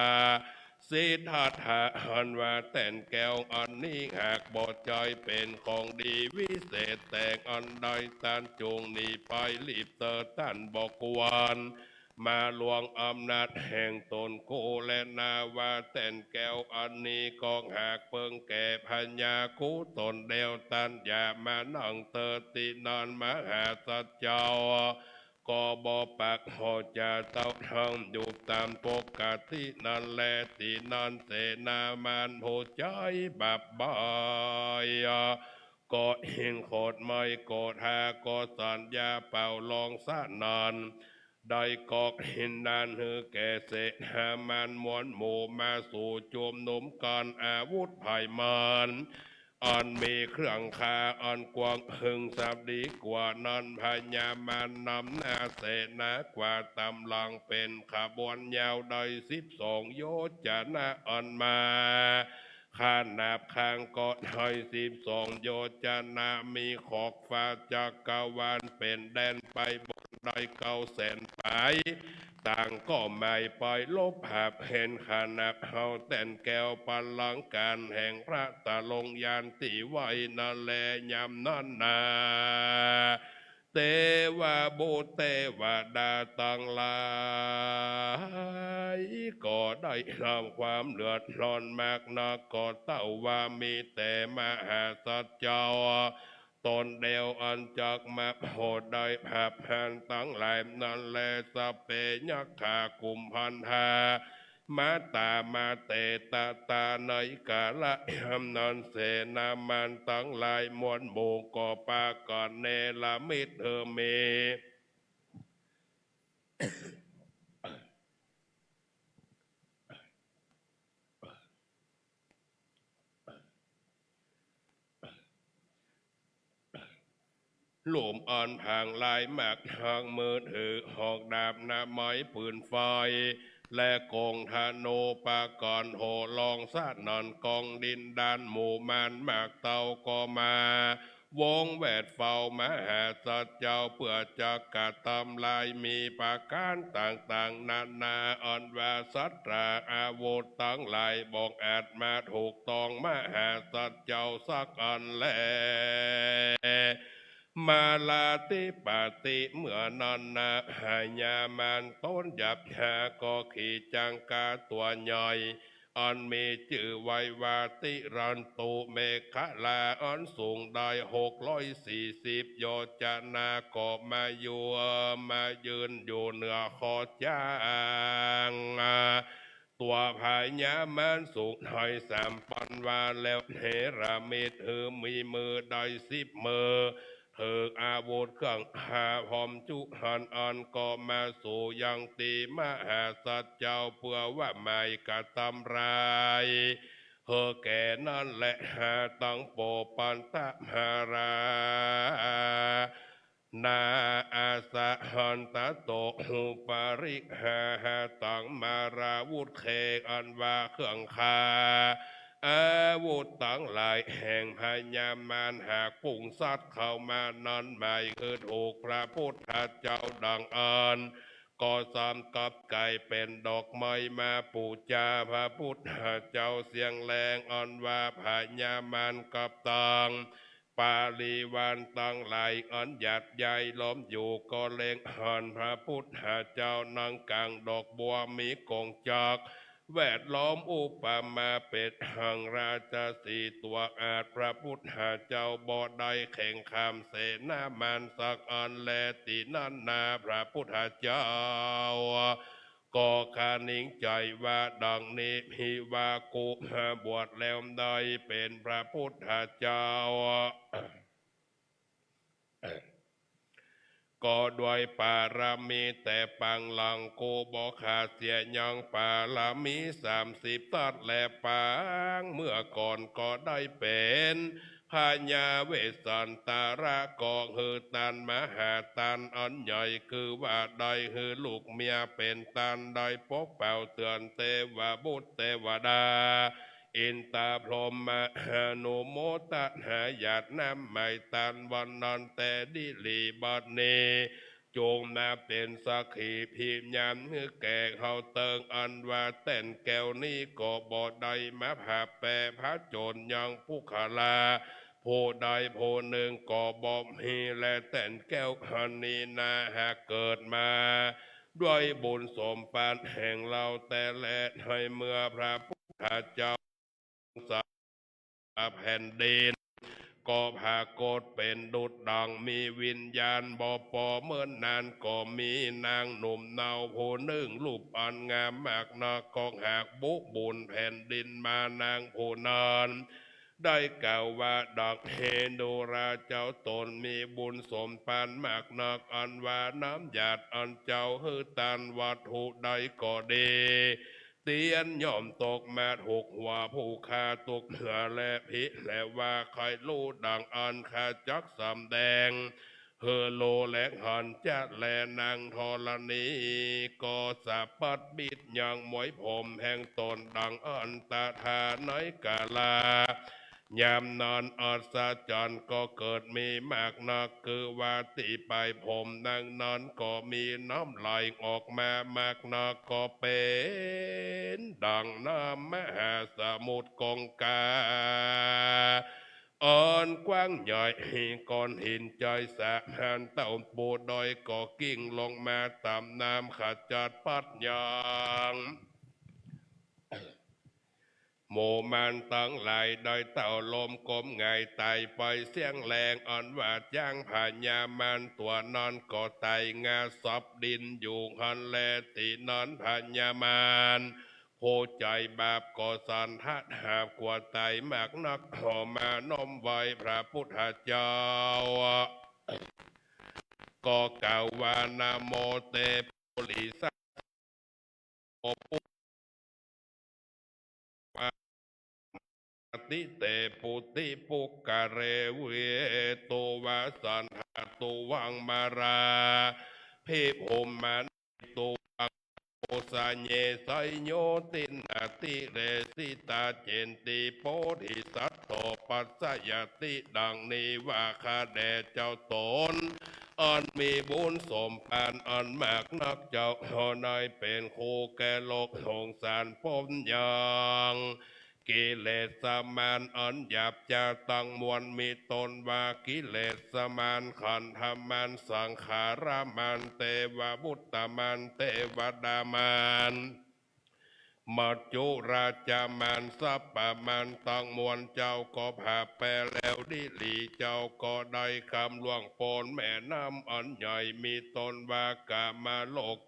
สิทธัตถะ อันว่าแต้นแก้วอันนี้หากบ่ใจ้เป๋นของดีวิเศษแต่อันใด ต้านจงหนีไปรีบเตอร์ ต้านบ่ควรมาล่วงอำนาจแห่งต๋นกู้แลนา ว่าแต้นแก้วอันนี้ก็หากเปิงแก่พญากู้ต๋นแล้ว ต้านอย่ามานั่งเตอร์ตี้นั้น มหาสัตว์เจ้า ก็บ่ปาก ก็จะเต้านั่งอยู่ต๋ามปกตินั้นแล ตี้นั้นเสนามารผู้ใจ๋บาปบ่าย ก็หิ้งโขดไม้โกธา ก็สัญญาเป่าลองสะนั้น ได้ก็หิ้งนั้นหื้อแก่เสนามารมวลหมู่มาสู่จุมนุมกั๋น อาวุธไพร่มาร อันมีเครื่องฆ่าอันกว้างขึงสับดีกว่านั้น พญามารนำหน้าเสนากว่าต๋ามหลังเป๋นขบวนยาวได้สิบสองโยชนะ อันมาขนาบข้างก็ได้สิบสองโยชนะ มีขอบฟ้าจักรวาลเป๋นแดนไปบนได้เก้าแสนปาย ต่างก็หมายไปลบหาบเห็นขนาบเฮาแต้นแก้วปัลลังก์แห่งพระตะลงยานตี้ไว้นั้นแล ยามนั้นนา เตวะบุตรเตวดาตังหลาย ก็ได้รับความเดือดร้อนมากนัก ก็เต้าว่ามีแต่มหาสัตว์เจ้า ต๋นเดียวอันจักมาโผดได้ผาบหันตังหลายนั้นแล สัพเพยักขากุมภัณฑา มาตามาเตตตา ในกาละยามนั้นเสนามารตังหลายมวลหมู่ก็ปากั๋นเนรมิตหื้อมี ลุ่มอันผางลายมาก หากมือถือหอกดาบหน้าไม้ปืนไฟ และกงธนูปากรณ์โห่ล้อมสนั่น กองดินดานหมู่มารมากเต้าก็มา วงแวดเฝ้ามหาสัตว์เจ้า เปื้อจักกระตำลาย มีประก๋านต่างๆ นานา อันว่าสัตราอาวุธตังหลาย บ่อาจมาถูกต้องมหาสัตว์เจ้าสักอันแล มาราธิปติ เมื่อนั้นนา พญามารต๋นหยาบช้าก็ขี่จังก๋าตั๋วใหญ่ อันมีจื้อไว้ว่าติรันตุเมขลา อันสูงได้หกร้อยสี่สิบโยชนะ ก็มาอยู่ มายืนอยู่เหนือคอจ๊าง ตั๋วพญามารสูงได้สามปันวา แล้วเนรมิตหื้อมีมือได้สิบมือ ถืกอาวุธเครื่องฆ่าพร้อมจุภัณฑ์ อันก็มาสู่ยังตี้มหาสัตว์เจ้า เปื้อว่าหมายกระตำลาย หื้อแก่นั้นแล หาตังโปปันตะมารา นาอาสหันตะโต หุปริหา หาตังมาราวุธเค อันว่าเครื่องฆ่า อาวุธตังหลายแห่งพญามาร หากฝูงสัตว์เข้ามานั้น หมายคือถูกพระปุทธเจ้าดังอั้น ก็สำกับก๋ายเป๋นดอกไม้มาปู๋จาพระปุทธเจ้าเสี้ยงแรง อันว่าพญามารกับตัง ปริวารตังหลายอันหยาดใยล้อมอยู่ ก็เล็งหันพระพุทธเจ้านั่งก๋างดอกบัว มีกงจักรแวดล้อม อุปมาเป๋นดังราชสีห์ตั๋วอาชญ์ พระพุทธเจ้าบ่ได้แข็งข้ามเสนามารสักอันแล ตี้นั้นนา พระพุทธเจ้าก็คะนิงใจ๋ว่าดังนี้ ภิกขุมาบวชแล้วได้เป๋นพระพุทธเจ้า ก็ด้วยปารมีแต่ปางหลัง กูบ่ขาดเสียยังปารมีสามสิบทัศแลปาง เมื่อก่อนก็ได้เป๋นพญาเวสสันตระ ก็หื้อตานมหาตานอันใหญ่ คือว่าได้หื้อลูกเมียเป๋นตาน ได้ปกเป๋าเตือนเตวบุตรเตวดา อินตาพรหมมาอนุโมตนาหยาดน้ำไหม้ตานวันนั้นแต่ดีหลี บัดนี้จงมาเป๋นสักขีพยานหื้อแก่เฮาเติง อันว่าแต้นแก้วนี้ก็บ่ได้มาผาแปรผจญยังปุคคละผู้ใดผู้นึ่งก็บ่มีแล แต้นแก้วอันนี้นาหากเกิดมา ด้วยบุญสมภารแห่งเฮาแต่แล ในเมื่อพระพุทธเจ้าสาแผ่นดิน ก็ผากฏเป๋นดุจดังมีวิญญาณ บ่ปอเมินนานก็มีนางหนุ่มเนาผู้นึ่ง รูปอันงามมากนัก ก็หากบุบุญแผ่นดินมา นางผู้นั้นได้กล่าวว่าดังนี้ ดูราเจ้า ตนมีบุญสมภารมากนัก อันว่าน้ำหยาดอันเจ้าหื้อตานวัตถุใดก็ดี เตียนย่อมตกมาถูกหัวผู้ข้า ถูกเนื้อและผิว และว่าใค่ฮู้ดังอั้น ข้าจักสำแดงหื้อฮู้และหันจะแล นางธรณีก็สะบัดบิดยังมวยผมแห่งตน ดังอั้นตถาในกาลา ยามนั้นอัศจรรย์ก็เกิดมีมากนัก คือว่าตี้ปลายผมนางนั้นก็มีน้ำไหลออกมามากนัก ก็เป๋นดังน้ำมหาสมุทรกงกาอันกว้างใหญ่ ก้อนหินใจ๋สะพานเต้าปูดอยก็กลิ้งลงมาต๋ามน้ำขจัดปัดยัง หมู่มารตังหลายได้เต้าล้มก้มหงายต๋ายไปเสี้ยงแหลง อันว่าจ๊างพญามารตั๋วนั้นก็ต๋ายงาสับดินอยู่หั้นแล ตี้นั้นพญามารผู้ใจ๋บาปก็สันทะหาบกั๋วต๋ายมากนัก ก็มาน้อมไหว้พระพุทธเจ้า ก็กล่าวว่า นะโมเต ปุริสะ โอปุ อาติเต ปุติปุคคะเร เวตุวาสันทะตุวัง มารา ภิภุมมานิตุวัง โอสะเย ไสโย ติณาติเรสิตา เจนติ โพธิสัตโต ปัสสะยาติ ดังนี้ว่า ข้าแด่เจ้าตน อันมีบุญสมภารอันมากนัก เจ้าได้เป๋นครูแก่โลกสงสาร ป๊นยังกิเลสมารอันหยาบจ๊าตังมวล มีต้นว่ากิเลสมาร ขันธมาร สังขารมาร เตวบุตตมาร เตวดามาร มัจจุราชมาร สัพพมารตังมวล เจ้าก็ผาแปรแล้วดีหลี เจ้าก็ได้ข้ามล่วงป๊นแม่น้ำอันใหญ่ มีต้นว่ากามโลก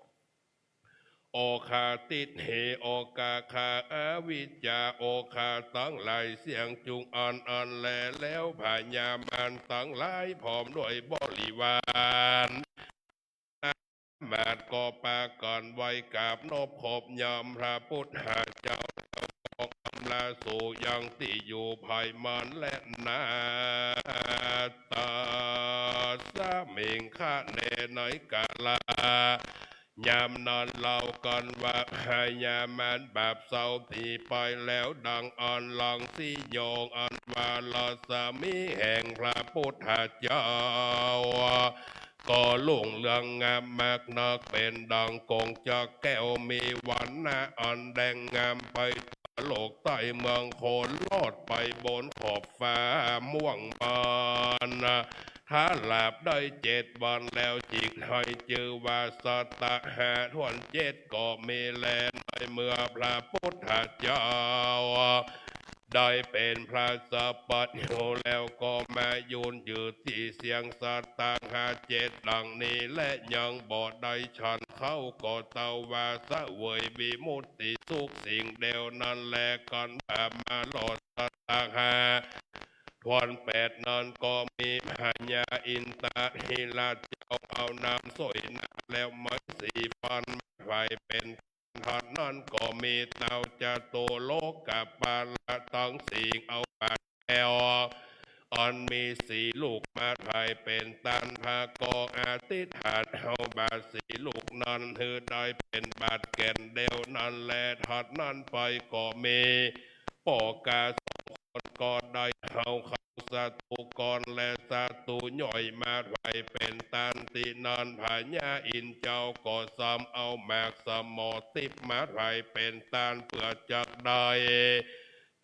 โอฆะทิฏฐิ โอฆะคา อวิชชา โอฆะตังหลายเสี้ยงจุงอันอันแล แล้วพญามารตังหลายพร้อมด้วยบริวาร มาดก็ปากั๋นไหว้กราบนบขอบยำพระพุทธเจ้า แล้วก็อำลาสู่ยังตี้อยู่ภัยมันและนา ตัสมิงคะเน ในกาลายามนั้นเล่ากั๋นว่า พญามารบาปเศร้าตี้ไปแล้ว ดังอั้นหลังสีโยง อันว่ารัศมีแห่งพระพุทธเจ้า ก็รุ่งเรืองงามมากนัก เป๋นดังกงจักรแก้ว มีวรรณะอันแดงงามไปทั่วโลกใต้เมืองโคลอดไปบนขอบฟ้าม่วงมา น ถ้าหลาบได้เจ็ดวันแล้วจึงได้จื้อว่าสัตตะหาถ้วนเจ็ดก็มีแล ในเมื่อพระพุทธเจ้า ได้เป๋นพระสัพพัญญูแล้วก็มายืนอยู่ตี้เสียงสัตตะหาเจ็ดดังนี้ และยังบ่ได้ฉันข้าวก็เต้าว่าเสวยวิมุตติสุขสิ่งเดียวนั้นแล กันว่ามารอดสัตตะหาถ้วนแปดนั้นก็มีพญาอินทาธิราชเจ้าเอาน้ำส้ยหน้าแล้วไม้สีฟันมาถวายเป๋น เท่านั้นก็มีเต้าจตุโลกปาละตังสี่เอาบาตรแก้วอันมีสี่ลูกมาถวายเป๋นตาน พระก็อธิษฐานเอาบาตรสี่ลูกนั้นหื้อได้เป๋นบาตรแก่นเดียวนั้นแล ถัดนั้นไปก็มีปกาสองคนก็ได้เอาข้าวสาธุกรและสาธุย่อยมาถวายเป๋นตาน ตี้นั้นพญาอินทร์เจ้าก็ซ้ำเอาหมากสมอทิพย์มาถวายเป๋นตาน เปื้อจักได้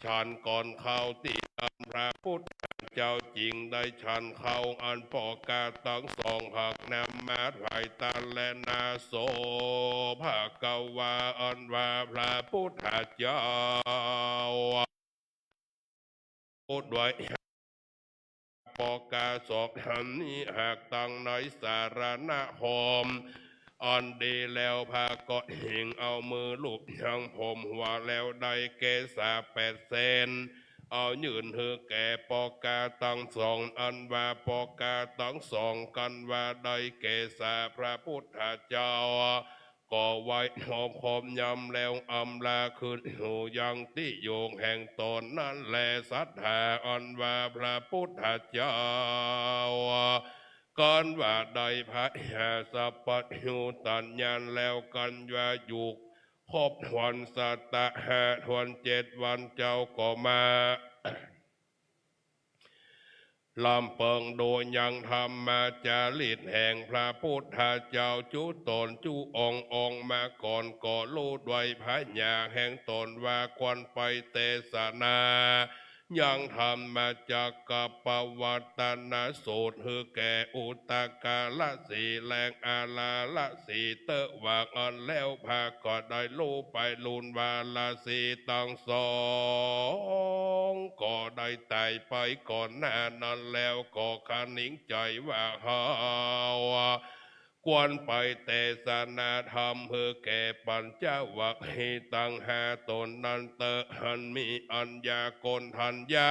ฉันก่อนข้าว ตี้นั้นพระพุทธเจ้าจึงได้ฉันข้าวอันปกาตังสองผักนำมาถวายตานแลนา โส ภะคะวา อันว่าพระพุทธเจ้า ด้วยปกาสองอันนี้หากตังในสารณคมอันดีแล้ว พระก็หิ่งเอามือลูบยังผมหัวแล้วได้เกศาแปดเส้น เอายื่นหื้อแก่ปกาตังสอง อันว่าปกาตังสอง กันว่าได้เกศาพระพุทธเจ้า ก็ไหว้นอบครบย่ำแล้วอำลาคืนสู่ยังตี้อยู่แห่งตนนั้นแล ศรัทธาอันว่าพระพุทธเจ้า กันว่าได้พญาสัพพัญญูตญาณแล้ว กันว่าอยู่ครบถ้วนสัตตะหาถ้วนเจ็ดวันเจ้าก็มา ลำเปิงโดยยังธรรมจาริตแห่งพระพุทธเจ้า จุตนจุองค์องค์มาก่อน ก็ฮู้ด้วยผญาแห่งตนว่าควรไปเตสนา ยังธรรมจักกัปปวัตตนสูตร หื้อแก่อุตกาลสีแล อาลาลสีเต๊อะ ว่าอั้นแล้ว พระก็ได้ฮู้ไปลูนว่าลสีตังสอง ก็ได้ต๋ายไปก่อนหน้านั้นแล้ว ก็คะนิงใจ๋ว่าเฮาควรไปเตสนาธรรม หื้อแก่ปัญจวัคคีย์ตังห้าต๋นนั้นเต๊อะ อันมีอัญญาโกณฑัญญะ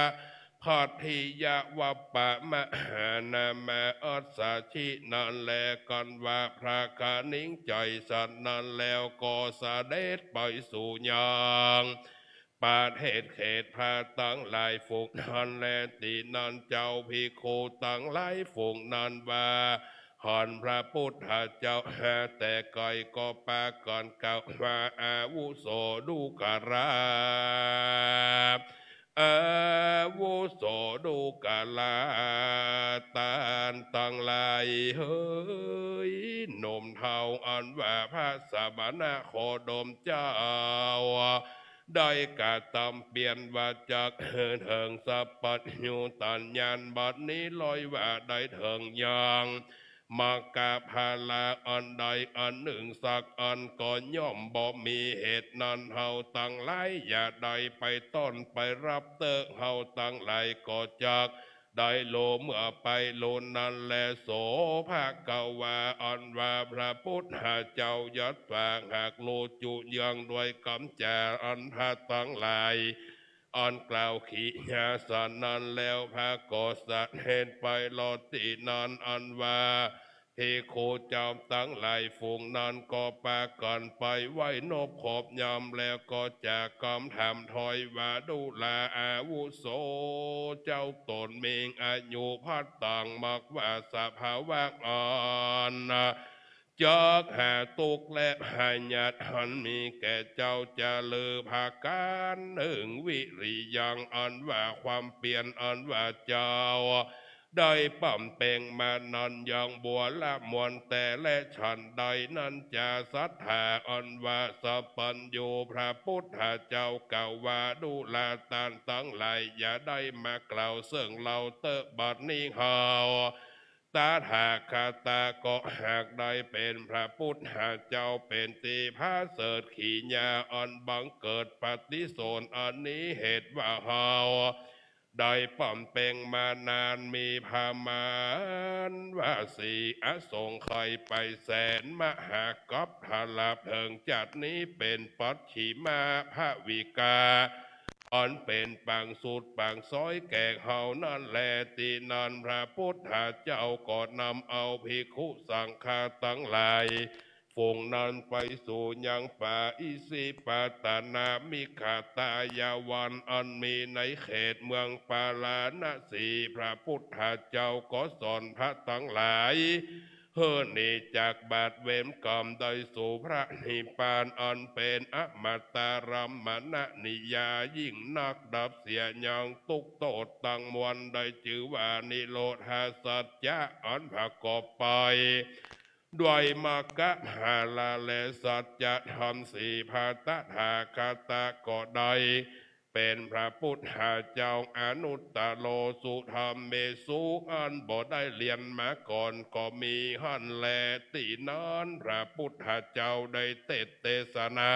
ภัททิยะ วัปปะ มหานามะ อัสสชิ นั้นแล กันว่าพระคะนิงใจ๋สันนั้นแล้ว ก็เสด็จไปสู่ยังประเทศเขตพระตังหลายฝูงนั้นแล ตี้นั้นเจ้าภิกขุตังหลายฝูงนั้นว่าหันพระพุทธเจ้าหาแต่ไก๋ ก็ปากั๋นกล่าวว่า อาวุโสดูกรา อาวุโสดูกรา ต้านตังหลายเหย หนุ่มเฒ่า อันว่าพระสมณโคดมเจ้า ได้กระตำเปียรวาจ๋าหื้อเถิงสัพพัญญูตญาณ บัดนี้ลอยว่าได้เถิงยัง มัคคะผละอันใดอันนึ่งสักอันก็ย่อมบ่มี เหตุนั้นเฮาตังหลายอย่าได้ไปต้อนไปฮับเต๊อะ เฮาตังหลายก็จักได้ฮู้เมื่อไปลูนนั้นแล โส ภะคะวา อันว่าพระพุทธเจ้าหยัดว่าหากฮู้จุยังด้วยกำจ๋าอันพระตังหลาย อันกล่าวขียาสันนั้นแล้ว พระก็เสด็จไปรอดตี้นั้น อันว่าภิกขุเจ้าตังหลายฝูงนั้นก็ปากั๋นไปไหว้นบครบย่ำแล้ว ก็จะกำถามถอยว่า ดูราอาวุโส เจ้าต๋นมีอายุพัดตัง มักว่าสภาวะอัน จักหาตุ๊กข์และพยาธิอันมีแก่เจ้าจะลือประก๋านนึ่ง วิริยัง อันว่าความเปียร อันว่าเจ้า ได้บำเพ็งมานานยังบัวละมวลแต่แล ฉันใดนั้นจา ศรัทธาอันว่าสัพพัญญู พระพุทธเจ้ากล่าวว่า ดูราต้านตังหลาย อย่าได้มากล่าวเซิ่งเล่าเต๊อะ บัดนี้เฮา ตถาคตะก็หากได้เป๋นพระพุทธเจ้าเป๋นตี้ประเสริฐขีญาอันบังเกิดปฏิโสณอันนี้ เหตุว่าเฮาได้บำเพ็งมานาน มีประมาณว่าสี่อสงไขยไปแสนมหากัปปะ เถิงจัดนี้เป๋นปัจฉิมภวิกา อันเป๋นปางสุดปางซ้อยแก่เฮานั้นแล ตี้นั้นพระพุทธเจ้าก็นำเอาภิกขุสังฆะตังหลายฝูงนั้นไปสู่ยังป่าอิสิปตนมิคทายวัน อันมีในเขตเมืองปาราณสี พระพุทธเจ้าก็สอนพระตังหลาย หื้อหนีจากบาปเวรกรรมได้สู่พระนิพพานอันเป๋นอมตะ รัมมณนิยายิ่งนัก ดับเสียยังตุ๊กข์โต้ษตังมวล ได้จื้อว่านิโรธาสัจจะ อันประกอบไปด้วยมรรคผลและสัจธรรมสี่ พระตถาคตะก็ได้ เป๋นพระพุทธเจ้าอนุตตโรสุธัมเมสุ อันบ่ได้เรียนมาก่อนก็มีหั้นแล ตี้นั้นพระพุทธเจ้าได้เตสน์เตสนา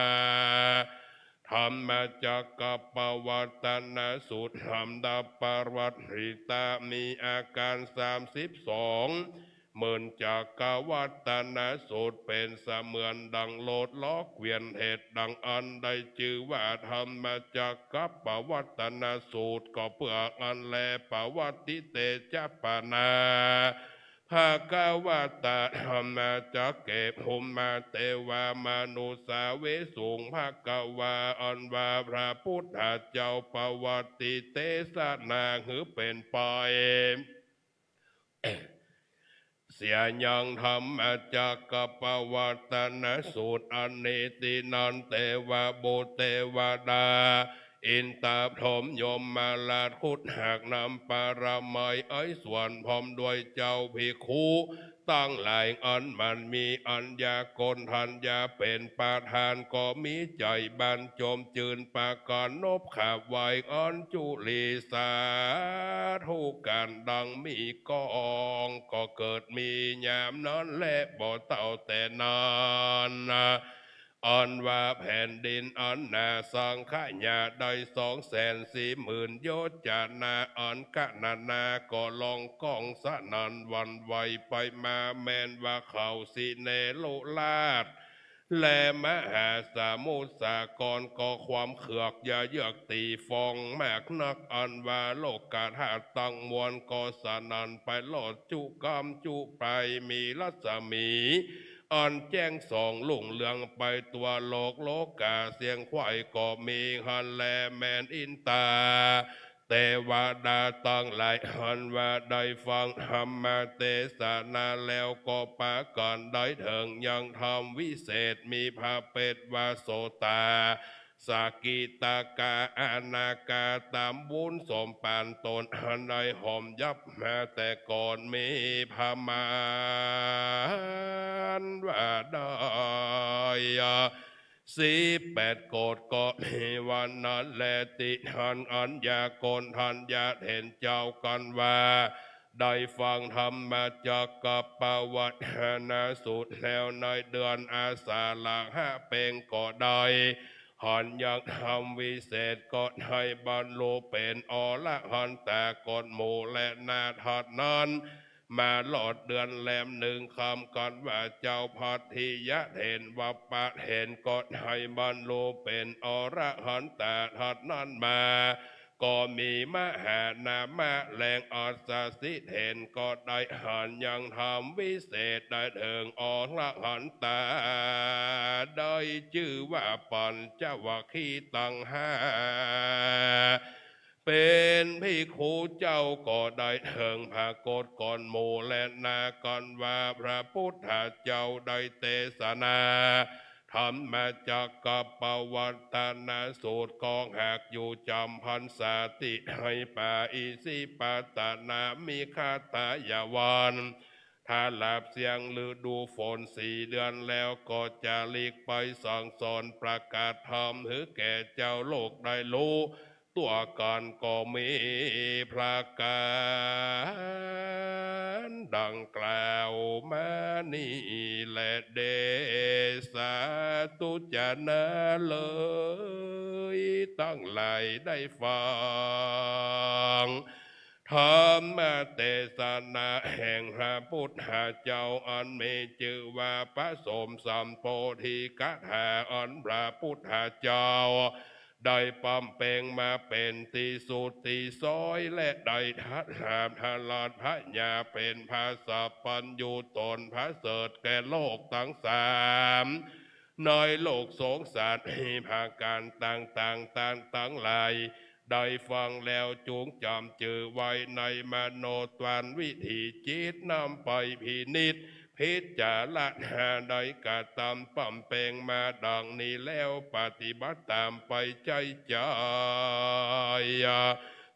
ธรรมจักกัปปวัตตนสูตร ลำดับปริตร มีอาการสามสิบสอง หมื่นจักกัปปวัตตนสูตร เป๋นเสมือนดังรถล้อเกวียน เหตุดังอั้นได้จื้อว่าธรรมจักกัปปวัตตนสูตร ก็เปื้ออั้นแล ปวัตติเตจะปะนา ภะคะวะตะธัมมะจักเข ภุมมะเตวะมะนุสสาเวสุง ภะคะวา อันว่าพระพุทธเจ้าปวัตติเตสนาหื้อเป๋นไป เสียยังธรรมจักกัปปวัตตนสูตรอันนี้ ตี้นั้นเตวะบุตรเตวดา อินตะพรหมยมราชครุฑหากนำปารมัยไอ้สวนพร้อมด้วยเจ้าภิกขุตังหลายอันมันมีอัญญากลทัญญาเป๋นประธาน ก็มีใจ๋บรรจมจืนปากันนบขับไหว้อัญจุลีสาธุก๋านดังมีก้อง ก็เกิดมียามนั้นแล บ่เต้าแต่นั้น อันว่าแผ่นดินอันหนาสังขยาได้สองแสนสี่หมื่นโยจนะ อันกะนานาก็ร้องก้องสนั่นหวั่นไหวไปมา แม่นว่าเขาสิเนรุราช และมหาสมุทรสาครก็ความเคือกเยือกเยือกตี๋ฟองมากนัก อันว่าโลกธาตุตังมวลก็สนั่นไปโลดจุกำจุไป มีรัศมีอันแจ้งส่องรุ่งเรืองไปทั่วโลก โลกาเสียงไขว้ก็มีหั้นแล แม่นอินตา เตวดาตังหลายอันว่าได้ฟังธรรมเตสนาแล้วก็ปากั๋นได้เถิงยังธรรมวิเศษ มีพระเปชฌ์ว่าโสตา สกิตากา อนาคา ต๋ามบุญสมปานต๋นอันได้หอมยับมาแต่ก่อน มีประมาณว่าได้ สิบแปดโกฏก็มีวันนั้นแล ตี้นั้นอัญญากลทัญญาเถรเจ้ากั๋นว่า ได้ฟังธรรมจักกัปปวัตตนสูตรแล้ว ในเดือนอาสาฬหะเพ็งก็ได้หันยังธรรมวิเศษ ก็ได้บรรลุเป๋นอรหันตะก๋อนหมู่แลนา ถัดนั้น มาโลดเดือนแรมหนึ่งค่ำกั๋นว่าเจ้าภัททิยะเถร วัปปะเถรก็ได้บรรลุเป๋นอรหันตะ ถัดนั้นมา ก็มีมหานามะแลงอัสสสิเถรก็ได้หันยังธรรมวิเศษได้เถิงอรหันตะ ได้จื้อว่าปัญจวัคคีย์ตังห้า เป๋นภิกขุเจ้าก็ได้เถิงปรากฏก๋อนหมู่แลนา กั๋นว่าพระพุทธเจ้าได้เตสนา ธรรมจักกัปปวัตตนสูตร ก็หากอยู่จ๋ำพรรษาตี้ในป่าอิสิปตนมิคทายวัน ถ้าหลาบเสี้ยงฤดูฝนสี่เดือนแล้ว ก็จะหลีกไปสั่งสอนประกาศธรรมหื้อแก่จาวโลกได้ฮู้ ตั๋วกั๋นก็มีประก๋านดังกล่าวมานี้แล เด สาธุจะนาเลยตังหลายได้ฟัง ธรรมเตสนาแห่งพระปุทธเจ้า อันมีจื้อว่าปฐมสัมโพธิกถา อันพระปุทธเจ้าได้ปำเพ็งมาเป๋นตี้สุดตี้ซ้อย และได้ถลาดถลาดพญาเป๋นพระสัพพัญญูตนประเสริฐแก่โลกตังสาม ในโลกสงสารประก๋านต่างๆ ต้านตังหลายได้ฟังแล้วจุ่งจ๋ำจื้อไว้ในมโนทวารวิถีจิต นำไปพินิจพิจารณา ได้กระตำปำเพ็งมาดังนี้แล้ว ปฏิบัติต๋ามไปใจ้ใจ๋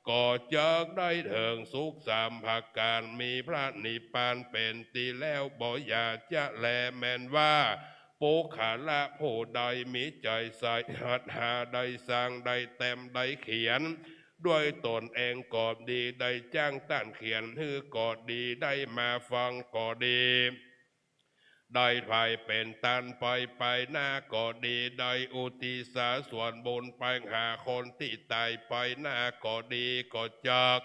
ก็จักได้เถิงสุขสามประก๋าน มีพระนิพพานเป๋นตี้แล้ว บ่อย่าจะแล แม้นว่า ปุคคละผู้ใดมีใจ๋ใส่ศรัทธา ได้สร้าง ได้แต้ม ได้เขียน ด้วยตนเองก็ดี ได้จ้างต้านเขียนหื้อก็ดี ได้มาฟังก็ดี ได้ใฝ่เป๋นต้านไปไปหน้าก็ดี ได้อุทิศส่วนบุญไปหาคนตี้ต๋ายไปหน้าก็ดี ก็จัก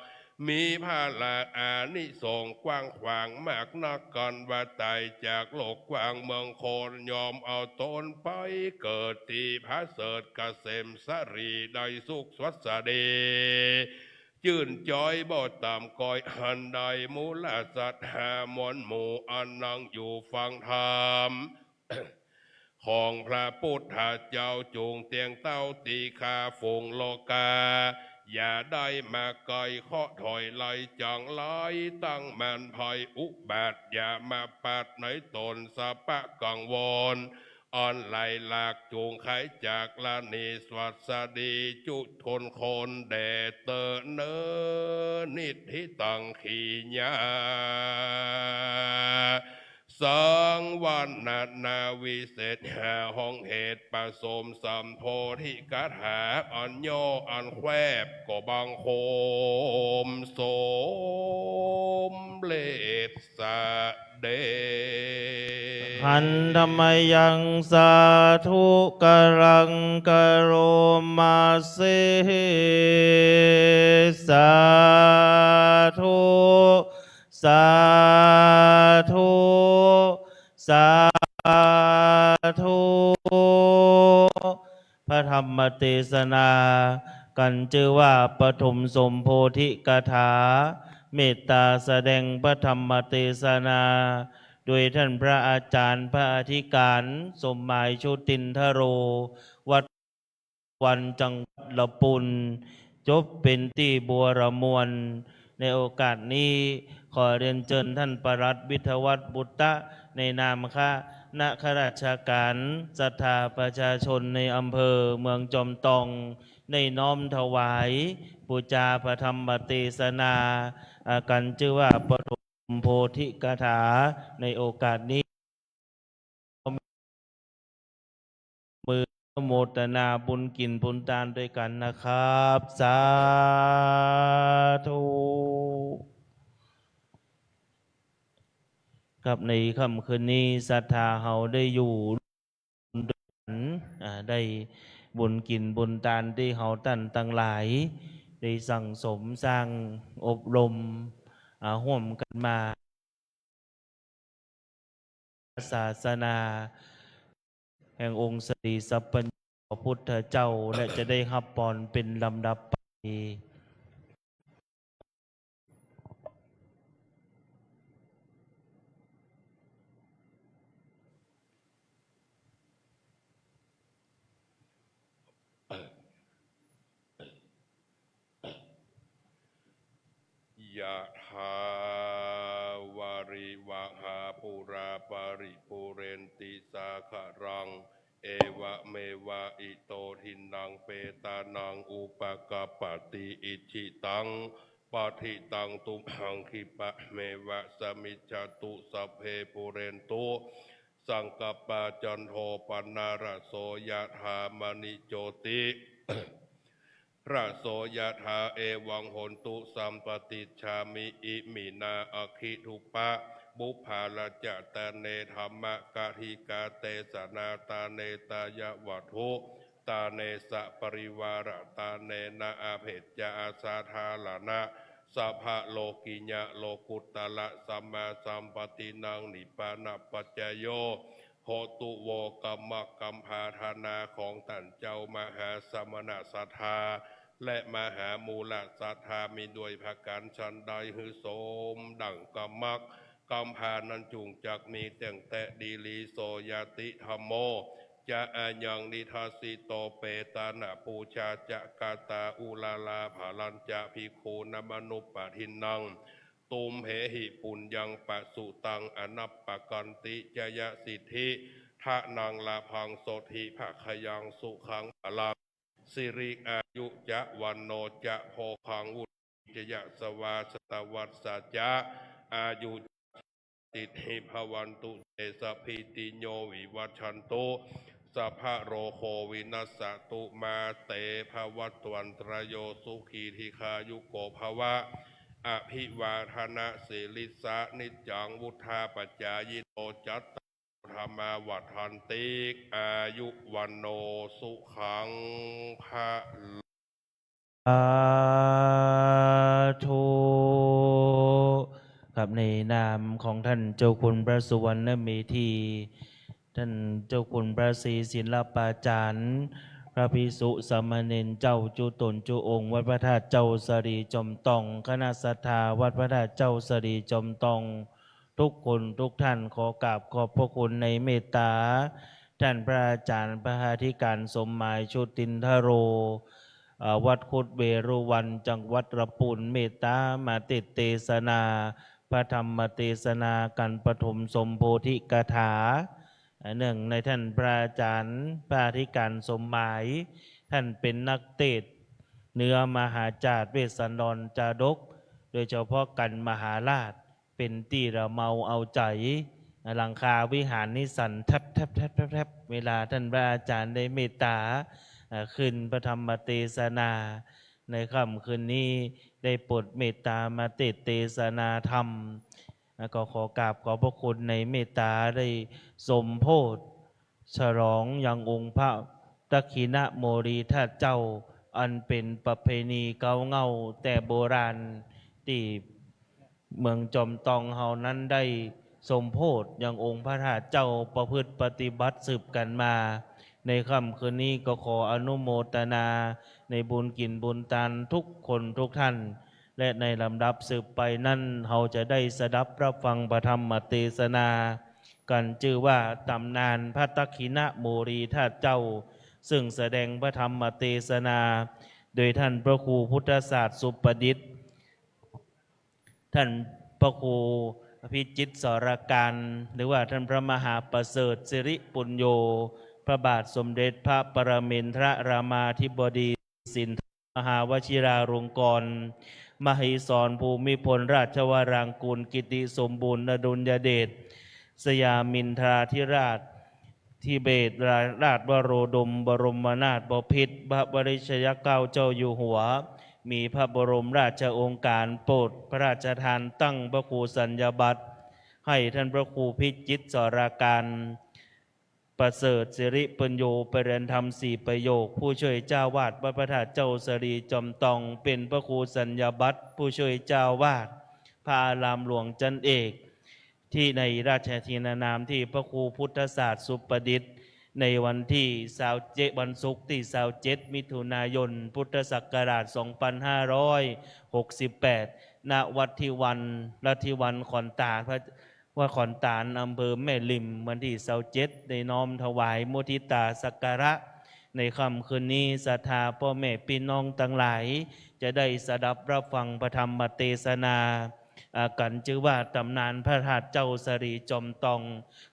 มีผละอานิสงส์กว้างขวางมากนัก กั๋นว่าต๋ายจากโลกกว้างเมืองคน ย่อมเอาตนไปเกิดตี้ประเสริฐเกษมสาลี ได้สุขสวัสดี จื้นจอยบ่ต่ำก้อยอันใด มูลศรัทธามวลหมู่อันนั่งอยู่ฟังธรรม ของพระปุทธเจ้า จุ่งเตียงเต้าตี้ข้าฝูงโลกา อย่าได้มาใก้ เคราะห์ถอยไล่จังไร ตั้งมารภัยอุบาท อย่ามาปาดในตนสะปะกังวล อันไหลหลาก จุ่งไขจากละนี้ สวัสดีจุทุนคนแด่เตอเนอ นิทธิตัง ขีญา สังวรรณนาวิเศษหา ห้องเหตุปฐมสัมโพธิกถา อันย่ออันแควบ ก็บังคมสมเร็จสะเด็จ Handa mayaṃ sādhukaraṃ karoma se. Sādhu. Sādhu. Sādhu. พระธรรมเตสนา กั๋นจื้อว่าปฐมสมโพธิกถา เมตตาแสดงพระธรรมเตสนา โดยต้านพระอาจ๋ารย์พระอธิก๋ารณ์ สมหมาย โชตินทโร วัด วันจังหวัดละปูน จบเป๋นตี้บัวระมวล ในโอกาสนี้ขอเรียนเจิญต้านปลัดวิทยาวัฒน์บุตตะ ในนามคณะข้าราชก๋าน ศรัทธาประชาชนในอำเภอเมืองจอมตอง ได้น้อมถวายปู๋จาพระธรรมเตสนา กั๋นจื้อว่าปฐมโพธิกถา ในโอกาสนี้ มือโมทนาบุญกิ๋นบุญตานตวยกั๋นนะครับ สาธุ ครับ ในค่ำคืนนี้ศรัทธาเฮาได้อยู่ อ่า ได้บุญกิ๋นบุญตานตี้เฮาต้านตังหลาย ได้สั่งสมสร้างอบรม อ่า ฮ่วมกั๋นมา ศาสนา แห่งองค์สรีสัพพัญญูพระพุทธเจ้า และจะได้ฮับปอนเป๋นลำดับไป ยะถา วาริวะหา ปูรา ปะริปูเรนติ สาคะรัง เอวะเมวะ อิโต ทินนัง เปตานัง อุปะกัปปะติ อิจฉิตัง ปัตถิตัง ตุมหัง คิปะเมวะ สะมิจฉตุ สัพเพ ปูเรนตุ สังกัปปา จันโท ปันนะ ระโส ยะถา มะณิ โจติ ระโส ยะถา เอวัง โหนตุ สัมปะติชฌามิ อิมินา อัคขิทุปปะ ปุพพา รัจจะตาเน ธัมมะกะทิกา เตสะนาตาเน ตายะวัตถุตาเน สะปริวาระตาเน นะ อเภจจะ อสาธารณะ สัพพะโลกิยะ โลกุตตะระ สัมมาสัมปตินัง นิพพานะปัจจโย โหตุ โว กัมมะกัมภาทานาของต้านเจ้ามหาสมณะศรัทธา และมหามูลศรัทธา มีด้วยประก๋านฉันใด หื้อสมดั่งกัมมะกัมภานั้น จุ่งจักมีแต๊งแต๊ดีหลี โส ญาติธัมโม จะ อายัง นิทัสสิโต เปตานะ ปูชา จะ กาตา อุรารา ภะรัญจะ ภิกขูนะ มะนุปปะทินนัง ตุมเหหิ ปุญญัง ปะสุตัง อนัปปะกันติ จะ ยะ สิทธิ ทะนัง ลาภัง โสติ ภะคะยัง สุขัง พะลัง สิริ อายุ จะ วัณโณ จะ โภคัง วุฒ จะ ยะสวา สะตะวัสสะ จะ อายุ สิทธิ ภะวันตุ เต สะพีติโย วิวัชชันตุ สัพพะโรโค วินัสสะตุ มา เต ภะวัตวันตะระโย สุขี ทีฆายุโก ภะวะ อภิวาทะนะสีลิสสะ นิจจัง วุฑฒาปะจายิโน จัตตาโร ธัมมา วัฑฒันติ อายุ วัณโณ สุขัง พะลัง สาธุ ครับ ในนามของท่านเจ้าคุณพระสุวรรณเมธี ท่านเจ้าคุณพระศรีศิลปาจารย์ พระภิกษุสามเณรเจ้าจุ๊ต๋นจุ๊องค์ วัดพระธาตุเจ้าสะหลีจอมตอง คณะศรัทธาวัดพระธาตุเจ้าสะหลีจอมตอง ทุกคนทุกท่าน ขอกราบขอบพระคุณในเมตตา ท่านพระอาจารย์พระอธิการสมหมาย ชุตินทโร เอ่อ วัดคุดเวรุวัน จังหวัดระปูน เมตตามาเตสน์เตสนา พระธรรมเตสนา กัณฑ์ปฐมสมโพธิกถา เอ่อ เนื่องในท่านพระอาจารย์พระอธิการสมหมาย ท่านเป๋นนักเตสน์เหนือมหาจาตรเวสสันดรจาดก โดยเฉพาะกัณฑ์มหาราช เป๋นตี้ระเมาเอาใจ๋ หลังคาวิหารนี่สั่นแทบๆๆๆๆ เวลาท่านพระอาจารย์ได้เมตตา เอ่อ ขึ้นพระธรรมเตสนา ในค่ำคืนนี้ได้โปรดเมตตามาเตสน์เตสนาธรรม แล้วก็ขอกราบขอบพระคุณในเมตตาได้สมโภช ฉลองยังองค์พระทักขิณโมลีธาตุเจ้า อันเป๋นประเพณีเก๊าเหง้าแต่โบราณ ตี้เมืองจอมตองเฮานั้นได้สมโภชยังองค์พระธาตุเจ้า ประพฤติปฏิบัติสืบกั๋นมา ในค่ำคืนนี้ก็ขออนุโมทนาในบุญกิ๋นบุญตานทุกคนทุกท่าน และในลำดับสืบไปนั้น เฮาจะได้สดับรับฟังพระธรรมเตสนากั๋น จื้อว่าต๋ำนานพระทักขิณโมลีธาตุเจ้า ซึ่งแสดงพระธรรมเตสนา โดยท่านพระครูพุทธศาสตร์สุประดิษฐ์ ท่านพระครูพิจิตรสรการ หรือว่าท่านพระมหาประเสริฐสิริปุญโญ พระบาทสมเด็จพระปรมินทรรามาธิบดี สิน มหาวชิราลงกรณ์ มเหสรภูมิพลราชวรางกูร กิติสมบูรณาดุลยเดช สยามินทราธิราช ทิเบศราชวโรดม บรมนาถบพิตร พระวริชยเกล้าเจ้าอยู่หัว มีพระบรมราชโองการโปรดพระราชทานตั้งพระครูสัญญาบัตร ให้ท่านพระครูพิจิตรสรการ ประเสริฐสิริปุญโญ ไปเรียนธรรมสี่ประโยค ผู้ช่วยเจ้าวาดวัดพระธาตุเจ้าสะหลีจอมตอง เป๋นพระครูสัญญาบัตร ผู้ช่วยเจ้าวาดพระอารามหลวงจันเอก ตี้ในราชทินนามตี้พระครูพุทธศาสตร์สุประดิษฐ์ ในวันตี้ซาวเจ็ด วันศุกร์ตี้ซาวเจ็ด มิถุนายน พุทธศักราชสองพันห้าร้อยหกสิบแปด ณ วัดทิวัน รัฐทิวันขอนตาด พระ วัดขอนตาด อำเภอแม่ริม วันตี้ซาวเจ็ด ได้น้อมถวายมุทิตาสักการะ ในค่ำคืนนี้ศรัทธาป้อแม่ปี้น้องตังหลาย จะได้สดับรับฟังพระธรรมเตสนา อ่า กั๋นจื้อว่าต๋ำนานพระธาตุเจ้าสะหลีจ๋อมตอง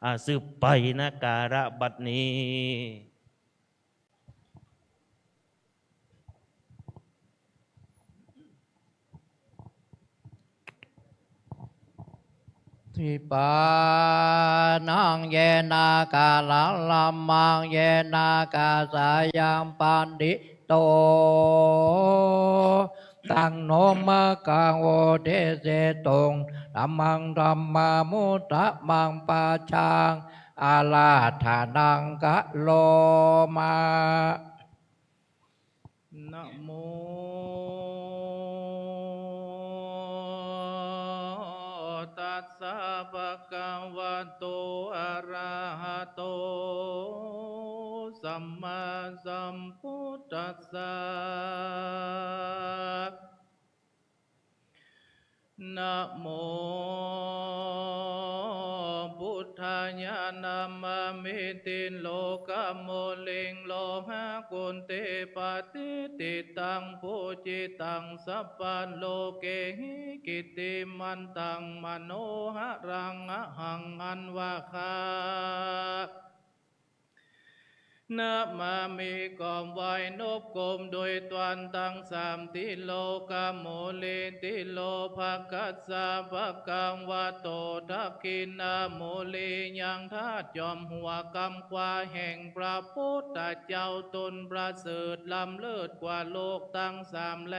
อ่า สืบไป ณ กาละบัดนี้ Tipānaṃ yena kālaṃ dhammaṃ yena kāsayaṃ paṇḍito taṃ no maggaṃ vuḍḍhīti taṃ dhammaṃ dhammānuttamaṃ pajjaṃ ārādhanaṃ karoma. Namo tassa bhagavato arahato sammāsambuddhassa. Namo buddhāya. Namāmi tilokam muliṃ lohāguṇḍe patiṭṭhitaṃ pūjitaṃ sabbalokehi kittimantaṃ manoharaṃ ahaṃ anvagha namāmi ขอไหว้นบก้มด้วยต้วนตังสาม tilokam muli tilokagassa bhagavato dakkhiṇamuli ยังธาตุจอมหัวก้ำขวาแห่งพระพุทธเจ้า ต๋นประเสริฐล้ำเลิศกว่าโลกตังสามแล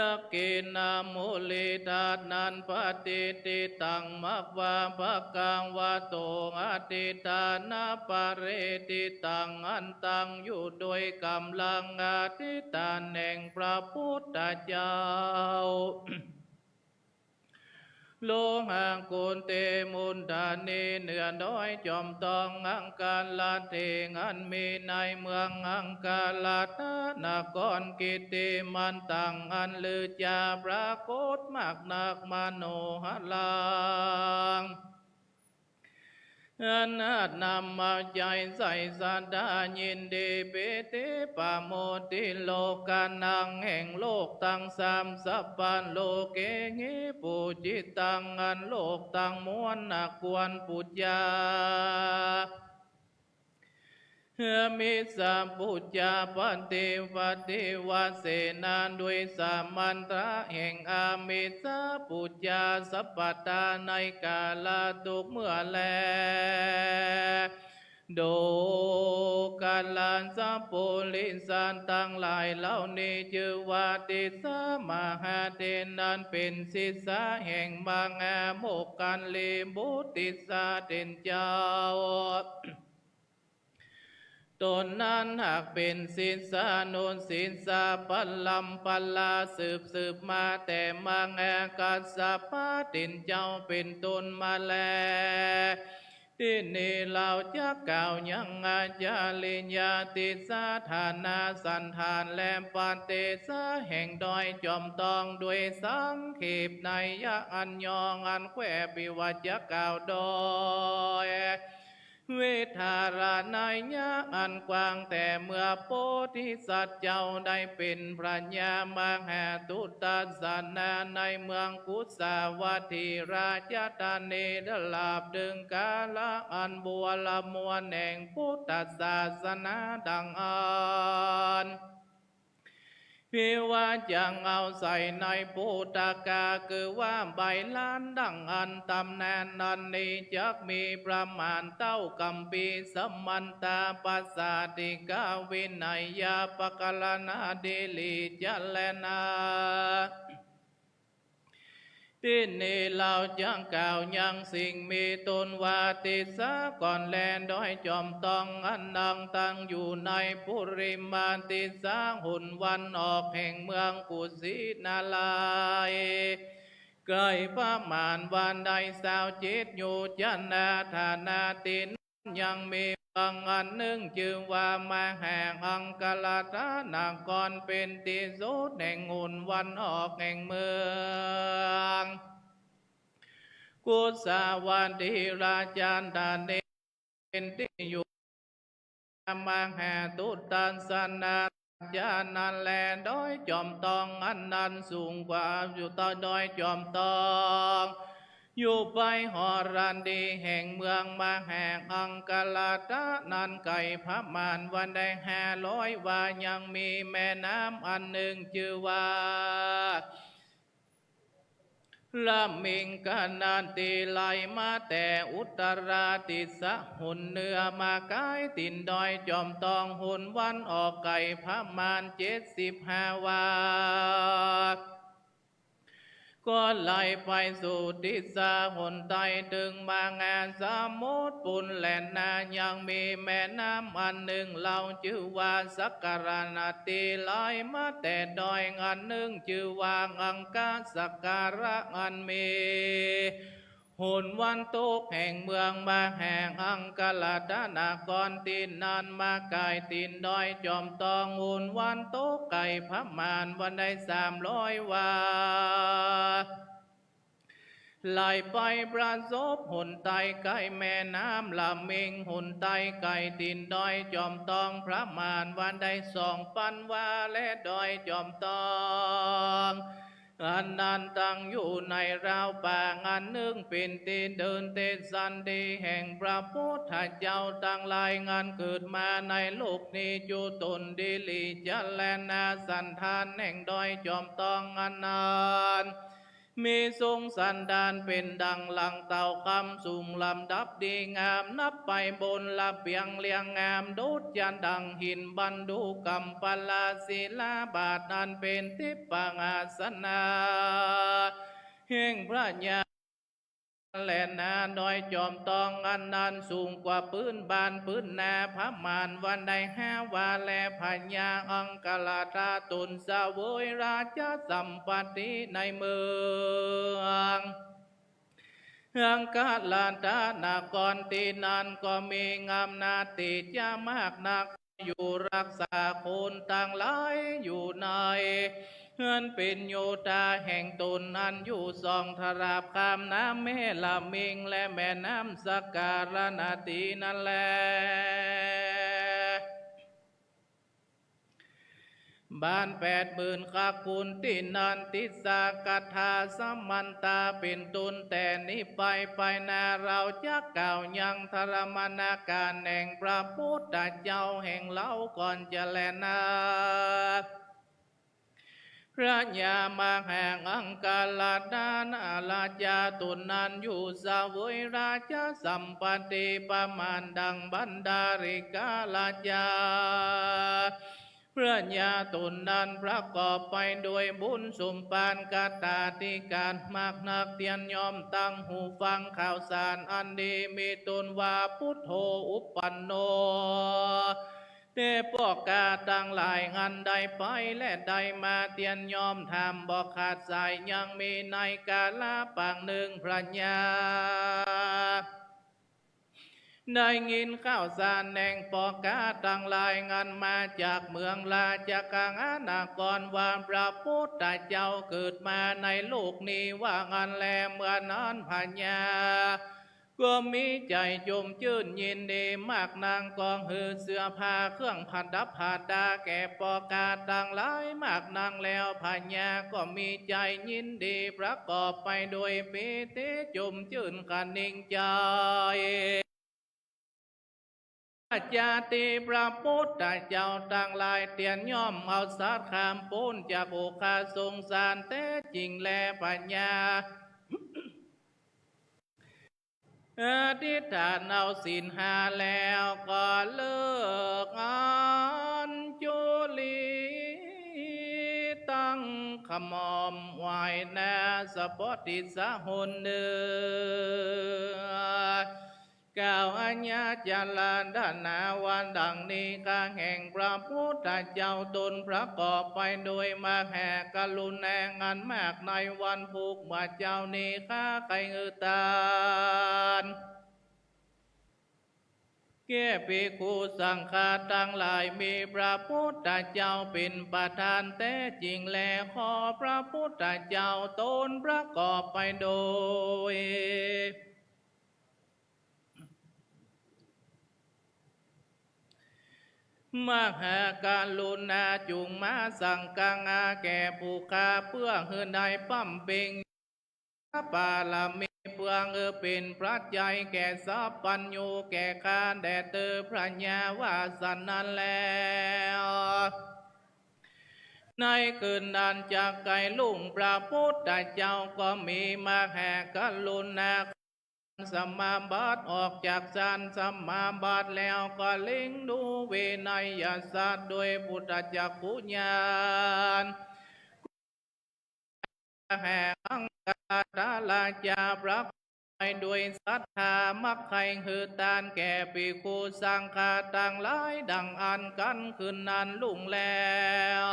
Dakkhiṇamuli ธาตุนั้น patiṭṭhitaṃ มากว่า bhagavato อธิษฐานะปริตถิตัง อันตั้งอยู่ด้วยก๋ำลังอธิษฐานแห่งพระพุทธเจ้า โลหะกุณฑีมุณฑานี เหนือดอยจอมตองอังคาราเถง อันมีในเมืองอังคาราทนคร กิตติมันตัง อันลือจาปรากฏมากนัก มโนหะรัง อันนาฏนำเอาใจ๋ใส่ศรัทธายินดี ปีติปะโมทิตโลกานัง แห่งโลกตังสาม สัพพะโลเกหิ ปูจิตัง อันโลกตังมวลน่ะควรปู๋จา อามิสสะปู๋จา ปฏิปาทิวาเสนะ ด้วยสามัญชะแห่งอามิสสะปู๋จา สัพพะทา ในกาละทุกเมื่อแล ดูกราสะปุริสะตังหลายเหล่านี้ จื้อว่าติสสะมหาเถระ นั้นเป๋นศิษย์แห่งมหาโมคคัลลีบุตรติสสะเถรเจ้า ต๋นนั้นหากเป๋นศิษยานุศิษยาปรัมปราสืบสืบมาแต่มหากัสสปะเถรเจ้าเป๋นต้นมาแล ตี้นี้เฮาจักกล่าวยังอาจาริยะติสสะฐานะสันฐานและปฏิสสะแห่งดอยจอมตองด้วยสังเขปนัยยะอันย่ออันแคว่ ปิว่าจักกล่าวดอย วิสาระนัยยะอันกว้าง แต่เมื่อโพธิสัตว์เจ้าได้เป๋นพระญา มหาปุทธัสสะนะ ในเมืองกุสาวัตถีราชธานี ตลอดเถิงกาละอันบัวระมวลแห่งพุทธศาสนาดังอั้น ปิว่าจักเอาใส่ในปุทกา คือว่าใบลานดังอั้น ต๋ำนานอันนี้จักมีประมาณเต้าคัมภีร์สมันตะปาสาติกาวินัยยะปะกรณาธิริจะแลนา ตี้นี้เฮาจักกล่าวยังสิ่งมีตนว่าติสสะก่อนแล ดอยจอมตองอันนักตั้งอยู่ในปุริมาติสสะหนวันออกแห่งเมืองกุสินารา ไก๋ประมาณว่าได้ซาวเจ็ดโยชนะ ฐานะตี้นั้นยังมีเมืองอันนึ่งจื้อว่ามหาอังคาราทนคร เป๋นตี้สุดแห่งหนวันออกแห่งเมืองกุสาวัตถีราชธานี เป๋นตี้อยู่มหาปุทธัสสะนะ จานั้นแล ดอยจอมตองอันนั้นสูงกว่าอยู่ใต้ดอยจอมตอง อยู่ไปหอรันดีแห่งเมืองมหาอังคลาตะนั้นไกลประมาณวันได้ห้าร้อยวา ยังมีแม่น้ำอันนึ่งจื้อว่า ละมิงคณา ตี้ไหลมาแต่อุตราทิศหนเหนือมาก๋ายตี๋นดอยจอมตองหนวันออกไกลประมาณเจ็ดสิบห้าวา ก็ไหลไปสู่ทิศหนใต้เถิงมหาสมุทรปู้นแลนา ยังมีแม่น้ำอันนึ่งเล่าจื้อว่าสักการะนา ตี้ไหลมาแต่ดอยอันนึ่งจื้อว่าอังคสักการะ อันมีหนวันตกแห่งเมืองมหาอังคลาตะนคร ตี้นั้นมาก๋ายตี๋นดอยจอมตองหนวันตกไกลประมาณวันได้สามร้อยวา ไหลไปประสบหนใต้ใก้แม่น้ำละมิงหนใต้ไกลตี๋นดอยจอมตองประมาณวันได้สองปันวา และดอยจอมตองอันนั้นตั้งอยู่ในราวป่าอันนึ่งเป๋นตี้เดินเตสันดีแห่งพระพุทธเจ้าตังหลายอันเกิดมาในโลกนี้ จุตนดิริจรณาสันฐานแห่งดอยจอมตองอันนั้น มีทรงสันดานเป๋นดั่งหลังเต่าคำสูงลำดับดีงาม นับไปบนระเบียงเรียงงามดุจจะดั่งหินบรรดุกำปลาศิลาบาท อันเป๋นทิพย์ปหาสนะแห่งพระญา แลนา ดอยจอมตองอันนั้นสูงกว่าปื๊นบ้านปื๊นนาประมาณวันได้ห้าวา และพญาอังคลาตะตนเสวยราชสัมปัตติในเมืองอังคลาตะนคร ตี้นั้นก็มีอำนาจตี้จะมากนัก อยู่รักษาคนตังหลายอยู่ในเฮือนเป๋นโยธาแห่งตน อันอยู่สองทราบข้ามน้ำแม่ละมิงและแม่น้ำสักการะนา ตี้นั้นแล บ้านแปดหมื่นกะกุล ตี้นั้นติสากัตถาสมันตาเป๋นต้น แต่นี้ไปไปหน้าเราจะกล่าวยังธรรมนาการแห่งพระพุทธเจ้าแห่งเราก่อนจะแลนา พระญามหาอังคลาตะราชาตนนั้นอยู่เสวยราชสัมปัตติประมาณดังบัณฑาริกราชา พระญาตนนั้นประกอบไปด้วยบุญสมภารกตาธิการมากนัก เตียนย่อมตั้งหูฟังข่าวสารอันดี มีตนว่าปุถโธอุปปันโน แต่ป้อข้าตังหลายอันได้ไปและได้มา เตียนย่อมถามบ่ขาดสาย ยังมีในกาละปางนึ่งพระญา ได้ยินข่าวสารแห่งป้อข้าตังหลายอันมาจากเมืองราชคฤหนคร ว่าพระพุทธเจ้าเกิดมาในโลกนี้ว่าอั้นแล เมื่อนั้นพญาก็มีใจ๋จมจื้นยินดีมากนัก ก็หื้อเสื้อผ้าเครื่องประดับประดาแก่ป้อข้าตังหลายมากนัก แล้วพญาก็มีใจ๋ยินดีประกอบไปด้วยปีติจมจื้นคะนิงใจ๋ จาติพระพุทธเจ้าตังหลาย เตียนย่อมเอาสัตว์ข้ามป๊นจากโอฆะสงสารแต๊จริงแล พญาอธิษฐานเอาศีลห้าแล้วก็เลิกอัญชลี ตั้งขมอมไหว้หน้าสะเปาะทิศหนเหนือ กล่าวอาญาจาราธนาว่าดังนี้ ข้าแห่งพระพุทธเจ้าตนประกอบไปด้วยมหากรุณาอันมาก ในวันพุธเมื่อเจ๊านี้ ข้าใค่หื้อตานแก่ภิกขุสังฆะตังหลาย มีพระพุทธเจ้าเป๋นประธานแต๊จริงแล ขอพระพุทธเจ้าตนประกอบไปโดย มหากรุณาจุ่งมาสั่งก๋างหาแก่ผู้ข้า เปื้อหื้อได้บำเพ็ญ ปารมีเปื้องเออเป๋นปัจจัยแก่สัพพัญญูแก่ข้าแด่เตอพระญา ว่าสันนั้นแล้ว ในคืนนั้นจักใค่ลุ่งพระพุทธเจ้าก็มีมหากรุณา สมาบัติ ออกจากฌานสมาบัติแล้วก็เล็งดูเวไนยสัตว์ด้วยปุทธจักขุญาณ แห่งอังคลัตถราชาพระ ไปด้วยศรัทธามักใค่หื้อตานแก่ภิกขุสังฆาตังหลายดังอั้น กั๋นคืนนั้นลุ่งแล้ว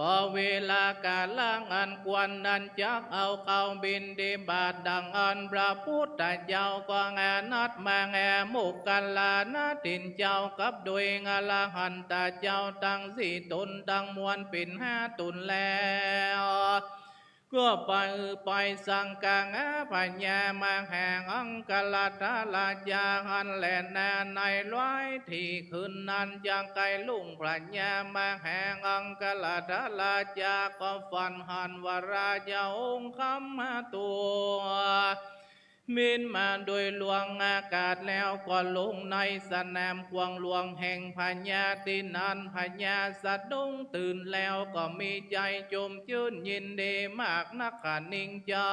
ปอเวลากาละอันควรนั้นจักเอาเข้าบิณฑบาตดังอั้น พระพุทธเจ้าก็อนัดมหาโมคคัลลานะถินเจ้ากับด้วยอรหันตะเจ้าตังสี่ต๋นตังมวลเป๋นห้าต๋นแล้ว ก็ไปไปสั่งก๋างหาพระญามหาอังคลัตถราชาหั้นแลนา ในหลายตี้คืนนั้นจักใค่ลุ่งพระญามหาอังคลัตถราชาก็ฝันหันว่าราชาองค์คำมาตัว บินมาโดยหลวงอากาศแล้วก็ลงในสนามขวางหลวงแห่งพญา ตี้นั้นพญาสะดุ้งตื่นแล้วก็มีใจ๋จมจื้นยินดีมากนักขะนิ่งใจ๋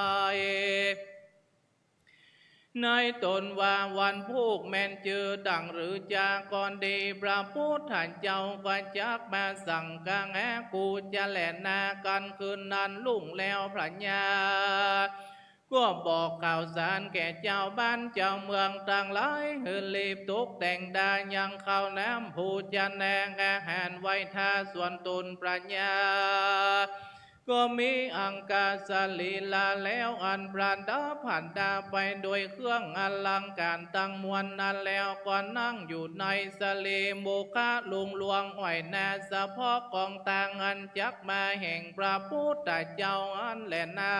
ในต๋นว่าวันพูกแม่นจื้อดังหรือจากอนดี พระพุทธเจ้าก็จักมาสั่งก๋างหากูจะแลนา กั๋นคืนนั้นลุ่งแล้วพระญา ก็บอกข่าวสารแก่จาวบ้านจาวเมืองตังหลายหื้อรีบตกแต่งดายังข้าวน้ำโภชนาอาหารไหว้ถ้าส่วนต๋นพระญา ก็มีอังคสรีราแล้วอันประดับประดาไปโดยเครื่องอลังก๋ารตังมวลนั้นแล้วก็นั่งอยู่ในสรีมุขะลุงหลวงอ้อยนาสะเพาะกองตางอันจักมาแห่งพระพุทธเจ้าอั้นแลนา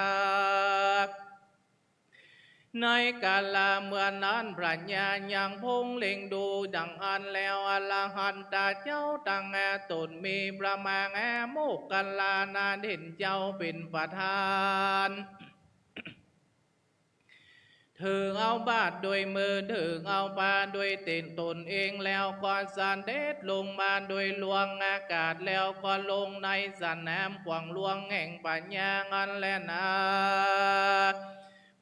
ในกาละเมื่อนั้นพระญายังพงเล็งดูดังอั้นแล้ว อรหันตะเจ้าตังห้าต๋นมีพระมหาโมคคัลลานะถินเจ้าเป๋นประธาน ถือเอาบาตรโดยมือ ถือเอาผ้าโดยเต็นต๋นเองแล้วก็เสด็จลงมาโดยหลวงอากาศแล้วก็ลงในสนามขวางหลวงแห่งพญาอั้นแลนา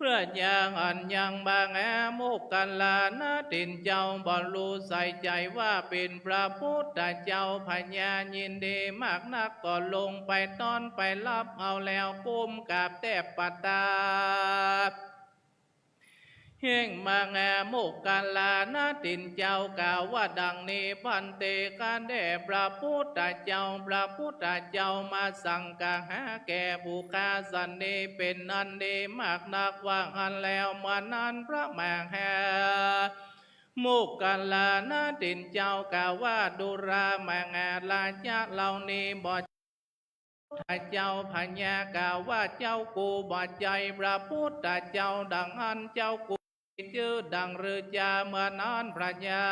พระญาอันยังมหาโมคคัลลานะถินเจ้าบ่ฮู้ใส่ใจ๋ว่าเป๋นพระพุทธเจ้า พญายินดีมากนักก็ลงไปต้อนไปฮับเอาแล้วก้มกราบแทบประทับ แห่งมหาโมคคัลลานะถินเจ้ากล่าวว่าดังนี้ ภันเต ข้าแด่พระพุทธเจ้า พระพุทธเจ้ามาสั่งก๋างหาแก่ผู้ข้าสันนี้เป๋นอันดีมากนัก ว่าอั้นแล้วเมื่อนั้นพระมหาโมคคัลลานะถินเจ้ากล่าวว่า ดูรา มหาราชะเหล่านี้บ่ พุทธเจ้า พญากล่าวว่า เจ้ากูบ่ใจ้พระพุทธเจ้า ดังอั้นเจ้ากูมีจื้อดังหรือจา เมื่อนั้นพระญา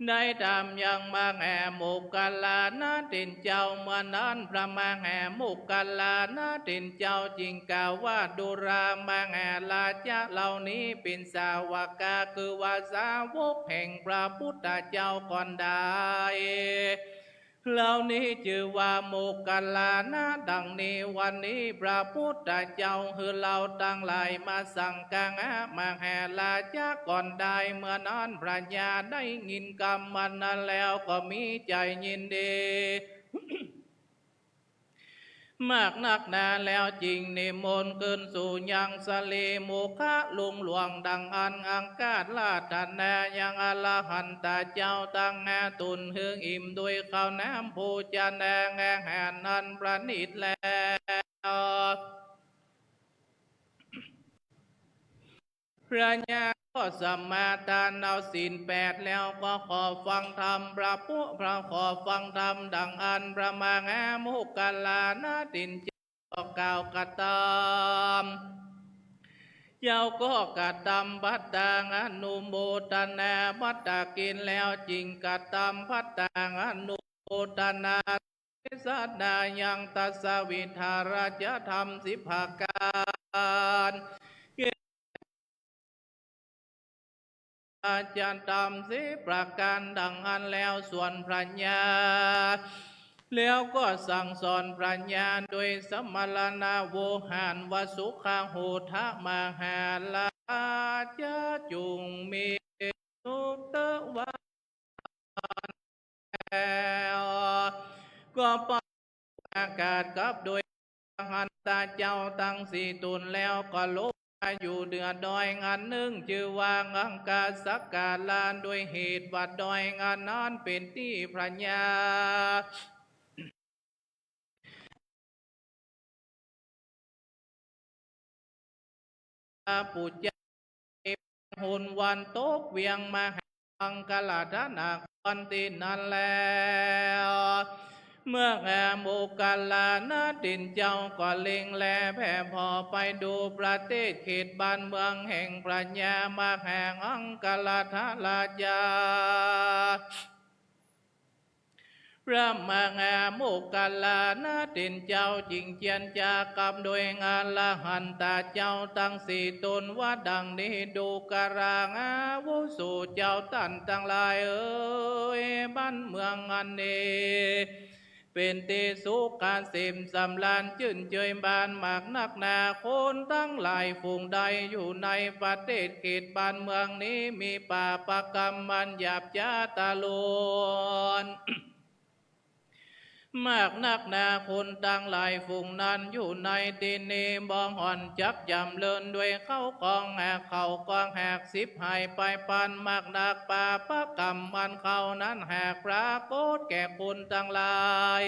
ได้ถามยังมหาโมคคัลลานะถินเจ้า เมื่อนั้นพระมหาโมคคัลลานะถินเจ้าจึงกล่าวว่า ดูรา มหาราชะเหล่านี้เป๋นสาวกา คือว่าสาวกแห่งพระพุทธเจ้าก่อนได้ เหล่านี้จื้อว่าโมคคัลลานะ ดังนี้ วันนี้พระพุทธเจ้าหื้อเฮาตังหลายมาสั่งก๋างหามหาราชะก่อนได้ เมื่อนั้นพระญาได้ยินกำอันนั้นแล้วก็มีใจ๋ยินดี มากนักหนาแล้วจึงนิมนต์ขึ้นสู่ยังสรีมุขะลุงหลวงดังอั้น อังคาสราธนายังอรหันตะเจ้าตังห้าต๋นหื้ออิ่มด้วยข้าวน้ำโภชนาอาหารอันประณีตแล้ว พระญาก็สมาทานเอาศีลแปดแล้วก็ขอฟังธรรมพระพุทธ พระขอฟังธรรมดังอั้นพระมหาโมคคัลลานะถินเจ้าก็กล่าวกระทำ เจ้าก็กระตำภัตตาอนุโมทนา ภัตตากิ๋นแล้วจึงกระตำภัตตาอนุโมทนา เสสะดายังตัสสะวิทาราชธรรมสิบประก๋าน จะทำสิบประก๋านดังอั้นแล้ว สวนพระญา แล้วก็สั่งสอนพระญาโดยสมรณะโวหารว่า สุขะโหทะมหาราชะ จุ่งมีสุขเตอะว่า แล้วก็ปล่อยอากาศกับโดยอรหันตะเจ้าตังสี่ต๋น แล้วก็ลงมาอยู่เหนือดอยอันนึ่ง จื้อว่าอังคสกาลา โดยเหตุว่าดอยอันนั้นเป๋นตี้พระญา ปุจจา หุนวันตกเวียงมหาอังคราชนครตี้นั้นแล้ว เมื่อโมคคัลลานะตินเจ้าก็เล็งแลแผ่ผ่อไปดูประเทศเขตบ้านเมืองแห่งพระญามหาอังคราชราชา พระมหาโมคคัลลานะตินเจ้าจึงเจียรจากับโดยอรหันตะเจ้าตังสี่ต๋นว่าดังนี้ ดูกราอาวุโสเจ้าต้านตังหลายเอ๋ย บ้านเมืองอันนี้เป๋นตี้สุขเกษมสำราญจื้นเจยบานมากนักหนา คนตังหลายฝูงใดอยู่ในประเทศเขตบ้านเมืองนี้มีปาปกรรมอันหยาบจ๊าตะโลน มากนักหนา คนตังหลายฝูงนั้นอยู่ในตี้นี้บ่ห่อนจักจ๋ำเริญด้วยเข้าของหาก เข้าของหากสิบหายไปปานมากนัก ปาปกรรมอันเขานั้นหากปรากฏแก่คนตังหลาย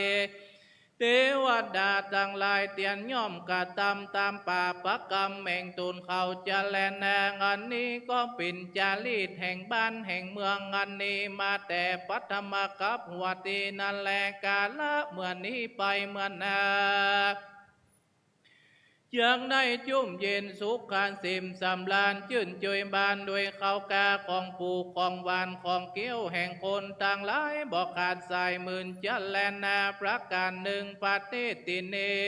เตวดาตังหลายเตียนย่อมกระตำต๋ามปาปกรรมแห่งต๋นเขาจะแลนา อันนี้ก็เป๋นจารีตแห่งบ้านแห่งเมืองอันนี้มาแต่ปัทมกัปหัวตี้นั้นแล กาละเมื่อนี้ไปเมื่อหน้า จักได้จุ่มเย็นสุขเกษมสำราญจื้นเจยบานด้วยข้าวกาของปลูกของหว่านของเกี้ยวแห่งคนตังหลายบ่ขาดสายหมื่นจะแลนา ประก๋านนึ่งประเทศตี้นี้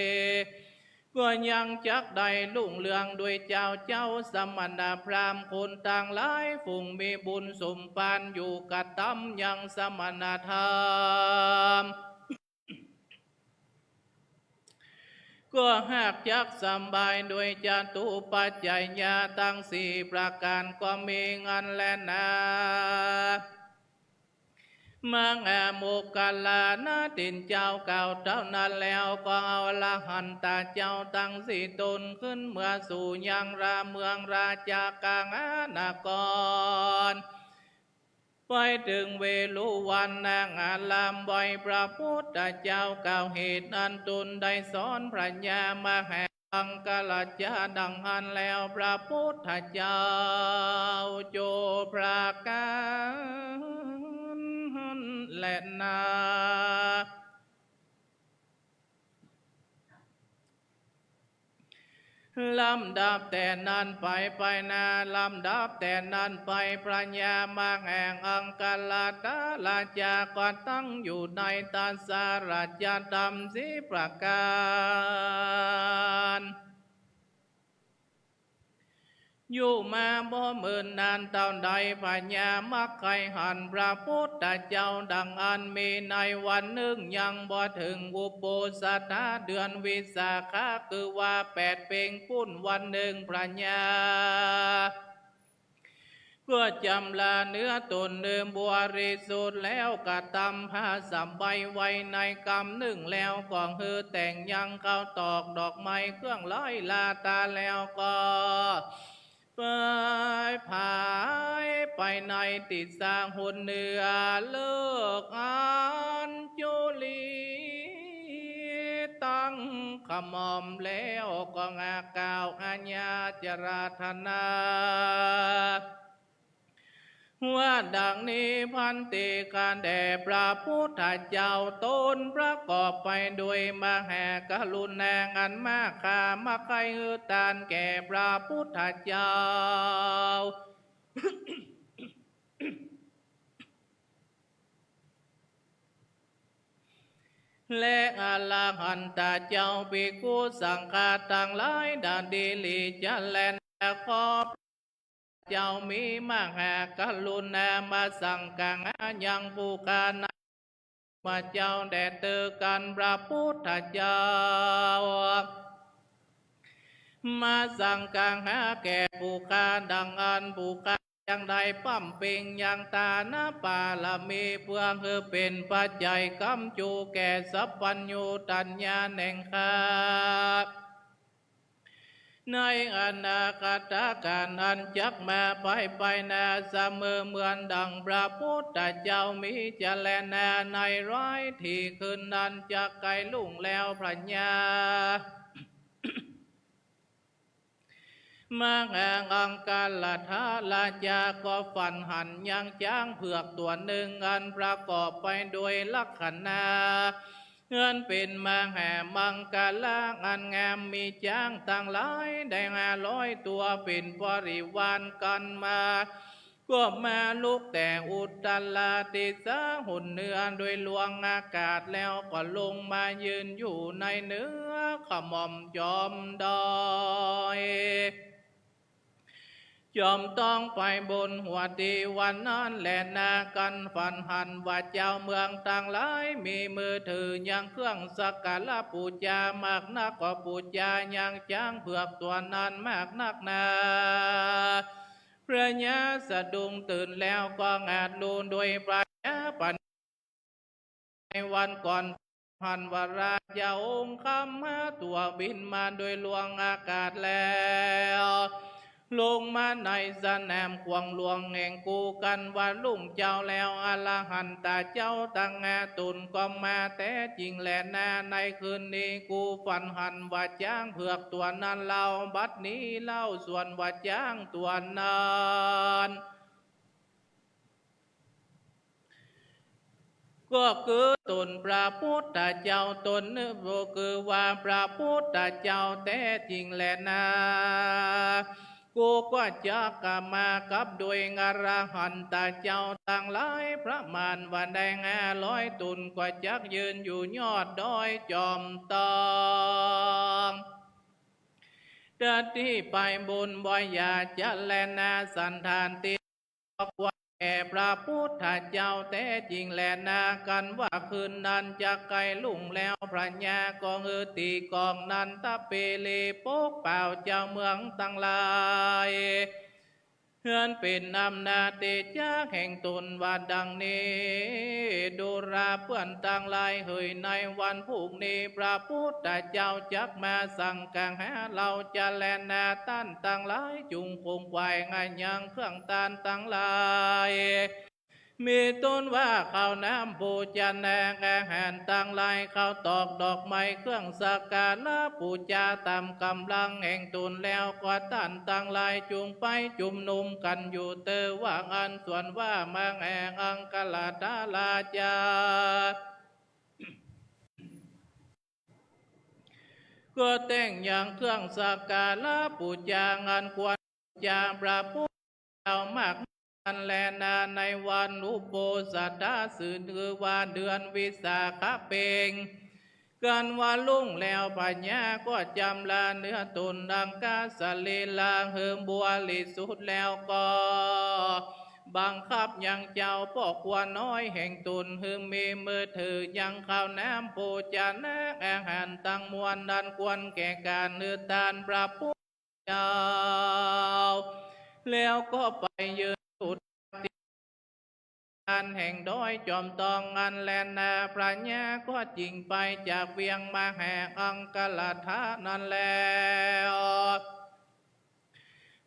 ก็ยังจักได้รุ่งเรืองด้วยเจ้า เจ้าสมณพราหมณ์คนตังหลายฝูงมีบุญสมภารอยู่กระตำยังสมณธรรม ก็หากจักสำบายด้วยจตุปัจจยญาณตังสี่ประก๋านก็มีอั้นแลนา มหาโมคคัลลานะตินเจ้ากล่าวเต้านั้นแล้วก็เอาอรหันตะเจ้าตังสี่ต๋นขึ้นเมือสู่ยังราเมืองราชกาหานคร ไปเถิงเวฬุวันนางอารามไหว้พระพุทธเจ้ากล่าวเหตุอันต๋นได้สอนพระญามหาอังคราชาดังอั้นแล้ว พระพุทธเจ้าจบประก๋านแลนา ลำดับแต่นั้นไป ไปนา ลำดับแต่นั้นไป พระญามหาอังคราชราชาก็ตั้งอยู่ในตัสสะราชธรรมสี่ประก๋าน อยู่มาบ่เมินนานเต้าใด พญามัคคัยหันพระพุทธเจ้าดังอั้น มีในวันนึ่งยังบ่เถิงอุโบสถาเดือนวิสาขะ คือว่าแปดเพ็งปู๊นวันนึ่ง พญาก็จำราเนื้อต๋นเนิมบริสุทธิ์แล้ว กระตำผ้าสบายไว้ในกำนึ่งแล้ว ก็หื้อแต่งยังข้าวตอกดอกไม้เครื่องไหว้ลาตาแล้วก็ ไปผายไปในทิศหนเหนือ เลิกอัญชลีตั้งขม่อมแล้วก็กล่าวอาญาจาราธนา ว่าดังนี้ ภันเต ข้าแต่พระพุทธเจ้า ตนประกอบไปด้วยมหากรุณาอันมาก ข้ามาใค่หื้อตานแก่พระพุทธเจ้า และอรหันตะเจ้า ภิกขุสังฆะตังหลาย ดาดีหลีจะแลนา ขอพระเจ้ามีมหากรุณามาสั่งกังหายังผู้ข้านั้น มาเจ้าแด่เตอกั๋น พระพุทธเจ้า มาสั่งกังหาแก่ผู้ข้า ดังอั้นผู้ข้า จักได้บำเพ็งยังตานบารมี เพื่อหื้อเป๋นปัจจัยก๋ำจูแก่สัพพัญญูตัญญาแห่งข้า ในอนาคตกาลอันจักมาภายภาคหน้าเสมอ เหมือนดังพระพุทธเจ้ามีจะแลนา ในหลายตี้คืนนั้นจักใก้ลุ่งแล้ว พระญา มหามังกรธาราชาก็ฝันหันยังจ๊างเผือกตั๋วนึ่ง อันประกอบไปด้วยลักษณะอันเป๋นมหามังกราอันงาม มีจ๊างตังหลายได้ห้าร้อยตั๋วเป๋นบริวารกั๋นมา ก็มาลุกแต่อุตตรดิสาหนเหนือโดยล่วงอากาศ แล้วก็ลงมายืนอยู่ในเหนือขม่อมจอมดอย จอมต้องไปบนหัวเตียงนั้นแลนา กันฝันหันว่าเจ้าเมืองตังหลายมีมือถือยังเครื่องสักการะปู๋จามากนัก ก็ปู๋จายังจ๊างเผือกตั๋วนั้นมากนักหนา พระญาสะดุ้งตื่นแล้วก็อาจฮู้โดยปัญญา ปัญ ในวันก่อนหันว่าราชาองค์คมหาตั๋วบินมาโดยล่วงอากาศแล้ว ลงมาในสนามขวงหลวงแห่งกู กันว่าลุ่งเจ้าแล้ว อรหันตะเจ้าตังหลายต๋นก็มาแต๊จริงแลนา ในคืนนี้กูฝันหันว่าจ๊างเผือกตั๋วนั้นเล่า บัดนี้เล่าส่วนว่าจ๊างตั๋วนั้น ก็คือต๋นพระพุทธเจ้าต๋นนึ่ง ก็คือว่าพระพุทธเจ้าแต๊จริงแลนา กูก็จักกลับมากับโดยอรหันตะเจ้าตังหลายประมาณว่าได้ห้าร้อยต๋น ก็จักยืนอยู่ยอดดอยจอมต้อง ตะตี้ไปบนบ่อย่าจะแลนา สันถานตี้ ควรแก่พระพุทธเจ้าแต๊จริงแลนา กันว่าคืนนั้นจักใก้ลุ่งแล้ว พระญาก็หื้อตี๋กองนันทเปลีปกเป๋าเจ้าเมืองตังหลาย อันเป๋นอำนาจเตจ๊ะแห่งต๋นว่าดังนี้ ดูราเปื้อนตังหลายเหย ในวันพรุ่งนี้พระพุทธเจ้าจักมาสั่งกังหาเฮาจะแลนา ต้านตังหลายจุ่งขงขวายงายังเครื่องต้านตังหลาย มีต้นว่าข้าวน้ำปู๋จา อาหารตังหลาย ข้าวตอกดอกไม้ เครื่องสักการะปู๋จาต๋ามก๋ำลังแห่งต๋นแล้ว ก็ต้านตังหลายจุ่งไปจุมนุมกั๋นอยู่เต๊อะ ว่าอั้น ส่วนว่ามหามังกรธาราชา ก็แต่งยังเครื่องสักการะปู๋จา อันควรปู๋จาพระพุทธเจ้ามากนั้นแลนา ในวันอุโบสถะ ซึ่งคือว่าเดือนวิสาขะเพ็ง กันว่าลุ่งแล้ว พระญาก็จำละเนื้อต๋นอังคสรีระหื้อบริสุทธิ์แล้วก็ บังคับยังเจ้าป้อครัวน้อยแห่งต๋นหื้อมีมือถือยังข้าวน้ำปู๋จา อาหารตังมวลนั้นควรแก่ก๋านหื้อต้านพระพุทธเจ้า แล้วก็ไปยืนอยู่ตี้อันแห่งดอยจอมต้องอันแลนา พระญาก็จึ่งไปจากเวียงมหามังกรธาตุนั้นแล้ว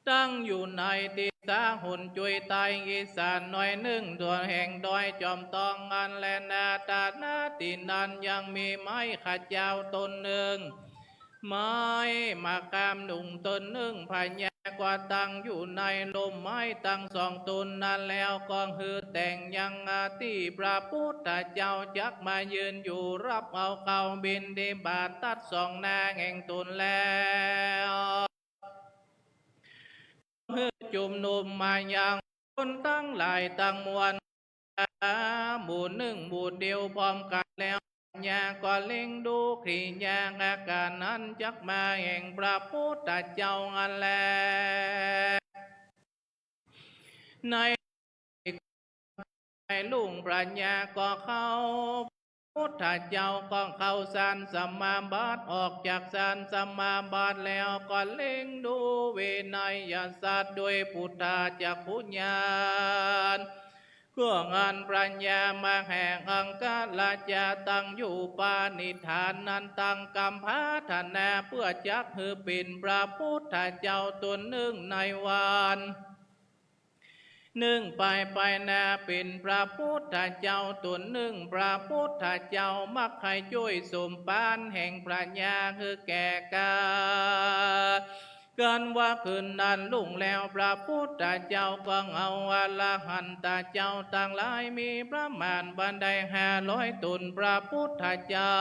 ตั้งอยู่ในตี้สาหนจุยใต้อีสานหน้อยนึ่ง โดยแห่งดอยจอมต้องอันแลนา ตะณะตี้นั้นยังมีไม้ขะเจ้าต้นนึ่ง ไม้มะขามหนุ่มต้นนึ่ง พระญา ก็ตั้งอยู่ในร่มไม้ตังสองต้นนั้นแล้ว ก็หื้อแต่งยังตี้พระพุทธเจ้าจักมายืนอยู่ ฮับเอาข้าวบิณฑบาตตัดสองหน้าแห่งต๋นแล้ว หื้อจุมนุมมายังคนตังหลายตังมวล หมู่นึ่งหมู่เดียวพร้อมกั๋นแล้ว พญาก็เล็งดูกิริยาอาก๋ารนั้นจักมาแห่งพระพุทธเจ้าอันแล ใน ในรุ่งพญาก็เข้า พุทธเจ้าก็เข้าฌานสมาบัติ ออกจากฌานสมาบัติแล้วก็เล็งดูวิเนยสัตว์ด้วยปุทธาจักขุญาณ ก็อันพญามหาอังคราชาตั้งอยู่ปณิธานนั้น ตั้งกำปรารถนาเปื้อจักหื้อเป๋นพระพุทธเจ้าต๋นนึ่งในวันนึ่งไป ไปหน้าเป๋นพระพุทธเจ้าต๋นนึ่ง พระพุทธเจ้ามักใค่จ้วยสมภารแห่งพญาหื้อแก่กา กันว่าคืนนั้นรุ่งแล้ว พระพุทธเจ้าก็เอาอรหันตะเจ้าตังหลายมีประมาณบ่ได้ห้าร้อยต๋น พระพุทธเจ้า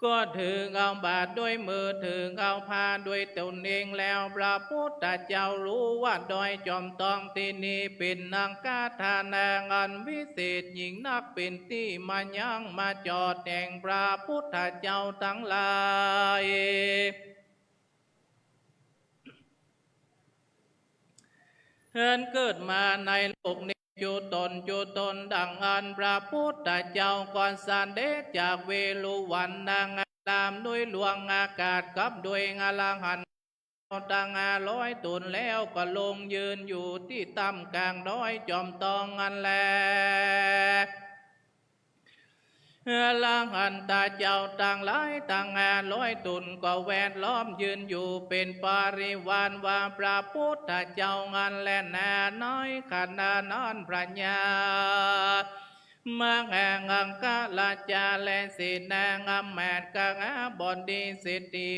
ก็ถือเอาบาตรด้วยมือ ถือเอาผ้าด้วยต๋นเองแล้ว พระพุทธเจ้าฮู้ว่าดอยจอมตองตี้นี้เป๋นอังคทานาอันวิเศษยิ่งนัก เป๋นตี้มายั้งมาจอดแห่งพระพุทธเจ้าตังหลาย อันเกิดมาในโลกนี้จุ๊ต๋นจุ๊ต๋น ดังอั้นพระพุทธเจ้าก็เสด็จจากเวฬุวันนางอารามด้วยหลวงอากาศกับด้วยอรหันตะเจ้าตังห้าร้อยต๋นแล้วก็ลงยืนอยู่ตี้ต้ามก๋างดอยจอมตองอันแล อรหันตะเจ้าตังหลายตังห้าร้อยต๋นก็แวดล้อมยืนอยู่เป๋นปริวารว่าพระพุทธเจ้าอันแลนา ในขณะนั้นพญามหาอังคราชาและเสนาอำมาตย์กหบดีเศรษฐี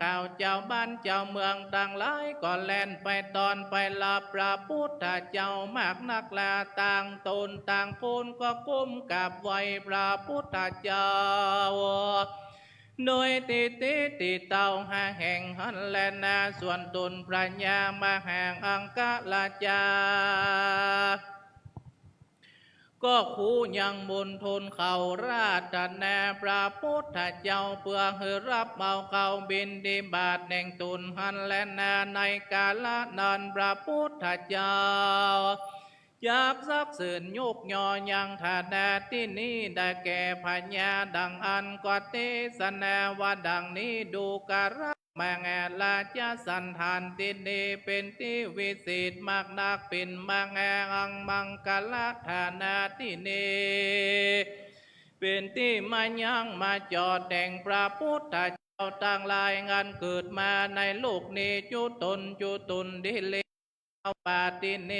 ข้าเจ้าบ้านเจ้าเมืองตังหลายก็แล่นไปต้อนไปฮับพระพุทธเจ้ามากนักแล ต่างต๋นต่างคนก็ก้มกราบไหว้พระพุทธเจ้า โดยตี้ตี้ตี้เต้าห้าแห่งหั้นแลนา ส่วนต๋นพญามหาอังคราชา ก็คูยังมณฑลเขาราธนาพระพุทธเจ้า เปื้อหื้อฮับเอาข้าวบิณฑบาตแห่งต๋นหั้นแลนา ในกาละนั้นพระพุทธเจ้าจักสรรเสริญยกย่อยังฐานะตี้นี้ได้แก่พญาดังอั้นก็เตสนาว่าดังนี้ ดูกราช มหาราชสัณฐานตี้นี้เป๋นตี้วิเศษมากนัก เป๋นมหาอังมังคละฐานะตี้นี้ เป๋นตี้มายั้งมาจอดแห่งพระพุทธเจ้าตังหลาย อันเกิดมาในโลกนี้จุ๊ต๋นจุ๊ต๋น ดีแล้ว ปาติเน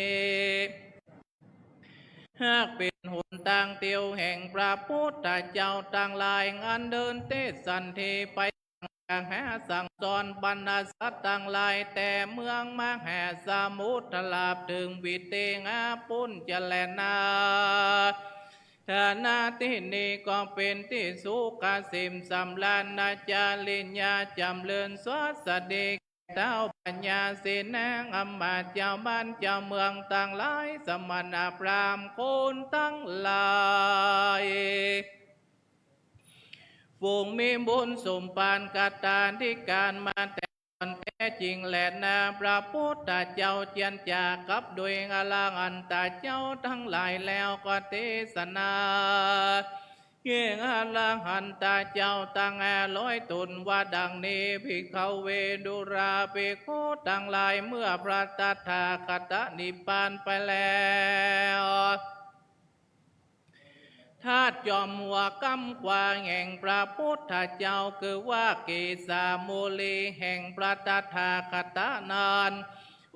หากเป๋นหนตางเตียวแห่งพระพุทธเจ้าตังหลาย อันเดินเตสันเทไป หาสั่งสอนบรรดาสัตว์ตังหลาย แต่เมืองมหาสมุทรราบเถิงวิเทหาปุญจะแลนา ฐานะตี้นี้ก็เป๋นตี้สุขเกษมสำราญนา จริยาจ๋ำเริญสวัสดี เต้าพญาเสนาอำมาตย์เจ้าบ้านเจ้าเมืองตังหลาย สมณพราหมณ์คนตังหลาย ผู้มีบุญสมภารกตาธิการมาแต่ก่อนแต๊จริงแลนา พระพุทธเจ้าเจียรจากับด้วยอรหันตะเจ้าตังหลายแล้วก็เตสนา แก่อรหันตะเจ้าตังห้าร้อยต๋นว่าดังนี้ ภิกขเว ดูราภิกขุตังหลาย เมื่อพระตถาคตนิพพานไปแล้ว ธาตุจอมหัวก้ำขวาแห่งพระพุทธเจ้า คือว่าเกสามูลีแห่งพระตถาคตนั้น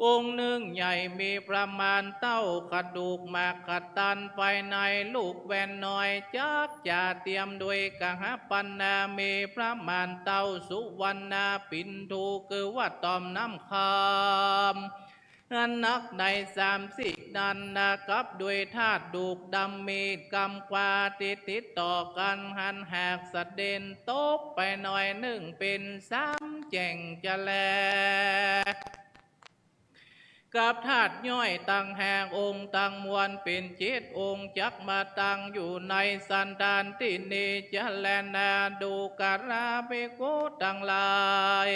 องค์นึ่งใหญ่มีประมาณเต้ากระดูกหมากขะตัน ภายในลูกแว่นน้อยจักจะเตียมโดยกหปัณณา มีประมาณเต้าสุวรรณาปิณฑู คือว่าต่อมน้ำคำ อันหนักได้สามสิบนั้นนะ กับด้วยธาตุดูกดำมีดกำขวา ติดติดต่อกั๋นหันหากสะเด็นตกไปหน่อยนึ่ง เป๋นสามแจ่งจะแล กับธาตุย่อยตังหากองค์ตังมวลเป๋นเจ็ดองค์ จักมาตั้งอยู่ในสันดานตี้นี้จะแลนา ดูกราภิกขุตังหลาย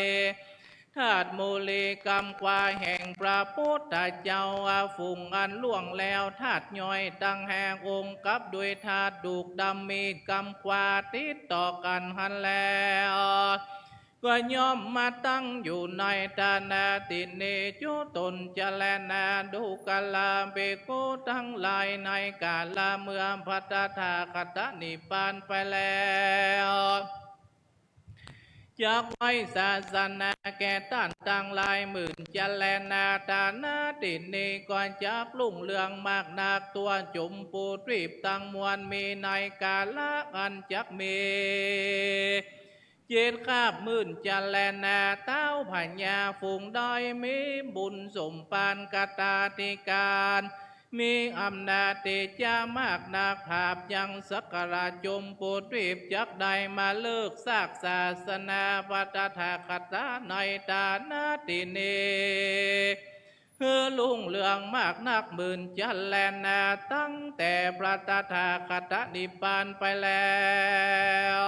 ธาตุมูลีกำขวาแห่งพระพุทธเจ้า อาฝูงอันล่วงแล้ว ธาตุย่อยตังหากองค์ กับด้วยธาตุดูกดำมีดกำขวา ติดต่อกั๋นหันแล้ว ก็ย่อมมาตั้งอยู่ในฐานะตี้นี้ จุตนจะแลนา ดูกราภิกขุตังหลาย ในกาละเมื่อพระตถาคตนิพพานไปแล้ว จักไว้ศาสนาแก่ต้านตังหลายหมื่นจะแลนา ฐานะตี้นี้ก็จักรุ่งเรืองมากนัก ทั่วจุมพูทวีปตังมวล มีในกาละอันจักมี เจ็ดคาบหมื่นจะแลนา เต๊าพญาฝูงใดมีบุญสมภารกตาธิการ มีอำนาจตี้จะมากนัก ผาบยังสักกะราชจุมพูทวีป จักได้มาเลิกซากศาสนาพระตถาคตในฐานะตี้นี้ หื้อรุ่งเรืองมากนักหมื่นจะแลนา ตั้งแต่พระตถาคตนิพพานไปแล้ว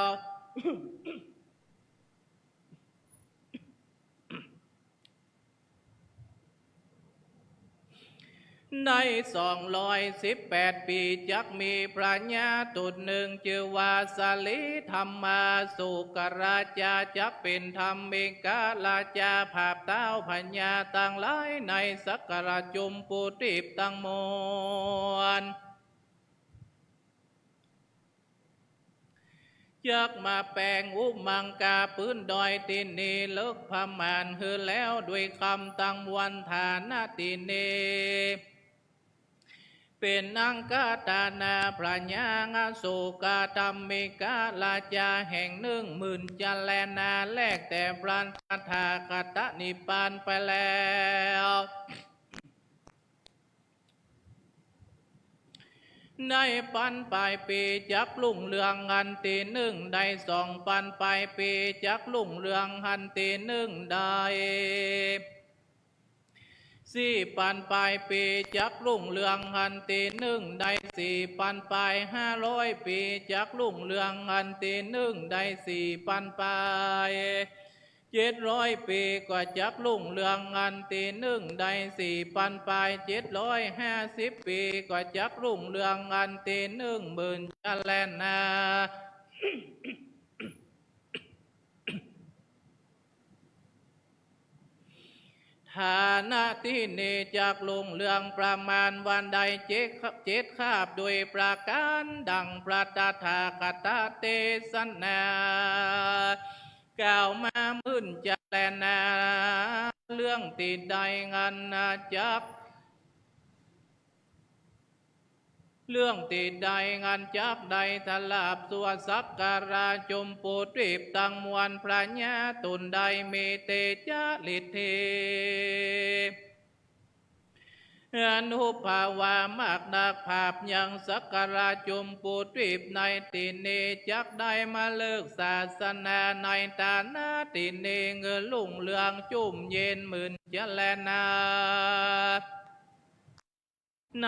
ในสองร้อยสิบแปดปี๋ จักมีพญาต๋นนึ่ง จื้อว่าสลีธรรมาโสกราชา จักเป๋นธรรมิกราชา ผาบเต๊าพญาตังหลายในสักกะราชจุมพูทวีปตังมวล จักมาแป๋งอุมังคาปื๊นดอยตี้นี้ เลิกผ้าม่านหื้อแล้วด้วยกำตังมวล ฐานะตี้นี้ เป๋นอังคตานาพญาอโศกธรรมิกราชาแห่งนึ่งหมื่นจะแลนา แลกแต่พระตถาคตนิพพานไปแล้ว ได้ปันปายปี๋จักรุ่งเรืองอันตี้นึ่ง ได้สองปันปายปี๋จักรุ่งเรืองอันตี้นึ่ง ได้สี่ปันปายปี๋จักรุ่งเรืองอันตี้นึ่ง ได้สี่ปันปาย ห้าร้อยปี๋จักรุ่งเรืองอันตี้นึ่ง ได้สี่ปันปาย เจ็ดร้อยปี๋ก็จักรุ่งเรืองอันตี้นึ่ง ได้สี่ปันปาย เจ็ดร้อยห้าสิบปี๋ก็จักรุ่งเรืองอันตี้นึ่งหมื่นจะแลนา ฐานะตี้นี้จักรุ่งเรืองประมาณวันได้เจ็ด เจ็ดคาบโดยประก๋านดังพระตถาคตเตสนา กล่าวมาหมื่นจะแลนา เรื่องตี้ได้อันจัก เรื่องตี้ได้อันจักได้สลาบสัวสักกะราชจุมพูทวีปตังมวล พญาต๋นได้มีเตจะฤทธี อานุภาวามากนัก ผาบยังสักกะราชจุมพูทวีปในตี้นี้ จักได้มาเลิกศาสนาในฐานะตี้นี้ หื้อรุ่งเรืองจุ่มเย็นหมื่นจะแลนา ใน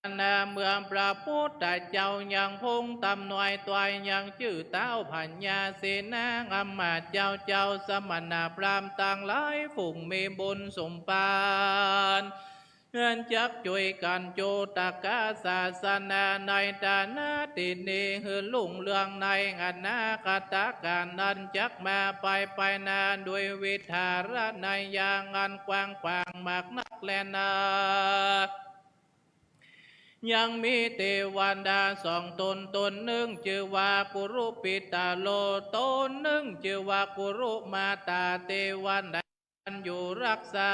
ฐานะเมื่อพระพุทธเจ้ายังพงตำน้อยตวย ยังจื้อเต๊าพญาเสนา อำมาตย์เจ้า เจ้าสมณพราหมณ์ตังหลายฝูงมีบุญสมภาร อันจักจ้วยกั๋นโจตกาศาสนาในฐานะตี้นี้ หื้อรุ่งเรืองในอนาคตกาลนั้นจักมาไปไปหน้า ด้วยวิจารณญาณอันกว้างขวางมากนักแลนา ยังมีเตวดาสองต๋น ต๋นนึ่งจื้อว่ากุรุปิตโล ต๋นนึ่งจื้อว่ากุรุมาตา เตวดาอยู่รักษา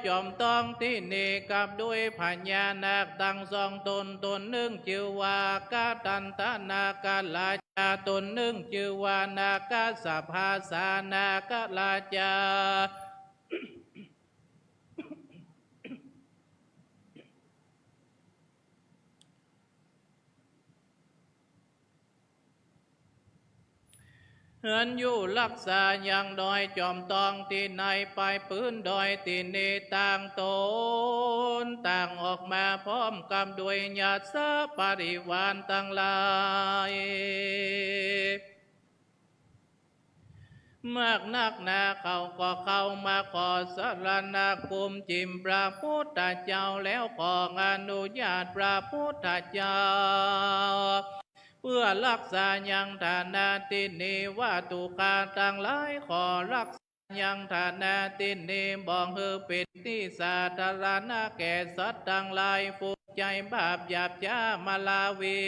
จ๋อมต้องตี้นี่กับด้วยพญานาคตังสองต๋น ต๋นนึ่งจื้อว่ากัตตันตนาคราชา ต๋นนึ่งจื้อว่านาคสภาสานาคราชา อันอยู่ฮักษายังดอยจ๋อมต้องตี้ในปลายปื๊นดอยตี้นี่ ต่างต๋นต่างออกมาพร้อมกับด้วยญาติสาปริวารตังหลาย มากนักหนา เขาก็เข้ามาขอสรณะกุมจิ๋มพระพุทธเจ้า แล้วขออนุญาตพระพุทธเจ้า เปื้อฮักษายังฐานะตี้นี่ ว่าตุ๊ข้าตังหลายขอฮักษายังฐานะตี้นี่ บ่หื้อเป๋นตี้สาธารณะแก่สัตว์ตังหลาย ผู้ใจ๋บาปหยาบจ๊ามาลาวี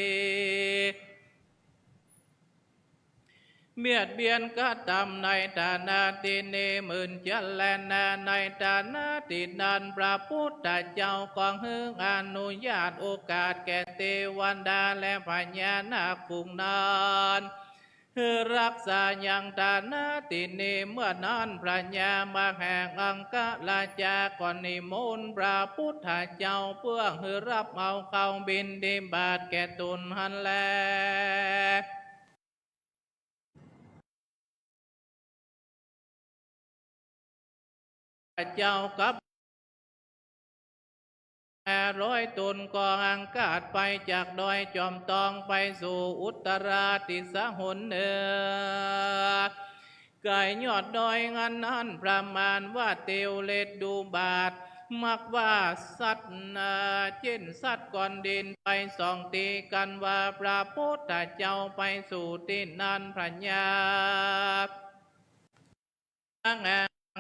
เบียดเบียนกระตำในฐานะตี้นี่ หมื่นจะแลนา ในฐานะตี้นั้น พระพุทธเจ้าก็หื้ออนุญาตโอกาสแก่เตวดาและพญานาคฝูงนั้น หื้อฮักษายังฐานะตี้นี่ เมื่อนั้นพญามหาอังคราชาก็นิมนต์พระพุทธเจ้า เปื้อหื้อฮับเอาข้าวบิณฑบาตแก่ต๋นหั้นแล เจ้ากับห้าร้อยต๋นก็อังคาดไปจากดอยจ๋อมต้องไปสู่อุตราทิศหนเหนือ ก๋ายยอดดอยอันนั้นประมาณว่าเตียวเล็ดดูบาด มักว่าสัตว์นา เจ้นสัตว์ก้อนดินไปสองตี้กั๋นว่าพระพุทธเจ้าไปสู่ตี้นั้น พญา อั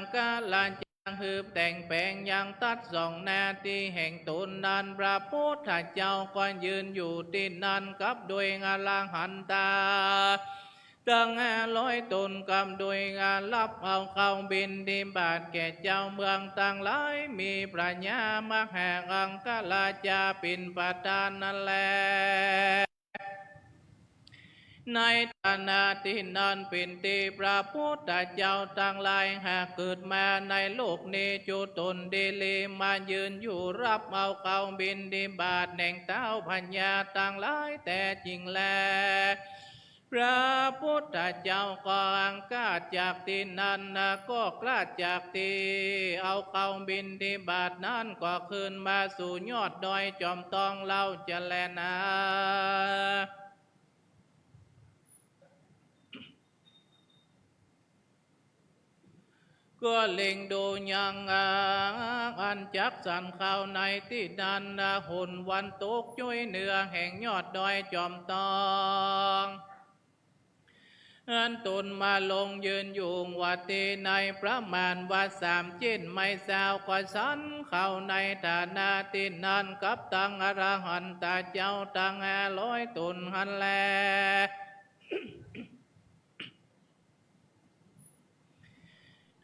งคราชาหืบแต่งแป๋งยังตัดสองหน้าตี้แห่งต๋นนั้น พระพุทธเจ้าก็ยืนอยู่ตี้นั้นกับด้วยอรหันตา ตังห้าร้อยต๋นกับด้วย ฮับเอาข้าวบิณฑบาตแก่เจ้าเมืองตังหลาย มีพญามหาอังคราชาเป๋นประธานนั้นแล ในฐานะตี้นั้นเป๋นตี้พระพุทธเจ้าตังหลายหากเกิดมาในโลกนี้จุฑุนดีลีมายืนอยู่ฮับเอาข้าวบิณฑบาตแห่งเต๊าพญาตังหลายแต๊จริงแล พระพุทธเจ้าก็อังคาดจากตี้นั้นนา ก็คลาดจากตี้เอาข้าวบิณฑบาตนั้นก็ขึ้นมาสู่ยอดดอยจ๋อมต้องเล่าจะแลนา ก็เล็งดูยังอันจักสันข้าวในตี้นั้นนา หนวันตกจุ้ยเหนือแห่งยอดดอยจ๋อมต้อง อันต๋นมาลงยืนอยู่ว่าตี้ในประมาณว่าสามเจ๊นไม้เศร้า ก็สันข้าวในฐานะตี้นั้นกับตังอรหันตาเจ้าตังห้าร้อยต๋นหั้นแล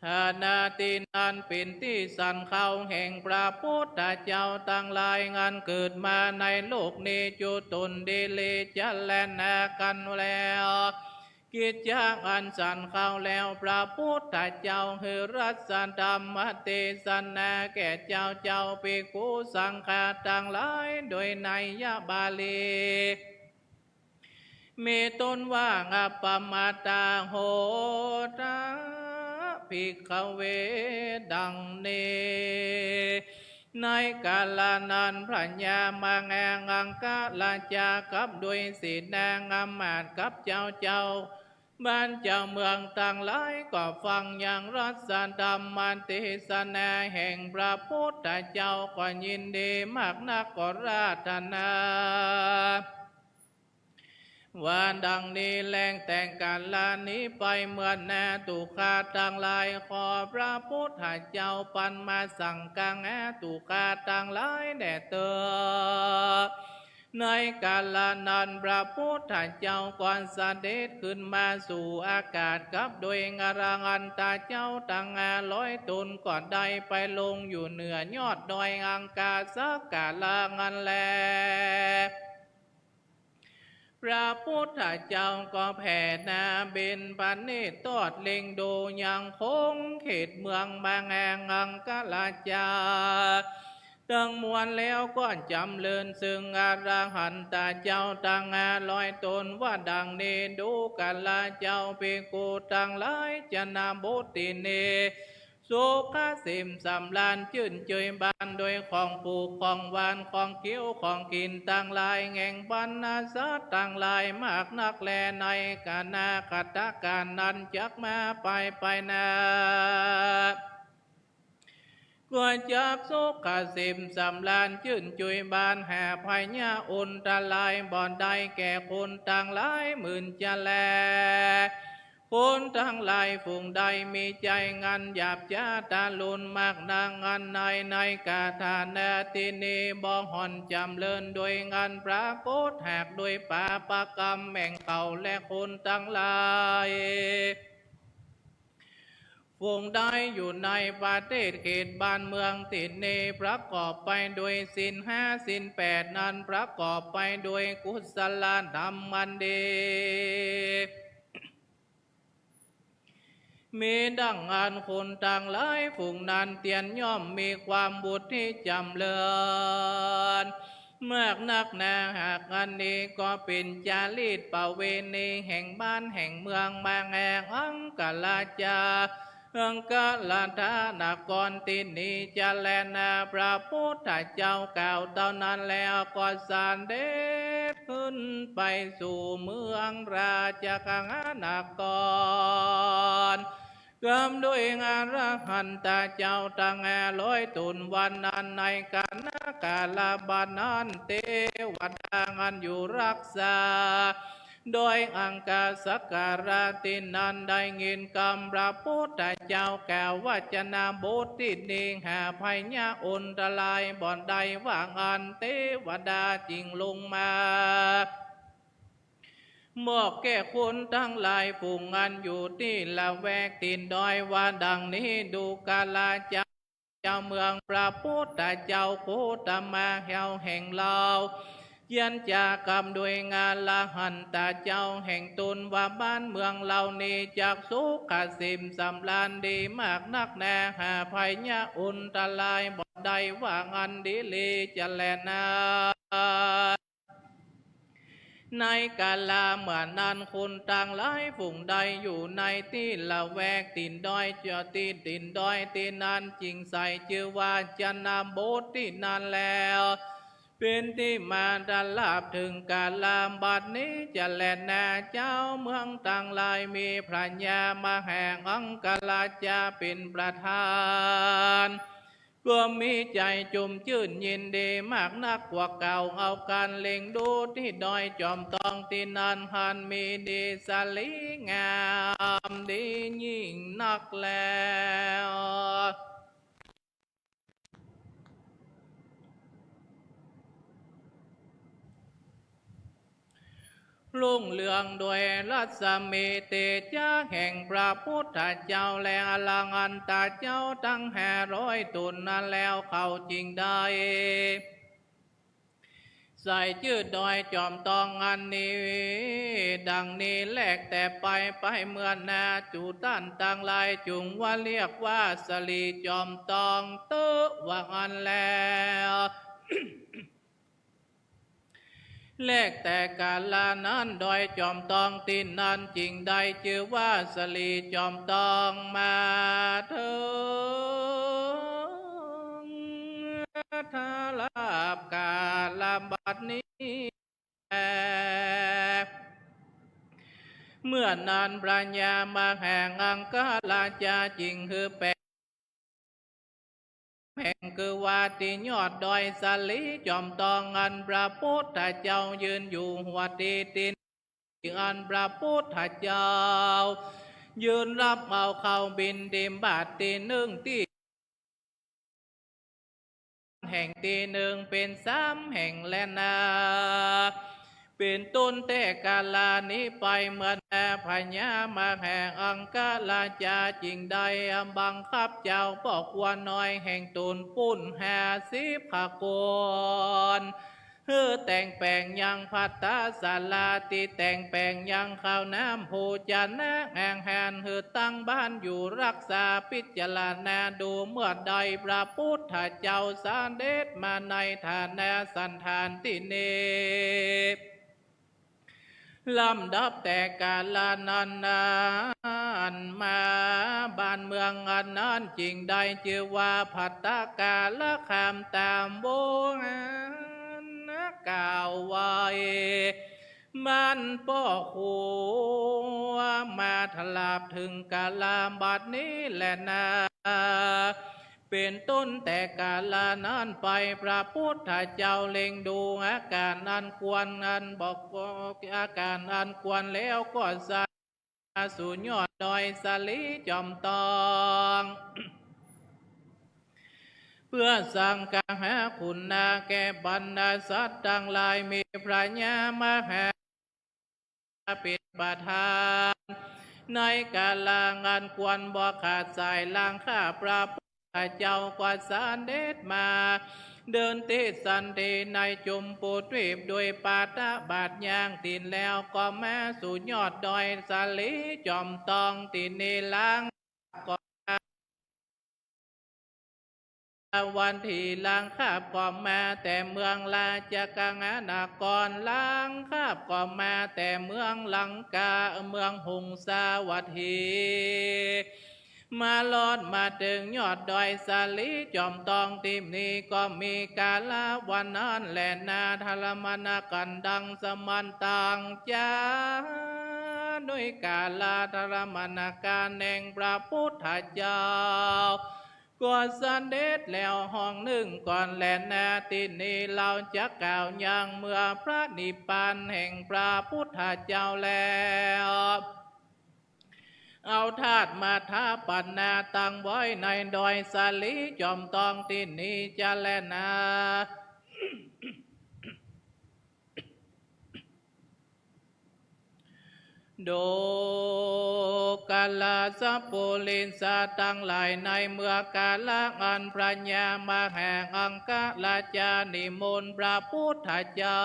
ฐานะตี้นั้นเป๋นตี้สันข้าวแห่งพระพุทธเจ้าตังหลายอันเกิดมาในโลกนี้จุฑุนดีลีจะแลนากั๋นแล้ว กิจจักอันสันข้าวแล้ว พระพุทธเจ้าหื้อรัตธรรมเตสนาแก่เจ้าเจ้าภิกขุสังฆาตังหลายโดยไนยบาลี มีต้นว่า อัปปมาทาโหตะ ภิกขเว ดังนี้ ในกาละนั้นพญามหาอังคราชากับด้วยเสนาอำมาตย์กับเจ้าเจ้าบ้านเจ้าเมืองตังหลายก็ฟังยังรัตธรรมเตสนาแห่งพระพุทธเจ้าก็ยินดีมากนักก็อาราธนา ว่าดังนี้แล แต่กาละนี้ไปเมื่อหน้าตุ๊ข้าตังหลาย ขอพระพุทธเจ้าปันมาสังฆัง ตุ๊ข้าตังหลายแด่เต๊อะ ในก๋าละนั้นพระพุทธเจ้าก็เสด็จขึ้นมาสู่อากาศกับโดยอรหันตะเจ้าตังห้าร้อยต๋น ก็ได้ไปลงอยู่เหนือยอดดอยอังคาสกาละนั้นแล พระพุทธเจ้าก็แผ่นาเบญจเนตรตอดเล็งดูยังคงเขตเมืองมหาอังคราชา ตึงมวลแล้วก็จ๋ำเริญซึ่งอรหันตะเจ้าตังห้าร้อยต๋นว่าดังนี้ ดูกราเจ้าภิกขุตังหลาย ชนบทนี้ สุขเสมสำราญจื้นจุยบานโดยของปลูกของหว่านของเคี้ยวของกิ๋นตังหลาย แห่งบรรดาสัตว์ตังหลายมากนักแล ในขณะกัตถกาลนั้นจักมาไปไปหน้า ก็จักสุขเสมสำราญจื้นจุยบาน หาภัยอันตรายบ่ได้แก่คนตังหลายหมื่นจะแล คนตังหลายฝูงใดมีใจ๋อันหยาบจ๊าทารุณมากนักอันใน ในก๋าละนั้นนี้บ่ห่อนจ๋ำเริญโดยอันปรากฏหากโดยปาปกรรมแห่งเขาและคนตังหลาย ฝูงใดอยู่ในประเทศเขตบ้านเมืองตี้นี้ ประกอบไปโดยศีลห้าศีลแปดนั้น ประกอบไปโดยกุศลธรรมอันดี มีดังอั้นคนตังหลายฝูงนั้นเตียนย่อมมีความบุญที่จ๋ำเริญ มากนักหนา หากอันนี้ก็เป๋นจารีตประเวณีแห่งบ้านแห่งเมืองมหาอังคราชา อังคราชนครตี้นี้จะแลนา พระพุทธเจ้ากล่าวเต้านั้นแล้วก็เสด็จขึ้นไปสู่เมืองราชคฤหนคร กำด้วยอรหันตะเจ้าตังห้าร้อยต๋น วันนั้นในขณะกาละบัดนั้น เตวดาอันอยู่รักษาดอยอังคาสกาละตี้นั้นได้ยินกำพระพุทธเจ้ากล่าวว่า ชนบทตี้นี้หาภัยอันตรายบ่ได้ว่าอั้น เตวดาจึงลงมา บอกแก่คนตังหลายฝูงอันอยู่ตี้ละแวกตี้ดอยว่าดังนี้ ดูกราเจ้า เจ้าเมือง พระพุทธเจ้าโคตมะเฮาแห่งเฮา เยียะจ๋ากำด้วยอรหันตะเจ้าแห่งต๋นว่าบ้านเมืองเฮานี้จักสุขเสมสำราญดีมากนักหนา หาภัยอันตรายบ่ได้ว่าอั้นดีหลีจะแลนา ในกาละเมื่อนั้นคนตังหลายฝูงใดอยู่ในตี้ละแวกตี้ดอย ตี้ตี้ดอยตี้นั้นจึงใส่จื้อว่าชนบทตี้นั้นแล้ว เป๋นตี้มาตลอดเถิงกาละบัดนี้จะแลนา เจ้าเมืองตังหลายมีพระยามหาอังคราชาเป๋นประธาน ก็มีใจ๋จุ่มจื้นยินดีมากนัก กว่าเก่าเอากั๋นเล็งดูตี้ดอยจอมตองตี้นั้น หันมีดีสะหลีงามดียิ่งนักแล้ว รุ่งเรืองด้วยรัศมีเตจาแห่งพระพุทธเจ้าและอรหันตะเจ้าตังห้าร้อยต๋นนั้นแล้ว เขาจึงได้ใส่จื้อดอยจอมตองอันนี้ ดังนี้แล แต่ไปไปเมื่อหน้า จุต้านตังหลายจุ่งว่าเรียกว่าสะหลีจอมตองเต๊อะว่าอั้นแล้ว แล แต่กาละนั้นดอยจอมตองตี้นั้นจึงได้จื้อว่าสะหลีจอมตองมาเถิง ทาราบกาละบัดนี้แล เมื่อนั้นพระยามหาอังคราชาจึงหื้อแป แห่งคือว่าตี้ยอดดอยสะหลีจอมตองอันพระพุทธเจ้ายืนอยู่หัวตี้ตี้ อันพระพุทธเจ้ายืนรับเอาข้าวบิณฑบาตตี้นึ่งตี้ แห่งตี้นึ่งเป๋นสามแห่งแลนา เป๋นต้นแต่กาลานี้ไปเมื่อนา พญามหาอังคราชาจึงได้บังคับเจ้าป้อครัวน้อยแห่งต๋นปู้นห้าสิบกว่าคน หื้อแต่งแป๋งยังภัตตาศาลา ตี้แต่งแป๋งยังข้าวน้ำโภชนะอาหาร หื้อตั้งบ้านอยู่ฮักษา พิจารณาดูเมื่อใดพระพุทธเจ้าเสด็จมาในฐานะสันฐานตี้นี้ ลำดับแต่กาลานั้นนานมา บ้านเมืองอันนั้นจึงได้จื้อว่าภัตตาคารคามต๋ามโบราณกล่าวไว้ บ้านป้อครัวมาตราบเถิงกาลาบัดนี้แลนา เป๋นต้นแต่กาลานั้นไป พระพุทธเจ้าเล็งดูอาก๋านอันควร อันบอก อาก๋านอันควรแล้วก็เสด็จมาสู่ยอดดอยสาลีจอมตอง เพื่อสังคหาคุณนาแก่บรรดาสัตว์ตังหลาย มีพญามหา เป๋นประธาน ในกาลาอันควรบ่ขาดสายหลังข้าพระพุทธเจ้าก็เสด็จมา เดินเตสันเทในจุมพูทวีป ด้วยปาดาบาทย่างตี๋นแล้วก็มาสู่ยอดดอยสาลีจอมตองตี้นี้ หลังก็ วันตี้หลังข้าพก็มาแต่เมืองราชคหานคร หลังข้าพก็มาแต่เมืองลังกา เมืองหงสาวัตถี มารอดมาเถิงยอดดอยสาลีจอมตองตี้นี้ ก็มีกาลาวันนั้นแลนา ทรมานกันตังสมันตังจา ด้วยกาลาทรมานการแห่งพระพุทธเจ้า ก็เสด็จแล้วห้องนึ่งก่อนแลนา ตี้นี้เฮาจะกล่าวยังเมื่อพระนิพพานแห่งพระพุทธเจ้าแล้ว เอาธาตุมาถาปนาตั้งไว้ในดอยสาลีจอมตองตี้นี้จะแลนา ดูกราสัพปุริสะตังหลาย ในเมื่อกาลาอันพญามหาอังคราชานิมนต์พระพุทธเจ้า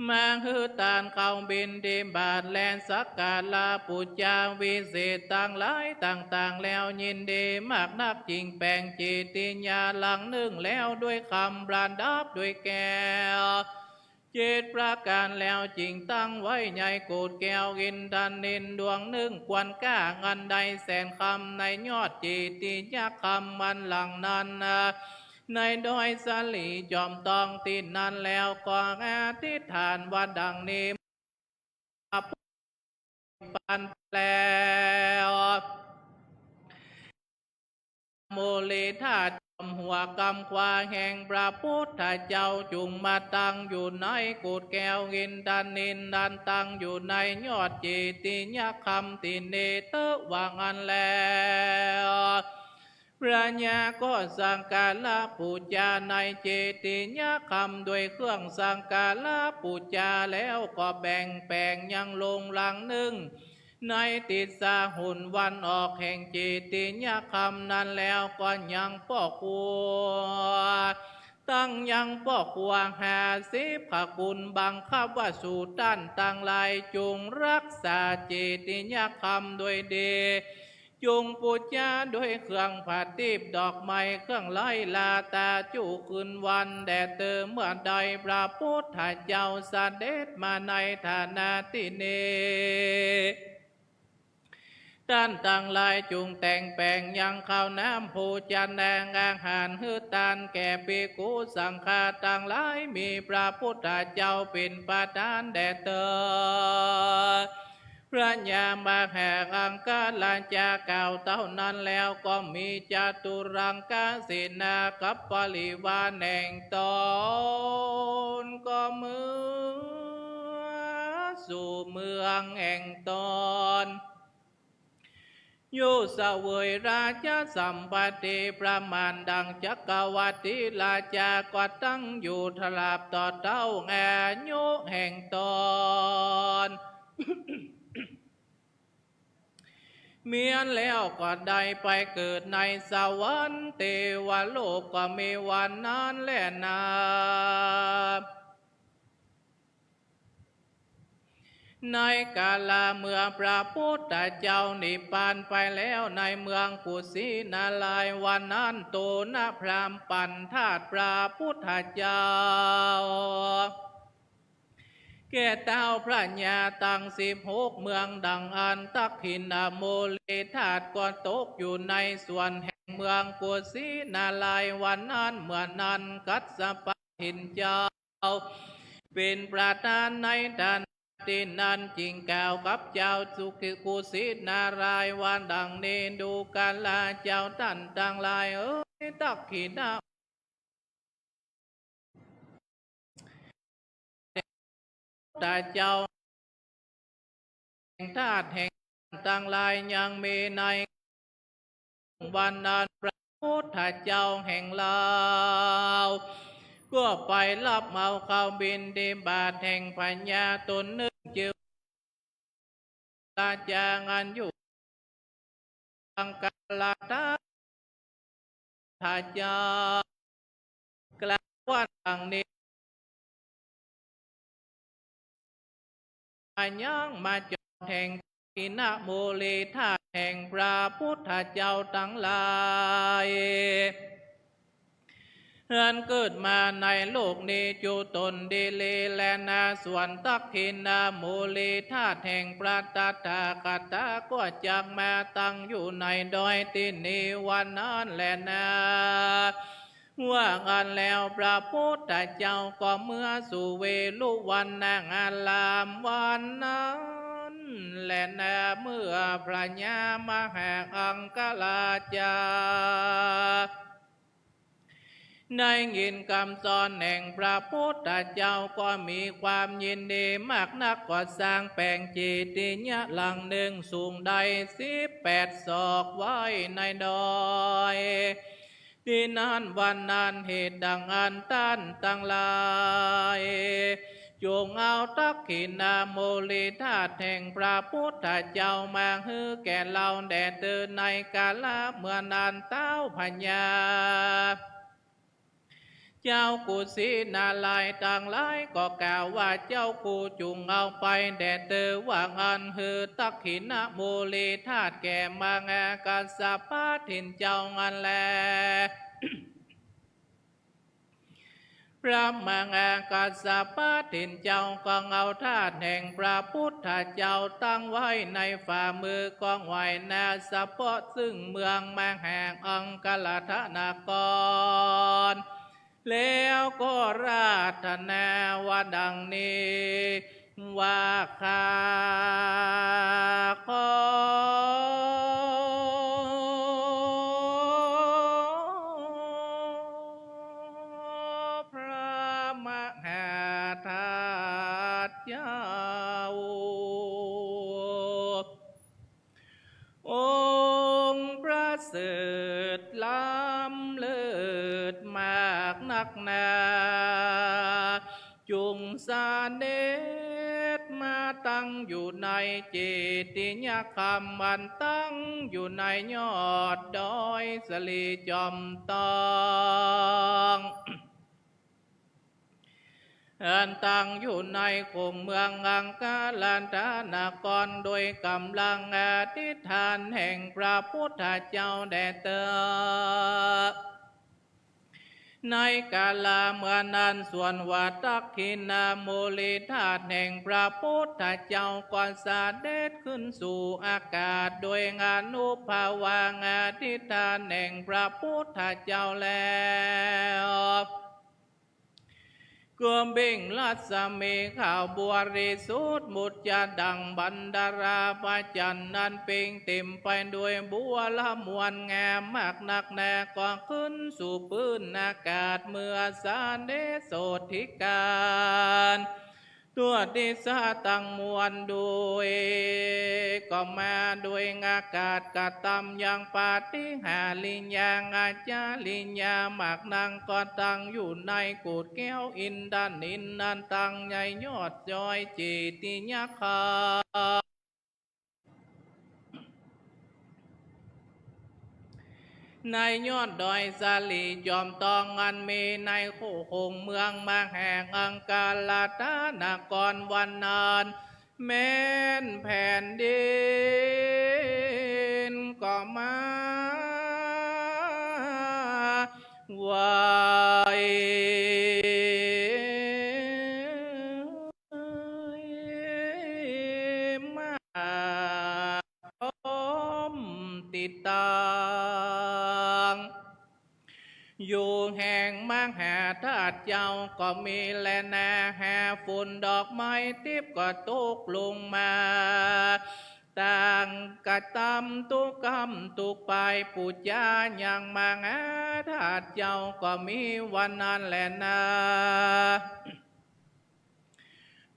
มาหื้อตานเข้าบิณฑบาตและสักการะปู๋จาวิเศษตังหลายต่างๆ แล้วยินดีมากนัก จึงแป๋งเจติยาหลังนึ่งแล้วด้วยคำประดับด้วยแก้วเจ็ดประก๋าน แล้วจึงตั้งไว้ในโกศแก้วอินทนิลดวงนึ่ง ควรค่าอันใดแสนคำ ในยอดเจติยคำอันหลังนั้นนา ในดอยสาลีจอมตองตี้นั้นแล้วก็อธิษฐานว่าดังนี้ ปันแล้ว โมเลธาตุจอมหัวกำขวาแห่งพระพุทธเจ้า จุ่งมาตั้งอยู่ในโกศแก้วอินทนิล อันตั้งอยู่ในยอดเจติยคำตี้นี้เต๊อะ ว่าอั้นแล้ว พญาก็สักการะปู๋จาในเจติยคำด้วยเครื่องสักการะปู๋จา แล้วก็แบ่งแป๋งยังโลงหลังนึ่ง ในทิศหนวันออกแห่งเจติยคำนั้นแล้วก็ยังป้อครัว ตั้งยังป้อครัวห้าสิบกว่าคน บังคับว่าสูต้านตังหลายจุ่งฮักษาเจติยคำด้วยดี จุ่งปู๋จาด้วยเครื่องประทีปดอกไม้เครื่องไหว้ หล้าต๋าจุคืนวันแด่เต๊อะ เมื่อใดพระพุทธเจ้าเสด็จมาในฐานะตี้นี้ ต้านตังหลายจุ่งแต่งแป๋งยังข้าวน้ำโภชนาอาหารหื้อตานแก่ภิกขุสังฆาตังหลาย มีพระพุทธเจ้าเป๋นประธานแด่เต๊อะ พญามหาอังคราชากล่าวเต้านั้นแล้วก็มีจตุรังคเสนากับบริวารแห่งต๋น ก็เมือสู่เมืองแห่งต๋น อยู่เสวยราชสัมปัตติประมาณดังจักรวรรดิราชาก็ตั้งอยู่ตราบต่อเต้าอายุแห่งตน เมี้ยนแล้วก็ได้ไปเกิดในสวรรค์เตวโลก ก็มีวันนั้นแลนา ในกาละเมื่อพระพุทธเจ้านิพพานไปแล้วในเมืองกุสินารายวานะนั้น โตณพราหมณ์ปัณฑาตพระพุทธเจ้า แก่เท้าพญาตังสิบหกเมืองดังอั้น ตักขิณโมลีธาตุก็ตกอยู่ในส่วนแห่งเมืองกุสินารายวานะนั้น เมื่อนั้นกัสสปะเถรเจ้า เป๋นประธานในฐานะตี้นั้น จึงกล่าวกับเจ้ากุสินารายวาดังนี้ ดูกราเจ้าต้านตังหลายเอ๋ย ตักขิณ พุทธเจ้า แห่งธาตุแห่งตังหลายยังมีใน วันนั้นพระพุทธเจ้าแห่งเฮาก็ไปฮับเอาข้าวบิณฑบาตแห่งพญาต๋นนึ่งจื้อ ราชาอันอยู่อังคารัตถะเจ้า กล่าวว่าดังนี้ ยังมาจอดแห่งตักขิณโมลีธาตุแห่งพระพุทธเจ้าตังหลาย อันเกิดมาในโลกนี้จุตนดีลีแลนา ส่วนตักขิณโมลีธาตุแห่งพระตถาคตาก็จักมาตั้งอยู่ในดอยตี้นี้วันนั้นแลนา ว่าอั้นแล้วพระพุทธเจ้าก็เมือสู่เวฬุวันนารามวันนั้นแลนา เมื่อพญามหาอังคราชา ได้ยินกำสอนแห่งพระพุทธเจ้าก็มีความยินดีมากนัก ก็สร้างแป๋งเจติยะหลังนึ่งสูงได้สิบแปดศอกไว้ในดอยตี้นั้นวันนั้น เหตุดังอั้นต้านตังหลาย จงเอาตักขิณโมลีธาตุแห่งพระพุทธเจ้ามาหื้อแก่เฮาแด่เตอ ในกาละเมื่อนั้นเต๊าพญา เจ้ากุสินาราตังหลายก็กล่าวว่า เจ้ากูจุ่งเอาไปแด่เตอ ว่าอั้น หื้อตักขิณโมลีธาตุแก่มหากัสสปะเถรเจ้าอั้นแล พระมหากัสสปะเถรเจ้าก็เอาธาตุแห่งพระพุทธเจ้าตั้งไว้ในฝ่ามือของไหว้นา เสพาะซึ่งเมืองมหาอังครัตถนคร แล้วก็อาราธนาว่าดังนี้ ว่าข้าขอพระมหาธาตุเจ้า องค์ประเสริฐล้ำเลิศมากนักหนา จุ่งเสด็จมาตั้งอยู่ในเจติยคามอันตั้งอยู่ในยอดดอยสะหลีจอมตอง อันตั้งอยู่ในโขงเมืองอังครัตถนคร โดยก๋ำลังอธิษฐานแห่งพระพุทธเจ้าแด่เตอ ในกาละเมื่อนั้น ส่วนว่าตักขิณโมลีธาตุแห่งพระพุทธเจ้าก็เสด็จขึ้นสู่อากาศ โดยอานุภาเวอธิษฐานแห่งพระพุทธเจ้าแล้ว ก็เปล่งรัศมีขาวบริสุทธิ์หมดจดดั่งบัณฑาราพระจันทร์นั้น เปล่งเต๋มไปโดยบัวละมวลงามมากนักหนา ก็ขึ้นสู่พื้นอากาศเมือเสด็จโสดถิกา ทั่วทิศาตังมวลโดย ก็มาโดยอากาศกระตำยังปาฏิหาริยาอาจาริยา หมากนักก็ตั้งอยู่ในกุฏแก้วอินทนิลนั้น ตั้งในยอดดอยเจติยคาม ในยอดดอยสาลีจอมตองอันมีในคู่คงเมืองมหาอังคาราตนครวันนั้น แม่นแผ่นดินก็มาไหว มาพร้อมติดตั้ง อยู่แห่งมหาธาตุเจ้าก็มีแลนา หาฝุ่นดอกไม้ทิพย์ก็ตกลงมา ตั้งกระตำทุกค่ำทุกปาย ปู๋จายังมหาธาตุเจ้าก็มีวันนั้นแลนา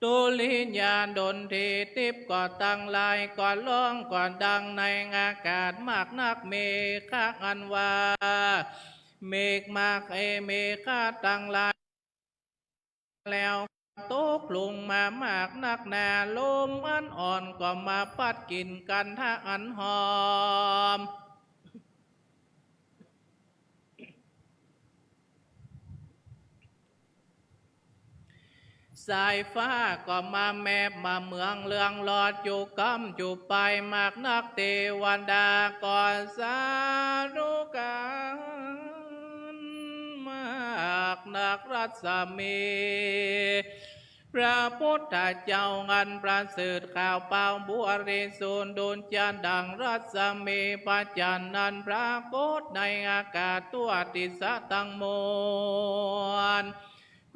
ดุริยางค์ดนตรีทิพย์ก็ตังหลาย ก็ฮ้องก็ดังในอากาศมากนัก เมฆะอันว่า เมฆมาก เอ เมฆะตังหลาย แล้วตกลงมามากนักหนา ลมอันอ่อนก็มาพัดกิ๋นกันทะอันหอม สายฟ้าก็มาแมบมาเมืองเรืองรอดอยู่ก้ำอยู่ปายมากนัก เตวดาก็สาธุการมากนัก รัศมี พระพุทธเจ้าอันประเสริฐขาวเปล่าบริสุทธิ์ดุจดังรัศมีพระจันทร์นั้นปรากฏในอากาศทั่วทิศาตังมวล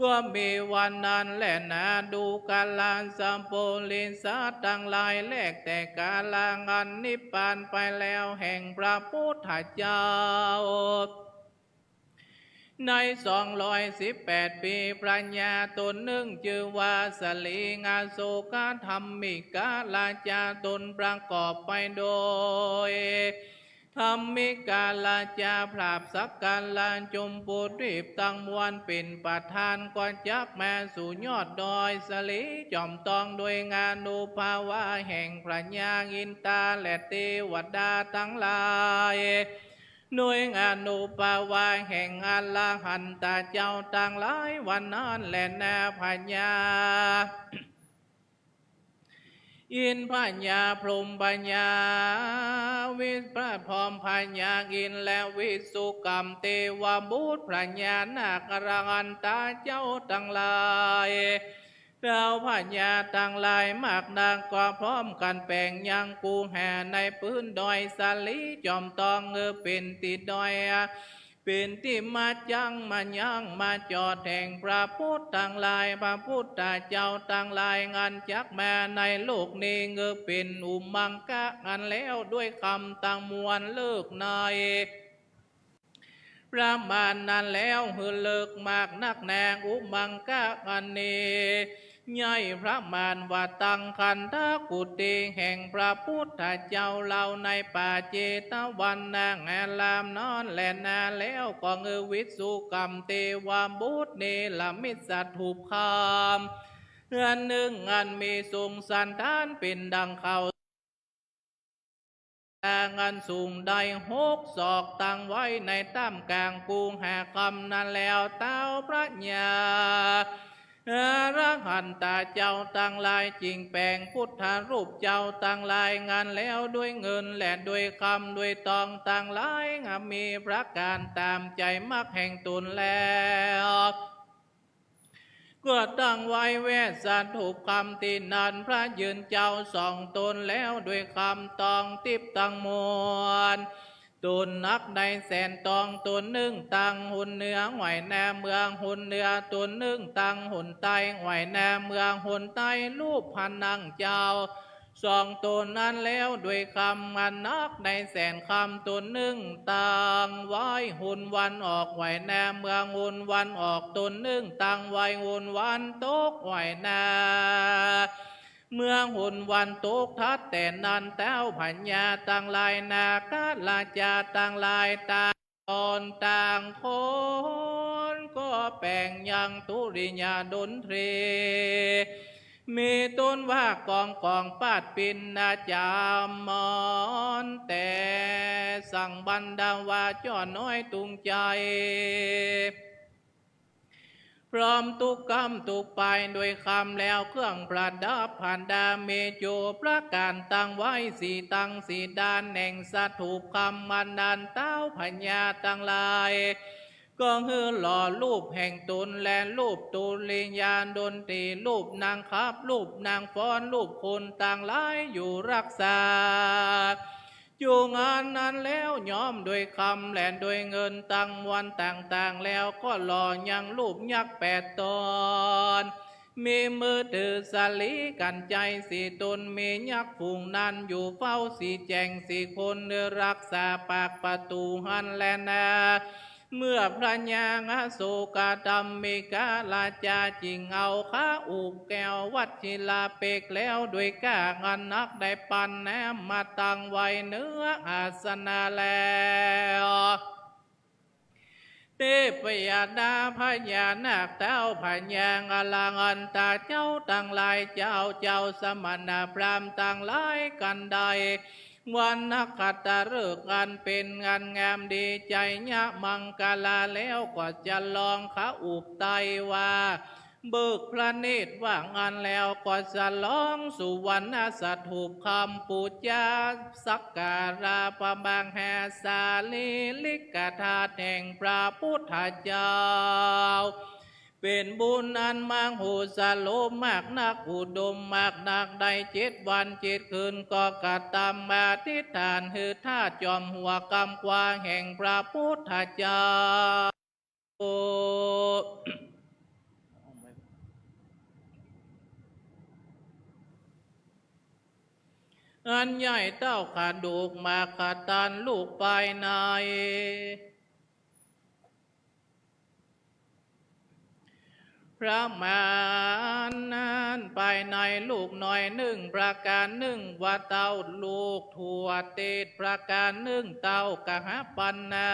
ก็มีวันนั้นแลนา ดูกราสะปุริสะตังหลาย แลกแต่กาละอันนิพพานไปแล้วแห่งพระพุทธเจ้า ในสองร้อยสิบแปดปี๋ พระญาต๋นนึ่งจื้อว่าสลี อโศกธัมมิกราชา ต๋นประกอบไปโดยธัมมิกราชา ผาบสักการะจุมพูทรีปตังมวลเป๋นประธาน ก็จักมาสู่ยอดดอยสลีจอมตอง โดยอานุภาวะแห่งพระญาอินทาและเตวดาตังหลาย โดยอานุภาวะแห่งอรหันตะเจ้าตังหลาย วันนั้นแลนา พญาอินทร์ พญาพรหม พญาวิส พระพรหม พญาอินทร์ และวิสุกรรมเตวบุตร พญานาคอรหันตะเจ้าตังหลาย เท้าพญาตังหลายมากนัก ก็พร้อมกั๋นแป๋งยังกูหาในปื๊นดอยสาลีจอมตอง เออ เป๋นตี้ดอย เป๋นตี้มาจั้งมายังมาจอดแห่งพระพุทธตังหลาย พระพุทธเจ้าตังหลาย อันจักมาในโลกนี้ เออ เป๋นอุมมังคะอันแล้วด้วยคำตังมวลเลิกใน พระมารนั้นแล้ว หื้อเลิกมากนักแน่อุมมังคะอันนี้ ใหญ่พระมารว่าตั้งคันธกุฏิแห่งพระพุทธเจ้าเล่าในป่าเจตวันนารามนั้นแลนา แล้วก็เงือวิสุกรรมเตวบุตรเนรมิตสถูปคำเฮือนนึ่งอันมีทรงสันฐานเป๋นดั่งเขา อันสูงได้หกศอก ตั้งไว้ในต้ามก๋างกูหาคำนั้นแล้ว เท้าพระญาอรหันตะเจ้าตังหลาย จึงแป๋งพุทธรูปเจ้าตังหลายอันแล้วด้วยเงินและด้วยคำด้วยตองตังหลาย อันมีประก๋านต๋ามใจ๋มักแห่งต๋นแล้ว ก็ตั้งไว้แวดสถูปคำตี้นั้น พระยืนเจ้าสองต๋นแล้วด้วยคำตองติ๊บตังมวล ต๋นนักได้แสนตอง ต๋นนึ่งตั้งหนเหนือไหว้หน้าเมืองหนเหนือ ต๋นนึ่งตั้งหนใต้ไหว้หน้าเมืองหนใต้ รูปพระนางเจ้า สองต๋นนั้นแล้ว ด้วยกำอันนัก ได้แสนกำ ต๋นนึ่งตั้งไว้หนวันออกไหว้นา เมืองหนวันออก ต๋นนึ่งตั้งไว้หนวันตกไหว้นา เมืองหนวันตก ถัดแต่นั้นเต๊าพญาตังหลาย นาคราชาตังหลาย ต่าง ต๋นต่างคนก็แป๋งยังดุริยางค์ดนตรี มีต๋นว่ากองกองปาดปินนาจามอน แต่สังบันดาว่าจ้อน้อยตุงใจ๋ พร้อมตุ๊กกำตุ๊กปาย ด้วยกำแล้วเครื่องประดับพันดา มีจูประก๋านตั้งไว้สี่ตังสี่ด้าน แห่งสถูปกำอันนั้น เต๊าพญาตังหลาย ก็หื้อหล่อรูปแห่งต๋น และรูปดุริยางค์ดนตรี รูปนางขับ รูปนางฟ้อน รูปคนตังหลายอยู่ฮักษา จูงานนั้นแล้ว ย้อมด้วยกำและด้วยเงินตังมวลต่างๆ แล้วก็หล่อยังรูปยักษ์แปดต๋น มีมือถือสาลีกัญไชยสี่ต๋น มียักษ์ฝูงนั้นอยู่เฝ้าสี่แจ่งสี่คน ฮักษาปากประตู๋หั้นแลนา เมื่อพญาอโศกะดำมิกะราชาจึ่งเอาขาอุบแก้ววัชชิราเปกแล้ว ด้วยก้าอันนักได้ปันน้ำมาตั้งไว้เหนืออาสนะแล้ว เตพยดาพญานาคเต๊าพญาอรหันตาเจ้าตังหลาย เจ้า เจ้าสมณพราหมณ์ตังหลาย กันได้วันนักขัตตฤกษ์อันเป๋นอันงามดีไชยมังคลาแล้ว ก็จะลองขาอุบไต้ว่า เบิกพระเนตรว่าอั้นแล้ว ก็จะลองสุวรรณสถูปกำปู๋จาสักการะพระมหาสารีริกธาตุแห่งพระพุทธเจ้า เป๋นบุญอันมโหสโลภมากนัก อุดมมากนัก ได้เจ็ดวันเจ็ดคืน ก็กระตำอธิษฐานหื้อธาตุจอมหัวกำขวาแห่งพระพุทธเจ้า อันใหญ่เต้ากระดูกมากขะตันลูกปายใน ประมาณนั้น ปายในลูกน้อยนึ่งประก๋านนึ่ง ว่าเต้าลูกทั่วเตศประก๋านนึ่ง เต้ากหปัณณา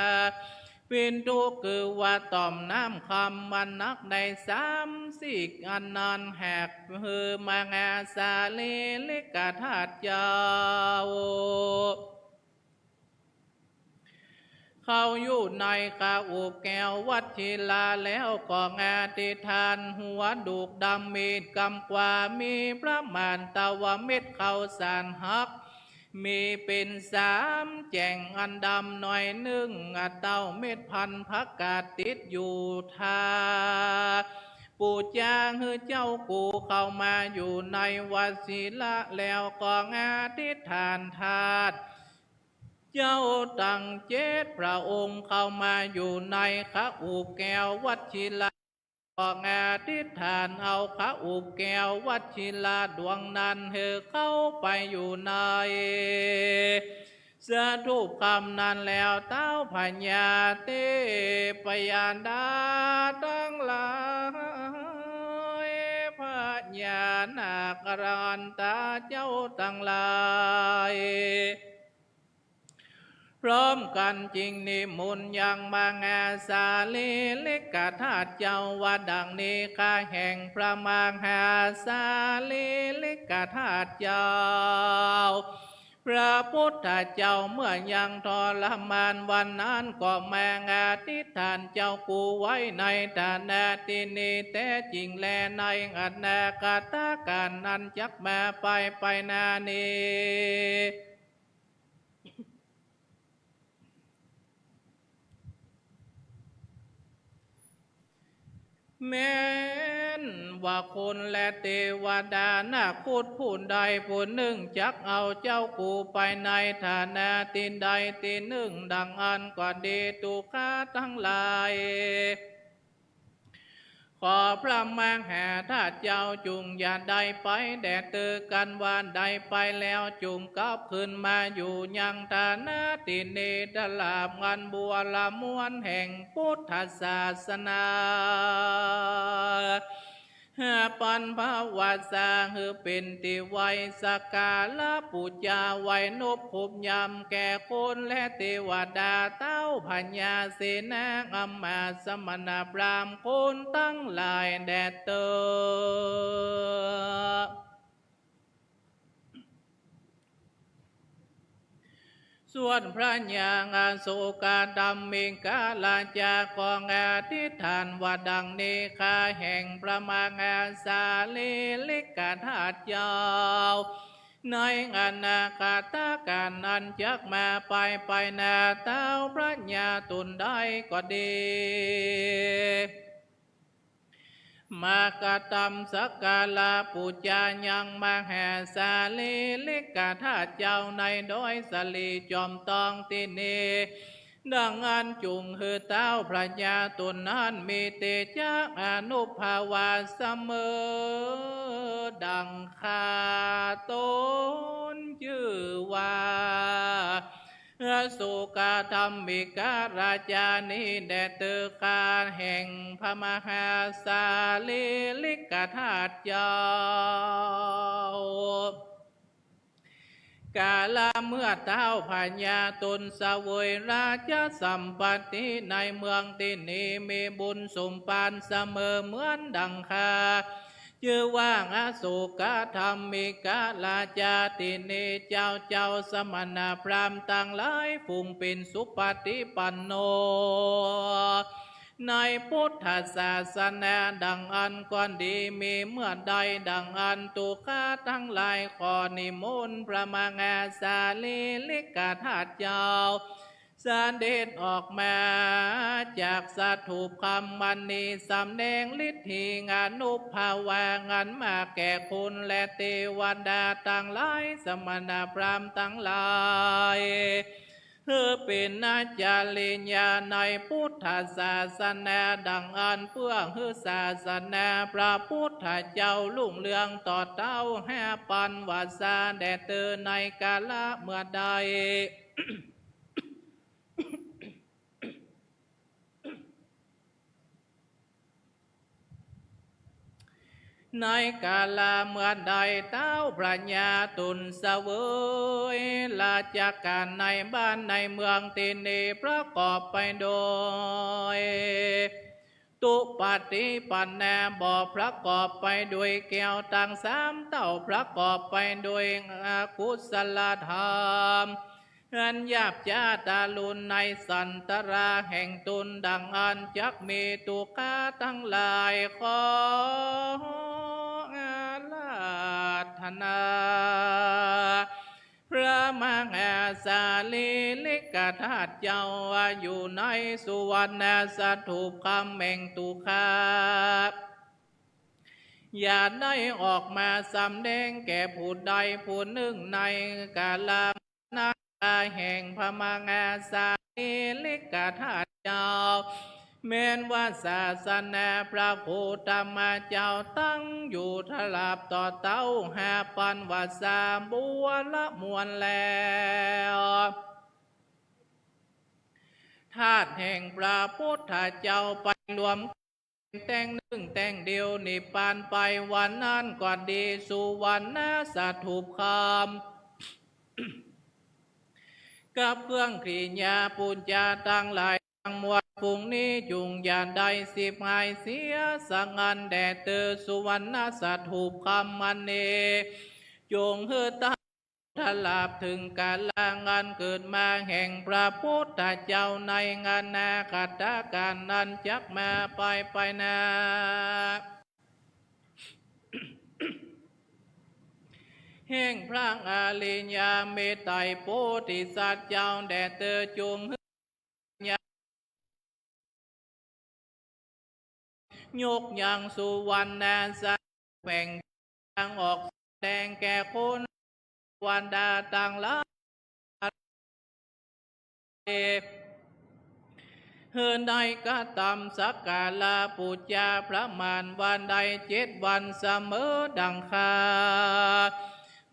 ปิณฑุ คือว่าต่อมน้ำกำอันนักได้สามสิบอันนั้น หากหื้อมหาสารีริกธาตุเจ้า เข้าอยู่ในขาอุบแก้ววัชชิราแล้ว ก็อธิษฐานหัวดูกดำ มีดกำขวามีประมาณเต้าว่าเม็ดข้าวสารหัก มีเป๋นสามแจ่งอันดำหน่อยนึ่ง อันเต้าเม็ดพันธุ์ผักกาดติดอยู่ทา ปู๋จาหื้อเจ้ากูเข้ามาอยู่ในวัชชิราแล้ว ก็อธิษฐานธาตุเจ้าตังเจ็ดพระองค์เข้ามาอยู่ในขาอุบแก้ววัชชิรา ก็อธิษฐานเอาขาอุบแก้ววัชชิราดวงนั้นหื้อเข้าไปอยู่ในสถูปกำนั้นแล้ว เต้าพญาเตพยดาตังหลาย พญานาคอรหันตาเจ้าตังหลาย พร้อมกั๋นจึงนิมนต์ยังมหาสารีริกธาตุเจ้าว่าดังนี้ ข้าแห่งพระมหาสารีริกธาตุเจ้า พระพุทธเจ้าเมื่อยังทรมานวันนั้น ก็มาอธิษฐานเจ้ากูไว้ในฐานะตี้นี้แต๊จริงแล ในอนาคตกาลนั้นจักมาไปไปหน้านี้ แม้นว่าคนและเตวดานาคตผู้ใดผู้นึ่งจักเอาเจ้ากูไปในฐานะตี้ใดตี้นึ่งดังอั้นก็ดี ดูก่าตังหลาย ขอพระมหาธาตุเจ้าจุ่งอย่าได้ไปแด่เต๊อะ กันว่าได้ไปแล้วจุ่งกลับคืนมาอยู่ยังฐานะตี้นี้ตราบอันบัวระมวลแห่งปุทธศาสนา ห้าปันภวาสา หื้อเป๋นตี้ไหว้สักการะปู๋จา ไหว้นบขบยำแก่คนและเตวดา เต้าพญาเสนา อำมาตย์สมณพราหมณ์คนตังหลายแด่เต๊อะ ส่วนพระญาอโศกธรรมิกราชาก็อธิษฐานว่าดังนี้ ข้าแห่งพระมหาสารีริกธาตุเจ้า ในอนาคตกาลนั้นจักมาไปไปหน้า เต้าพระญาต๋นใดก็ดี มากระตำสักการะปู๋จายังมหาสารีริกธาตุเจ้าในดอยสาลีจอมตองตี้นี้ ดังอั้นจุ่งหื้อเต้าพระญาต๋นนั้นมีเตจะอานุภาพว่าเสมอดังข้าต๋นจื้อว่า อโศกธรรมิกราชานี้แด่เต๊อะ ข้าแห่งพระมหาสารีริกธาตุเจ้า กาละเมื่อเต้าพญาต๋นเสวยราชสัมปัตติในเมืองตี้นี้ มีบุญสมภารเสมอเหมือนดังข้า จื้อว่าอโศกธรรมิกราชาตี้นี้ เจ้าเจ้าสมณพราหมณ์ตังหลายฝูงเป๋นสุปฏิปันโน ในปุทธศาสนาดังอั้นก็ดี มีเมื่อใดดังอั้น ตุ๊ข้าตังหลายขอนิมนต์พระมหาสารีริกธาตุเจ้า เสด็จออกมาจากสถูปคำมณี สำแดงฤทธีอานุภาพว่าอั้นมาแก่คนและเตวดาตังหลาย สมณพราหมณ์ตังหลาย หื้อเป๋นอาจาริยาในปุทธศาสนาดังอั้น เปื้อหื้อศาสนาพระปุทธเจ้ารุ่งเรืองต่อเต้าห้าปันวาสาแด่เต๊อะ ในกาละเมื่อใด ในกาละเมื่อใดเต้าพญาต๋นเสวยราชการในบ้านในเมืองตี้นี้ ประกอบไปโดย ตุปฏิปันนาบ่ประกอบไปโดยแก้วตังสามเต้า ประกอบไปโดยอกุศลธรรมอันหยาบจ๊าทารุณในสันตราแห่งต๋นดังอั้น จักมีตุ๊ข้าตังหลายขออาราธนา พระมหาสารีริกธาตุเจ้าอยู่ในสุวรรณสถูปคำแห่งตุ๊ข้า อย่าได้ออกมาสำแดงแก่ผู้ใดผู้นึ่งในกาละนั้น แห่งพระมหาสารีริกธาตุเจ้า แม้นว่าศาสนาพระโคตมะเจ้าตั้งอยู่ตราบต่อเต้าห้าปันวาสาบัวระมวลแล้ว ธาตุแห่งพระพุทธเจ้าไปรวม แต่งนึ่งแต่งเดียวนิพพานไปวันนั้นก็ดี สุวรรณสถูปคำ กับเครื่องกิริยาปู๋จาตังหลายตังมวลฝูงนี้ จุ่งอย่าได้สิบหายเสียสักอันแด่เต๊อะ สุวรรณสถูปคำมณี จุ่งหื้อเต้า ตราบเถิงกาละอันเกิดมาแห่งพระพุทธเจ้าในอนาคตกาลนั้นจักมาไปไปหน้า แห่งพระอริยเมตไตรโพธิสัตว์เจ้าแด่เต๊อะ จุ่งหื้อ ยกยังสุวรรณสถูปแห่งทางออกแสดงแก่คนเทวดาตังหลาย หื้อได้กระตำสักการะปู๋จาประมาณว่าได้เจ็ดวันเสมอดังค่า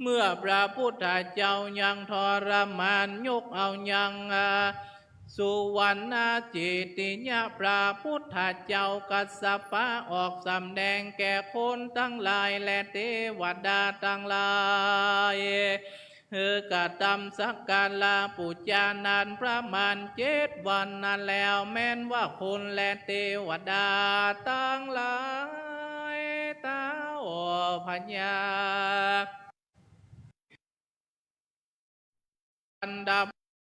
เมื่อพระพุทธเจ้ายังทรมาน ยกเอายัง สุวรรณเจติยะ พระพุทธเจ้ากัสสปะออกสำแดงแก่คนตังหลายและเตวดาตังหลาย หื้อกระตำสักการะปู๋จานั้นประมาณเจ็ดวันนั้นแล้ว แม้นว่าคนและเตวดาตังหลาย เต้าพญา อันดาบ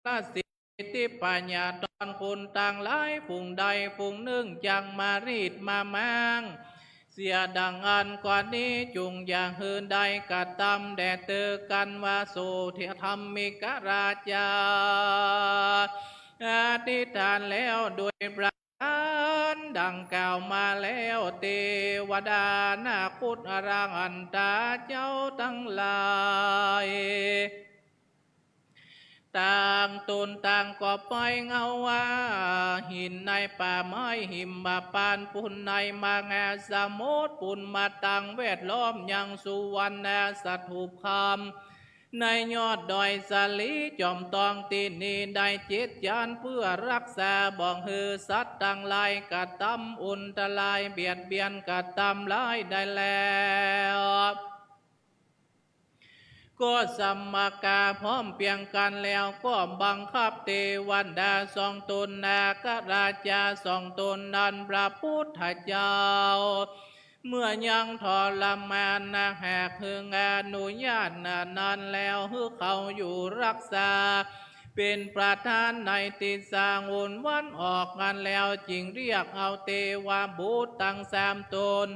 รสิทธิปัญญาตอนคนตังหลายฝูงใดฝูงนึ่งจักมารีดมาม้าง เสียดังอั้นกว่านี้ จุ่งอย่าหื้อได้กระตำแด่เตอกัณวโสทธรรมิกราชา อธิษฐานแล้วโดยประ การดังกล่าวมาแล้ว เตวดานาคุตอรหันตาเจ้าตังหลาย ต่างต๋นต่างก็ไปเงาว่าหินในป่าไม้หิมพานต์ปู๋นในมหาสมุทรปู๋นมาตั้งแวดล้อมยังสุวรรณสถูปคำ ในยอดดอยสาลีจอมตองตี้นี้ได้เจ็ดจั๊นเปื้อฮักษาบ่หื้อสัตว์ตังหลายกระตำอุนตรายเบียดเบียนกระตำร้ายได้แล้ว ก็สมกาพร้อมเปียงกั๋นแล้วก็บังคับเตวดาสองต๋นนาคราชาสองต๋นนั้นพระพุทธเจ้า เมื่อยังทรมานนาหากเฮืองอนุญาตนานั้นแล้วหื้อเขาอยู่ฮักษา เป๋นประธานในทิศสาหุนวันออกนั้นแล้ว จึงเรียกเอาเตวบุตรตังสามต๋น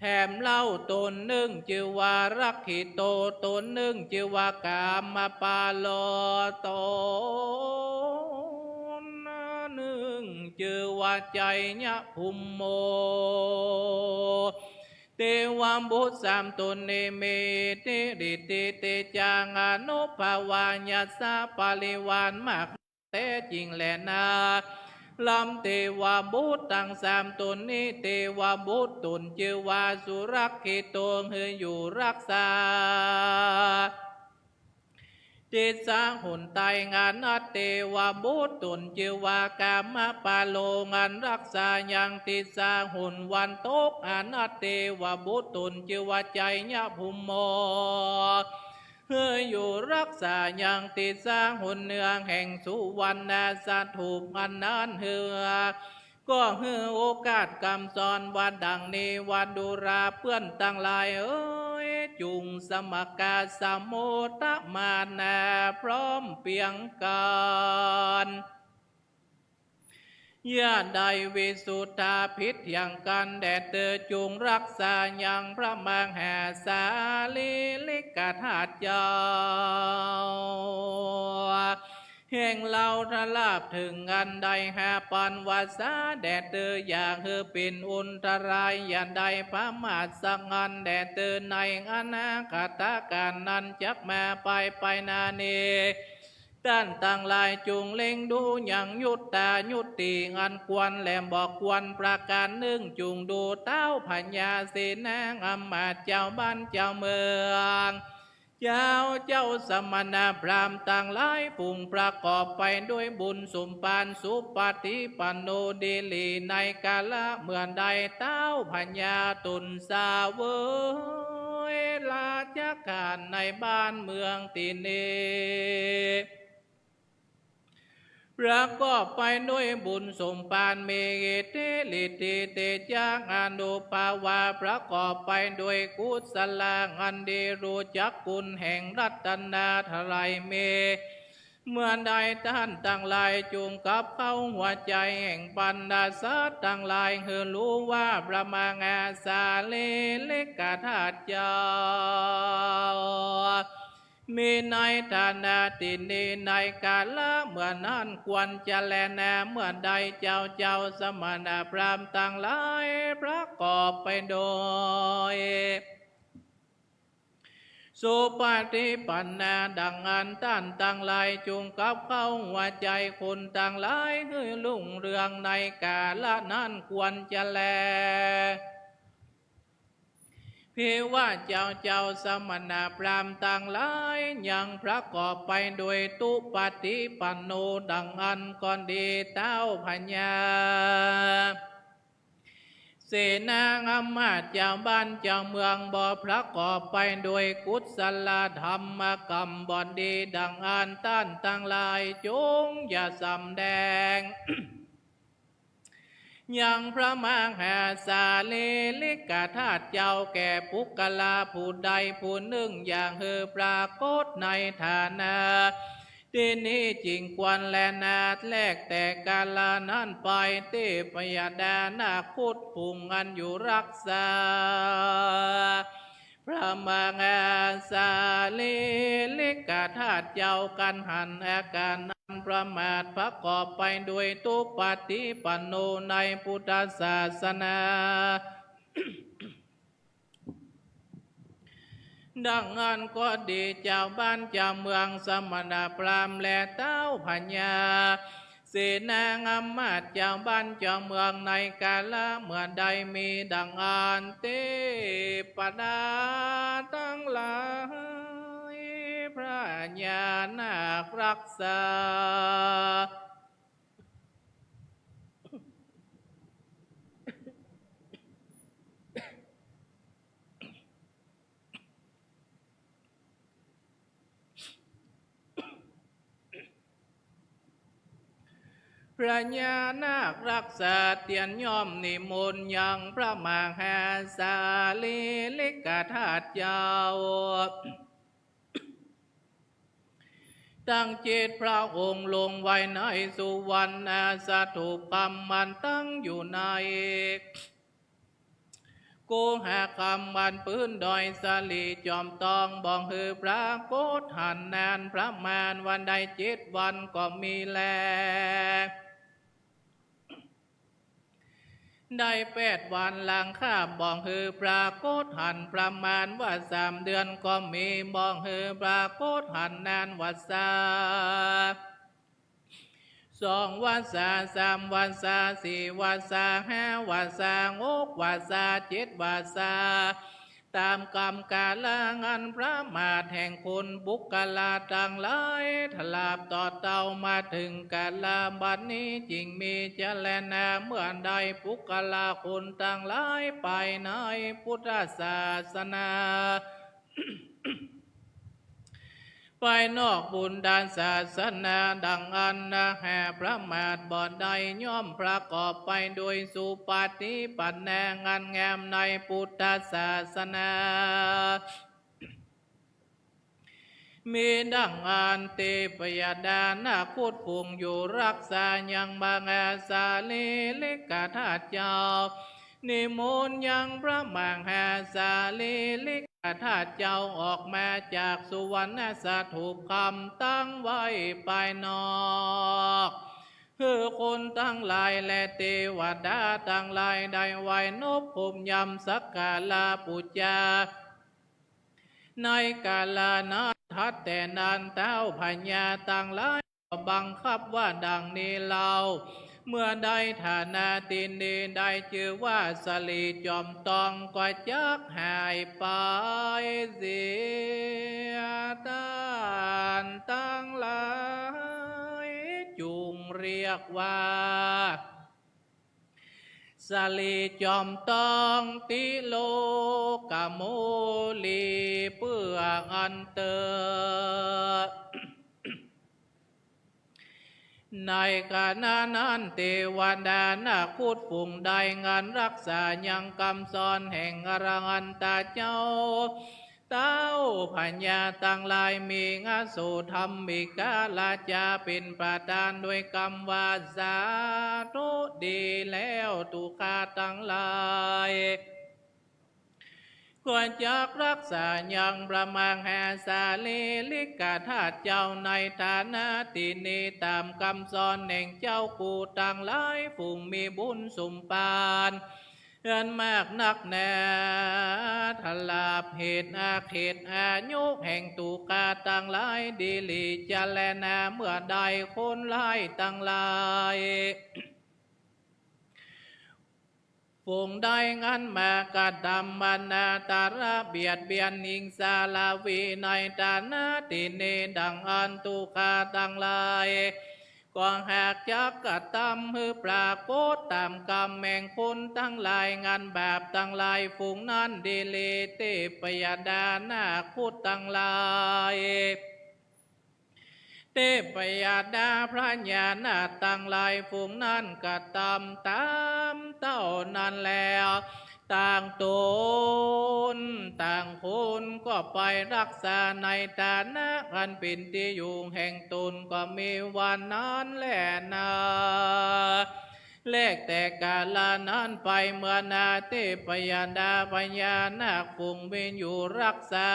แถมเล่าต๋นนึ่งจื้อว่ารักขิโต ต๋นนึ่งจื้อว่ากามปาโล ต๋นนึ่งจื้อว่าไชยภูมิโม เตวบุตรสามต๋นนี้มีอิทธิฤทธิเตจังอานุภาเวนะ ยศปริวารมากแต๊จริงแลนา ลำเตวบุตรตังสามต๋นนี้ เตวบุตรต๋นจื้อว่าสุรักขิโต หื้ออยู่ฮักษา ทิศสาหุนใต้ อันเตวบุตรต๋นจื้อว่ากามปาโล อันฮักษายังทิศสาหุนวันตก อันเตวบุตรต๋นจื้อว่าไชยภูมิโม หื้ออยู่ฮักษายังทิศสาหุนเหนือแห่งสุวรรณสถูปอันนั้น หื้อ ก็หื้อโอกาสกำสอนว่าดังนี้ว่า ดูราเปื้อนตังหลายเอ๋ย จุ่งสมกาสมุตตมานาพร้อมเปียงกั๋น อย่าได้วิสุทธาผิดเถียงกั๋นแด่เตอ จุ่งฮักษายังพระมหาสารีริกธาตุเจ้า แห่งเฮาทราบเถิงอันได้หาปันวาสาแด่เตอ อย่าหื้อเป๋นอุนตราย อย่าได้ประมาทสักอันแด่เตอ ในอนาคตกาลนั้นจักมาไปไปหน้านี้ ต้านตังหลายจุ่งเล็งดูยังยุตตายุติอันควรและบ่ควรประก๋านนึ่ง จุ่งดูเต้าพญาเสนาอามาตย์เจ้าบ้านเจ้าเมือง เจ้า เจ้าสมณพราหมณ์ตังหลายฝูงประกอบไปด้วยบุญสมภาร สุปฏิปันโนดีหลีในกาละเมื่อใด เต้าพญาต๋นเสวยราชการในบ้านเมืองตี้นี้ ประกอบไปด้วยบุญสมภาร มีอิทธิฤทธิเตจังอานุภาเวนะ ประกอบไปด้วยกุศลาอันดี ฮู้จักคุณแห่งรัตนตรัยมี เมื่อใดต้านตังหลายจุ่งกลับเข้าหัวใจ๋แห่งบรรดาสัตว์ตังหลาย หื้อฮู้ว่าพระมหาสารีริกธาตุเจ้า มีในฐานะตี้นี้ในกาละเมื่อนั้นควรจะแลนา เมื่อใดเจ้า เจ้าสมณพราหมณ์ตังหลายประกอบไปโดย สุปฏิปันนา ดังอั้นต้านตังหลาย จงกับเข้าหัวใจ๋คนตังหลาย หื้อรุ่งเรืองในกาละนั้นควรจะแล ภิวะเจ้า เจ้าสมณพราหมณ์ตังหลาย ยังประกอบไปโดยตุปฏิปันโน ดังอั้นก็ดี เต้าพญา เสนาอามาตย์ เจ้าบ้านเจ้าเมือง บ่ประกอบไปโดยกุศลธรรมกรรมบ่ดี ดังอั้นต้านตังหลาย จงอย่าสำแดง ยังพระมหาสารีริกธาตุเจ้า แก่ปุคคละผู้ใดผู้นึ่ง อย่าหื้อปรากฏในฐานะ ตี้นี้จึงควรแลนา แลแต่กาละนั้นไป เทพยดานาคคุฑฝูงอันอยู่รักษา พระมหาสารีริกธาตุเจ้า กันหันอาการอันประมาท ประกอบไปโดยตุปฏิปันโน ในพุทธศาสนา ดังอั้นก็ดี เจ้าบ้านเจ้าเมือง สมณพราหมณ์ และเต้าพญา เสนาอามาตย์ เจ้าบ้านเจ้าเมือง ในกาละเมื่อใดมีดังอั้น เทพดาตังหลาย พญานาครักษา พญานาครักษาเตียนย่อมนิมนต์ยังพระมหาสารีริกธาตุเจ้า ตังเจ็ดพระองค์ลงไว้ในสุวรรณสถูปคำอันตั้งอยู่ใน โกหคำอันปื้นดอยสลีจอมตอง บ่หื้อปรากฏหันนานประมาณวันใดเจ็ดวันก็มีแล ได้แปดวันหลังคาบ บ่หื้อปรากฏหันประมาณว่าสามเดือนก็มี บ่หื้อปรากฏหันนานวัสสา สองวัสสา สามวัสสา สี่วัสสา ห้าวัสสา หกวัสสา เจ็ดวัสสา ต๋ามกำกาละอันประมาทแห่งคนปุคคละตังหลาย ถลาบต่อเต้ามาเถิงกาละบัดนี้ จึงมีเจรณาเมื่อใดปุคคละคนตังหลายไปในพุทธศาสนา ไปนอกปุทธศาสนาดังอั้นนะ หากประมาทบ่ได้ ย่อมประกอบไปโดยสุปฏิปันนาอันงามในปุทธศาสนา มีดังอั้น เทพยดานาคคุฑฝูงอยู่รักษายังมหาสารีริกธาตุเจ้า นิมนต์ยังพระมหาสารีริกธาตุเจ้าออกมาจากสุวรรณสถูปคำตั้งไว้ภายนอก หื้อคนตังหลายและเตวดาตังหลายได้ไหว้นบคบยำสักการะปู๋จา ในกาละนั้น ถัดแต่นั้นเท้าพญาตังหลาย บังคับว่าดังนี้เล่า เมื่อใดฐานะตี้นี้ได้จื้อว่าสลีจอมตองก็จักหายไปเสีย ต้านตังหลายจุ่งเรียกว่า สลีจอมตองติโลกโมลี เปื้ออั้นเต๊อะ ในขณะนั้นเตวดานาคคุฑฝูงได้งานรักษายังกำสอนแห่งอรหันตะเจ้า เท้าพญาตังหลายมีอโสถรรมิกาลาจาเป๋นประธานด้วยกำว่า สาธุ ดีแล้ว ตุ๊ข้าตังหลาย ก็จักรักษายังพระมหาสารีริกธาตุเจ้าในฐานะตี้นี้ต๋ามกำสอนแห่งเจ้ากูตังหลายฝูงมีบุญสมภาร อันมากนักแน่ ถ้าลาบเหตุอาเขตอายุแห่งตุ๊กะตังหลายดีหลีจะแลนา เมื่อใดคนร้ายตังหลาย ฝูงใดนั้นมากระทำอนาถาระเบียดเบียนอิงสาราวินัยฐานะตี้นี้ดังอั้นตุ๊กะตังหลาย ก็หากจักกระทำหื้อปรากฏต๋ามกรรมแห่งคนตังหลาย งานบาปตังหลายฝูงนั้นดีหลี เทพยดานาคพุทธตังหลาย เทพยดาพญานาคตังหลายฝูงนั้นกระทำต๋ามเต้านั้นแล้ว ต่างต๋นต่างคนก็ไปรักษาในฐานะอันเป๋นตี้อยู่แห่งต๋นก็มีวันนั้นแลนา แลแต่กาละนั้นไปเมื่อนาเทพยดาพญานาคฝูงมีอยู่รักษา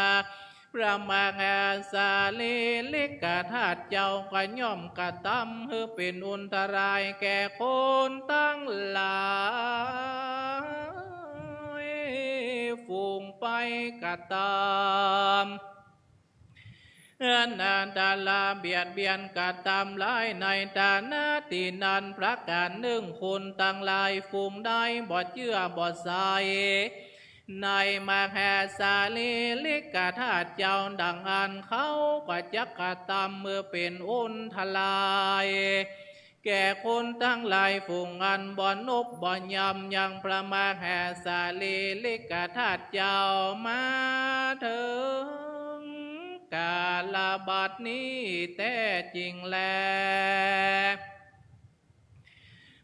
พระมหาสารีริกธาตุเจ้าก็ย่อมกระทำหื้อเป๋นอุนทรายแก่คนตังหลายฝูงไปกระทำ อนาถาระเบียดเบียนกระทำหลายในฐานะตี้นั้นประก๋านนึ่ง คนตังหลายฝูงได้บ่เจื้อบ่ใส่ในมหาสารีริกธาตุเจ้าดังอั้น เขาก็จักกระทำหื้อเป๋นอุนทราย แก่คนตังหลายฝูงอันบ่นบบ่ยำยังพระมหาสารีริกธาตุเจ้ามาเถิงกาลบัดนี้แต๊จริงแล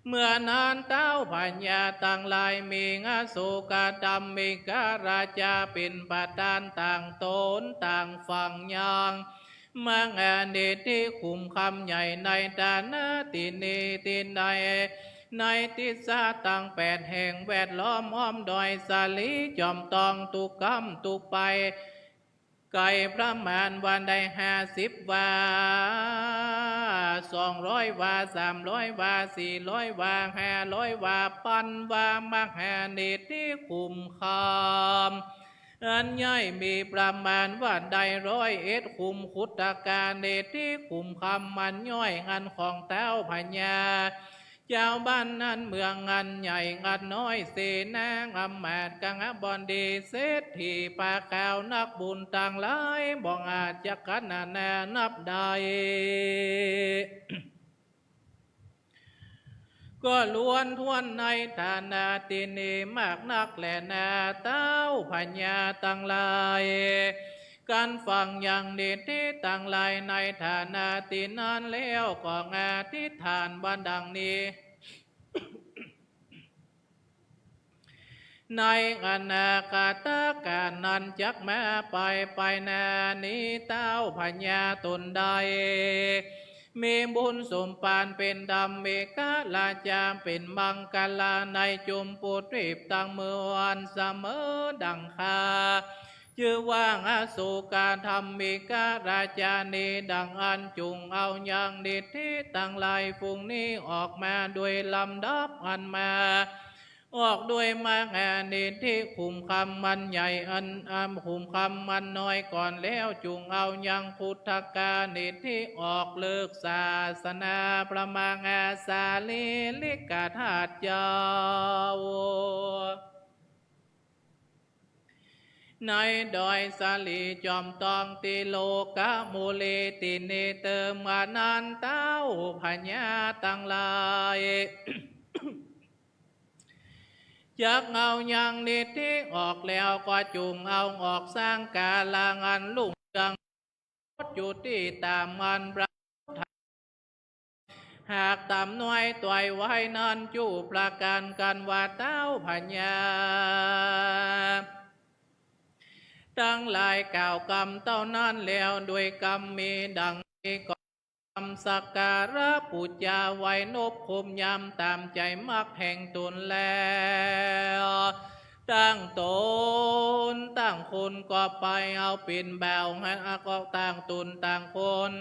เมื่อนั้นเต๊าพญาตังหลายมีอโศกธรรมิกราชาเป๋นประธานต่างต๋นต่างฝั่งยัง มหานิทธิขุมคำใหญ่ในฐานะตี้นี้ตี้ใน ในทิศตังแปดแห่งแวดล้อมอ้อมดอยสาลีจอมตองตุ๊กกำตุ๊กไป ไก๋ประมาณว่าได้ห้าสิบวา สองร้อยวา สามร้อยวา สี่ร้อยวา ห้าร้อยวา ปันวา มหานิทธิขุมคำ อันใหญ่มีประมาณว่าได้ร้อยเอ็ดขุม ขุทกานิทธิขุมคำอันย่อยอันของเต๊าพญา เจ้าบ้านนั้นเมืองอันใหญ่อันน้อย เสนาอำมาตย์กหบดีเศรษฐีป้าข้าวนักบุญตังหลายบ่อาจจะกัณณานับได้ ก็ล้วนถ้วนในฐานะตี้นี้มากนักแลนาเต๊าพญาตังหลาย กันฟังยังนิทธิตังหลายในฐานะตี้นั้นแล้วก็อธิษฐานว่าดังนี้ ในอนาคตกาลนั้นจักมาไปไปหน้านี้เต๊าพญาต๋นใด มีบุญสมภารเป๋นธรรมิกราชาเป๋นมังคลาในจุมปุทีปตังมวลเสมอดังข้า จื้อว่าอโศกธรรมิกราชานี้ดังอั้นจุ่งเอายังนิทธิตังหลายฝูงนี้ออกมาโดยลำดับอันมา ออกด้วยมหานิทธิขุมคำอันใหญ่อัน อันขุมคำอันน้อยก่อนแล้วจุ่งเอายังขุทกานิทธิออกเลิกศาสนาพระมหาสารีริกธาตุเจ้า ในดอยสาลีจอมตองติโลกมูลีตินี้เติมอนันเต้าพญาตังหลาย จักเอายังนิทธิออกแล้วก็จุ่งเอาออกสร้างกาลังอันลุ่งเรือง จุติตามอันพระพุทธ หากต๋ามน้อยตวยไว้นั้นจุประการกันว่าเต้าพญาตังหลายกล่าวกำเต้านั้นแล้วด้วยกำมีดังนี้ก็กำสักการะปู๋จาไหว้นบคมยำต๋ามใจ๋มักแห่งต๋นแล้ว ตั้งต๋นตั้งคนก็ไปเอาเป๋นบ่าวหันก็ตั้งต๋นตั้งคน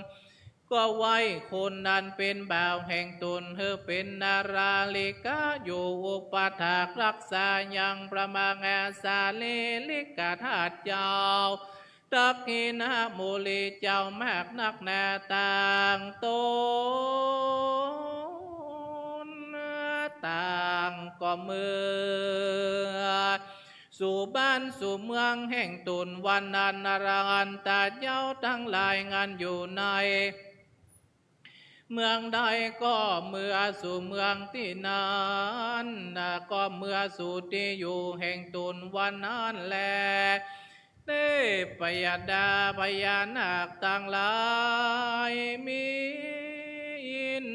ก็ไหว้คนอันเป๋นบ่าวแห่งต๋นหื้อเป๋นนาราลิกะอยู่ อุปัฏฐากรักษายังพระมหาสารีริกธาตุเจ้า ทักขิณมูลีเจ้ามากนักหนา ต่างต๋นต่างก็เมือสู่บ้านสู่เมืองแห่งต๋น วันนั้นอรหันตะเจ้าตังหลายอันอยู่ในเมืองใดก็เมือสู่เมืองตี้นั้น ก็เมือสู่ตี้อยู่แห่งต๋นวันนั้นแล เทพยดาพญานาคตังหลาย มีอิน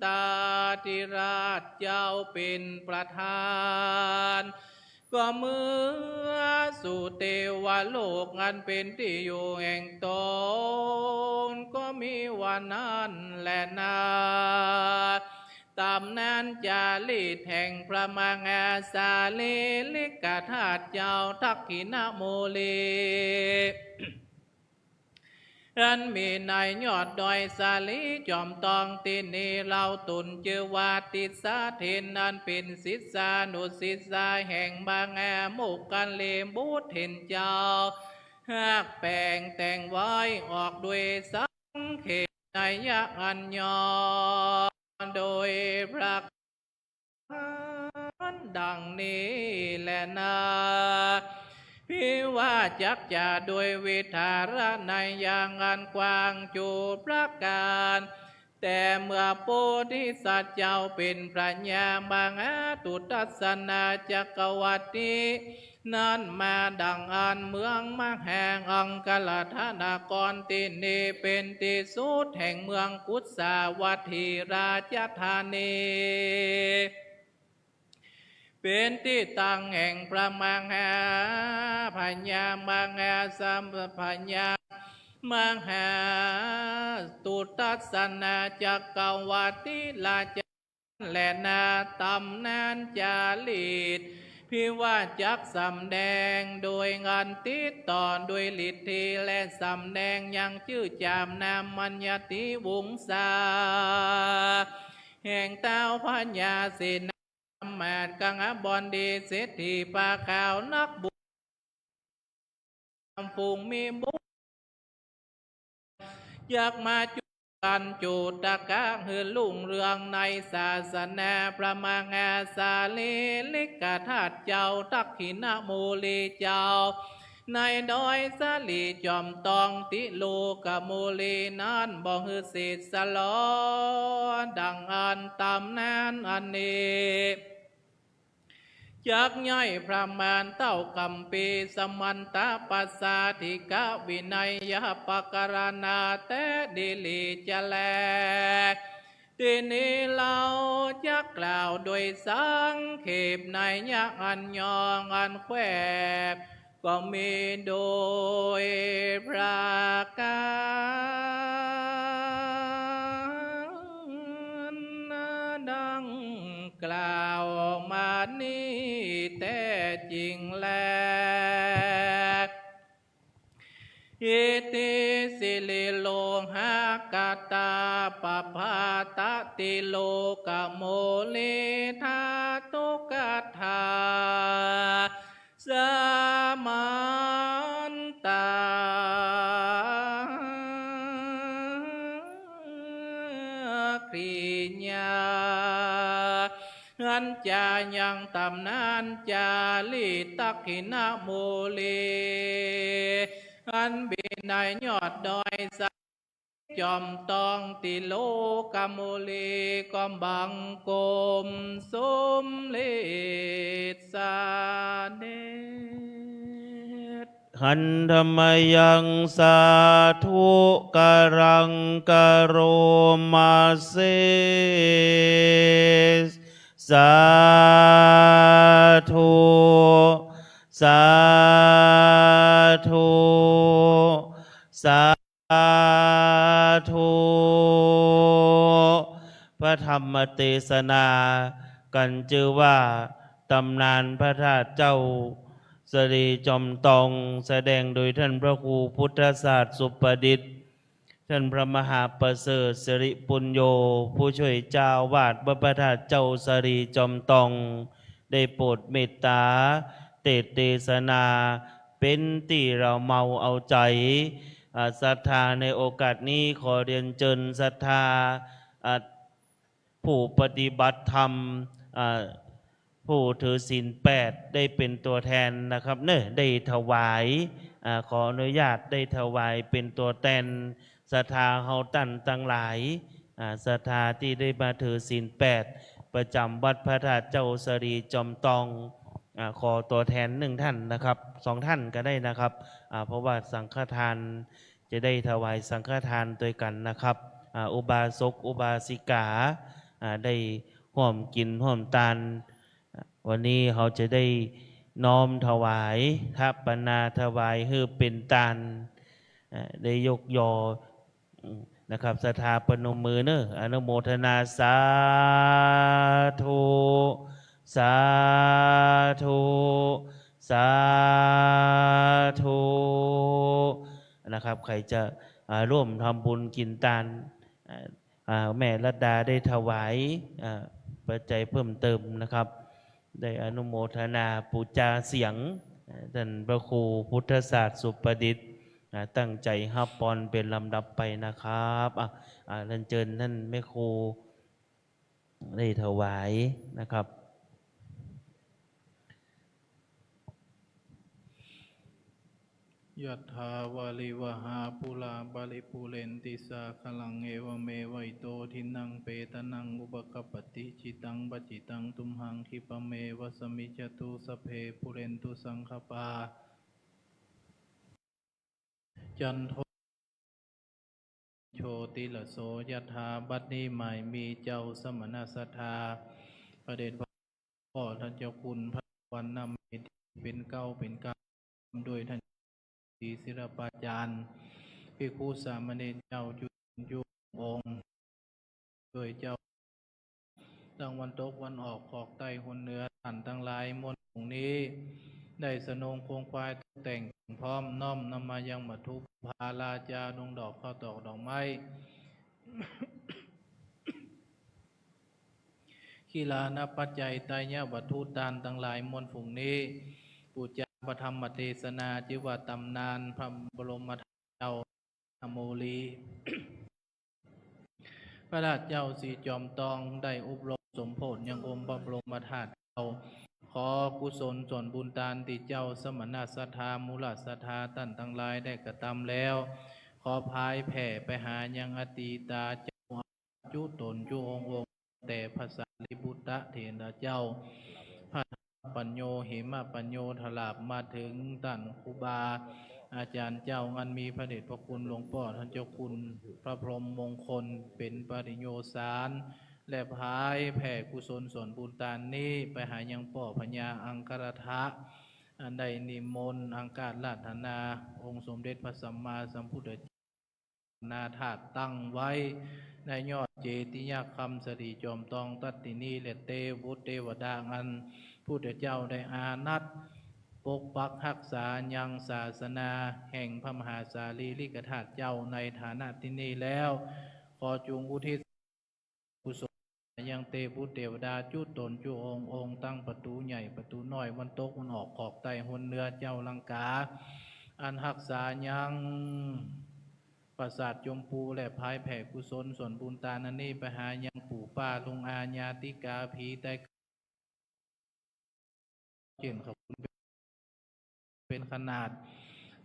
ทาธิราชเจ้าเป๋นประธาน ก็เมือสู่เตวโลกอันเป๋นตี้อยู่แห่งต๋น ก็มีวันนั้นแลนา ต๋ำนานจารีตแห่งพระมหาสารีริกธาตุเจ้าทักขิณมูลี อันมีในยอดดอยสาลีจอมตอง ตี้นี้เล่าต๋นจื้อว่าติสสะเถน อันเป๋นศิษยานุศิษยาแห่งมหาโมคคัลลีบุตรเถรเจ้า หากแป๋งแต่งไว้ออกด้วยสังเขป นัยยะอันย่อ โดยประก๋ารดังนี้แลนา ภิวาจักจะโดยวิถารณัยยังอันกว้างจุประก๋าร แต่เมื่อโพธิสัตว์เจ้าเป๋นพระญาณมหาตุทัสสนาจักรวรรติ นั้นมาดังอั้น เมืองมหาอังครัตนครตี้นี้เป๋นตี้สุดแห่งเมืองกุสาวัตถีราชธานี เป๋นตี้ตั้งแห่งพระมหาพญามหาสัมพญามหาตุทัสสนาจักรวรรติราช แลนา ต๋ำนานจารีต ภิวาจักสำแดงโดยอันติดต่อโดยฤทธิ และสำแดงยังจื้อจามนามมัญญาติวงศา แห่งท้าวพญาเสนา อำมาตย์กหบดีเศรษฐีผ้าขาวนักบุญ ฝูงมีบุญ จักมาจุกันจุตกะหื้อรุ่งเรืองในศาสนาพระมหาสารีริกธาตุเจ้าทักขิณมูลีเจ้า ในดอยสาลีจอมตองติโลกมูลีนั้น บ่หื้อเสร็จสะหลอ ดังอั้นต๋ำนานอันนี้ จักใหญ่ประมาณเต้ากัมพี สมันตะปัสสาธิกวินัยยะปะกะรณาแต๊ดีหลีจะแล ตี้นี้เฮาจักกล่าวโดยสังเขป นัยยะอันย่ออันแควบ ก็มีโดยประก๋ารดังกล่าวมานี้แต๊จริงแล อิติสิริโลหะกะตาปะพาตะติโลกะมูลีธาตุกะถา สามันตะกริยา อันจายังต๋ำนานจารีตทักขิณมูลี อันมีในยอดดอยสาลีจอมตองติโลกมูลี ก็บังคมสมเร็จเสด็จ ขันธมยังสาธุกะรังกะโรมาเส สาธุ สาธุ สาธุ พระธรรมเตสนา กั๋นจื้อว่าต๋ำนานพระธาตุเจ้าสาลีจอมตอง แสดงโดยต้านพระครูพุทธศาสตร์สุประดิษฐ์ ต้านพระมหาประเสริฐ สิริปุญโญ ผู้จ้วยเจ้าอาวาสวัดพระธาตุเจ้าสาลีจอมตอง ได้โปรดเมตต๋าเตสน์เตสนา เป๋นตี้เร่าเมาเอาใจ๋ อ่า ศรัทธาในโอกาสนี้ขอเรียนเจิญศรัทธา อ่า ผู้ปฏิบัติธรรม อ่า ผู้ถือศีลแปดได้เป๋นตั๋วแตนนะครับเนาะ ได้ถวาย อ่า ขออนุญาตได้ถวายเป๋นตั๋วแตนศรัทธาเฮาต้านตังหลาย อ่า ศรัทธาตี้ได้มาถือศีลแปดประจ๋ำวัดพระธาตุเจ้าสาลีจอมตอง อ่า ขอตั๋วแตนนึ่งต้านนะครับ สองต้านก็ได้นะครับ อ่า เพราะว่าสังฆทาน จะได้ถวายสังฆทานตวยกั๋นนะครับ อ่า อุบาสกอุบาสิกา อ่า ได้ฮ่วมกิ๋นฮ่วมตาน อ่า วันนี้เฮาจะได้น้อมถวาย ถปนาถวายหื้อเป๋นตาน อ่า ได้ยกยอ อืม นะครับ ศรัทธาประนมมือเนาะ อนุโมทนา สาธุ สาธุ สาธุ นะครับ ใผจะ อ่า ร่วมทำบุญกิ๋นตาน อ่า อ่า แม่รัตดาได้ถวาย อ่า ปัจจัยเพิ่มเติมนะครับ ได้อนุโมทนาปู๋จาเสียง อ่า ต้านพระครูพุทธศาสตร์สุประดิษฐ์ อ่า ตั้งใจ๋ฮับปอนเป๋นลำดับไปนะครับ อ่ะ อ่า เรียนเจิญต้านแม่ครู ได้ถวายนะครับ ยัตถา วาริวหา ปูรา ปะริปูเรนติ สาคะรัง เอวะเมวะ อิโต ทินนัง เปตานัง อุปะกัปปะติ จิตัง ปะจิตัง ตุมหัง ขิปะเมวะ สะมิชฌะตุ สัพเพ ปูเรนตุ สังกะปา จันโท โชติระโส ยัตถา บัดนี้หมายมีเจ้าสมณศรัทธา พระเดชพระคุณพ่อท่านเจ้าคุณ พระวันนำเมธี เป๋นเกล้าเป๋นกลาง ด้วยท่านศรีศิลปาจารย์ ภิกขุสามเณรเจ้าจุจุองค์ ด้วยเจ้า ตังวันตกวันออก ขอกใต้ ฮนเหนือ ต้านตังหลายมวลฝูงนี้ ได้สนงควงควายตกแต่งพร้อม น้อมนำมายังวัตถุ ภาลาจา ดงดอก ข้าวตอก ดอกไม้ ขีลานะปัจจัย ไตรยวัตถุ ต้านตังหลายมวลฝูงนี้ ปู๋จาพระธรรมเตสนา จื้อว่าต๋ำนานพระบรมธาตุเจ้า นโมลี พระธาตุเจ้าสีจอมตอง ได้อบรมสมโภชยังองค์พระบรมธาตุเจ้า ขอกุศลส่วนบุญตานตี้เจ้าสมณศรัทธา มูลศรัทธาต้านตังหลายได้กระตำแล้ว ขอผายแผ่ไปหายังอตีตาเจ้า จุต๋นจุองค์องค์ แต่พระสารีบุตรเถระเจ้า พระ ปัญโญ เหมปัญโญ ถลาบมาเถิงต้านครูบาอาจารย์เจ้า อันมีพระเดชพระคุณหลวงป้อท่านเจ้าคุณ พระพรหมมงคล เป๋นปริโญสาร และผายแผ่กุศลส่วนบุญตานนี้ ไปหายังป้อพญาอังครัตถะ อันได้นิมนต์อังคาราธนา องค์สมเด็จพระสัมมาสัมพุทธเจ้า นาถาดตั้งไว้ ในยอดเจดีย์คำสาลีจอมตอง ตัดตี้นี้แล เตวุตรเตวดา อันพุทธเจ้าได้อานัตปกปักฮักษายังศาสนาแห่งพระมหาสารีริกธาตุเจ้า ในฐานะตี้นี้แล้ว ขอจุงอุทิศ กุศลยังเตวุตรเตวดา จุต๋นจุองค์องค์ ตังประตู๋ใหญ่ประตู๋น้อย วันตกวันออก ขอกใต้ ฮนเหนือ เจ้าลังกา อันฮักษายังปราสาทจมพู และผายแผ่กุศลส่วนบุญตานอันนี้ ไปหายังปู่ป้าลุงอาญาติกา ผีใต้ เจ้าข้าพเจ้าเป๋นขนาด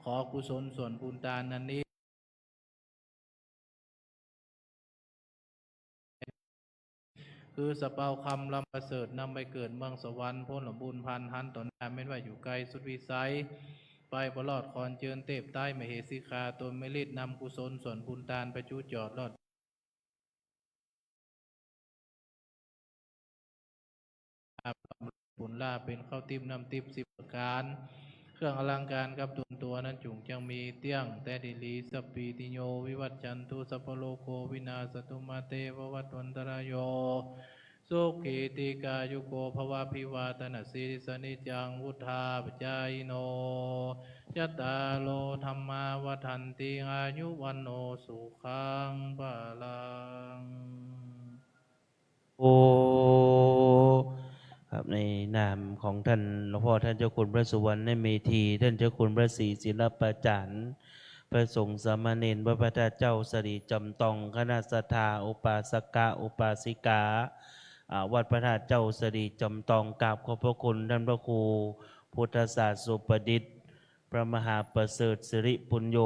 ขอกุศลส่วนบุญตานอันนี้ คือสะเปาคำล้ำประเสริฐ นำไปเกิดเมืองสวรรค์ ผลบุญพลันหันต่อหน้า แม้นว่าอยู่ไกลสุดวิสัย ไปบ่รอด ขออัญเจิญเตพไตรมเหสีคา ตนมีฤทธิ์นำกุศลส่วนบุญตาน ไปจุจอดรอด บุญลาภเป๋นข้าวติ๊บน้ำติ๊บสิบประก๋าน เครื่องอลังก๋านกับตนตั๋วนั้นจุ่งจักมีเตี้ยงแต๊ดีหลี สัพพีติโยวิวัชชันตุ สัพพะโรโควินาสสะตุ มาเตภวัตวันตะราโย สุ สุขี ทีฆายุโก ภวะ อภิวาทะนะสีลิสสะ นิจจัง วุฑฒาปะจายิโน จัตตาโร ธัมมา วัฑฒันติ อายุ วัณโณ สุขัง พะลัง โอ ครับ ในนามของท่านหลวงพ่อท่านเจ้าคุณพระสุวรรณเมธี ท่านเจ้าคุณพระศรีศิลปาจารย์ พระสงฆ์สามเณรวัดพระธาตุเจ้าสิริจอมตอง คณะศรัทธาอุปาสกะอุปาสิกา อ่า วัดพระธาตุเจ้าสิริจอมตอง กราบขอบพระคุณท่านพระครูพุทธศาสตร์สุปดิษฐ์ พระมหาประเสริฐสิริปุญโญ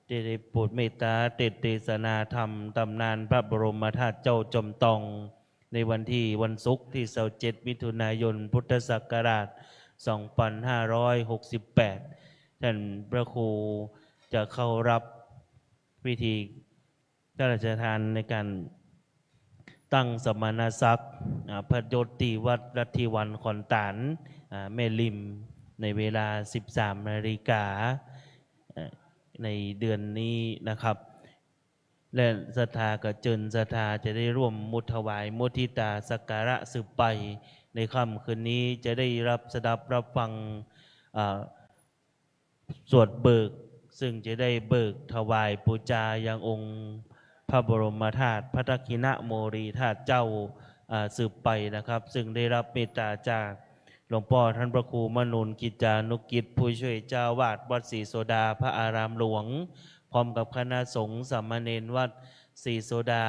ที่ได้โปรดเมตตาเตสน์เตสนาธรรมตำนานพระบรมธาตุเจ้าจอมตอง ในวันที่วันศุกร์ที่ซาวเจ็ด มิถุนายน พุทธศักราช สองพันห้าร้อยหกสิบแปด ท่านพระครูจะเข้ารับพิธีพระราชทานในการตั้งสมณศักดิ์ อ่า พระยศที่วัดรัฐทิวันขอนตาล อ่า แม่ริม ในเวลา สิบสามนาฬิกา อ่า ในเดือนนี้นะครับ และศรัทธาก็เจิญศรัทธาจะได้ร่วมมุทถวายมุทิตาสักการะสืบไป ในค่ำคืนนี้จะได้รับสดับรับฟัง อ่า สวดเบิก ซึ่งจะได้เบิกถวายปู๋จายังองค์พระบรมธาตุพระทักขิณโมลีธาตุเจ้า อ่า สืบไปนะครับ ซึ่งได้รับเมตตาจากหลวงป้อท่านพระครูมนูนกิจจานุกิจ ผู้ช่วยเจ้าอาวาสวัดศรีโสดาพระอารามหลวง พร้อมกับคณะสงฆ์สามเณรวัดศรีโสดา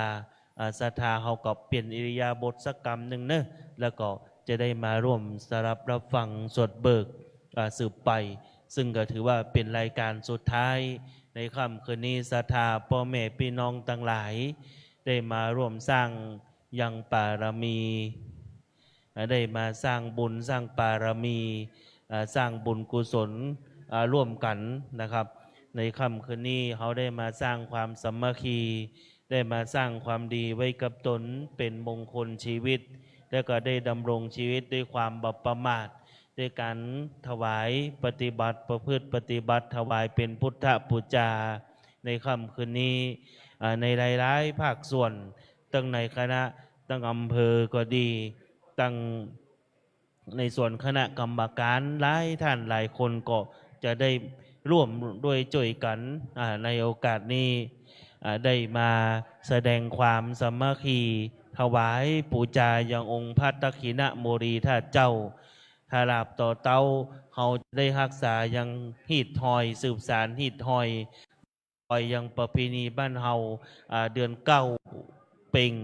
อ่า ศรัทธาเฮาก็เปลี่ยนอิริยาบถสักกำนึ่งเนาะ แล้วก็จะได้มาร่วมสดับรับฟังสวดเบิก อ่า สืบไป ซึ่งก็ถือว่าเป็นรายการสุดท้ายในค่ำคืนนี้ ศรัทธาป้อแม่ปี้น้องตังหลาย ได้มาร่วมสร้างยังปารมี อ่า ได้มาสร้างบุญสร้างปารมี อ่า สร้างบุญกุศล อ่า ร่วมกั๋นนะครับ ในค่ำคืนนี้เฮาได้มาสร้างความสามัคคี ได้มาสร้างความดีไว้กับตน เป๋นมงคลชีวิต แล้วก็ได้ดำรงชีวิตด้วยความบ่ประมาท ด้วยก๋านถวายปฏิบัติ ประพฤติปฏิบัติ ถวายเป๋นพุทธปู๋จา ในค่ำคืนนี้ อ่า ในหลายๆ ภาคส่วน ตังในคณะ ตังอำเภอก็ดี ตัง ในส่วนคณะกรรมการหลายท่านหลายคนก็จะได้ร่วมด้วยจ้วยกั๋น อ่า ในโอกาสนี้ อ่า ได้มาแสดงความสามัคคี ถวายปู๋จายังองค์พระทักขิณโมลีธาตุเจ้า ถ้าลาบต่อเต๊า เฮาจะได้ฮักษายังฮีตฮอย สืบสานฮีตฮอย ฮอยยังประเพณีบ้านเฮา อ่า เดือนเก้าเพ็ญ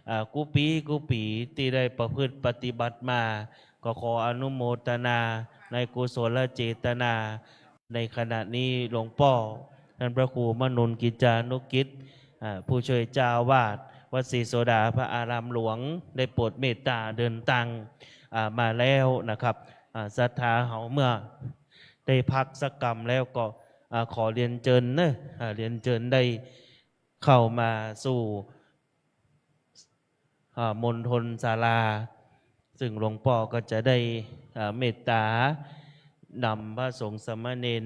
อ่า กู้ปี๋กู้ปี๋ตี้ได้ประพฤติปฏิบัติมา ก็ขออนุโมทนาในกุศลเจตนา ในขณะนี้หลวงป้อท่านพระครูมนูนกิจจานุกิจ อ่า ผู้ช่วยเจ้าอาวาสวัดศรีโสดาพระอารามหลวง ได้โปรดเมตตาเดินตาง อ่า มาแล้วนะครับ อ่า ศรัทธาเฮาเมื่อได้พักสักกำแล้วก็ อ่า ขอเรียนเจิญเนาะ อ่า เรียนเจิญได้เข้ามาสู่ อ่า มณฑลศาลา ซึ่งหลวงป้อก็จะได้ อ่า เมตตานำพระสงฆ์สามเณร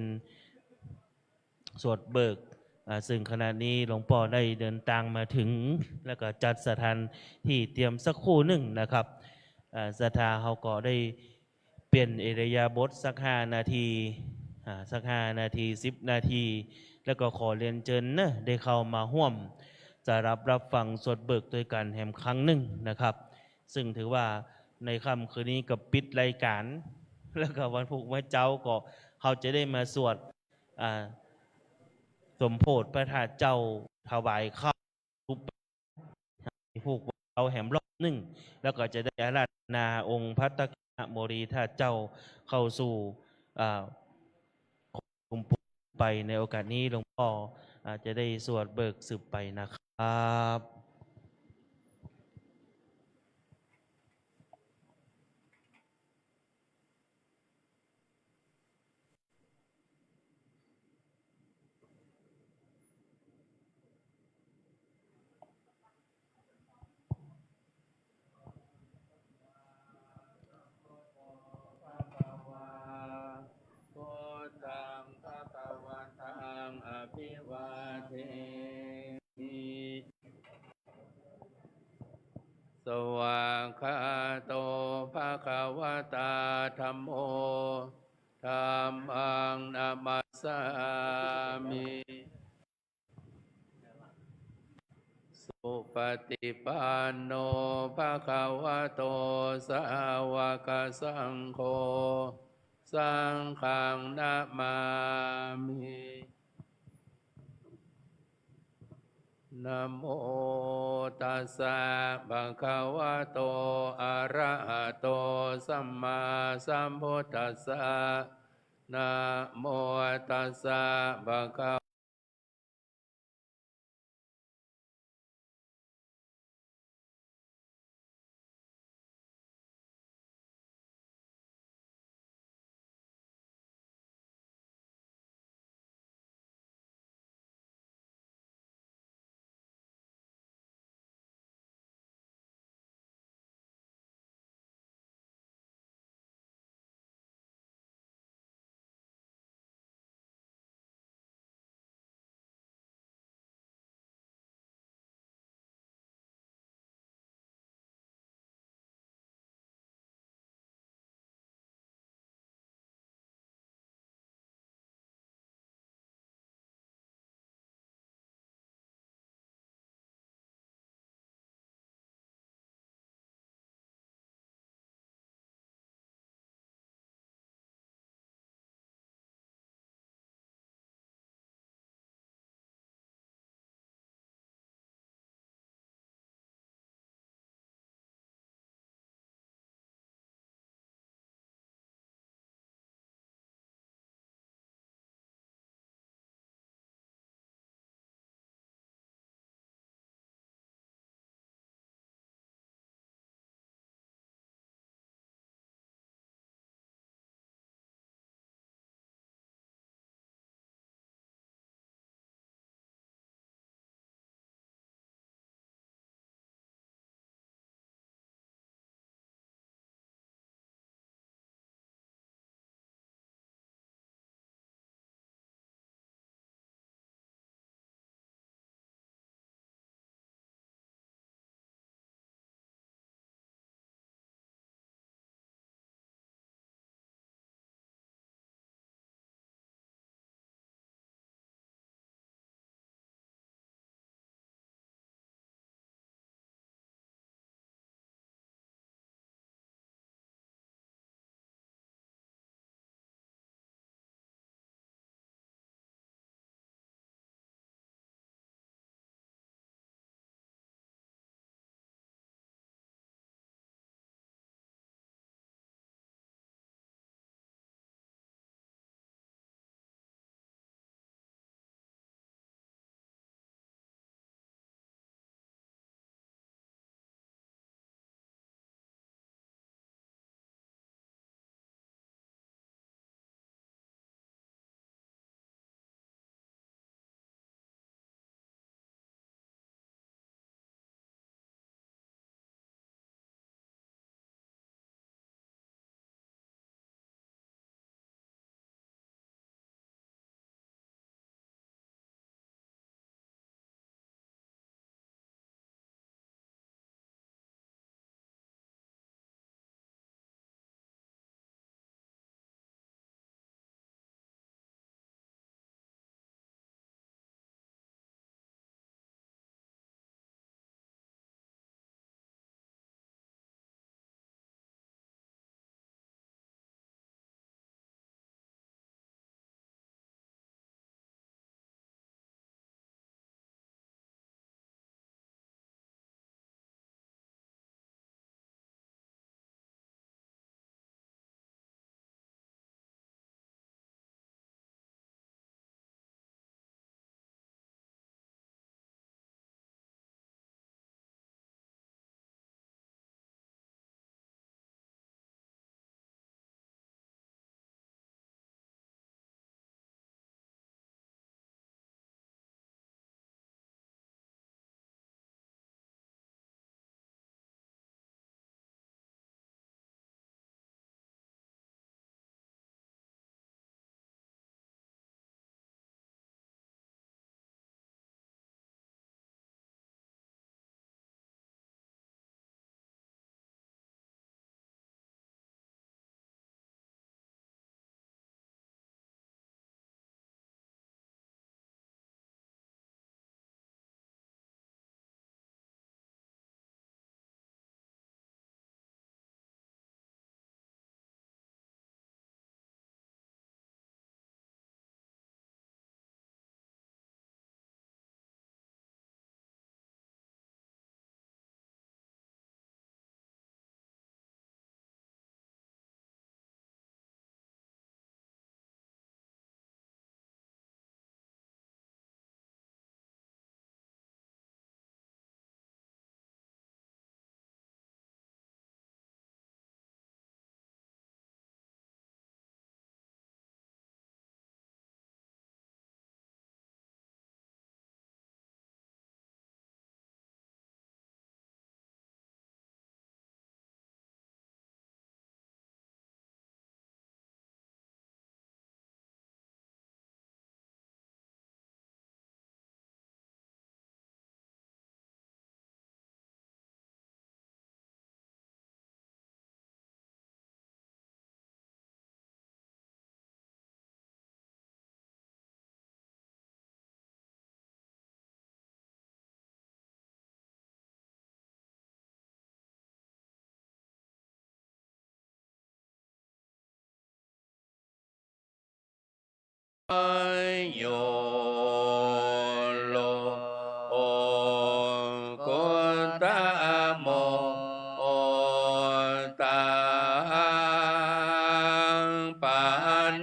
สวดเบิก อ่า ซึ่งขณะนี้หลวงป้อได้เดินตางมาถึง แล้วก็จัดสถานที่เตรียมสักครู่นึ่งนะครับ อ่า ศรัทธาเฮาก็ได้ เปลี่ยนอิริยาบถสักห้านาที อ่า สักห้านาที สิบนาที แล้วก็ขอเรียนเจิญเนาะ ได้เข้ามาฮ่วมสดับรับฟังสวดเบิกตวยกั๋นแหมครั้งนึ่งนะครับ ซึ่งถือว่าในค่ำคืนนี้ก็ปิดรายการ แล้วก็วันพุธมื้อเจ๊าก็เฮาจะได้มาสวด อ่า สมโภชพระธาตุเจ้า ถวายข้าว ทุกผู้เอาแหมรอบนึ่ง แล้วก็จะได้อาราธนาองค์พระทักขิณโมลีธาตุเจ้าเข้าสู่ อ่า ไปในโอกาสนี้หลวงป้อ อ่า จะได้สวดเบิกสืบไปนะครับ พุทธังภะคะวันตังอะภิวาเทมิ สุปฏิปันโน ภะคะวะโต สาวกสังโฆ สังฆังนะมามิ นะโมตัสสะ ภะคะวะโต อะระหะโต สัมมาสัมพุทธัสสะ นะโมตัสสะ ภะคะ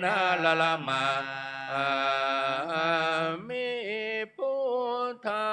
นะ นะมามิ พุทธั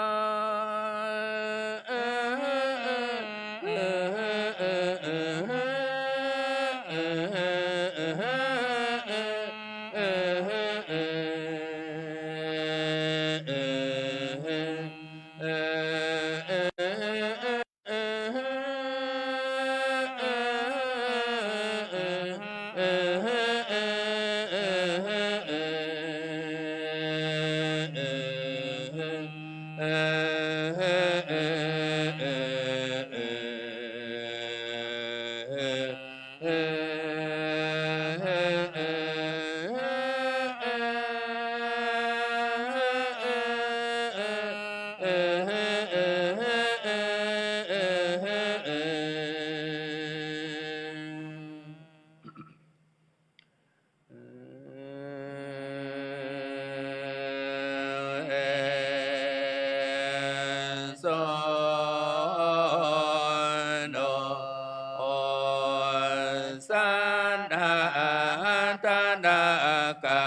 ง โส โน สัตถะ ทะนากะ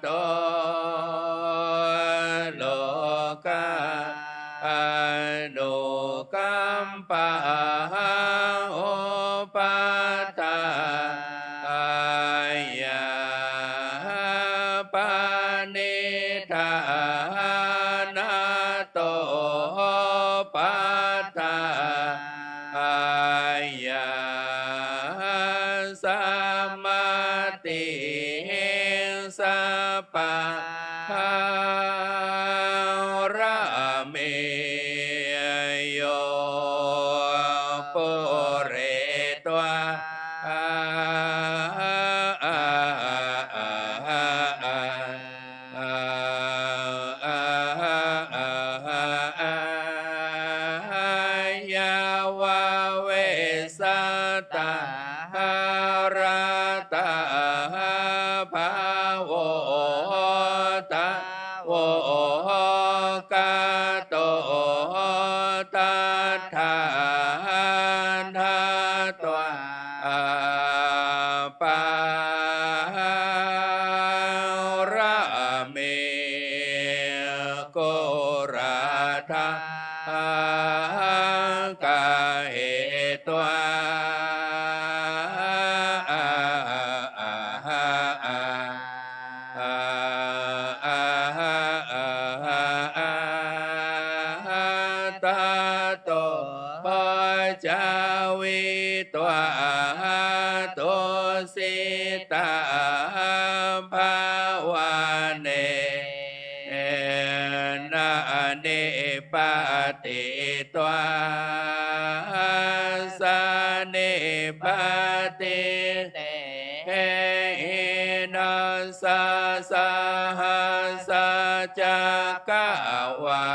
โต โลกา นุกัมปา อุปัฏฐายา ปะนิทานะโต ปัฏฐายา สะมาติง สัพพะ ปะระเม โย ปุเรตวา ยะวะ เวสสะ ตะหะ ระ ตะหะ ภะ โว ตะ โว กะโต ตะถา ทะ ตวา ปะ ระเม กุระทะ กะเหตวา ตะโต จาวิตวา ตุสิตา ภะวะเน นะ นิปปะติตวา สะ นิปปะติเต หิ นะ สะ สะหัสสะ จักกะวา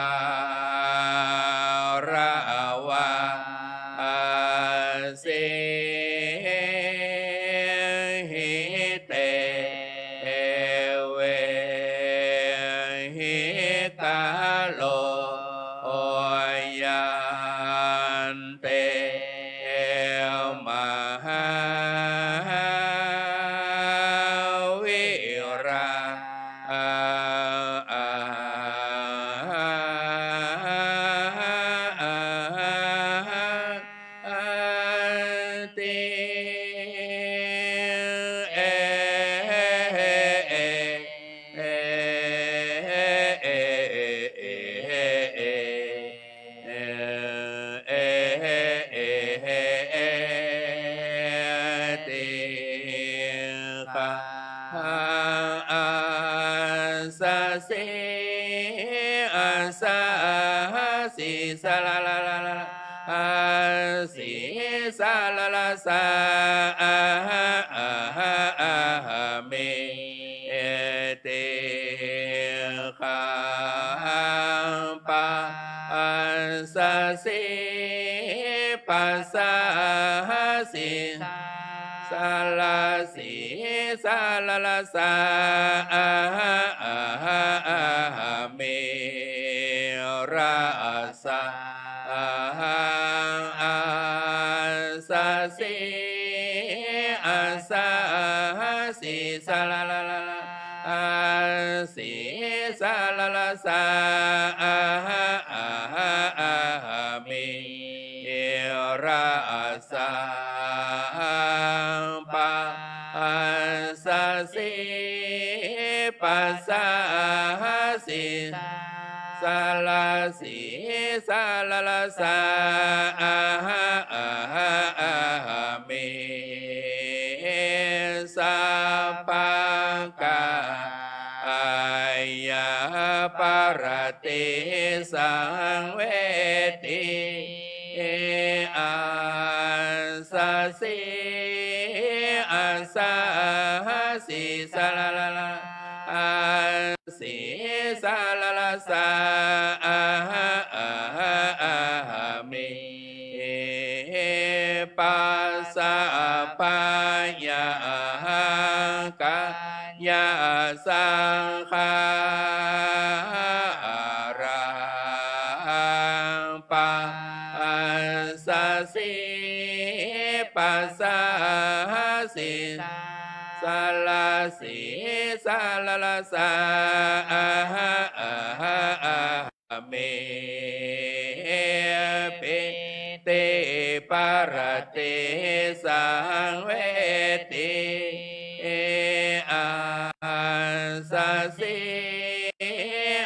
ระ วา สิ หิ เต เว หิ กะโล ยัน เต มหา วิรา ติ เอ เอ เอ เอ เอ เอ เอ ติ กะ อัสสะ สิ อัสสะ สิ สะ ละ ละ ละ ละ ละ สิ สะ ละ ละ สะ อะหะ อะหะ อะหะ มิ ติ กะ ปะ อัสสะ สิ ปัสสะ สิ สะ ละ สิ สะ ละ ละ สะ อะหะ อะหะ อะหะ มิ ระ สะ อะหัง อัสสะ สิ อัสสะ สิ สะ ละ สีสะละละสะ อะหะ อะหะ อะหะ มิ ระสัง ปัสสะ สี ปัสสะ สี สะละ สีสะละละสะ อะหะ อะหะ อะหะ มิ สัพพะกายะปะระติสังเวทิ อัสสะ สี อัสสะ สีสะละละละ สีสะละละสะ อะหะ อะหะ อะหะ มิ ปัสสะ ปะยะ กายะ สังขารัง ปัสสะ สี ปัสสะ สี สะละ สีสะละละสะ อะหะ อะหะ อะหะ มิ ปิติปะระติสังเวทิ อัสสะ สี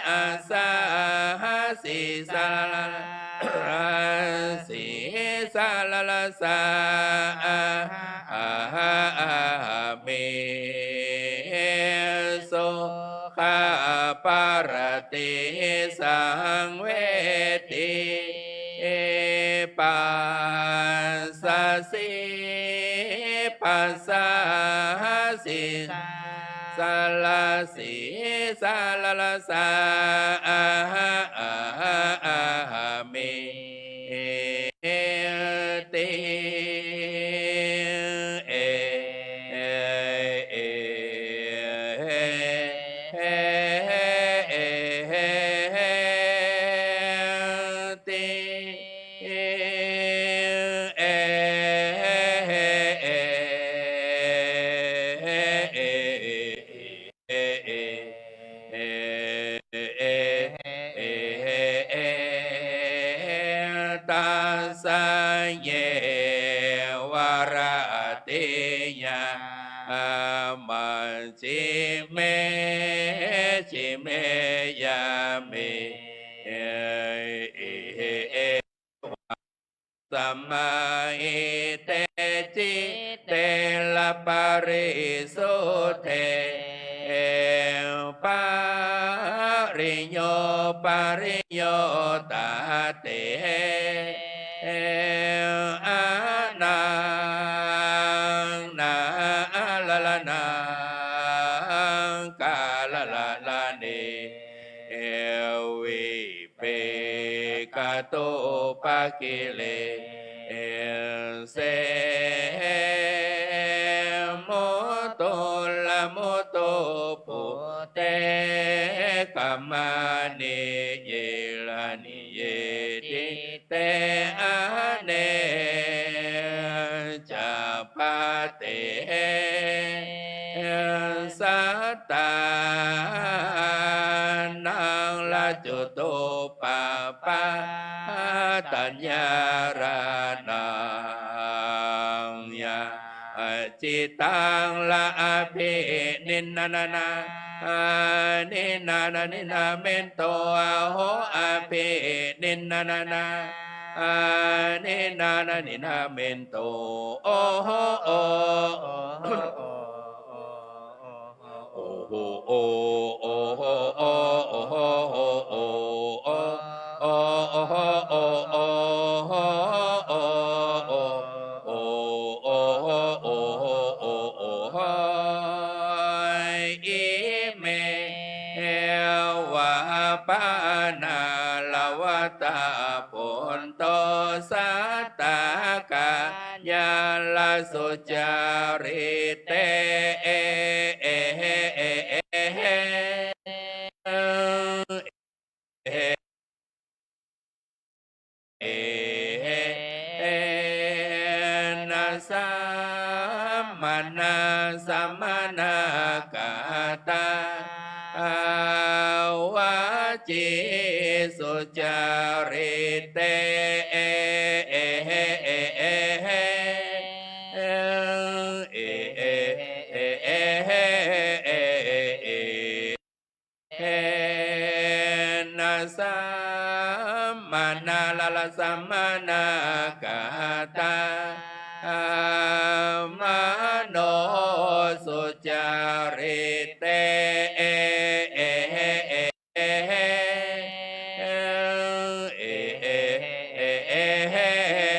อัสสะ สีสะละละ สีสะละละสะ อะหะ อะหะ อะหะ มิ สุขะปะระติสังเวทิ ปัสสะ สี ปัสสะ สี สะละ สีสะละละสะ อะหะ อะหะ อะหะ มิ ติ เอ เอ เอ เอ ติ เอ เอ เอ เอ เอ ตัสสะ เย วะระติยา มัชฌิเม ชฌิเม ยามิ สมาหิเต จิตเต ระปะริสุทเท ปะริโย ปะริโยตะเต อะนัง นะ อะละละ นัง กาละละละ เน วิ เปกะตุปะกิเลเส มุตตุละมุตตุปุเต กะมานิ เยระนิเย ทิเต อะเนจะปะเต สัตตานัง รัจจุตูปปาตะยารานัง ยา จิตัง ละ อะภินินนานา นินานานินาเมนโต อะโห อะภินินนานา นินานานินาเมนโต โอโห โอ โอโห โอ โอโห โอโห โอโห โอโห โอโห โอโห โอโห อิเม วะ ปะนาละวะตะ ปุตโต สัตตา กัลยาณะ สุจาริเต เอ เอ เอ เอ เอ เอ เอ นะ สมะณะ สมะณะ กั จิสุจริตเต เอ เอ เอ เอ เอ เอ เอ เอ เอ เอ นะ สัมมนา ละ ละ สัมมนากตา มโนสุจริตเต เอ เอ เอ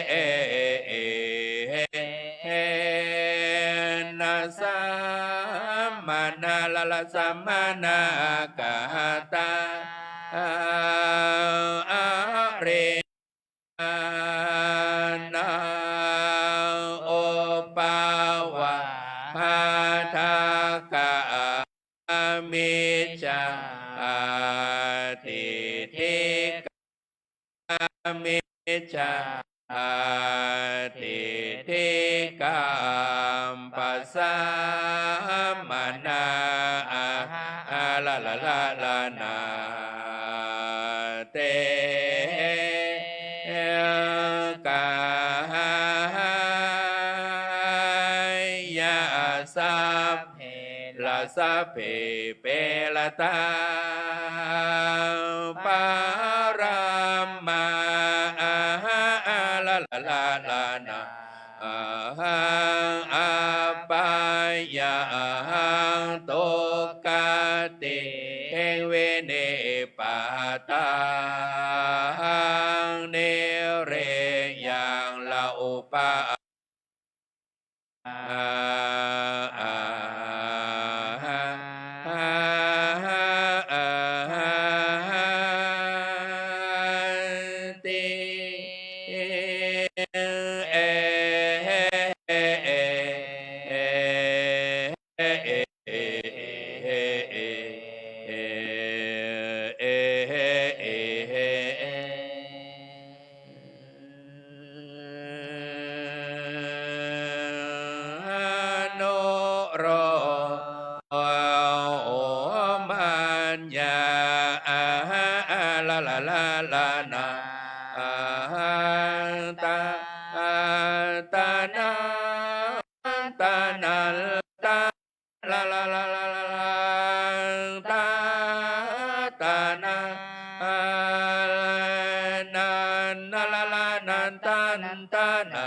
เอ เอ เอ นะ สัมมนา ละ ละ สัมมนากตา อริ นา อุปวาทกะ มิจฉาทิฏฐิกะ มิจฉาทิฏฐิกัปปะ สัมมนา อะหะ อะ ละ ละ ละ ละ นา เต กายา สัพเพ ละ สัพเพ เปตตา ปะระมา อะหะ อะ ละ ละ ละ ละ นา อะหัง อัปปะยัง ทุกขติง วินิปปาตัง นิรยัง ละ อุปา อา อา อา อา อา ติ เอ เอ เอ เอ เอ เอ เอ เอ เอ เอ เอ เอ อนุโลมมัญญา อะหะ อะ ละ ละ ละ ละ นา อะหัง ตะ ตะ นะ ตะ นะ ตะ ละ ละ ละ ละ ละ ละ ตะ ตะ นะ อะ นะ นะ ละ ละ นะ ตะ ตะ นะ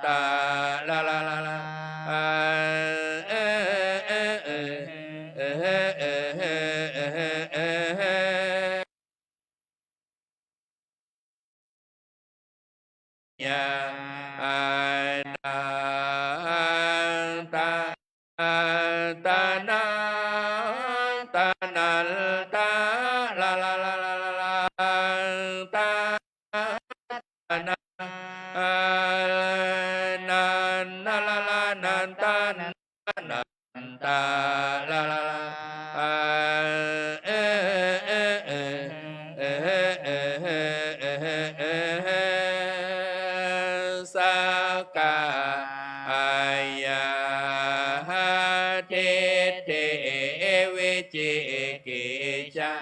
ตะ ละ ละ ละ ละ อะ เอ เอ เอ เอ เอ เอ เอ เอ เอ เอ ญา อะ นะ ตะ ตะ นะ ตะ นะ ตะ ละ ละ ละ ละ ละ ละ ตะ ตะ นะ อะ นะ นะ ละ ละ นะ ตะ นะ ตะ ละ ละ ละ อะ เอ เอ เอ เอ เอ เอ เอ เอ สักกายทิฏฐิ วิจิกิจฉา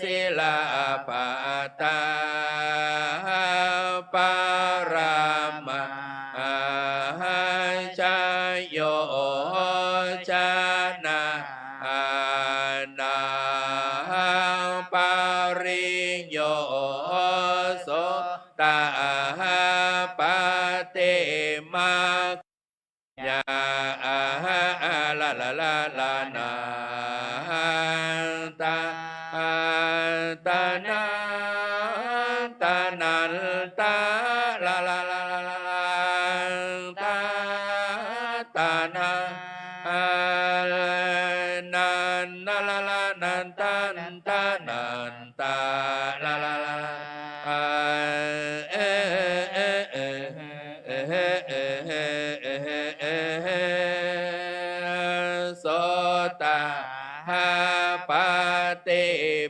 ศีลปัตตา ปะระมา ชโย ชนะ อะหัง ปริโย โสตา ปะติมัก ยา อะหะ อะ ละ ละ ละ ละ นา ตะ ตะ นะ ตะ นะ ตะ ละ ละ ละ ละ ละ ละ ตะ ตะ นะ อะ นะ นะ ละ ละ นะ ตะ ตะ นะ ตะ ละ ละ ละ ละ อะ เอ เอ เอ เอ เอ เอ เอ เอ เอ โสตา ปะติ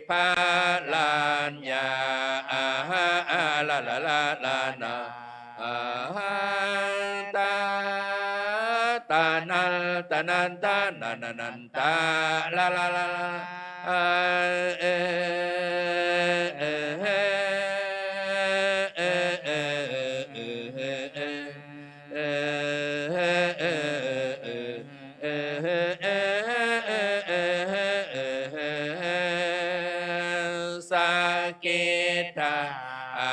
ปะรัญญา อะหะ อะ ละ ละ ละ ละ นา อะหัง ตะ ตะ นะ ตะ นะ ตะ นะ นะ นะ ตะ ละ ละ ละ ละ เอ สะกิทา อา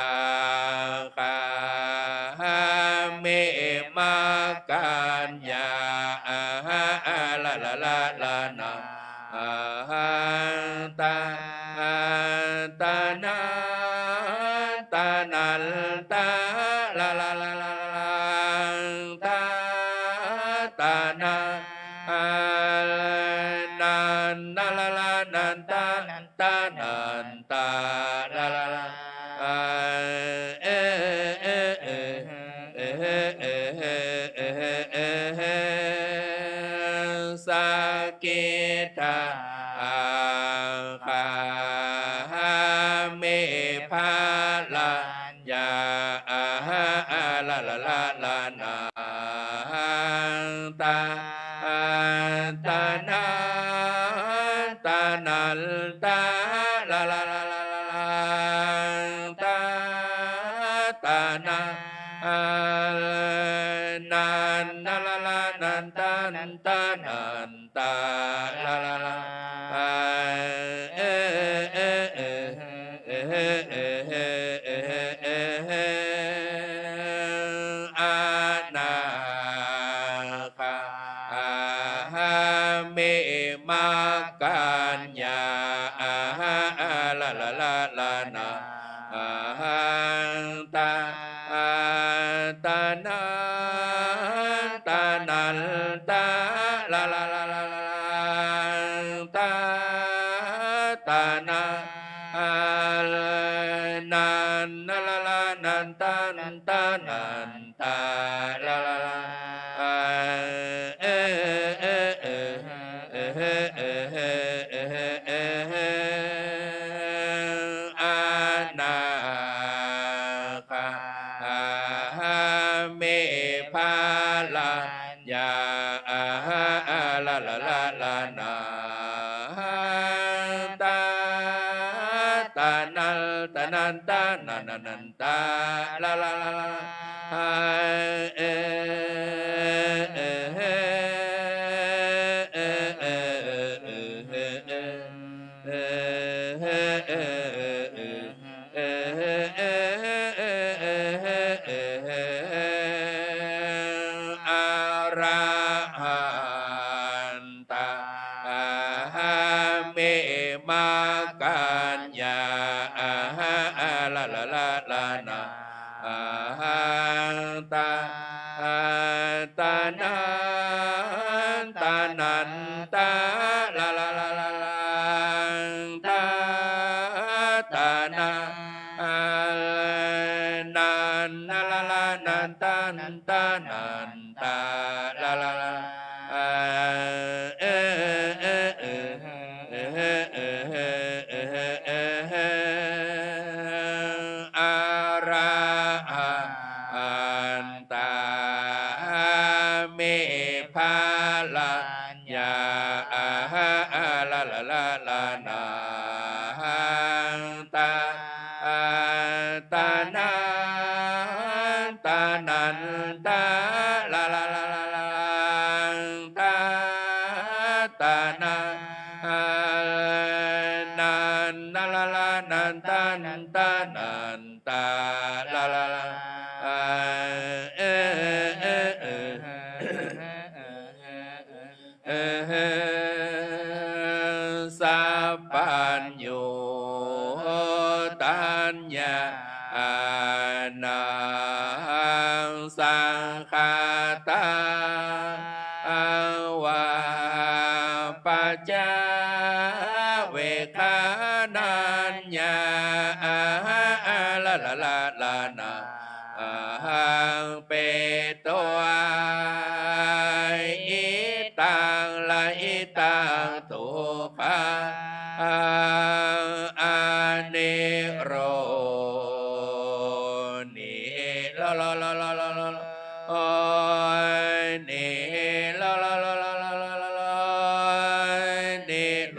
คา เม มะ กัญญา อาหา อา ละ ละ ละ ละ นา อาหัง ตา ตา นัน ตา นันตา ละ ละ ละ ละ ละ ตา ตา นัน นัน นะ ละ ละ นันตา นันตา นันตา ละ ละ ละ อา เอ เอ เอ เอ เอ เอ เอ เอ สะกิทา อาคา เม พะ ละ ญา อาหา อา ละ ละ ละ ละ นา ตา ตา นัน ตา นันตา ละ ละ ละ ละ ละ ละ ตา ตา นัน นัน นะ ละ ละ นันตา นันตา นันตา ละ ละ ละ อา เอ เอ เอ เอ เอ เอ เอ เอ อานาคา อาหา เม มะ กัญญา อาหา อา ละ ละ ละ ละ นา อาหัง ตา ตา นัน ตา นันตา ละ ละ ละ ละ ละ ละ ตา ตา นัน นัน นะ ละ ละ นันตา นันตา นันตา ละ ละ ละ อา เอ เอ เอ เอ เอ เอ เอ เอ อานาคา อาหา เม พะ ละ ญา อาหา อา ละ ละ ละ ละ นา ตา ตา นัน ตา นันตา นัน นัน นันตา ละ ละ ละ ละ ละ อา เอ เอ เอ เอ เอ เอ เอ เอ เอ เอ เอ เอ เอ เอ อาระหันตา อาหา เม มะ กัญญา อาหา อา ละ ละ ละ ละ นา อาหัง ตา ตา นัน ตา นันตา ละ ละ ละ ละ ละ ตา ตา นัน นัน นะ ละ ละ นันตา นันตา นันตา ละ ละ ละ อา เอ เอ เอ เอ เอ เอ เอ อาระหันตา เม พะ ละ ญา อาหา อา ละ ละ ละ ละ นา หัง ตา ตา นัน ตา นันตา ละ ละ ละ ละ ละ ตา ตา นัน นัน นะ ละ ละ นันตา นันตา นันตา ละ ละ ละ อา เอ เอ เอ เอ สัพพัญญู ตัญญานัง สังฆาตา วา ปัจจาเวกขานัญญา อาหา อา ละ ละ ละ ละ นา อาหัง เปโต อาหิตัง ละหิตัง ทุกขัง อนิโรธ นิโรธ นิโรธ นิโร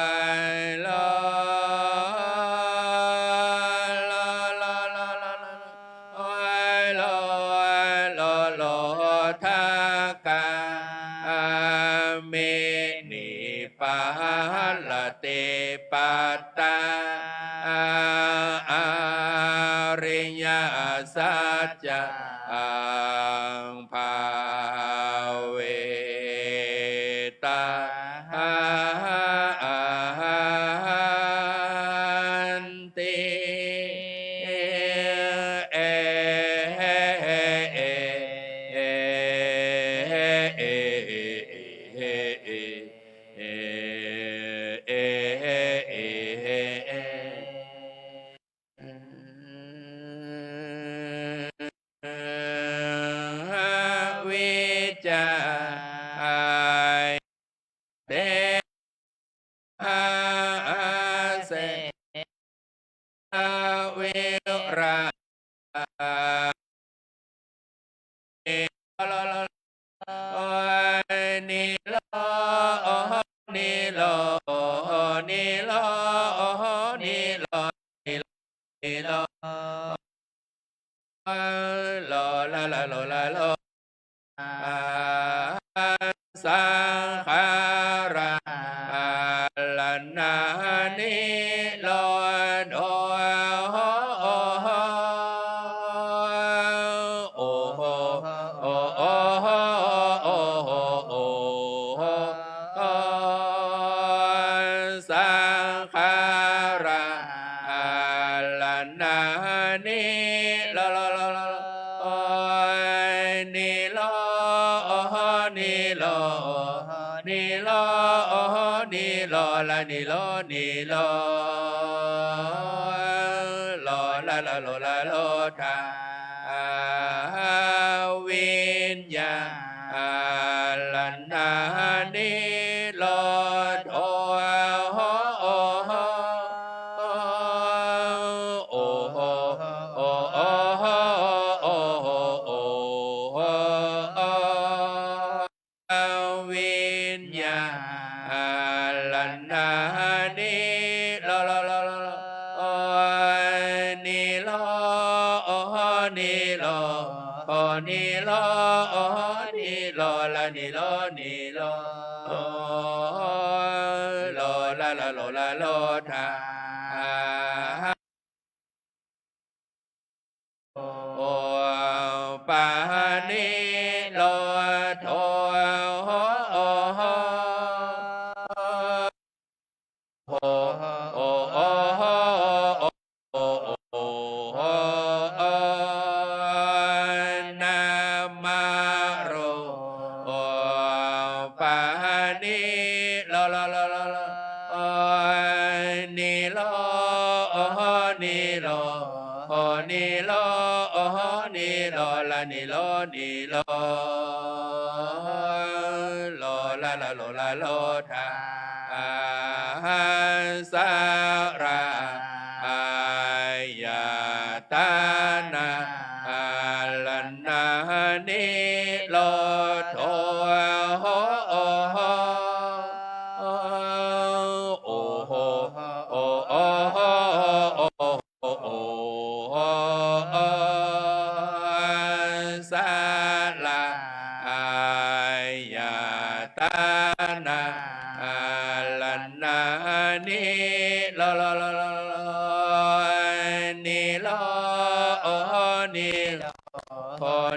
โล โล โล โล โล โล โล โล ทักขา เม นิ ปาหะระติ ปัตตา อาริยสัจจัง ภาเวตาหันติ เอ เอ เอ วิจจา เต หา เส วิรา นิโร นิโร นิโร นิโร นิโร โล ละ ละ โล ละ โล สังขารา ละ นะ นิโรโธ โอ โอ สังขารา ละ นะ นิโร นิโร นิโร นิโร นิโร ละ นิโร นิโร โล ละ ละ โล ละ โล ทา วิญญาณ ละ นะ นิโรโธ โอ โอ โอ โอ โอ วิญญาณ ละ นะ นิโร นิโร นิโร นิโร นิโร ละ นิโร นิโร โล ละ ละ โล ละ โล ทา โอ ปา นิโรโธ โอ โอ โอ โอ โอ โอ นะมะโร โอ ปา นิโร โล โล โล โล นิโร นิโร นิโร นิโร ละ นิโร นิโร โล ละ ละ โล ละ โล ทา สะ ละ อายตนะ ละ นะ นิโรโธ โอ โอ โอ โอ โอ โอ สะ ละ อายตนะ ละ นะ นิโร นิโร นิโร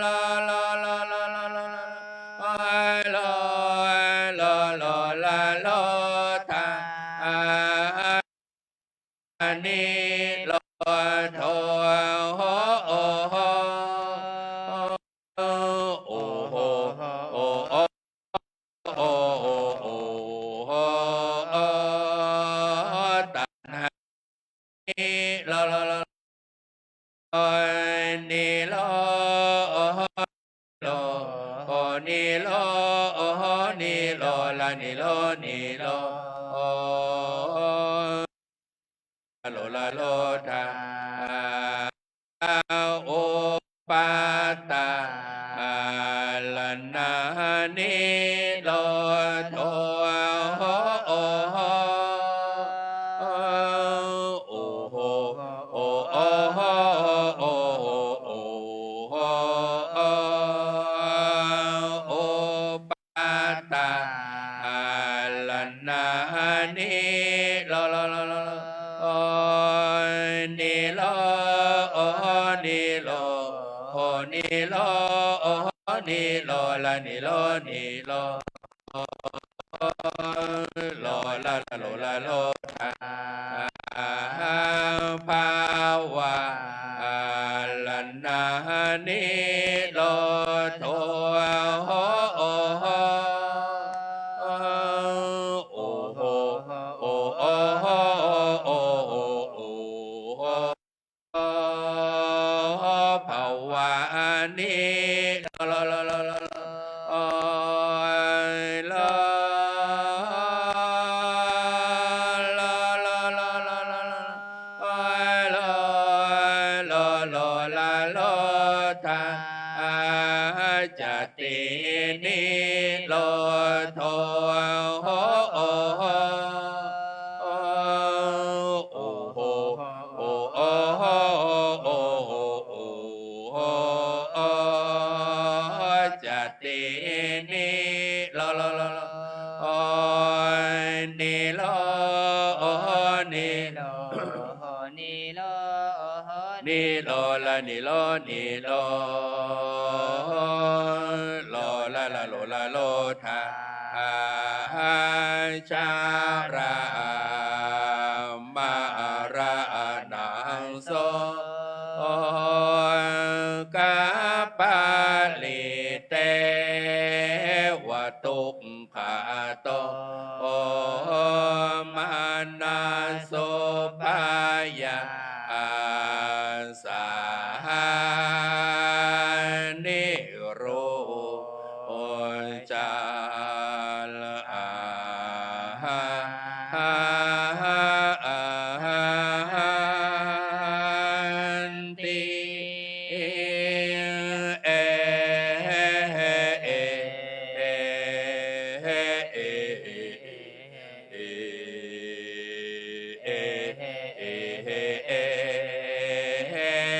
โล โล โล โล โล โล โล โล โล โล โล ทา นิโรโธ โอโห โอโห โอโห โอโห โอโห ตัณหา นิโร นิโร โล นิโร นิโร ละ นิโร นิโร โล ละ โล ทา อุปาทานะ นิโรโธ โอโห โอโห โอโห โอโห อุปาทานะ นิโร นิโร นิโร นิโร นิโร ละ นิโร นิโร โล ละ โล ละ โล ทา ภาวานะ นิโรโธ โอโห โอโห โอโห โอโห ภาวานิโร โล โล โล โล โล โล โล ละ โล จาตินิโรโธ โอโห โอโห โอโห โอโห โอโห จาตินิโร โล โล โล โล นิโร นิโร นิโร นิโร ละ นิโร นิโร โล ละ ละ โล ละ โล ทา ชารา มรณัง โสกะปะริเตวะ ทุกขะโตมนัสสุขะยะสะ นิโรธา อาหา อาหันติ เอ เอ เอ เอ เอ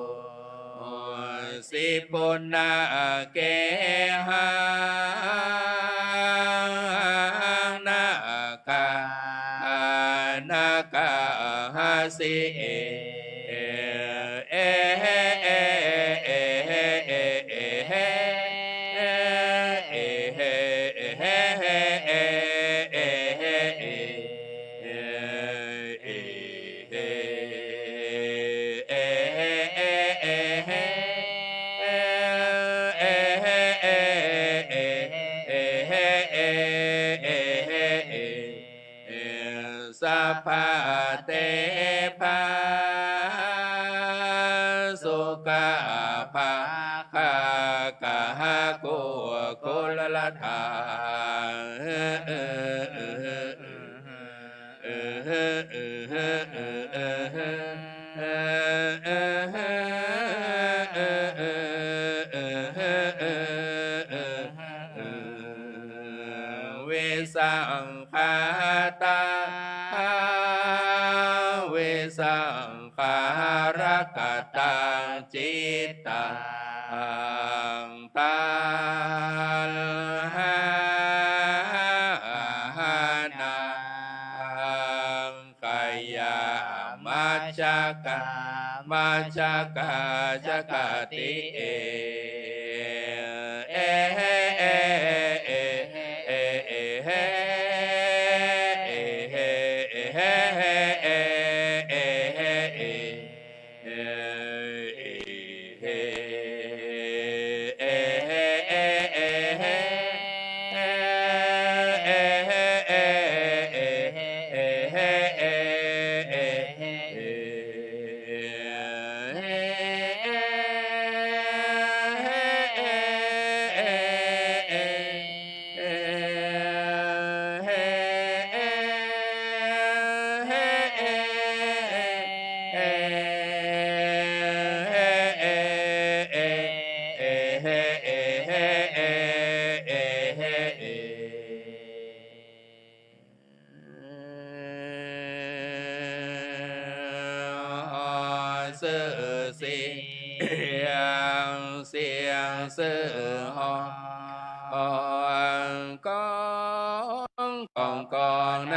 สิปุณณะเกหัง นาคานาคาหาสิ เอ เอ เอ สัพพะเต ภา สุขะ ภาคะ กะหะ กุ กุลละทา วิสัง ขาตา วิสังขารคตัง จิตตัง ตัณหา หา นัง ขยา มัจจคา มัจจคา จคติ เอ เอ เอ เสียง เสียง เสียง ฮอง ฮอง กอง กอง กอง น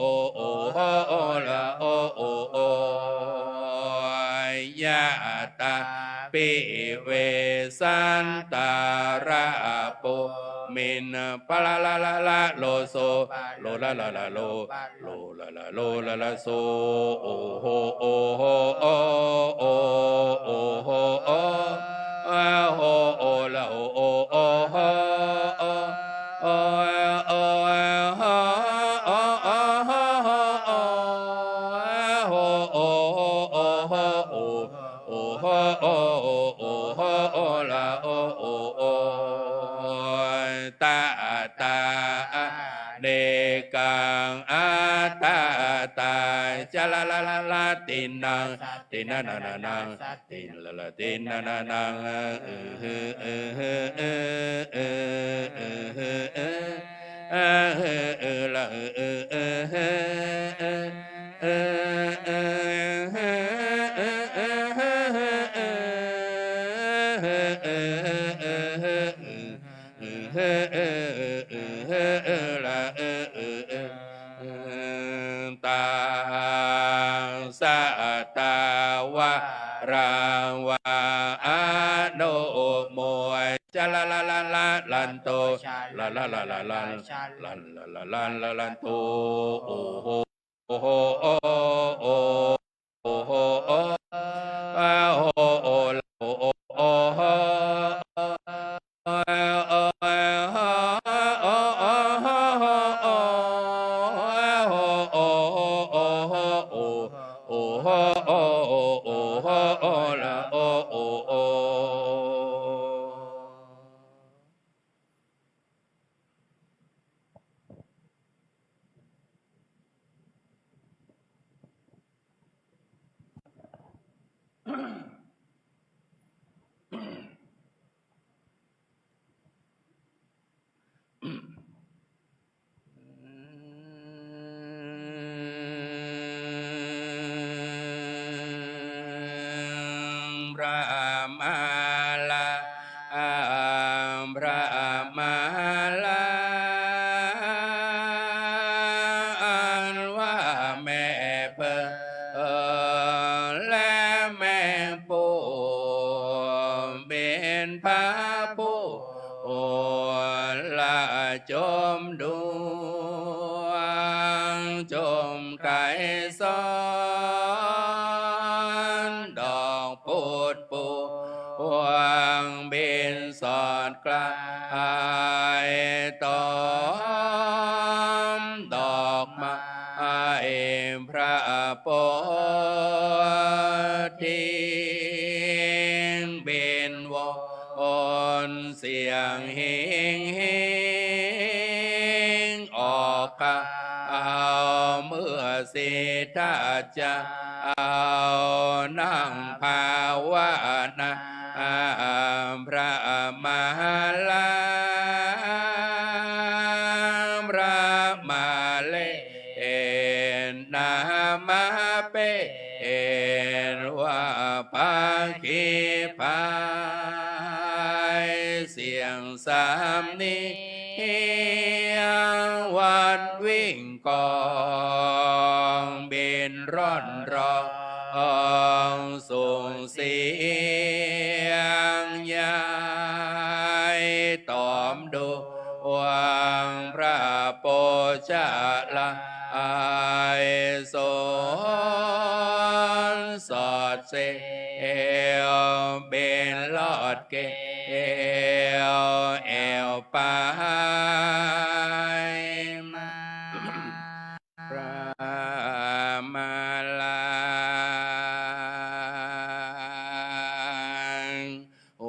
โอ โอ โอ ละ โอ โอ โอ ยะตา ปิเวสันตาระปุมิน ปะละละละละโลโซ โลละละละโล โลละละโลละละโซ โอโห โอโห โอ โอ โอโห โอ โอโห โอละโอ โอโห โอ โอ โอ โห โอ โอ โห โอ โห โอ โอโห โอ โอโห โอละโอ โอ โอ ตะตา อเนกัง อัตตา จะละละละละ ตินัง ตินะนะนะนัง ติละละ ตินะนะนัง เออ เออ เออ เออ เออ เออ ละ เออ เออ เออ เออ เออ ละ เออ เออ เออ ตา สะ ตา วะ รา วา อนุ โม จะ ละ ละ ละ ละ ลันโต ละ ละ ละ ละ ลัน ละ ละ ละ ลัน ละ ลันโต โอ โห โอ โห โอ โห โอ โห โอ โห โอ โห โอ โห โอ โห โอ โห โอ โห โอ โห โอ โห ละ โอ โห โอ พระมาลา พระมาลา อันว่าแม่เพิ่ง และแม่ผู้เป๋นพระผู้ละจมดวง จมไกลสอน ดอกปุดปวงบินสอด กลายตอมดอกไม้พระโพธิ บินวนเสียงเฮงเฮง ออกข่าวเมื่อสิทธัตถ์เจ้า นั่งภาวนา พระมาลา พระมาเลนนามาเป๋นว่าภาคีพาย เสียงสำเนียงหวัดวิ่ง กองบินร่อนร้อง ส่งเสียงใหญ่ ตอมดวงพระโพชฌาลาย สนสอดเซล บินลอด เกลียวแอวไปมา พระมาลา โอ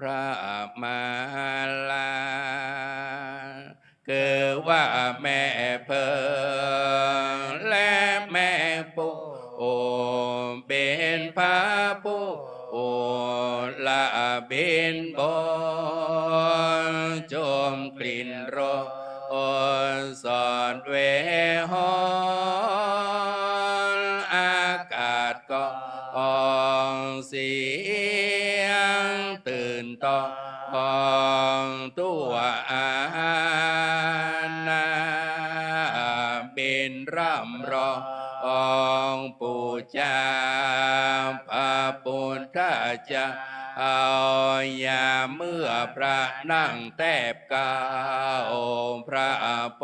พระมาลา คือว่าแม่เพิ่งและแม่ผู้ เป๋นพระผู้ละบินบน จมกลิ่นโรส สอดเวหอน อากาศกองเสียงตื่นต้องทั่วอาณา บินร่ำร้องปู๋จาพระปุทธเจ้า ยามเมื่อพระนั่งแทบ เก้าพระโพ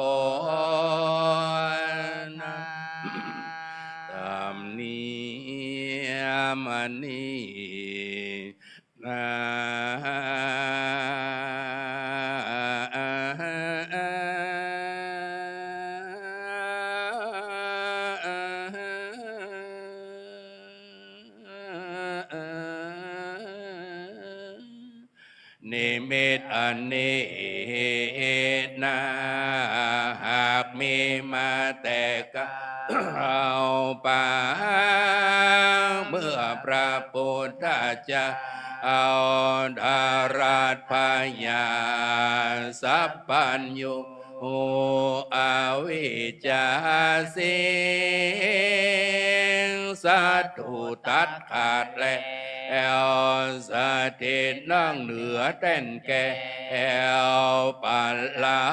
ธิ์นั้น สำเนียงอันนี้นา นิมิตอันนี้นา หากมีมาแต่เก่าปาง เมื่อพระพุทธเจ้า ดารัสพญาสัพพัญญู อวิชชาสิงสถูตัดขาดแล้ว สถิตนั่งเหนือแต้นแก้วบัลลั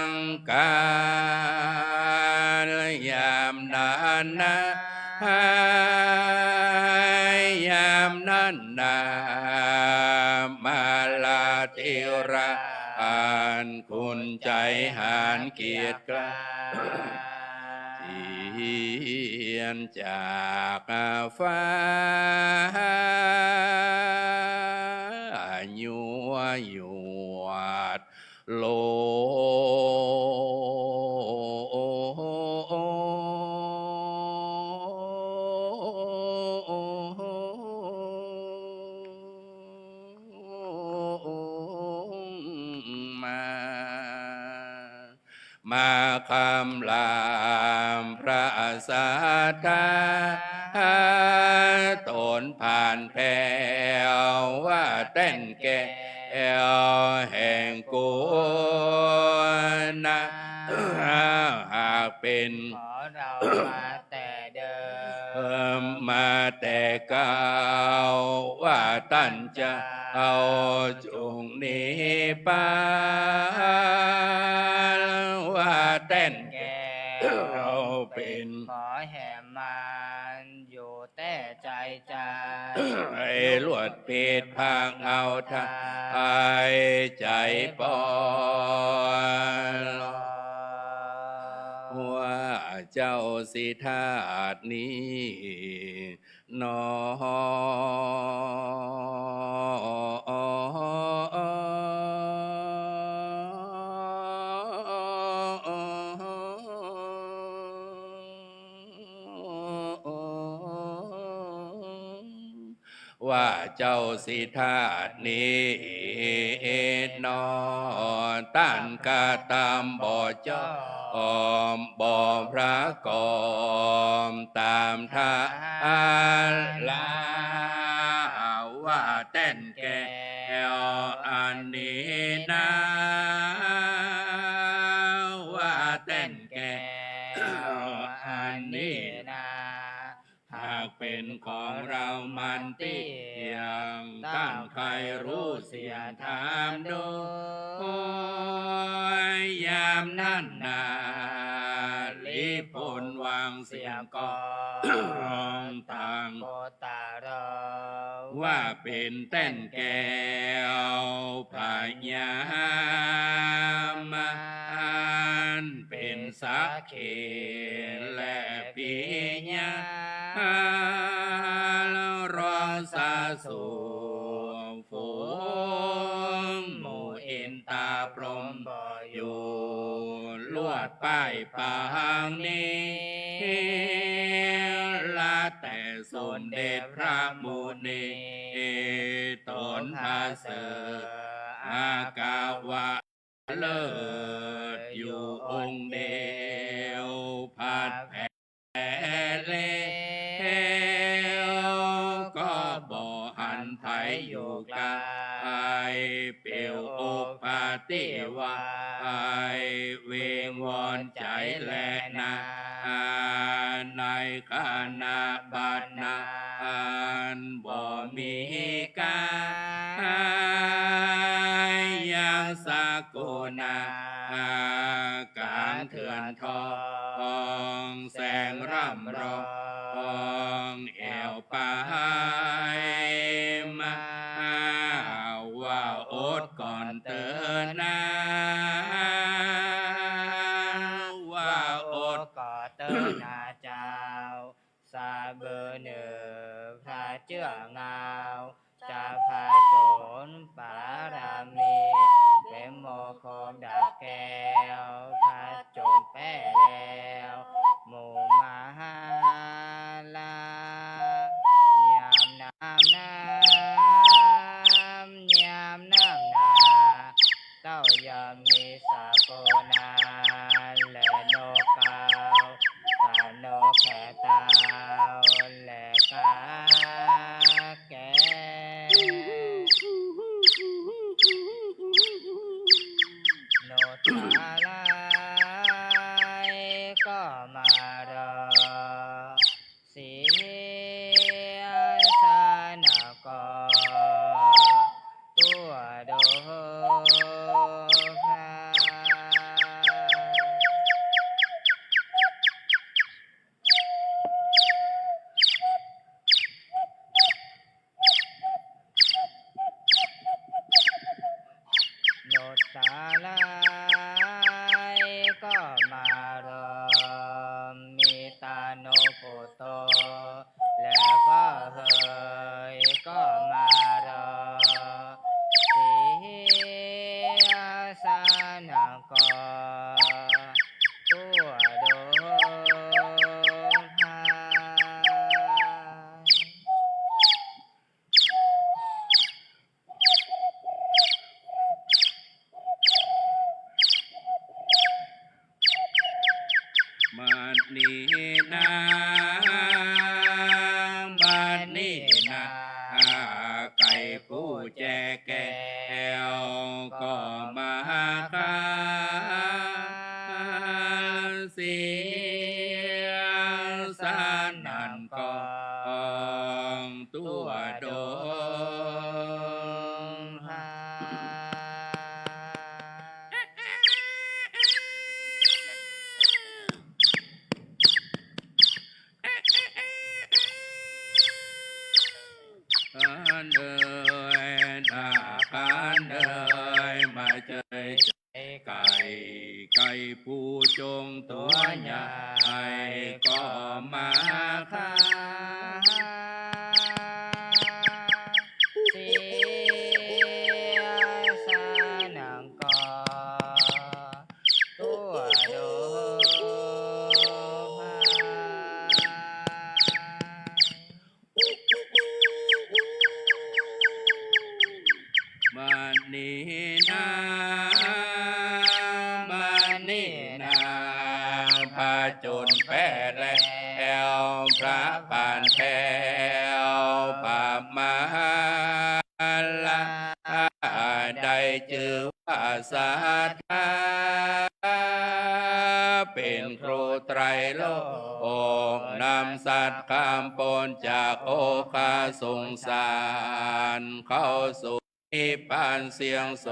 งก์ ยามนั้นนา ยามนั้นนา มาลาธิราช อันคุณใจ๋หาญเกียรติเกล้า เจียนจากฟ้า ยั่วยวด ลงมา มาคำรามพระศาสดา ตนผ่านแผวว่าแต้นแก้วแห่งกุณนา หากเป๋น ของเฮามาแต่เดิม มาแต่เก่า ว่าต้านเจ้าจงนิพพาน ว่าแต้นแก้วเป๋น ขอแหมมันอยู่แต่ใจ๋จา ให้ลวดปิดผางเอาถ้า ให้ใจ๋ปลอด ว่าเจ้าสิทธาตุนี้หนอ ว่าเจ้าสิทธาตุนี้หนอ ต้านกระตำบ่จอม บ่ประกอบต๋ามทารา ว่าแต้นแก้วอันนี้นา ว่าแต้นแก้วอันนี้นา หากเป๋นของเฮามันเตี้ยง ต้านใค่ฮู้เสียถามดู ยามนั้นนา รีบป๊นวางเสียก่อนต่าง ว่าเป๋นแต้นแก้วพญามารเป๋นสักขี และปิยะ รองสาสุ ฝูงหมู่อินตาพรหมบ่อยู่ ลวดป้ายปางนี้ ละแต่สมเด็จพระมุนี ตนผาเสริฐอากาว่า เลิศอยู่องค์เดียว ผัดแผล แล้วก็บ่หันไผอยู่ไกล เปลี่ยวอกปฏิวัติ วิงวอนใจ๋แลนา ในขณะบัดนั้น บ่มีกายังสกุณา กางเถื่อนทอง แสงร่ำรอง แอ่วไปมา ว่าอดก่อนเต๊อะนา ว่าอดก่อนเต๊อะนาเจ้า สะบือเน่อพระเจื้อเงา จะผจญปารมี เป๋นมงคลดับแก้ว ผจญแป๊แล้ว หมู่มหาราช ยามนั้นนา ยามนั้น นุตตะลายก็มารอ สีสะนะก็ ตั๋วดูพระ นุตตะลายก็มารอ มีตานุปุตโต และก็เหยก็มารอ สีสะนะก็ ตั๋วดูพระ บัดนี้นา บัดนี้นา ไก่ผู้แจแก้วก็มาข้า สีสะนะก็ ตั๋วดูพระ ขันเอย นาขันเอย มาเจย ไก่ ไก่ผู้จงตั๋วใหญ่ก็มาข้า สีสะนะก็ ตั๋วดูพระ บัดนี้นา บัดนี้นา พระจุลแปดแล้ว พระปานแปด พระมหา ลา ได้จื้อว่าศาสดา เป๋นครูไตรโลก นำสัตว์ข้ามป๊นจากโอฆะสงสาร เข้าสู่นิพพานเสี้ยงโส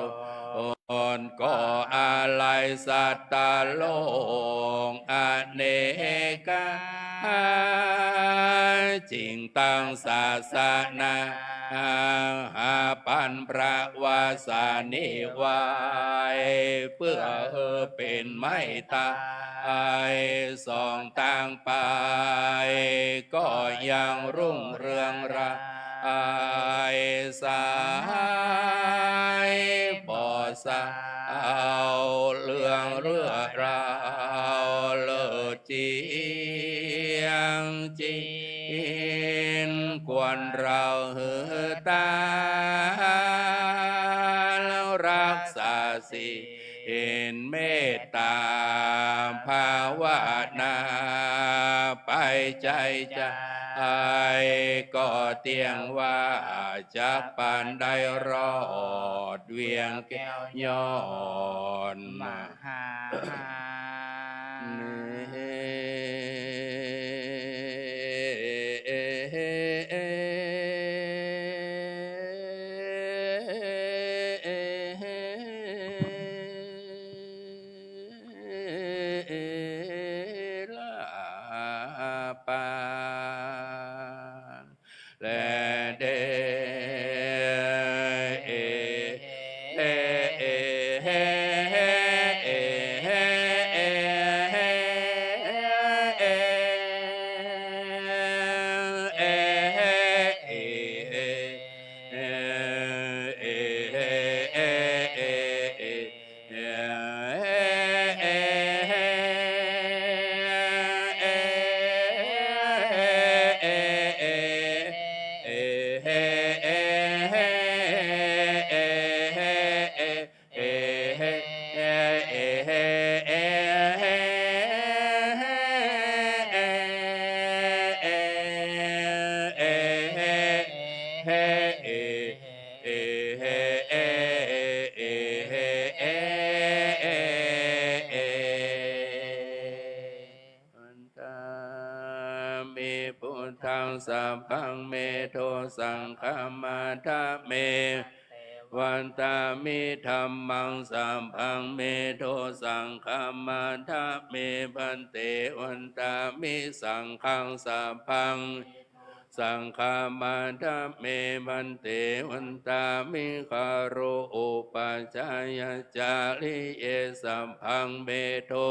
ด ก็อาลัยสัตตโลกอเนกา จึงตั้งศาสนา หาปันพระวาสานี้ไว้ เปื้อหื้อเป๋นไม้ตาย สองตางไป ก็ยังรุ่งเรืองรา ไอ้สายบ่เศร้า เรื่องเรื่องราวเลิศเจียงจิน ควรเราหื้อตาน รักษาศีล เมตตาภาวนา ไปใจ๋ใจ๋ ก็เตี้ยงว่าจักปันได้รอดเวียงแก้วยอดมหา ลาปาน และเด เอ เอ เอ เอ เฮ เอ saṅghaṃ vandāmi, vandāmi dhammaṃ sabbaṃ me do saṅghaṃ vandāmi bhante, vandāmi saṅghaṃ sabbaṃ, saṅghaṃ vandāmi bhante, vandāmi guru upajjhāyācariye sabbaṃ me do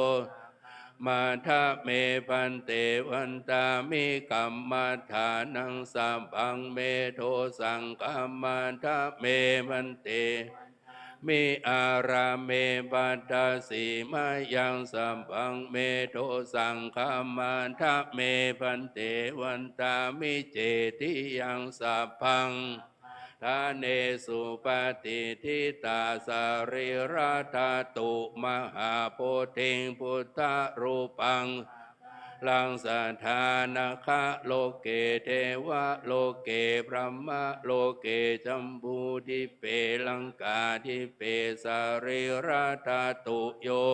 vandāmi bhante, vandāmi kammadānaṃ sabbaṃ me do saṅghaṃ vandāmi bhante, mi ārāme pattasi mayaṃ sabbaṃ me do saṅghaṃ vandāmi bhante, vandāmi cetiyaṃ sabbaṃ ṭhānesu patiṭṭhitā sarīradhātu mahābodhiṃ buddharūpaṃ sakalaṃ sadā nāgaloke devaloke brahmaloke jambudīpe laṅkādīpe sarīradhātuyo,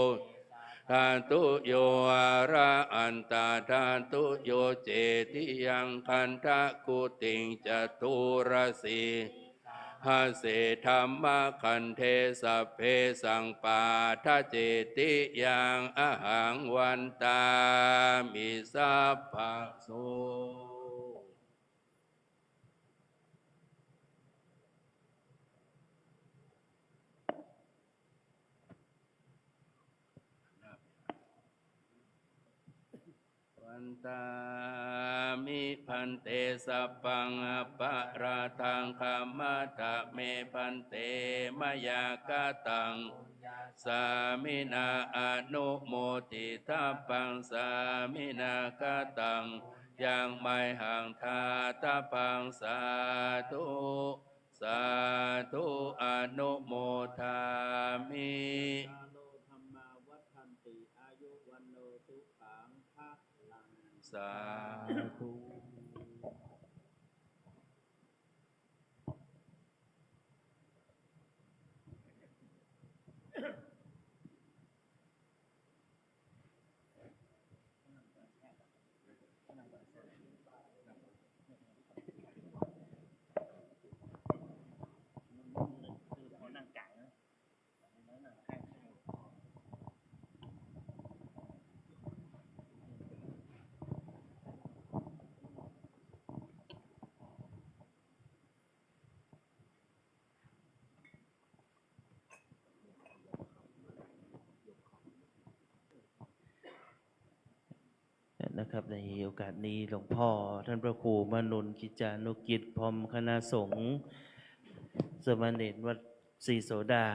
dhātuyo ārā antadhātuyo cetiyaṃ gandhakuṭiṃ caturāsī sahase dhammakkhandhe sabbesaṃ paṭṭhacetiyaṃ ahaṃ vandāmi sabbaso. วันตามิ ภันเต สัพพัง อัปปะราทัง ขัมมะทะเม ภันเต มะยา คะตัง ปุญญา สามินา อนุโมทิตาปัง สามินา คะตัง ปุญญัง มะยหัง ทาตาปัง สาธุ สาธุ อนุโมทามิ อาโน ธัมมา วัฑฒันติ อายุ วัณโณ สุขัง พะลัง สาธุ นะครับ ในโอกาสนี้หลวงพ่อท่านพระครูมนนท์กิจจานุกิจ พร้อมคณะสงฆ์ สามเณรวัดศรีโสดา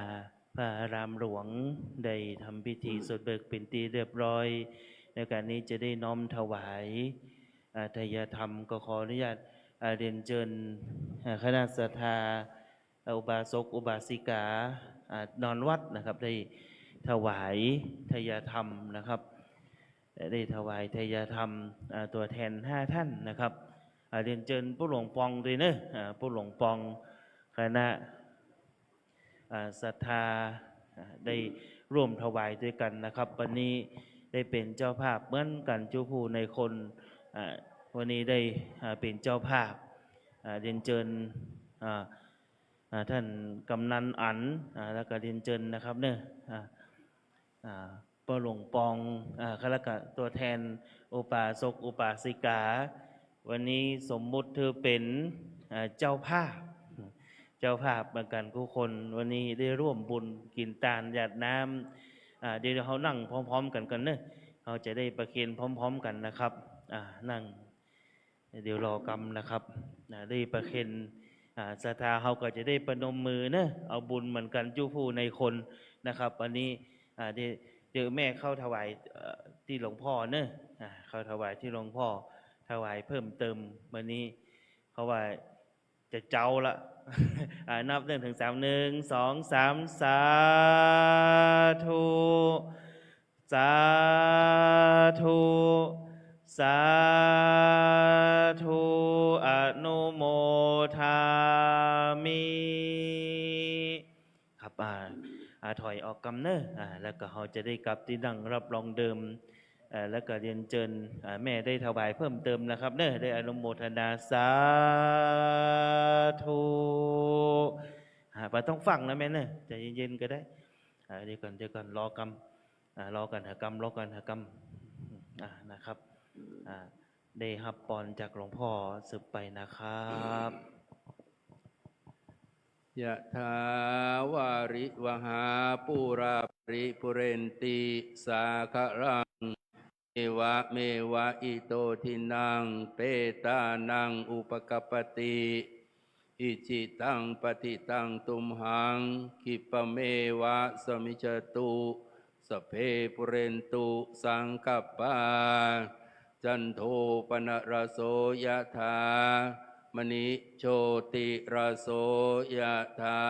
พระอารามหลวง ได้ทำพิธีสวดเบิกเป็นที่เรียบร้อย ในโอกาสนี้จะได้น้อมถวาย อ่า ไทยธรรม ก็ขออนุญาต อ่า เรียนเชิญ อ่า คณะศรัทธา อ่า อุบาสกอุบาสิกา อ่า นอนวัดนะครับ ได้ถวายไทยธรรมนะครับ ได้ถวายไทยธรรม อ่า ตัวแทนห้าท่านนะครับ อ่า เรียนเชิญปู่หลวงปองด้วยเนอะ อ่า ปู่หลวงปอง คณะ อ่า ศรัทธา อ่า ได้ร่วมถวายด้วยกันนะครับ วันนี้ได้เป็นเจ้าภาพเหมือนกัน เจ้าผู้ในคน อ่า วันนี้ได้ อ่า เป็นเจ้าภาพ อ่า เรียนเชิญ อ่า อ่า ท่านกำนันอั๋น อ่า แล้วก็เรียนเชิญนะครับเนอะ อ่า อ่า ปู่หลวงปอง อ่า แล้วก็ตัวแทนอุบาสกอุบาสิกา วันนี้สมมุติถือเป็น อ่า เจ้าภาพ เจ้าภาพเหมือนกันกู้คน วันนี้ได้ร่วมบุญกิ๋นตานหยาดน้ำ อ่า เดี๋ยวเฮานั่งพร้อมๆ กั๋นก่อนเนอะ เฮาจะได้ประเคนพร้อมๆ กั๋นนะครับ อ่า นั่ง เดี๋ยวรอกำนะครับ นะ ได้ประเคน อ่า ศรัทธาเฮาก็จะได้ประนมมือเนอะ เอาบุญเหมือนกัน จุผู้ในคนนะครับ วันนี้ อ่า เดี๋ยว เดี๋ยวแม่เข้าถวาย เอ่อ ตี้หลวงพ่อเนอะ อ่า เข้าถวายตี้หลวงพ่อ ถวายเพิ่มเติมวันนี้ เพราะว่าจะเจ๊าละ อ่า นับหนึ่งถึงสาม หนึ่ง สอง สาม สาธุ สาธุ สาธุ อนุโมทามิ ครับ อ่า อ่า ถอยออกกำเนอะ อ่า แล้วก็เฮาจะได้กลับตี้นั่งรับรองเดิม เอ่อ แล้วก็เรียนเจิญ อ่า แม่ได้ถวายเพิ่มเติมนะครับเนอะ ได้อนุโมทนา สาธุ อ่า บ่ต้องฟั่งนะแม่เนอะ ใจ๋เย็นๆ ก็ได้ อ่า เดี๋ยวก่อน เดี๋ยวก่อน รอกำ อ่า รอก่อน หากำ รอก่อน หากำ อ่า นะครับ อ่า ได้ฮับปอนจากหลวงพ่อสืบไปนะครับ ยะถา วาริวหา ปูรา ปริปูเรนติ สาคะรัง เอวะเมวะ อิโต ทินนัง เปตานัง อุปะกัปปติ อิจิตัง ปัตถิตัง ตุมหัง ขิปปะเมวะ สะมิชฌะตุ สัพเพ ปุเรนตุ สังกัปปา จันโท ปะนะระโส ยะถา มะณิ โชติระโส ยะถา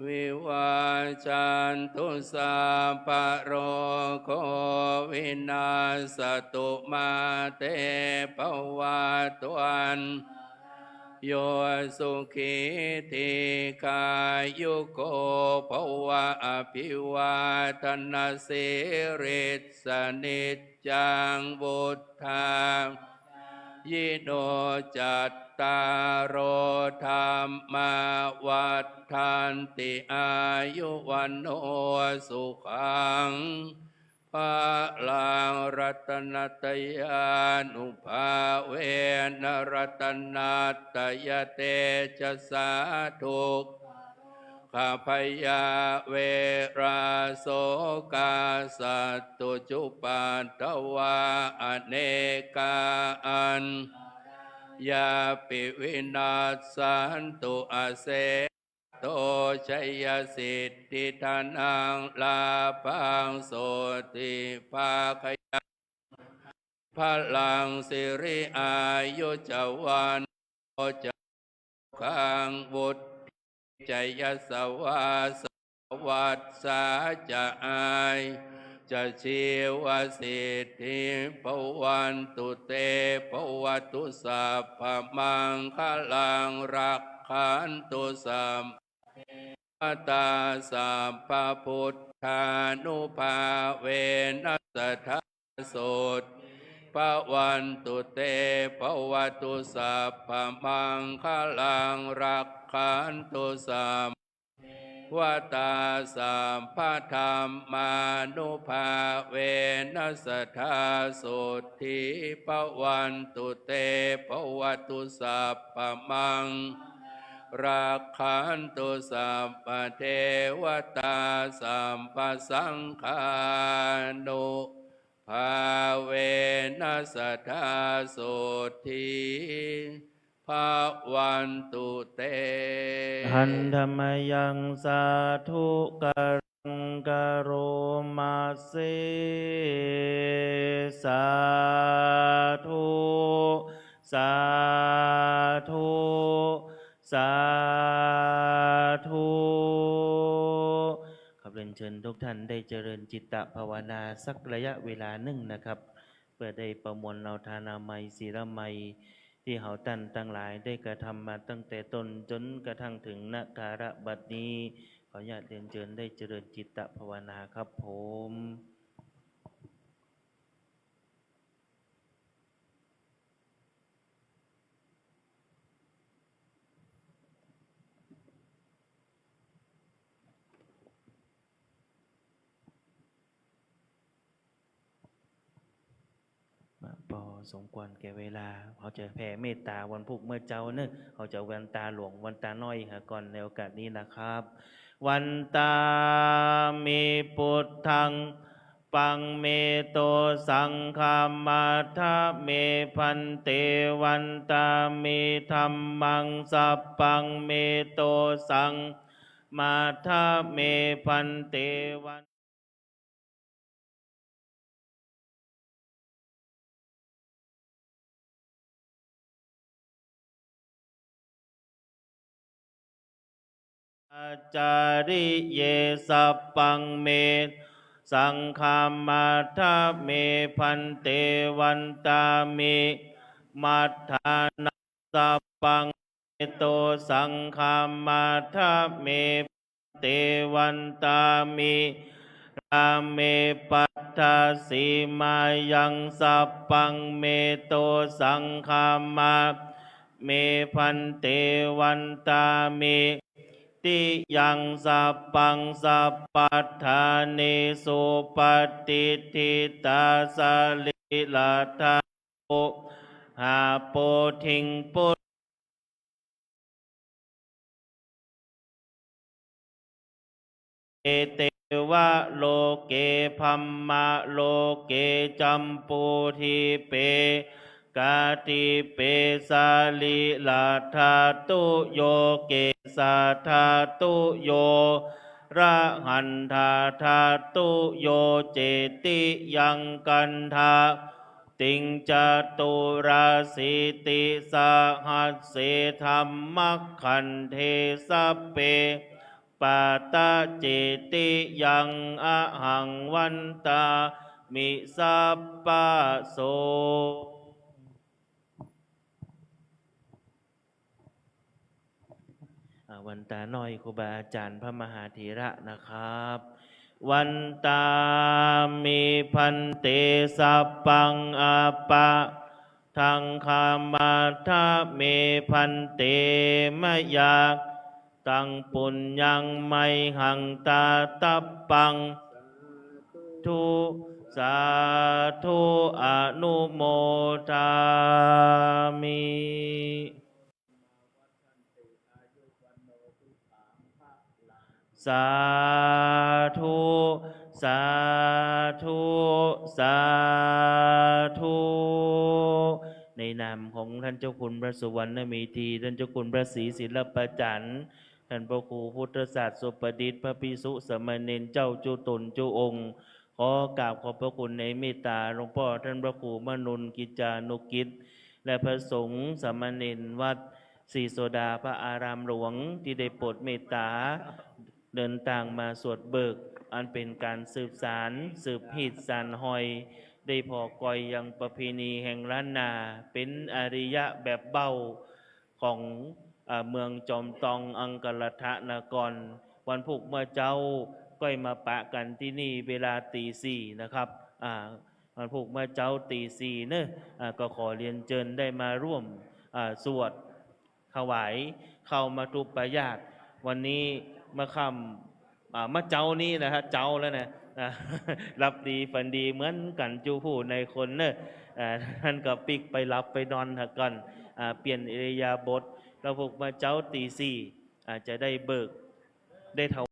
วิวัชชันตุ สัพพะโรโค วินัสสะตุ มาเต ภะวัตวัน โย สุขี ทีฆายุโก ภะวะ อะภิวาทะนะสีลิสสะ นิจจัง วุฑฒา ยิโน จัตตาโร ธัมมา วัฑฒันติ อายุ วัณโณ สุขัง พะลัง รัตนัตตยานุภาเวนะ รัตนัตตยเตจสา ทุกขะโรคะพยาเวระ โสกาสัตตุจุปัตตวา อเนกา อันตรา ยาปิ วินัสสันตุ อะเส โต ชัยสิทธิ ธนัง ลาภัง โสตถี ภาคะยัง พะลัง สิริ อายุ จะ วัณโณ จะ สุขัง วุฑฒี จะ ยะสะวา สะ วัสสา จะ อายุ จะ ชีวสิทธิ ภะวันตุ เต ภะวะตุ สัพพะมังคะลัง รักขันตุ สัพพะเทวะตา สัพพะพุทธานุภาเวนะ สะทา โสตถี ภะวันตุ เต ภะวะตุ สัพพะมังคะลัง รักขันตุ สัพพะเทวะตา สัพพะธัมมานุภาเวนะ สะทา โสตถี ภะวันตุ เต ภะวะตุ สัพพะมังคะลัง รักขันตุ สัพพะเทวะตา สัพพะสังฆานุภาเวนะ สะทา โสตถี ภะวันตุ เต หันทะมะยัง สาธุ กะรัง กะโรมะเส สาธุ สาธุ สาธุ ครับ เรียนเชิญทุกท่านได้เจริญจิตตภาวนาสักระยะเวลาหนึ่งนะครับ เพื่อได้ประมวลเอาทานามัย ศีลามัย ตี้เฮาต้านตังหลายได้กระทำมาตั้งแต่ต้นจ๋นกระทั่งเถิงณกาละบัดนี้ ขออนุญาตเรียนเจิญได้เจริญจิตตภาวนาครับผม มาปอสมควรแก่เวลา เฮาจะแผ่เมตตาวันพูกเมื่อเจ๊าเนอะ เฮาจะวันตาหลวงวันตาน้อยหาก่อน ในโอกาสนี้นะครับ วันตามิ พุทธัง ปัง เมโต สังฆามัทธะเม ภันเต วันตามิ ธัมมัง สัพพัง เมโต สังฆามัทธะเม ภันเต วัน อาจาริเย สัพพัง เมโต สังฆามัทธะเม ภันเต วันตามิ มัทธานัง สัพพัง เมโต สังฆามัทธะเม ภันเต วันตามิ me pattasi mayaṃ sabbaṃ me tosaṃ khamā me bhante. Vandāmi tiyaṃ sabbaṃ sabbaṭṭhānesu patiṭṭhitā sarīradhātu ha bodhiṃ put devaloke brahmaloke jambudīpe gandhīpe sarīradhātuyo kesadhātuyo rahanthadhātuyo cetiyaṃ gandha tiṃ caturāsītisahasse dhammakkhandhe sabbe pattacetiyaṃ ahaṃ vandāmi sabbaso. อ่า วันตาน้อยครูบาอาจารย์พระมหาเถระนะครับ Vandāmi bhante sabbaṃ aparādhaṃ khamatha me bhante, mayā kataṃ puññaṃ mayhaṃ dātabbaṃ. Sādhu, sādhu, anumodāmi. Sādhu, sādhu, sādhu. ในนามของท่านเจ้าคุณพระสุวรรณเมธี ท่านเจ้าคุณพระศรีศิลปจันทร์ ท่านพระครูพุทธศาสโสปดิต พระภิกษุสามเณรเจ้าจุ๊ตนจุ๊องค์ ขอกราบขอบพระคุณในเมตตาหลวงป้อท่านพระครูมนุนกิจจานุกิจ และพระสงฆ์สามเณรวัดศรีโสดาพระอารามหลวง ตี้ได้โปรดเมตตาเดินตางมาสวดเบิก อันเป๋นก๋านสืบสาน สืบฮีตสานฮอย ได้ผ่อก่อยยังประเพณีแห่งล้านนา เป๋นอาริยะแบบเบ้า ของ อ่า เมืองจอมตองอังครัตนคร วันพูกเมื่อเจ๊าก้อยมาปะกั๋นตี้นี่เวลาตี๋สี่นะครับ อ่า วันพูกเมื่อเจ๊าตี๋สี่เนาะ อ่า ก็ขอเรียนเจิญได้มาร่วม อ่า สวดถวายข้าวมัทธุปายาตร วันนี้เมื่อค่ำ อ่า เมื่อเจ๊านี้นะฮะ เจ๊าแล้วนะ อ่า หลับดีฝันดีเหมือนกั๋นจุ๊ผู้ในคนเนาะ อ่า ต้านก็ปิ๊กไปหลับไปนอนเถอะก่อน อ่า เปลี่ยนอิริยาบถ แล้วพูกเมื่อเจ๊าตี๋สี่ อ่า จะได้เบิก ได้ถ